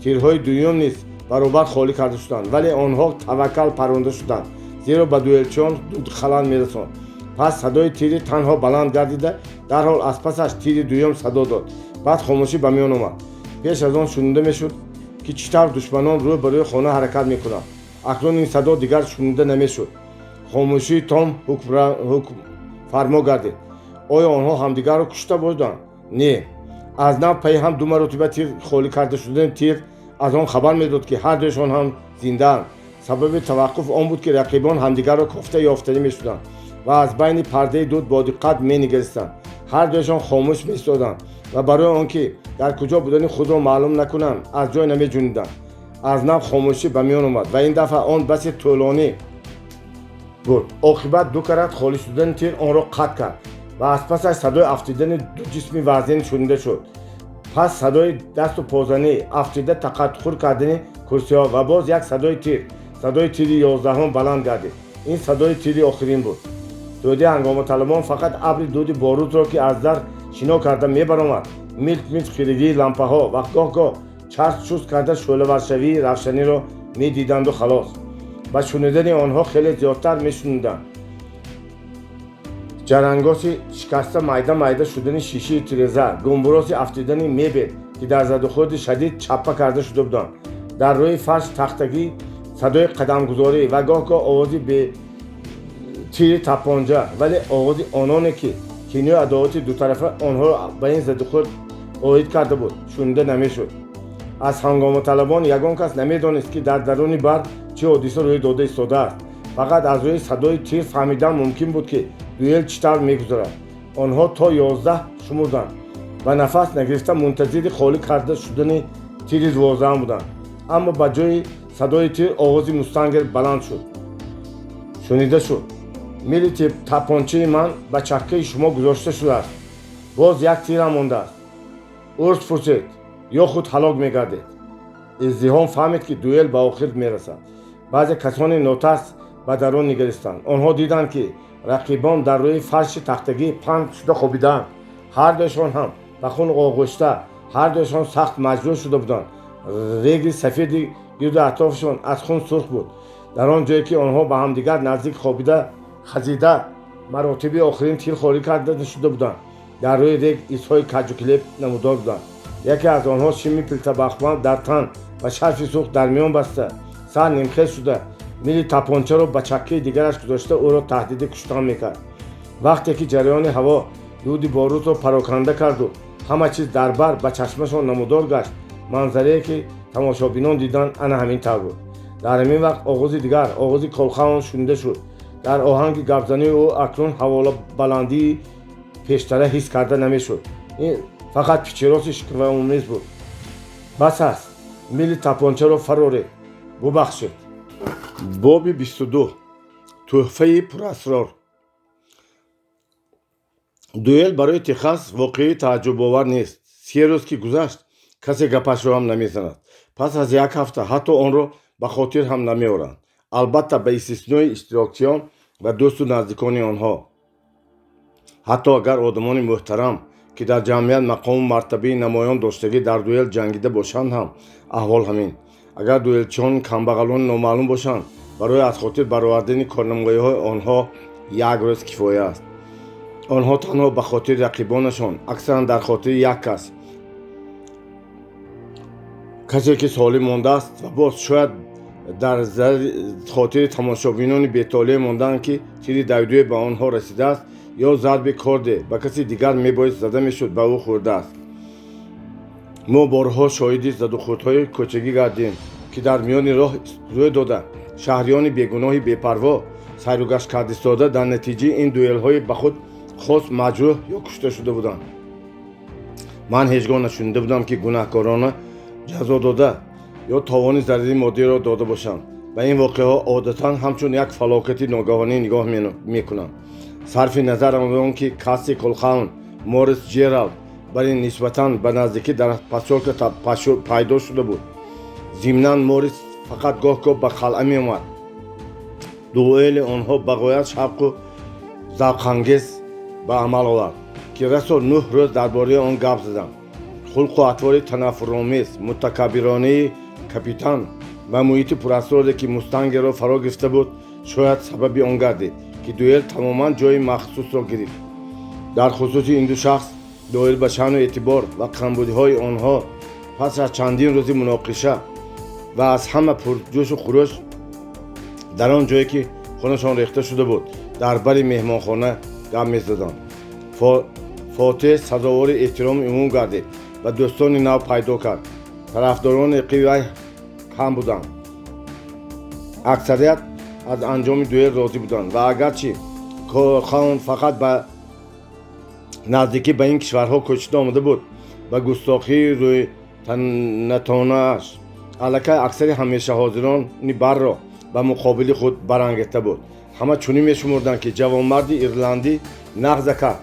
Speaker 1: Тирҳои дуюм низ баробар холӣ карда шуданд, вале онҳо таваккал паронда шуданд, зеро ба дуэлчиён дуд халал мерасонд. Пас садои тири танҳо баланд гардида, дарҳол аз пасаш тири дуюм садо дод. Баъд хомӯшӣ ба миён омад. Пеш аз он шунида мешуд, ки чӣ тавр душманон рӯ ба рӯи хона ҳаракат мекунанд. Акнун ин садо дигар шунида намешуд. Хомӯшии том ҳукмфармо гардид. Оё онҳо ҳамдигарро кушта буданд? Не. Аз нав пайи ҳам ду маротиба тир холӣ карда шудани тир аз он хабар медод, ки ҳар дуяшон ҳам зиндаанд. Сабаби таваққуф он буд, ки рақибон ҳамдигарро кофта ёфтанӣ мешуданд ва аз байни пардаи дуд бо диққат менигаристанд. Ҳар дуяшон хомӯш меистоданд ва барои он ки дар куҷо будани худро маълум накунанд, аз ҷой намеҷуниданд. Аз нав хомӯшӣ ба миён омад ва ин дафъа он басе тӯлонӣ буд. Оқибат ду карат холӣ шудани тир онро қатъ кард ва аз пасаш садои афтидани ду ҷисми вазнин шунида шуд. Пас садои дасту позанӣ, афтида тақатхӯр кардани курсиҳо ва боз як садои тир, садои тири 11-ум баланд гардид. Ин садои тири охирин буд. Тӯдаи ҳангоматалабон фақат абри дуди борудро, ки аз дар шино карда мебаромад, милт милт хирагии лампаҳо ва гоҳ-гоҳ чарс чуст карда шӯълаваршавии равшаниро медиданду халос. Ба шунидани онҳо хеле зиёдтар мешуниданд: ҷарангоси шикаста, майда майда шудани шишаи тиреза, гумбуроси афтидани мебел, ки дар задухӯрди шадид чаппа карда шуда буданд, дар рӯи фарш тахтагӣ, садои қадамгузорӣ ва гоҳ-гоҳ овози тири тапонҷа. Вале овози ононе, ки кинию адовати дутарафа онҳоро ба ин задухӯрд оид карда буд, шунида намешуд. Аз ҳангоматалабон ягон кас намедонист, ки дар даруни бар чӣ ҳодиса рӯй дода истодааст. Фақат аз рӯи садои тир фаҳмидан мумкин буд, ки дуэл чӣ тавр мегузарад. Онҳо то 11 шумурданд ва нафас нагирифта мунтазири холӣ карда шудани тири 12-ам буданд. Аммо ба ҷои садои тир овози мустангер баланд шуд, шунида шуд. Мили тапончаи ман ба чаккаи шумо гузошта шудааст. Боз як тирам мондааст. Урс пурсед ё худ ҳалок мегардед. Издиҳом фаҳмид, ки дуэл ба охир мерасад. Баъзе касони нотарс ба дарун нигаристанд. Онҳо диданд, ки рақибон дар рӯи фарши тахтагӣ паҳн шуда хобидаанд, ҳардуяшон ҳам ба хун оғӯшта, ҳардуяшон сахт маҷрӯҳ шуда буданд. Реги сафеди гирду атрофшон аз хун сурх буд. Дар он ҷое, ки онҳо ба ҳамдигар наздик хобида, хазида, маротиби охирин тир холӣ карда шуда буданд, дар рӯи рег изҳои каҷукилеб намудор буданд. Яке аз онҳо шими пилтабахмал дар тан ва шарфи сурх дар миён баста, сар нимхез шуда, мили тапончаро ба чаккаи дигараш гузошта, ӯро таҳдиди куштан мекард. Вақте ки ҷараёни ҳаво дуди борутро пароканда карду ҳама чиз дар бар ба чашмашон намудор гашт, манзарае, ки тамошобинон диданд, ана ҳамин тавр буд. Дар ҳамин вақт оғози дигар, оғози Колхаун шунида шуд. Дар оҳанги гапзании ӯ акнун ҳаволабаландии пештара ҳис карда намешуд, ин фақат пичироси шикваомез буд. Бас аст, мили тапончаро фароред, бубахшед. Боби 22. Тӯҳфаи пурасрор. Дуэл барои Техас воқеаи тааҷҷубовар нест. 3 рӯз ки гузашт, касе гапашро ҳам намезанад. Пас аз як ҳафта ҳатто онро ба хотир ҳам намеоранд, албатта, ба истиснои иштирокчиён ва дӯсту наздикони онҳо. Ҳатто агар одамони муҳтарам, ки дар ҷамъият мақому мартабаи намоён доштагӣ, дар дуэл ҷангида бошанд ҳам, аҳвол ҳамин. Агар дуэлчиён камбағалони номаълум бошанд, барои аз хотир баровардани корнамоиҳои онҳо як рӯз кифоя аст. Онҳо танҳо ба хотири рақибонашон, аксаран дар хотири як кас, касе, ки солим мондааст, ва боз шояд дар хотири тамошобинони бетолеъ мондаанд, ки тири давидуе ба онҳо расидааст ё зарби корде ба каси дигар мебоист зада мешуд, ба ӯ хӯрдааст. Мо борҳо шоҳиди задухӯрдҳои кӯчагӣ гардем, ки дар миёни роҳ рӯй дода, шаҳриёни бегуноҳи бепарво, сайругашт кардистода, дар натиҷаи ин дуэлҳои ба худ хос маҷрӯҳ ё кушта шуда буданд. Ман ҳеҷ гоҳ нашунида будам, ки гунаҳкорона ҷазо дода ё товони зарари моддиро дода бошанд. Ба ин воқеаҳо одатан ҳамчун як фалокати ногаҳонӣ нигоҳ мекунанд. Сарфи назар аз он ки Касси Колхаун Морис Ҷералд бар ин нисбатан ба наздикӣ дар посёлка пайдо шуда буд, зимнан Морис фақат гоҳ-гоҳ ба қалъа меомад, дуэли онҳо ба ғоят шавқу завқангез ба амал овард, ки расо 9 рӯз дар бораи он гап задам. Хулқу атвори танаффуромез, мутакаббиронаи капитан ва муҳити пурасроре, ки мустангеро фаро гирифта буд, шояд сабаби он гардид, ки дуэл тамоман ҷои махсусро гирифт. Дар хусуси ин ду шахс, доир ба шаъну эътибор ва камбудиҳои онҳо, пас аз чандин рӯзи муноқиша ва аз ҳама пурҷӯшу хурӯш, дар он ҷое, ки хунашон рехта шуда буд, дар бари меҳмонхона гап мезаданд. Фотеҳ сазовори эҳтироми умум гардид ва дӯстони нав пайдо кард. Тарафдорони вай кам буданд. Аксарият аз анҷоми дуэл розӣ буданд ва агарчи Колхаун фақат ба наздикӣ ба ин кишварҳо кӯчида омада буд, ба густохии рӯйтанатонааш аллакай аксари ҳамешаҳозирони барро ба муқобили худ барангехта буд. Ҳама чунин мешумурданд, ки ҷавонмарди ирландӣ нағза кард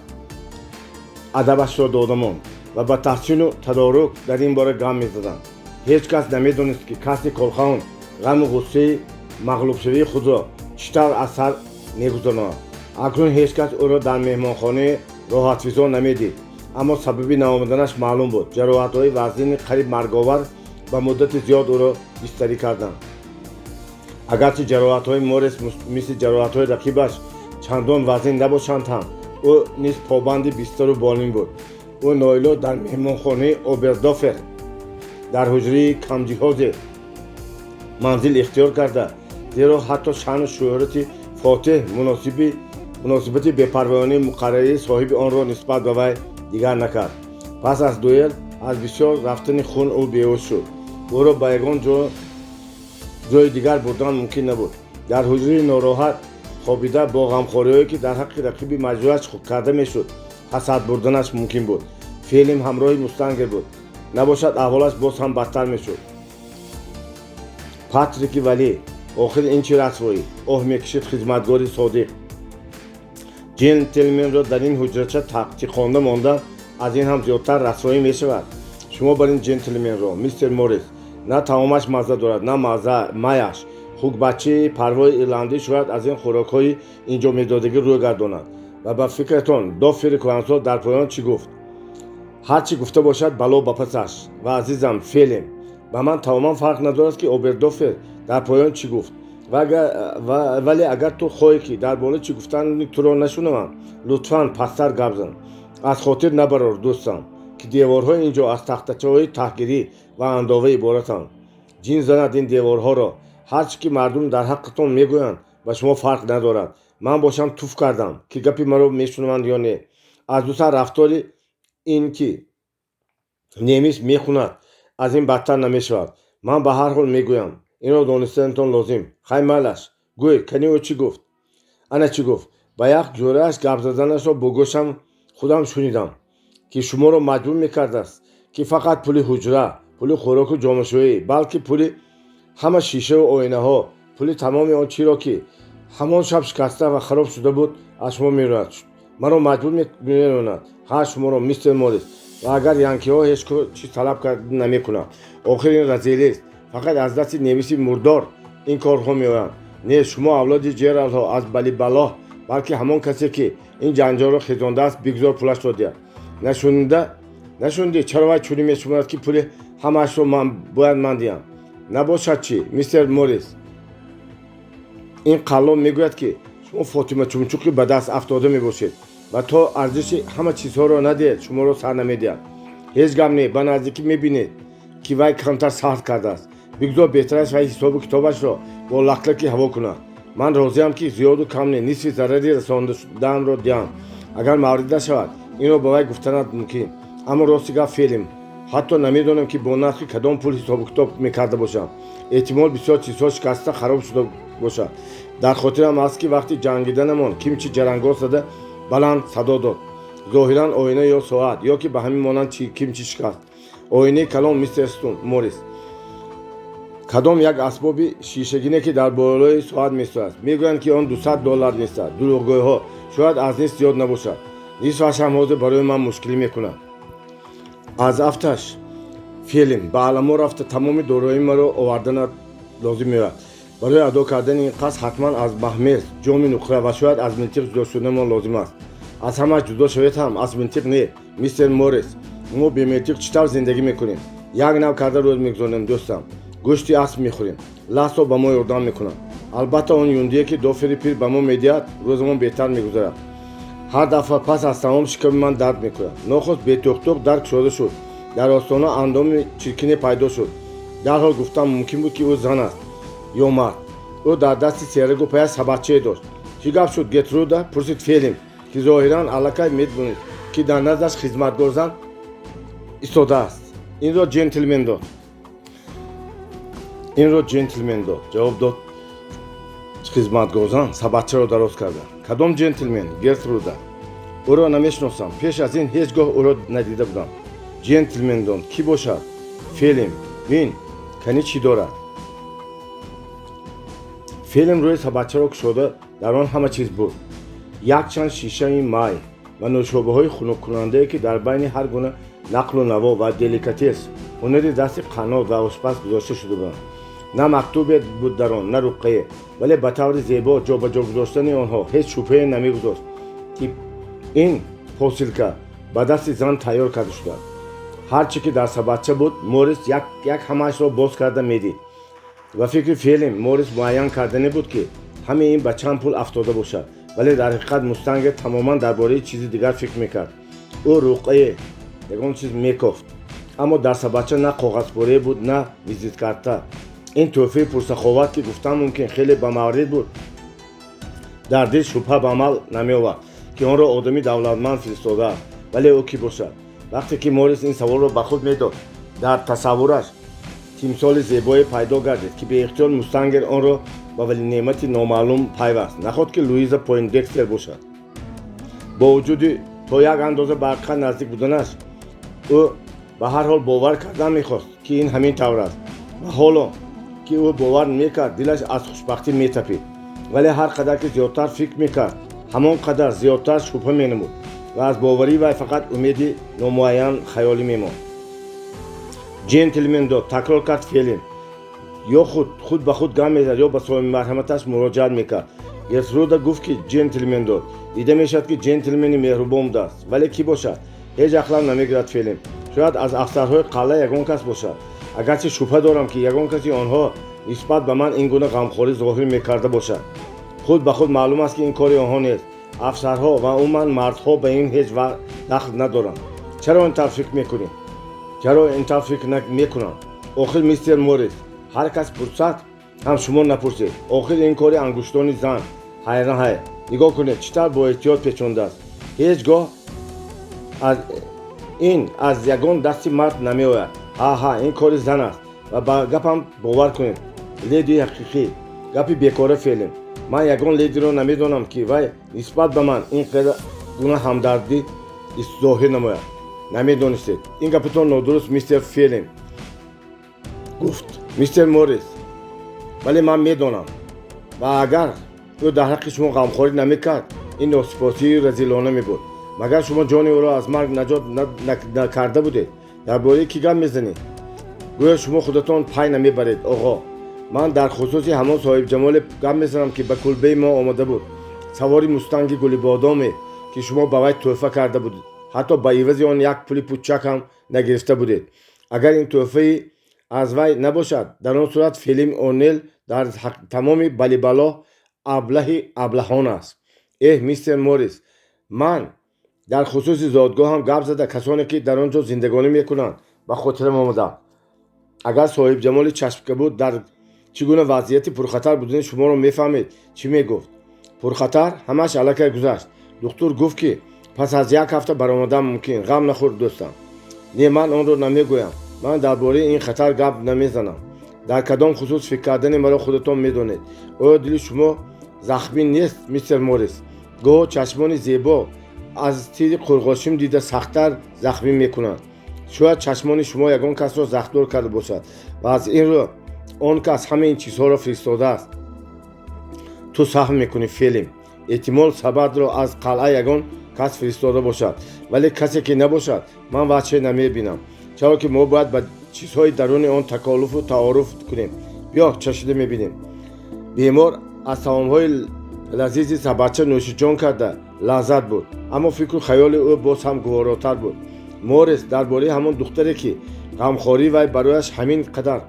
Speaker 1: адабашро дода монд ва ба таҳсину тадорук дар ин бора гам мезаданд. Ҳеҷ кас намедонист, ки Касси Колхаун ғаму ғуссаи мағлубшавии худро чӣ тавр аз сар мегузаронад. Акнун ҳеҷ кас ӯро дар меҳмонхонаи роҳатфизо намедид, аммо сабаби наомаданаш маълум буд. Ҷароҳатҳои вазнини қариб марговар ба муддати зиёд ӯро бистарӣ карданд. Агарчи ҷароҳатҳои Морис мисли ҷароҳатҳои рақибаш чандон вазнин набошанд ҳам, ӯ низ побанди бистару болин буд. Ӯ ноилоҷ дар меҳмонхонаи Обердофер дар ҳуҷраи камҷиҳозе манзил ихтиёр карда, зеро ҳатто шаъну шӯҳрати фотеҳ муносибати бепарвоёнаи муқаррарии соҳиби онро нисбат ба вай дигар накард. Пас аз дуэл аз бисёр рафтани хун ӯ беҳуш шуд. Ӯро ба ягон ҷои дигар бурдан мумкин набуд. Дар ҳуҷраи нороҳат хобида, бо ғамхориҳое, ки дар ҳаққи рақиби маҷрӯҳаш карда мешуд, ҳасад бурданаш мумкин буд. Фелим ҳамроҳи мустангер буд, набошад аҳволаш боз ҳам бадтар мешуд. Патрики валӣ, охир ин чӣ расвоӣ? Оҳ мекашид хизматгори содиқ. Ҷентлменро дар ин ҳуҷрача тақчиқонда монда аз ин ҳам зиёдтар расвоӣ мешавад. Шумо бар ин ҷентлменро, мистер Моррис, на таомаш мазза дорад, на мазза маяш. Хукбачаи парвои ирландӣ шояд аз ин хӯрокҳои инҷо медодагӣ рӯй гардонад. Ва ба фикратон, Доффери кӯҳансол дар поён чӣ гуфт? Ҳар чӣ гуфта бошад, бало ба пасаш. Ва азизам Фелим, ба ман тамоман фарқ надорад, ки Обердоффер дар поён чӣ гуфт, вале агар ту хоҳӣ, ки дар боло чӣ гуфтани туро нашунавам, лутфан пасттар гап зан. Аз хотир набарор, дӯстам, ки деворҳои ин ҷо аз тахтачаҳои таҳгирӣ ва андова иборатанд. Ҷин занад ин деворҳоро! Ҳар чӣ ки мардум дар ҳаққатон мегӯянд, ба шумо фарқ надорад. Ман бошам, туф кардам, ки гапи маро мешунаванд ё не. Аз дусар рафтори ин ки немис мехунад, аз ин бадтар намешавад. Ман ба ҳар ҳол мегӯям, инро донистанатон лозим. Хай, майлаш, гӯй, кани ӯ чӣ гуфт? Ана чӣ гуфт. Ба як ҷӯрааш гап заданашро бо гӯшам худам шунидам, ки шуморо маҷбур мекардааст, ки фақат пули ҳуҷра, пули хӯроку ҷомашӯӣ, балки пули ҳама шишаву оинаҳо, пули тамоми он чиро, ки ҳамон шаб шикаста ва хароб шуда буд, аз шумо меронад. Маро маҷбур меронад. Ҳа, шуморо, мистер Моррис. Ва агар янкиҳо ҳеҷ чиз талаб карда намекунанд. Охир ин разелист. Фақат аз дасти немиси мурдор ин корҳо меоянд. Не, шумо авлоди Ҷералдҳо аз балибалоҳ, балки ҳамон касе, ки ин ҷанҷолро хезондааст, бигзор пулашро диҳад. Нашунида, нашунидӣ, чаро вай чунин мешуморад, ки пули ҳамаашро ман бояд ман диҳам? Набошад чӣ, мистер Моррис? Ин қаллоб мегӯяд, ки шумо Фотима Чумчуқи ба даст афтода мебошед ва то арзиши ҳама чизҳоро надиҳед, шуморо сар намедиҳад. Ҳеҷ гап не, ба наздикӣ мебинед, ки вай камтар сахт кардааст. Бигзор беҳтараш вай ҳисобу китобашро бо лаклаки ҳаво кунад. Ман розиам, ки зиёду кам не, нисфи зарари расондаамро диҳам, агар маврид нашавад. Инро ба вай гуфтанат мумкин. Аммо рости гап, Фелим, ҳатто намедонам, ки бо нархи кадом пул ҳисобу китоб мекарда бошам. Эҳтимол, бисёр чизҳо шикаста хароб шуда бошад. Дар хотирам аст, ки вақти ҷангиданамон кимчи ҷарангоз зада баланд садо дод. Зоҳиран оина ё соат ё ки ба ҳамин монанд кимчи шикаст. Оинаи калон, мистер Моррис, кадом як асбоби шишагине, ки дар болои соат месояд. Мегӯянд, ки он 200 доллар месояд. Дурӯғгӯйҳо! Шояд аз нисф зиёд набошад. Нисфаш ҳам ҳозир барои ман мушкилӣ мекунад. Аз афташ, Фелим, ба аламо рафта тамоми дорои маро оварданат лозим меояд. Барои адо кардани ин қасд ҳатман аз маҳмез, ҷоми нуқра ва шояд аз милтиқ ҷудо шуданамон лозим аст. Аз ҳамаш ҷудо шавед ҳам, аз милтиқ не, мистер Моррис. Мо бемилтиқ чӣ тавр зиндагӣ мекунем? Як нав карда рӯз мегузаронем, дӯстам. Гӯшти асп мехӯрем. Лассо ба мо ёрдам мекунад. Албатта, он юндие, ки Доффери пир ба мо медиҳад, рӯзамон беҳтар мегузарад. Ҳар дафъа пас аз таом шиками ман дард мекунад. Нохост бетӯхтӯх дар кушода шуд. Дар остона андоми чиркине пайдо шуд. Дарҳол гуфтам мумкин буд, ки ӯ зан аст ё мард. Ӯ дар дасти серагу паяш сабадчае дошт. «Чӣ гап шуд, Гертруда?» — пурсид Фелим, ки зоҳиран аллакай медонист, ки дар наздаш хизматгорзан истодааст. «Инро ҷентлмен дод, инро ҷентлмен дод», — ҷавоб дод хизматгорзан, сабадчаро дароз карда. «Кадом ҷентлмен, Гертруда? Ӯро намешиносам. Пеш аз ин ҳеҷ гоҳ ӯро надида будам». «Ҷентлмен дод. Кӣ бошад, Фелим? Бин, кани чӣ дорад?» Фелим рӯи сабадчаро кушода. Дар он ҳама чиз буд: якчанд шишаи май ва нӯшобаҳои хунуккунандае, ки дар байни ҳар гуна нақлу наво ва деликатес ҳунари дасти қаннод ва ошпаз гузошта шуда буданд. На мактубе буд дар он, на руққае, вале ба таври зебо ҷобаҷо гузоштани онҳо ҳеҷ шубҳае намегузошт, ки ин посилка ба дасти зан тайёр карда шудааст. Ҳар чӣ ки дар сабадча буд, Моррис як як ҳамаашро боз карда медид. Ба фикри Фелим, Моррис муайян кардане буд, ки ҳамаи ин ба чанд пул афтода бошад, вале дар ҳақиқат мустангер тамоман дар бораи чизи дигар фикр мекард. Ӯ руқъае, ягон чиз мекофт, аммо дар сабадча на коғазпорае буд, на визиткарта. Ин тӯҳфаи пурсаховат, ки гуфтан мумкин, хеле ба маврид буд, дар дил шубҳа ба амал намеовард, ки онро одами давлатманд фиристодааст. Вале ӯ кӣ бошад? Вақте ки Моррис ин саволро ба худ медод, дар тасаввураш тимсоли зебое пайдо гардид, ки беихтиёр мустангер онро ба валинеъмати номаълум пайваст. Наход ки Луиза Пойндекстер бошад? Бо вуҷуди то як андоза ба ҳақиқат наздик буданаш, ӯ ба ҳар ҳол бовар кардан мехост, ки ин ҳамин тавр аст. Ва ҳоло ки ӯ бовар мекард, дилаш аз хушбахтӣ метапид. Вале ҳар қадар ки зиёдтар фикр мекард, Ҳамон қадар зиёдтар шубҳа менамуд ва аз боварии вай фақат умеди номуайян хаёлӣ мемонд. Ҷентлмен дод, такрор кард Фелим. Ё худ худ ба худ гап мезад, ё ба соҳиби марҳаматаш муроҷиат мекард. Гертруда гуфт, ки ҷентлмен дод. Дида мешавад, ки ҷентлмени меҳрубон будааст, вале кӣ бошад, ҳеҷ ақлам намегирад, Фелим. Шояд аз афсарҳои қалъа ягон кас бошад, агарчи шубҳа дорам, ки ягон каси онҳо нисбат ба ман ин гуна ғамхорӣ зоҳир мекарда бошад. Худ ба худ маълум аст, ки ин кори онҳо нест. Афсарҳо ва умуман мардҳо ба ин ҳеҷ вақт дахл надоранд. Чаро ин тавр фикр мекунӣ? Чаро ин тавр фикр мекунам? Охир, мистер Моррис, ҳар кас пурсад ҳам, шумо напурсед. Охир ин кори ангуштони зан. Ҳайран ҳай, нигоҳ кунед, чӣ тавр бо эҳтиёт печондааст. Ҳеҷ гоҳ ин аз ягон дасти мард намеояд. Ҳа, ҳа, ин кори зан аст ва ба гапам бовар кунед, леди ҳақиқӣ. Гапи бекора, Фелим. Ман ягон ледиро намедонам, ки вай нисбат ба ман ин гуна ҳамдардӣ зоҳир намояд. Намедонистед? Ин гапатон нодуруст, мистер Фелим, гуфт мистер Моррис. Вале ман медонам ва агар ӯ дар ҳаққи шумо ғамхорӣ намекард, ин носипосии разилона мебуд. Магар шумо ҷони ӯро аз марг наҷот накарда будед? Дар бораи кӣ гап мезанед? Гӯё шумо худатон пай намебаред, оғо. Ман дар хусуси ҳамон соҳибҷамоле гап мезанам, ки ба кулбаи мо омада буд, савори мустанги гулибодоме, ки шумо ба вай тӯҳфа карда будед, ҳатто ба ивази он як пули пучак ҳам нагирифта будед. Агар ин тӯҳфаи аз вай набошад, дар он сурат Фелим О'Нел дар тамоми Балибало аблаҳи аблаҳон аст. Эҳ, мистер Моррис, ман дар хусуси зодгоҳам гап зада, касоне ки дар он ҷо зиндагонӣ мекунанд, ба хотирам омадам. Агар соҳибҷамоли чашмкабуд дар чӣ гуна вазъияти пурхатар будани шуморо мефаҳмед, чӣ мегуфт? Пурхатар? Ҳамааш аллакай гузашт. Духтур гуфт, ки пас аз як ҳафта баромадан мумкин. Ғам нахӯр, дӯстам. Не, ман онро намегӯям. Ман дар бораи ин хатар гап намезанам. Дар кадом хусус фикр кардани маро худатон медонед. Оё дили шумо захмӣ нест, мистер Моррис? Гоҳо чашмони зебо аз тири қурғошин дида сахттар захмӣ мекунанд. Шояд чашмони шумо ягон касро захмдор карда бошад ва аз ин рӯ он кас ҳамаи ин чизҳоро фиристодааст. Ту саҳв мекунӣ, Фелим. Эҳтимол, сабадро аз қалъа ягон кас фиристода бошад, вале касе ки набошад, ман ваҷҳе намебинам, чаро ки мо бояд ба чизҳои даруни он таколуфу таоруф кунем. Биё, чашида мебинем. Бемор аз таомҳои лазизи сабадча нӯшиҷон карда лаззат бурд, аммо фикру хаёли ӯ боз ҳам гуворотар буд. Моррис дар бораи ҳамон духтаре, ки ғамхории вай барояш ҳамин қадар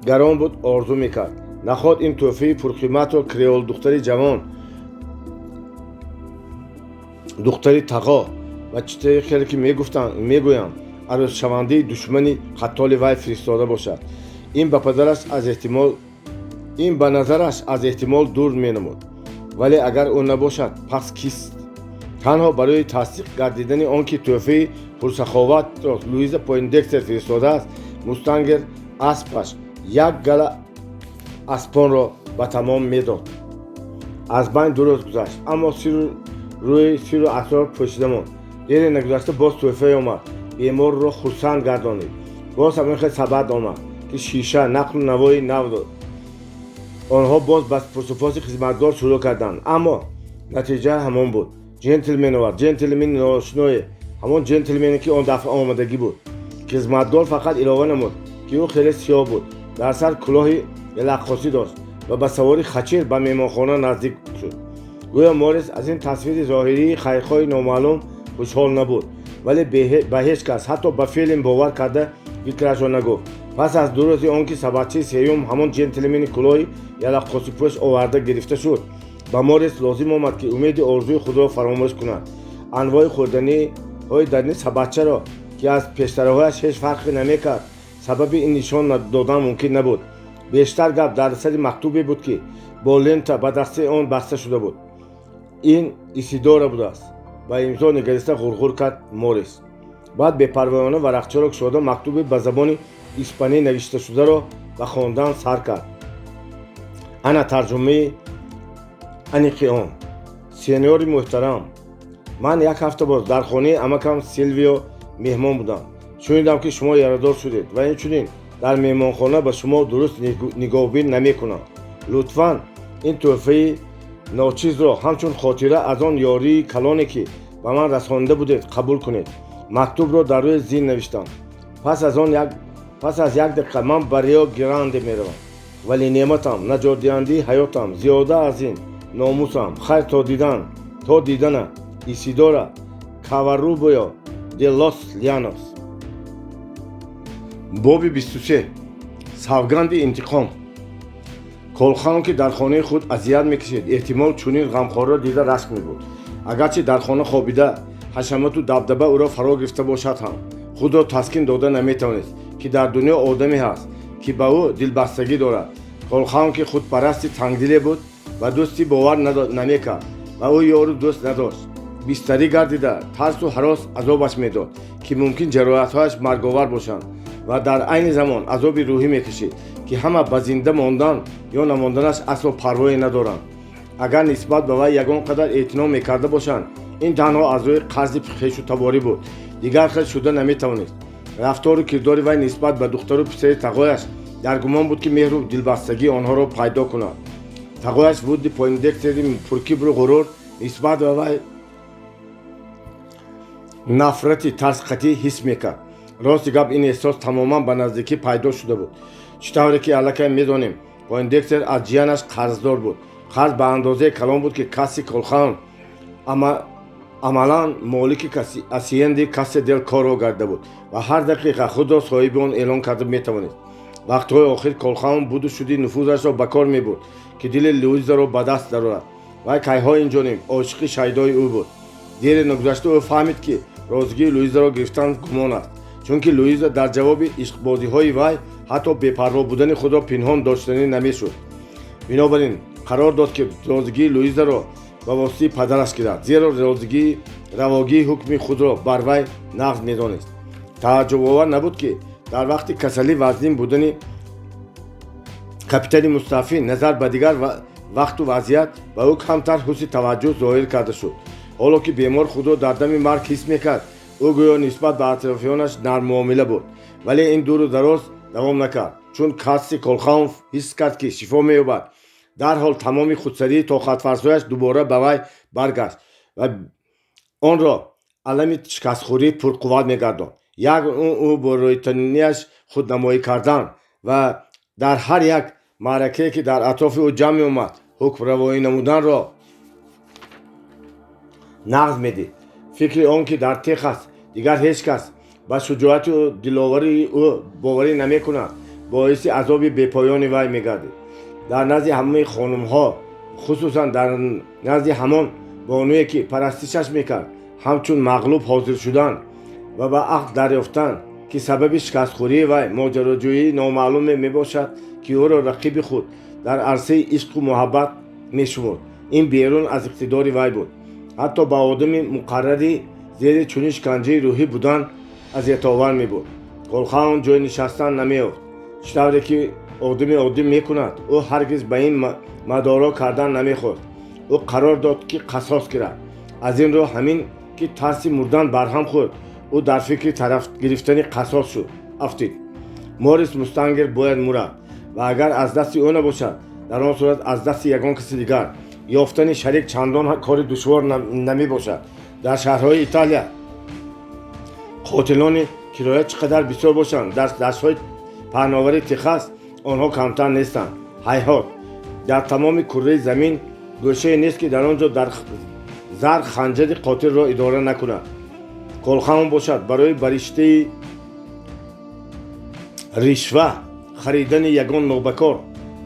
Speaker 1: гарон буд, орзу мекард. Наход ин тӯҳфаи пурқиматро креол духтари ҷавон, духтари тағо ва чӣ хеле ки мегуфтанд, мегӯянд, арӯсшавандаи душмани қаттоли вай фиристода бошад. Ин ба назараш аз эҳтимол дур менамуд. Вале агар ӯ набошад, пас кист? Танҳо барои тасдиқ гардидани он ки тӯҳфаи пурсаховатро Луиза Пойндекстер фиристодааст, мустангер аспаш як гала аспонро ба тамом медод. Аз байн 2 рӯз гузашт, аммо сиру рӯи сиру асрор пӯшида монд. Дере нагузашта боз тӯҳфае омад, беморро хурсанд гардонид. Боз ҳамин хел сабад омад, ки шиша, нақлу навои нав дод. Онҳо боз ба пурсупоси хизматгор шурӯъ карданд, аммо натиҷа ҳамон буд: ҷентлмен овард, ҷентлмени ношиное, ҳамон ҷентлмене, ки он дафъа омадагӣ буд. Хизматгор фақат илова намуд, ки ӯ хеле сиёҳ буд, дар сар кӯлоҳи раққосӣ дошт ва ба савори хачир ба меҳмонхона наздик шуд. Гӯё Моррис аз ин тасвири зоҳирии хайрхоҳи номаълум хушҳол набуд, вале ба ҳеҷ кас, ҳатто ба Фелим, бовар карда фикрашро нагуфт. Пас аз 2 рӯзи он ки сабадчаи сеюм, ҳамон ҷентлмени кӯлоҳи яллақосипӯш, оварда гирифта шуд, ба Моррис лозим омад, ки умеди орзуи худро фаромӯш кунад. Анвои хӯрданиҳои дарини сабадчаро, ки аз пештараҳояш ҳеҷ фарқе намекард, сабаби ин нишон додан мумкин набуд. Бештар гап дар сари мактубе буд, ки бо лента ба дастаи он баста шуда буд. Ин Исидора будааст, ба имзо нигариста ғурғур кард Моррис. Баъд бепарвоёна варақчаро кушода, мактуби ба забони испанӣ навишташударо ба хондан сар кард. Ана тарҷумаи аниқи он: «Сеньори муҳтарам, ман як ҳафта боз дар хонаи амакам Силвио меҳмон будам. Шунидам, ки шумо ярадор шудед ва инчунин дар меҳмонхона ба шумо дуруст нигоҳбин намекунанд. Лутфан ин тӯҳфаи Ночизро ҳамчун хотира аз он ёрии калоне, ки ба ман расонида будед, қабул кунед. Мактубро дар рӯи зин навиштам. Пас аз як дақиқа ман ба Рио Гранде меравам, вале неъматам, наҷотдиҳандаи ҳаётам, зиёда аз ин номусам. Хайр, то дидан, то дидана. Исидора Каварубио де лос Лянос. Боби 23. Савганди интиқом. Колхаун, ки дар хонаи худ азият мекашид, эҳтимол чунин ғамхорро дида рашк мебуд. Агарчи дар хона хобида, ҳашамату дабдаба ӯро фаро гирифта бошад ҳам, худро таскин дода наметавонист, ки дар дунё одаме ҳаст, ки ба ӯ дилбастагӣ дорад. Колхаун, ки худпарасти тангдиле буд, ба дӯстӣ бовар намекард ва ӯ ёру дӯст надошт. Бистарӣ гардида, тарсу ҳарос азобаш медод, ки мумкин ҷароҳатҳояш марговар бошанд, ва дар айни замон азоби рӯҳӣ мекашид, ки ҳама ба зинда мондан ё намонданаш асло парвое надоранд. Агар нисбат ба вай ягон қадар эътино мекарда бошанд, ин танҳо аз рӯи қарзи хешу таборӣ буд, дигар хел шуда наметавонист. Рафтору кирдори вай нисбат ба духтару писари тағояш дар гумон буд, ки меҳру дилбастагии онҳоро пайдо кунад. Тағояш, Вудли Пойндекстери пуркибру ғурур, нисбат ба вай нафрати тарсқатӣ ҳис мекард. Рости гап, ин эҳсос тамоман ба наздикӣ пайдо шуда буд. Чӣ тавре ки аллакай медонем, Пойндекстер аз ҷиянаш қарздор буд. Қарз ба андозаи калон буд, ки Касси Колхаун амалан молики асиенди Кассе дел Корво гарда буд ва ҳар дақиқа худро соҳиби он эълон карда метавонист. Вақтҳои охир Колхаун буду шуди нуфузашро ба кор мебурд, ки дили Луизаро ба даст дарорад. Вай кайҳо инҷониб ошиқи шайдои ӯ буд. Дере нагузашта ӯ фаҳмид, ки розигии Луизаро гирифтан гумон аст, чунки Луиза дар ҷавоби ишқбозиҳои вай ҳатто бепарво будани худро пинҳон доштанӣ намешуд. Бинобар ин қарор дод, ки розигии Луизаро ба воситаи падараш гирад, зеро розигии равогии ҳукми худро бар вай нағз медонист. Тааҷҷубовар набуд, ки дар вақти касалӣ вазнин будани капитани мустаъфӣ назар ба дигар вақту вазъият ба ӯ камтар ҳусни таваҷҷӯҳ зоҳир карда шуд. Ҳоло ки бемор худро дар дами марг ҳис мекард, ӯ гӯё нисбат ба атрофиёнаш нарммуомила буд. Вале ин дуру дароз давом накард. Чун Касси Колхаун ҳис кард, ки шифо меёбад, дарҳол тамоми худсарии тоқатфарсояш дубора ба вай баргашт ва онро алами шикастхӯрӣ пурқувват мегардонд. Як ӯ бо рӯйтанияш худнамоӣ кардан ва дар ҳар як маъракае, ки дар атрофи ӯ ҷамъ меомад, ҳукмравоӣ намуданро нағз медид. Фикри он ки дар Техас дигар ҳеҷ кас ба шуҷоату диловарии ӯ боварӣ намекунад, боиси азоби бепоёни вай мегардид. Дар назди ҳамаи хонумҳо, хусусан дар назди ҳамон бонуе, ки парастишаш мекард, ҳамчун мағлуб ҳозир шудан ва ба ақл дарёфтан, ки сабаби шикастхӯрии вай моҷароҷӯии номаълуме мебошад, ки ӯро рақиби худ дар арсаи ишқу муҳаббат мешумурд, ин берун аз иқтидори вай буд. Ҳатто ба одами муқаррарӣ зери чунин шиканҷаи рӯҳӣ будан азиятовар мебуд. Колхаун ҷои нишастан намеёфт. Чӣ тавре ки одами оддӣ мекунад, ӯ ҳаргиз ба ин мадоро кардан намехост. Ӯ қарор дод, ки қасос гирад. Аз ин рӯ, ҳамин ки тарси мурдан барҳам хӯрд, ӯ дар фикри тараф гирифтани қасос шуд афтид. Морис Мустангер бояд мурад ва агар аз дасти ӯ набошад, дар он сурат аз дасти ягон каси дигар. Ёфтани шарик чандон кори душвор намебошад. Дар шаҳрҳои Италия қотилони кироя чӣ қадар бисёр бошанд, дар даштҳои паҳновари Техас онҳо камтар нестанд. Ҳайҳот, дар тамоми курраи замин гӯшае нест, ки дар он ҷо дар зар ханҷари қотилро идора накунад. Колхаун бошад, барои ба риштаи ришва харидани ягон нобакор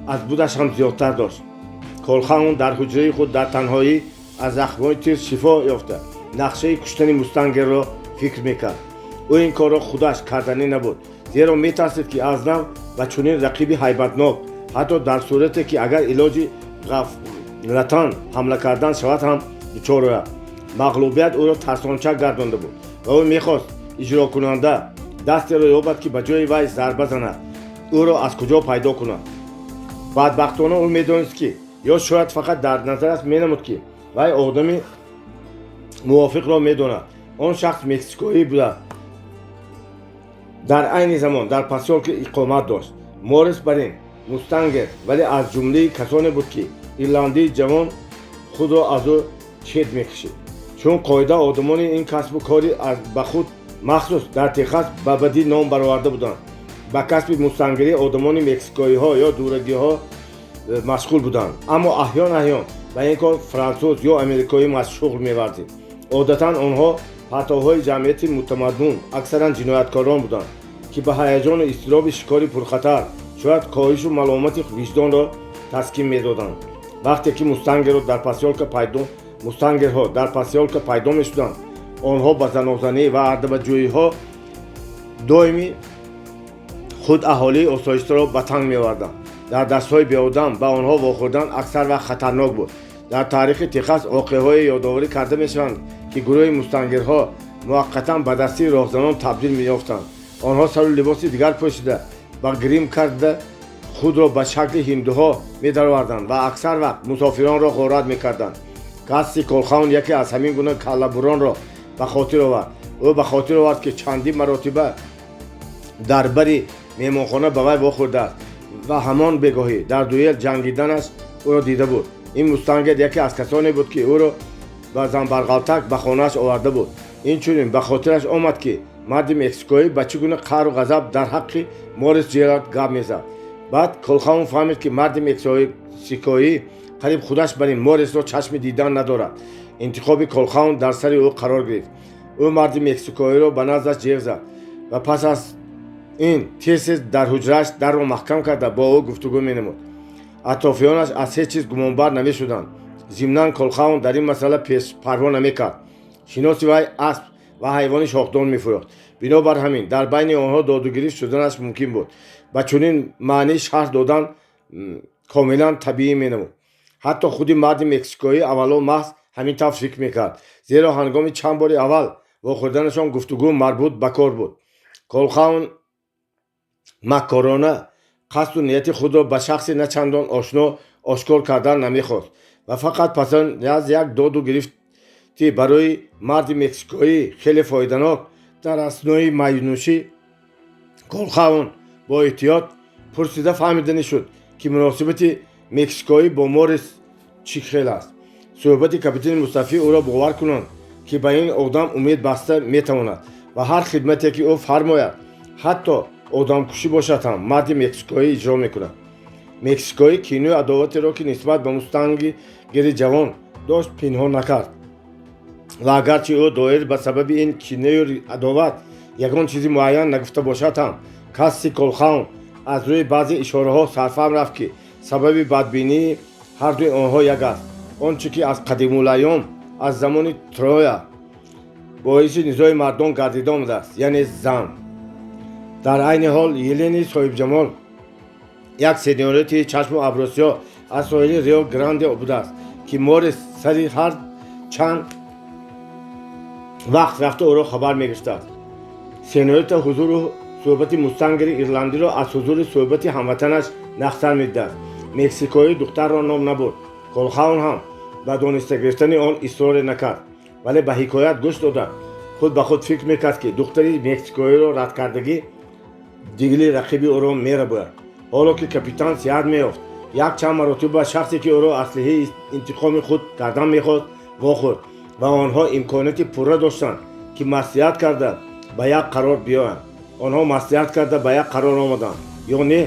Speaker 1: аз будаш ҳам зиёдтар дошт. Колхаун дар ҳуҷраи худ дар танҳоӣ аз захмҳои тир шифо ёфта, нақшаи куштани Мустангерро фикр мекард. Ӯ ин корро худаш карданӣ набуд, зеро метарсид, ки аз нав ба чунин рақиби ҳайбатнок, ҳатто дар сурате ки агар илоҷи ғафлатан ҳамла кардан шавад ҳам, дучор ояд. Мағлубият ӯро тарсончак гардонда буд ва ӯ мехост иҷрокунанда дастеро ёбад, ки ба ҷои вай зарба занад. Ӯро аз куҷо пайдо кунад? Бадбахтона, ӯ медонист, ки ё шояд фақат дар назараш менамуд, ки вай одами мувофиқро медонад. Он шахс мексикоӣ буда, дар айни замон дар посёлке иқомат дошт. Морис барин Мустангер вале аз ҷумлаи касоне буд, ки ирландии ҷавон Худро аз ӯ чет мекашид, чун қоида одамони ин касбу кори ба худ махсус дар Техас ба бадӣ ном бароварда буданд. Ба касби мустангирӣ одамони мексикоиҳо ё дурагиҳо машғул буданд, аммо аҳён аҳён ба ин кор франсуз ё америкоӣ машғул меварзид. Одатан онҳо партовҳои ҷамъияти мутамаддун, аксаран ҷинояткорон буданд, ки ба ҳаяҷону изтироби шикори пурхатар шояд коҳишу маломати виҷдонро таскин медоданд. Вақте ки мустангерҳо дар посёлка пайдо мешуданд, онҳо ба занозанӣ ва ардабаҷӯиҳо доими худ аҳолии осоиштаро ба танг меоварданд. Дар даштҳои беодам ба онҳо вохӯрдан аксар вақт хатарнок буд. Дар таърихи Техас воқеаҳое ёдоварӣ карда мешаванд, ки гурӯҳи мустангерҳо муваққатан ба дастаи роҳзанон табдил меёфтанд. Онҳо сару либоси дигар пӯшида, ба грим карда, худро ба шакли ҳиндуҳо медароварданд ва аксар вақт мусофиронро ғорат мекарданд. Касси Колхаун яке аз ҳамин гуна каллабуронро ба хотир овард. Ӯ ба хотир овард, ки чандин маротиба дар бари меҳмонхона ба вай вохӯрдааст ва ҳамон бегоҳӣ дар дуэл ҷангиданаш ӯро дида буд. Ин мустангер яке аз касоне буд, ки ӯро ба занбарғалтак ба хонааш оварда буд. Инчунин ба хотираш омад, ки марди мексикоӣ ба чӣ гуна қаҳру ғазаб дар ҳаққи Морис Ҷерард гап мезад. Баъд Колхаун фаҳмид, ки марди мексикоӣ қариб худаш барин Морисро чашми дидан надорад. Интихоби Колхаун дар сари ӯ қарор гирифт. Ӯ марди мексикоиро ба наздаш ҷеғ зад ва пас аз ин тез тез дар ҳуҷрааш дарро маҳкам карда, бо ӯ гуфтугӯ менамуд. Атрофиёнаш аз ҳеҷ чиз гумонбар намешуданд. Зимнан Колхаун дар ин масъала парво намекард. Шиноси вай асп ва ҳайвони шохдор мефурӯхт, бинобар ҳамин дар байни онҳо додугирифт шуданаш мумкин буд. Ба чунин маънӣ шарҳ додан комилан табиӣ менамуд. Ҳатто худи марди мексикоӣ аввало маҳз ҳамин тавр фикр мекард, зеро ҳангоми чанд бори аввал вохӯрданашон гуфтугӯ марбут ба кор буд. Колхаун маккорона қасду нияти худро ба шахси на чандон ошно ошкор кардан намехост ва фақат пас аз як доду гирифти барои марди мексикоӣ хеле фоиданок дар аснои майнӯшӣ Колхаун бо эҳтиёт пурсида фаҳмиданӣ шуд, ки муносибати мексикоӣ бо Морис чӣ хел аст. Суҳбати капитани мустафӣ ӯро бовар кунанд, ки ба ин одам умед баста метавонад ва ҳар хидмате, ки ӯ фармояд, ҳатто одамкушӣ бошад ҳам, марди мексикоӣ иҷро мекунад. Мексикоӣ киную адоватеро, ки нисбат ба мустангери ҷавон дошт, пинҳон накард ва агарчи ӯ доир ба сабаби ин кинаю адоват ягон чизи муайян нагуфта бошад ҳам, Касси Колхаун аз рӯи баъзе ишораҳо сарфаҳм рафт, ки сабаби бадбинии ҳардуи онҳо як аст: он чӣ ки аз қадимулайём, аз замони Троя боиси низои мардон гардида омадааст, яъне зан. Дар айни ҳол Елени соҳибҷамол, як сеньоритаи чашму абрӯсиёҳ аз соҳили Рио Гранде будааст, ки Морис сари ҳар чанд вақт рафта ӯро хабар мегирифтааст. Сеньорита ҳузуру суҳбати мустангери ирландиро аз ҳузури суҳбати ҳамватанаш нахтар медидааст. Мексикоӣ духтарро ном набурд. Колхаун ҳам ба дониста гирифтани он исроре накард, вале ба ҳикоят гӯш дода, худ ба худ фикр мекард, ки духтари мексикоиро радкардагӣ дили рақиби ӯро мерабояд. Ҳоло ки капитан сиҳат меёфт, як чанд маротиба шахсе, ки ӯро аслиҳаи интиқоми худ кардан мехост, вохӯрд ва онҳо имконияти пурра доштанд, ки маслиҳат карда ба як қарор биёянд. Онҳо маслиҳат карда ба як қарор омаданд ё не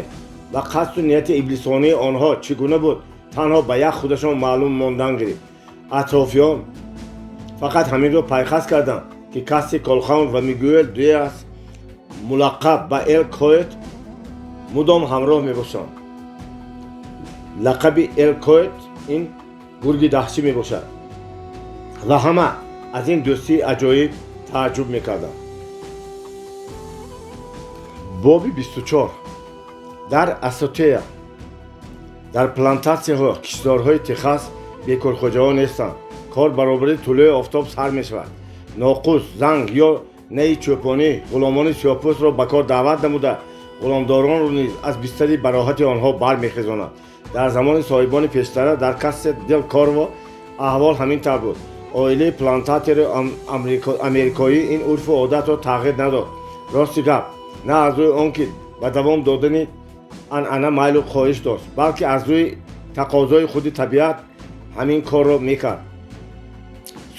Speaker 1: ва қасду нияти иблисонии онҳо чӣ гуна буд, танҳо ба як худашон маълум мондан гирифт. Атрофиён фақат ҳаминро пайхас карданд, ки Касси Колхаун ва Мигуэл Диас, мулаққаб ба Эл Коет, мудом ҳамроҳ мебошанд. Лақаби Эл Коет ин гурги даҳшӣ мебошад ва ҳама аз ин дӯстии аҷоиб тааҷҷуб мекарданд. Боби 24. Дар асотея. Дар плантатсияҳо, киштзорҳои Техас бекорхоҷаҳо нестанд. Кор баробари тулӯи офтоб сар мешавад. Ноқус, занг ё наи чӯпонӣ ғуломони сиёҳпӯстро ба кор даъват намуда, ғуломдоронро низ аз бистари бароҳати онҳо бармехезонад. Дар замони соҳибони пештара дар Кассе дел Корво аҳвол ҳамин тавр буд. Оилаи плантатори америкоӣ ин урфу одатро тағйир надод. Рости гап, на аз рӯи он ки ба давом додани анъана майлу хоҳиш дошт, балки аз рӯи тақозои худи табиат. Ҳамин корро мекард.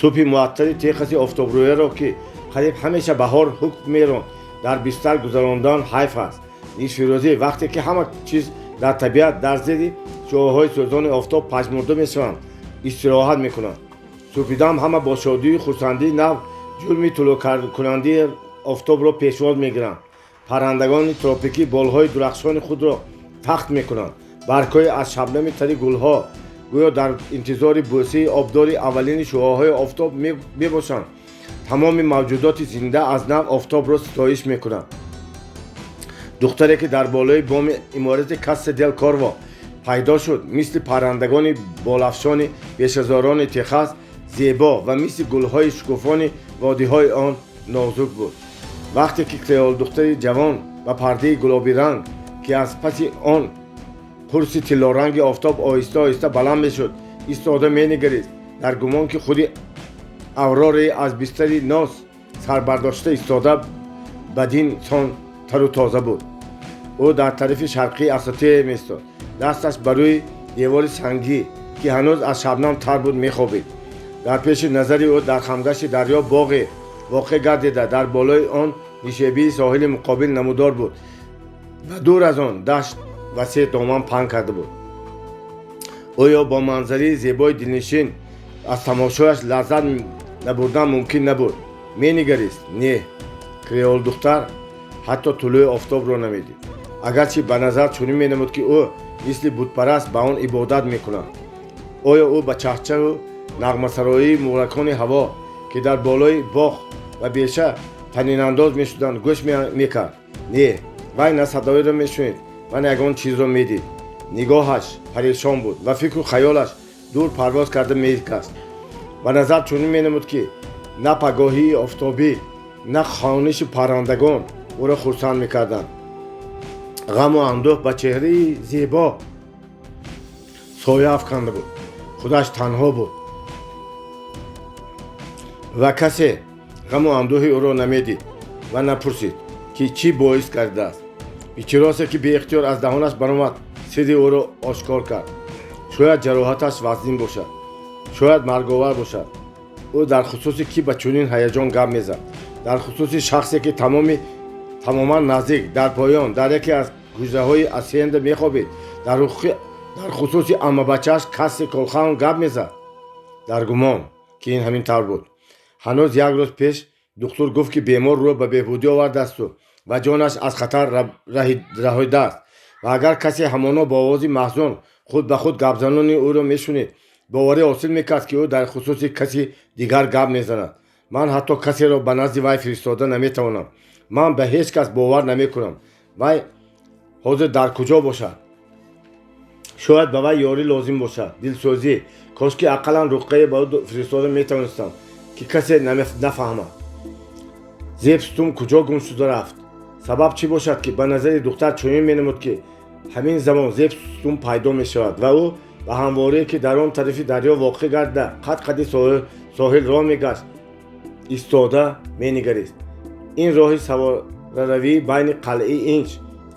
Speaker 1: Субҳи муаттари Техаси офтобрӯяро, ки қариб ҳамеша баҳор ҳукм меронд, дар бистар гузарондан ҳайф аст. Нисфирӯзӣ, вақте ки ҳама чиз дар табиат дар зери шуоҳои сӯзони офтоб пажмурда мешаванд, истироҳат мекунанд. Субҳидам ҳама бо шодию хурсандии нав ҷурми тулӯъкунандаи офтобро пешвоз мегиранд. Паррандагони тропикӣ болҳои дурахшони худро тахт мекунанд. Баргҳои аз шабнами тари гулҳо гӯё дар интизори бӯсаи обдори аввалини шуоҳои офтоб мебошанд. Тамоми мавҷудоти зинда аз нав офтобро ситоиш мекунанд. Духтаре, ки дар болои боми иморати Касса дел Корво пайдо шуд, мисли паррандагони болафшони бешазорони Техас зебо ва мисли гулҳои шукуфони водиҳои он нозук буд. Вақте ки креолдухтари ҷавон ба пардаи гулобиранг, ки аз паси он қурси тиллоранги офтоб оҳиста оҳиста баланд мешуд, истода менигарист, дар гумон ки худи Аврорае аз бистари ноз сарбардошта истода, бадин сон тару тоза буд. Ӯ дар тарафи шарқии асотея меистод. Дасташ ба рӯи девори сангӣ, ки ҳанӯз аз шабнам тар буд, мехобид. Дар пеши назари ӯ дар хамгашти дарё боғе воқеъ гардида, дар болои он нишебии соҳили муқобил намудор буд ва дур аз он дашт васеъ доман паҳн карда буд. Оё бо манзараи зебои дилнишин аз тамошояш лаззат набурдан мумкин набуд? Менигарист. Не, креолдухтар ҳатто тулӯи офтобро намедид, агарчи ба назар чунин менамуд, ки ӯ мисли бутпараст ба он ибодат мекунад. Оё ӯ ба чахчаху нағмасароии муғракони ҳаво, ки дар болои боғ ва беша танинандоз мешуданд, гӯш мекард? Не, вай на садоеро мешунид ва на ягон чизро медид. Нигоҳаш парешон буд ва фикру хаёлаш дур парвоз карда мекаст. Ба назар чунин менамуд, ки на пагоҳии офтобӣ, на хониши паррандагон ӯро хурсанд мекарданд. Ғаму андӯҳ ба чеҳраи зебо соя афканда буд. Худаш танҳо буд ва касе ғаму андӯҳи ӯро намедид ва напурсид, ки чӣ боис гардидааст. Бичиросе, ки беихтиёр аз даҳонаш баромад, сирри ӯро ошкор кард. Шояд ҷароҳаташ вазнин бошад, шояд марговар бошад. Ӯ дар хусуси кӣ ба чунин ҳаяҷон гап мезад? Дар хусуси шахсе, ки тамоман наздик, дар поён, дар яке аз ҳуҷраҳои асиенда мехобид. Дар хусуси аммабачааш Касси Колхаун гап мезад. Дар гумон, ки ин ҳамин тавр буд. Ҳанӯз як рӯз пеш духтур гуфт, ки бемор рӯ ба беҳбудӣ овардаасту ва ҷонаш аз хатар раҳидааст. Ва агар касе ҳамоно бо овози маҳзун худ ба худ гапзанони ӯро мешунид, боварӣ ҳосил мекард, ки ӯ дар хусуси каси дигар гап мезанад. Ман ҳатто касеро ба назди вай фиристода наметавонам. Ман ба ҳеҷ кас бовар намекунам. Вай ҳозир дар куҷо бошад? Шояд ба вай ёрӣ лозим бошад, дилсӯзӣ. Кошки ақаллан руққае ба ӯ фиристода метавонистам, ки касе нафаҳмад. Зеб Стум куҷо гум шуда рафт? Сабаб чӣ бошад, ки ба назари духтар чунин менамуд, ки ҳамин замон Зеб Стум пайдо мешавад ва ӯ ба ҳамворие, ки дар он тарафи дарё воқеъ гардида, қад қади соҳил роҳ мегашт, истода менигарист. Ин роҳи савораравии байни қалъаи Инч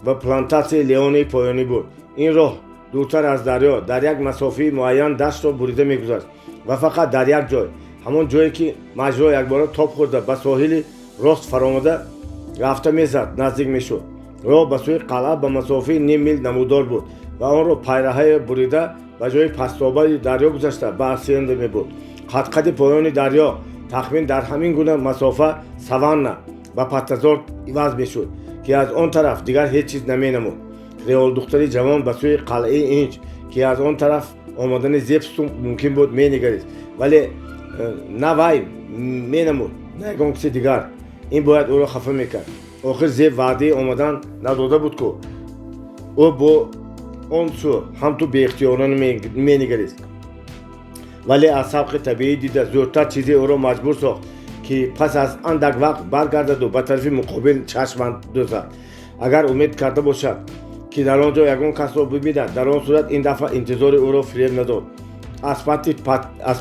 Speaker 1: ва плантатсияи Леонии поёнӣ буд. Ин роҳ дуртар аз дарё дар як масофаи муайян даштро бурида мегузашт ва фақат дар як ҷой, ҳамон ҷое, ки маҷро якбора тоб хӯрда, ба соҳили рост фаромада рафта мезад, наздик мешуд. Роҳ ба сӯи қалъа ба масофаи ним мил намудор буд ва онро пайраҳае бурида, ба ҷои пастобаи дарё гузашта, ба асиенда мебурд. Қадқади поёни дарё тахмин дар ҳамин гуна масофа саванна ба паттазор иваз мешуд, ки аз он тараф дигар ҳеҷ чиз наменамуд. Креолдухтари ҷавон ба сӯи қалъаи Инч, ки аз он тараф омадани Зеб Стум мумкин буд, менигарист, вале на вай менамуд, на ягон киси дигар. Ин бояд ӯро хафа мекард. Охир Зеб ваъдаи омадан надода буд ку. Ӯ бо он сӯ ҳамту беихтиёрона менигарист, вале аз сабқи табиӣ дида зудтар чизе ӯро маҷбур сохт, ки пас аз андак вақт баргардаду ба тарафи муқобил чашм андозад. Агар умед карда бошад, ки дар он ҷо ягон касро бибинад, дар он сурат ин дафъа интизори ӯро фиреб надод. Аз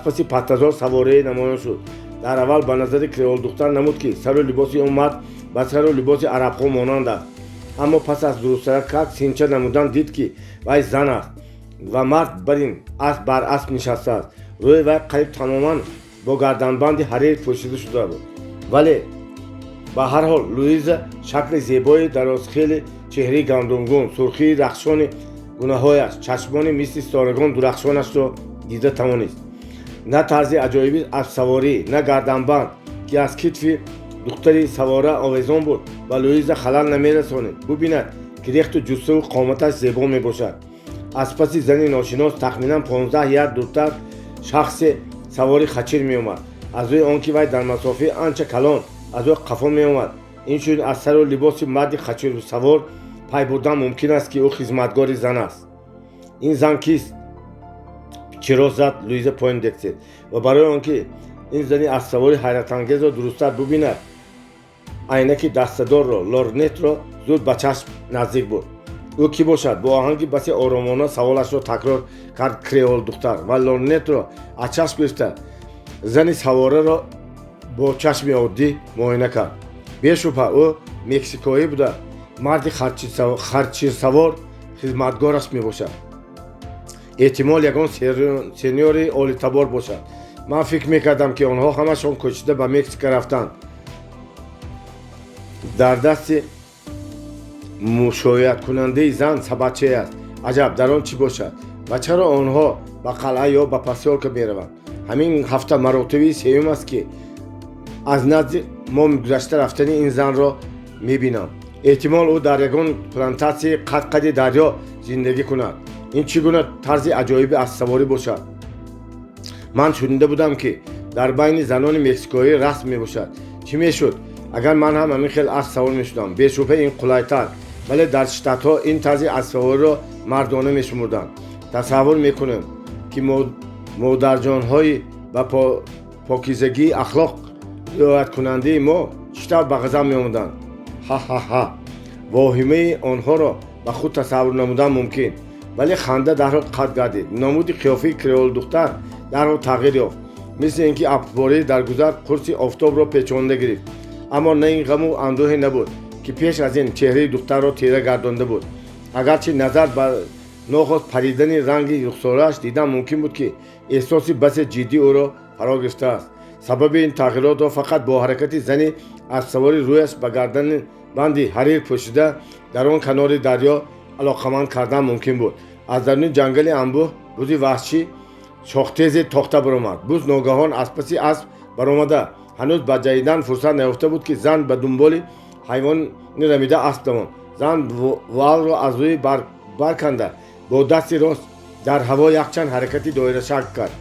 Speaker 1: паси паттазор саворае намоён шуд. Дар аввал ба назари креолдухтар намуд, ки сару либоси он мард ба сару либоси арабҳо монанд аст, аммо пас аз дурусттарак синча намудан дид, ки вай зан аст. Ва мард бар ин асп бар асп нишастааст. Рӯи вай қариб тамоман бо гарданбанди ҳарир пӯшида шуда буд. Вале ба ҳар ҳол Луиза шакли зебои дарозхели, чеҳраи гандумгун, сурхии рахшони гунаҳояш, чашмони мисли ситорагон дурахшонашро дида тавонист. На тарзи аҷоиби аспсаворӣ, на гарданбанд, ки аз китфи духтари савора овезон буд, ба Луиза халал намерасонид бубинад, ки рехту ҷуссаву қоматаш зебо мебошад. Аз паси зани ношинос тахминан 15 ярд дуртар шахсе савори хачир меомад. Аз рӯи он ки вай дар масофаи анча калон аз ӯ қафо меомад, инчунин аз сару либоси марди хачирсавор пай бурдан мумкин аст, ки ӯ хизматгори зан аст. «Ин зан кист?» Чиро зад Луиза Пойндекстер ва барои он ки ин зани аспсавори ҳайратангезро дурусттар бубинад, айнаки дастадорро, лорнетро, зуд ба чашм наздик буд. «Ӯ кӣ бошад?» Бо оҳанги басе оромона саволашро такрор кард креол духтар ва лорнетро аз чашм гирифта, зани савораро бо чашми оддӣ муоина кард. Бешубҳа, ӯ мексикоӣ буда, марди харчирсавор хизматгораш мебошад. Эҳтимол, ягон сеньори олитабор бошад. Ман фикр мекардам, ки онҳо ҳамашон кӯчида ба Мексика рафтанд. Дар дасти мушояткунандаи зан сабадчае аст. Аҷаб, дар он чӣ бошад? Ва чаро онҳо ба қалъа ё ба посёлка мераванд? Ҳамин ҳафта маротибаи сеюм аст, ки аз назди мо гузашта рафтани ин занро мебинам. Эҳтимол, ӯ дар ягон плантатсияи қад-қади дарё зиндагӣ кунад. Ин чӣ гуна тарзи аҷоиби аспсаворӣ бошад? Ман шунида будам, ки дар байни занони мексикоӣ расм мебошад. Чӣ мешуд, агар ман ҳам ҳамин хел асп савор мешудам? Бешубҳа, ин қулайтар, вале дар Штатҳо ин тарзи аспсавориро мардона мешумурданд. Тасаввур мекунем, ки модарҷонҳои ба покизагии ахлоқ риояткунандаи мо чӣ тавр ба ғазаб меомаданд. Ҳа-ҳа-ҳа! Воҳимаи онҳоро ба худ тасаввур намудан мумкин. Вале ханда дарҳол қатъ гардид. Намуди қиёфаи креолдухтар дарҳол тағйир ёфт, мисли ин ки абрпораи дар гузар қурси офтобро печонда гирифт. Аммо на ин ғаму андӯҳе набуд, ки пеш аз ин чеҳраи духтарро тира гардонда буд, агарчи назар ба нохост паридани ранги рухсорааш дидан мумкин буд, ки эҳсоси басе ҷиддӣ ӯро фаро гирифтааст. Сабаби ин тағйиротро фақат бо ҳаракати зани аспсавори рӯяш ба гардани банди ҳарир пӯшида дар он канори дарё алоқаманд кардан мумкин буд. Аз даруни ҷангали анбӯҳ бузи ваҳшӣ шохтезе тохта баромад. Буз ногаҳон аз паси асп баромада, ҳанӯз ба ҷаҳидан фурсат наёфта буд, ки зан ба дунболи ҳайвони рамида асп давонд. Зан вуалро аз рӯй барканда, бо дасти рост дар ҳаво якчанд ҳаракати доирашакл кард.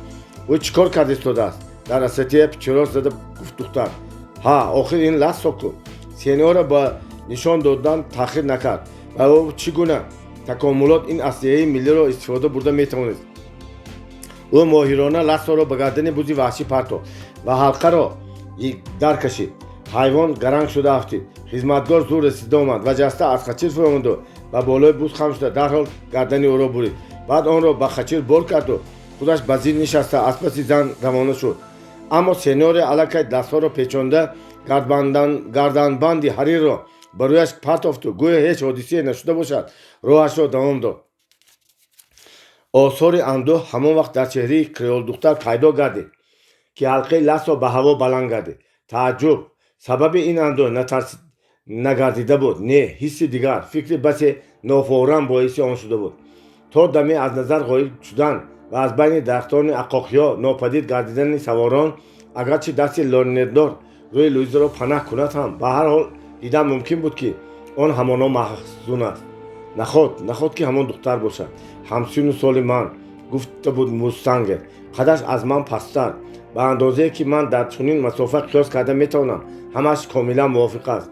Speaker 1: «Ӯ чӣ кор карда истодааст?» Дар асатия пичирос зада гуфт духтар. «Ҳа, охир ин лассо ку?» Сеньора ба нишон додан таъхир накард ва ӯ чӣ гуна такомулот ин аслиҳаи миллиро истифода бурда метавонист. Ӯ моҳирона лассоро ба гардани бузи ваҳшӣ партофт ва ҳалқаро даркашид. Ҳайвон гаранг шуда афтид. Хизматгор зуд расида омад ва ҷаста аз хачир фуромаду ба болои буз хам шуда, дарҳол гардани ӯро бурид. Баъд онро ба хачир бор карду худаш ба зин нишаста, аз паси зан равона шуд. Аммо сеньоре аллакай дастҳоро печонда, гарданбанди ҳарирро ба рӯяш партофту гӯё ҳеҷ ҳодисае нашуда бошад, роҳашро давом дод. Осори андӯҳ ҳамон вақт дар чеҳраи креолдухтар пайдо гардид, ки ҳалқаи лассо ба ҳаво баланд гардид. Тааҷҷуб сабаби ин андӯҳ нагардида буд. Не, ҳисси дигар, фикри басе нофорам боиси он шуда буд. То даме аз назар ғоиб шудан ва аз байни дарахтони ақоқиё нопадид гардидани саворон, агарчи дасти лорнетдор рӯи Луизаро панаҳ кунад ҳам, ба ҳар ҳол дидан мумкин буд, ки он ҳамоно маҳзун аст. Наход, наход ки ҳамон духтар бошад? Ҳамсину соли ман, гуфта буд мустангер. Қадаш аз ман пасттар. Ба андозае ки ман дар чунин масофа қиёс карда метавонам, ҳамааш комилан мувофиқ аст.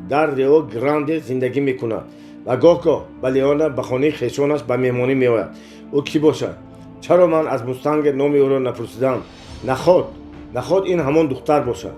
Speaker 1: Дар Рио Гранде зиндагӣ мекунад ва гоҳ-гоҳ ба Леона, ба хонаи хешонаш, ба меҳмонӣ меояд. Ӯ кӣ бошад? Чаро ман аз мустангер номи ӯро напурсидам? Наход, наход ин ҳамон духтар бошад?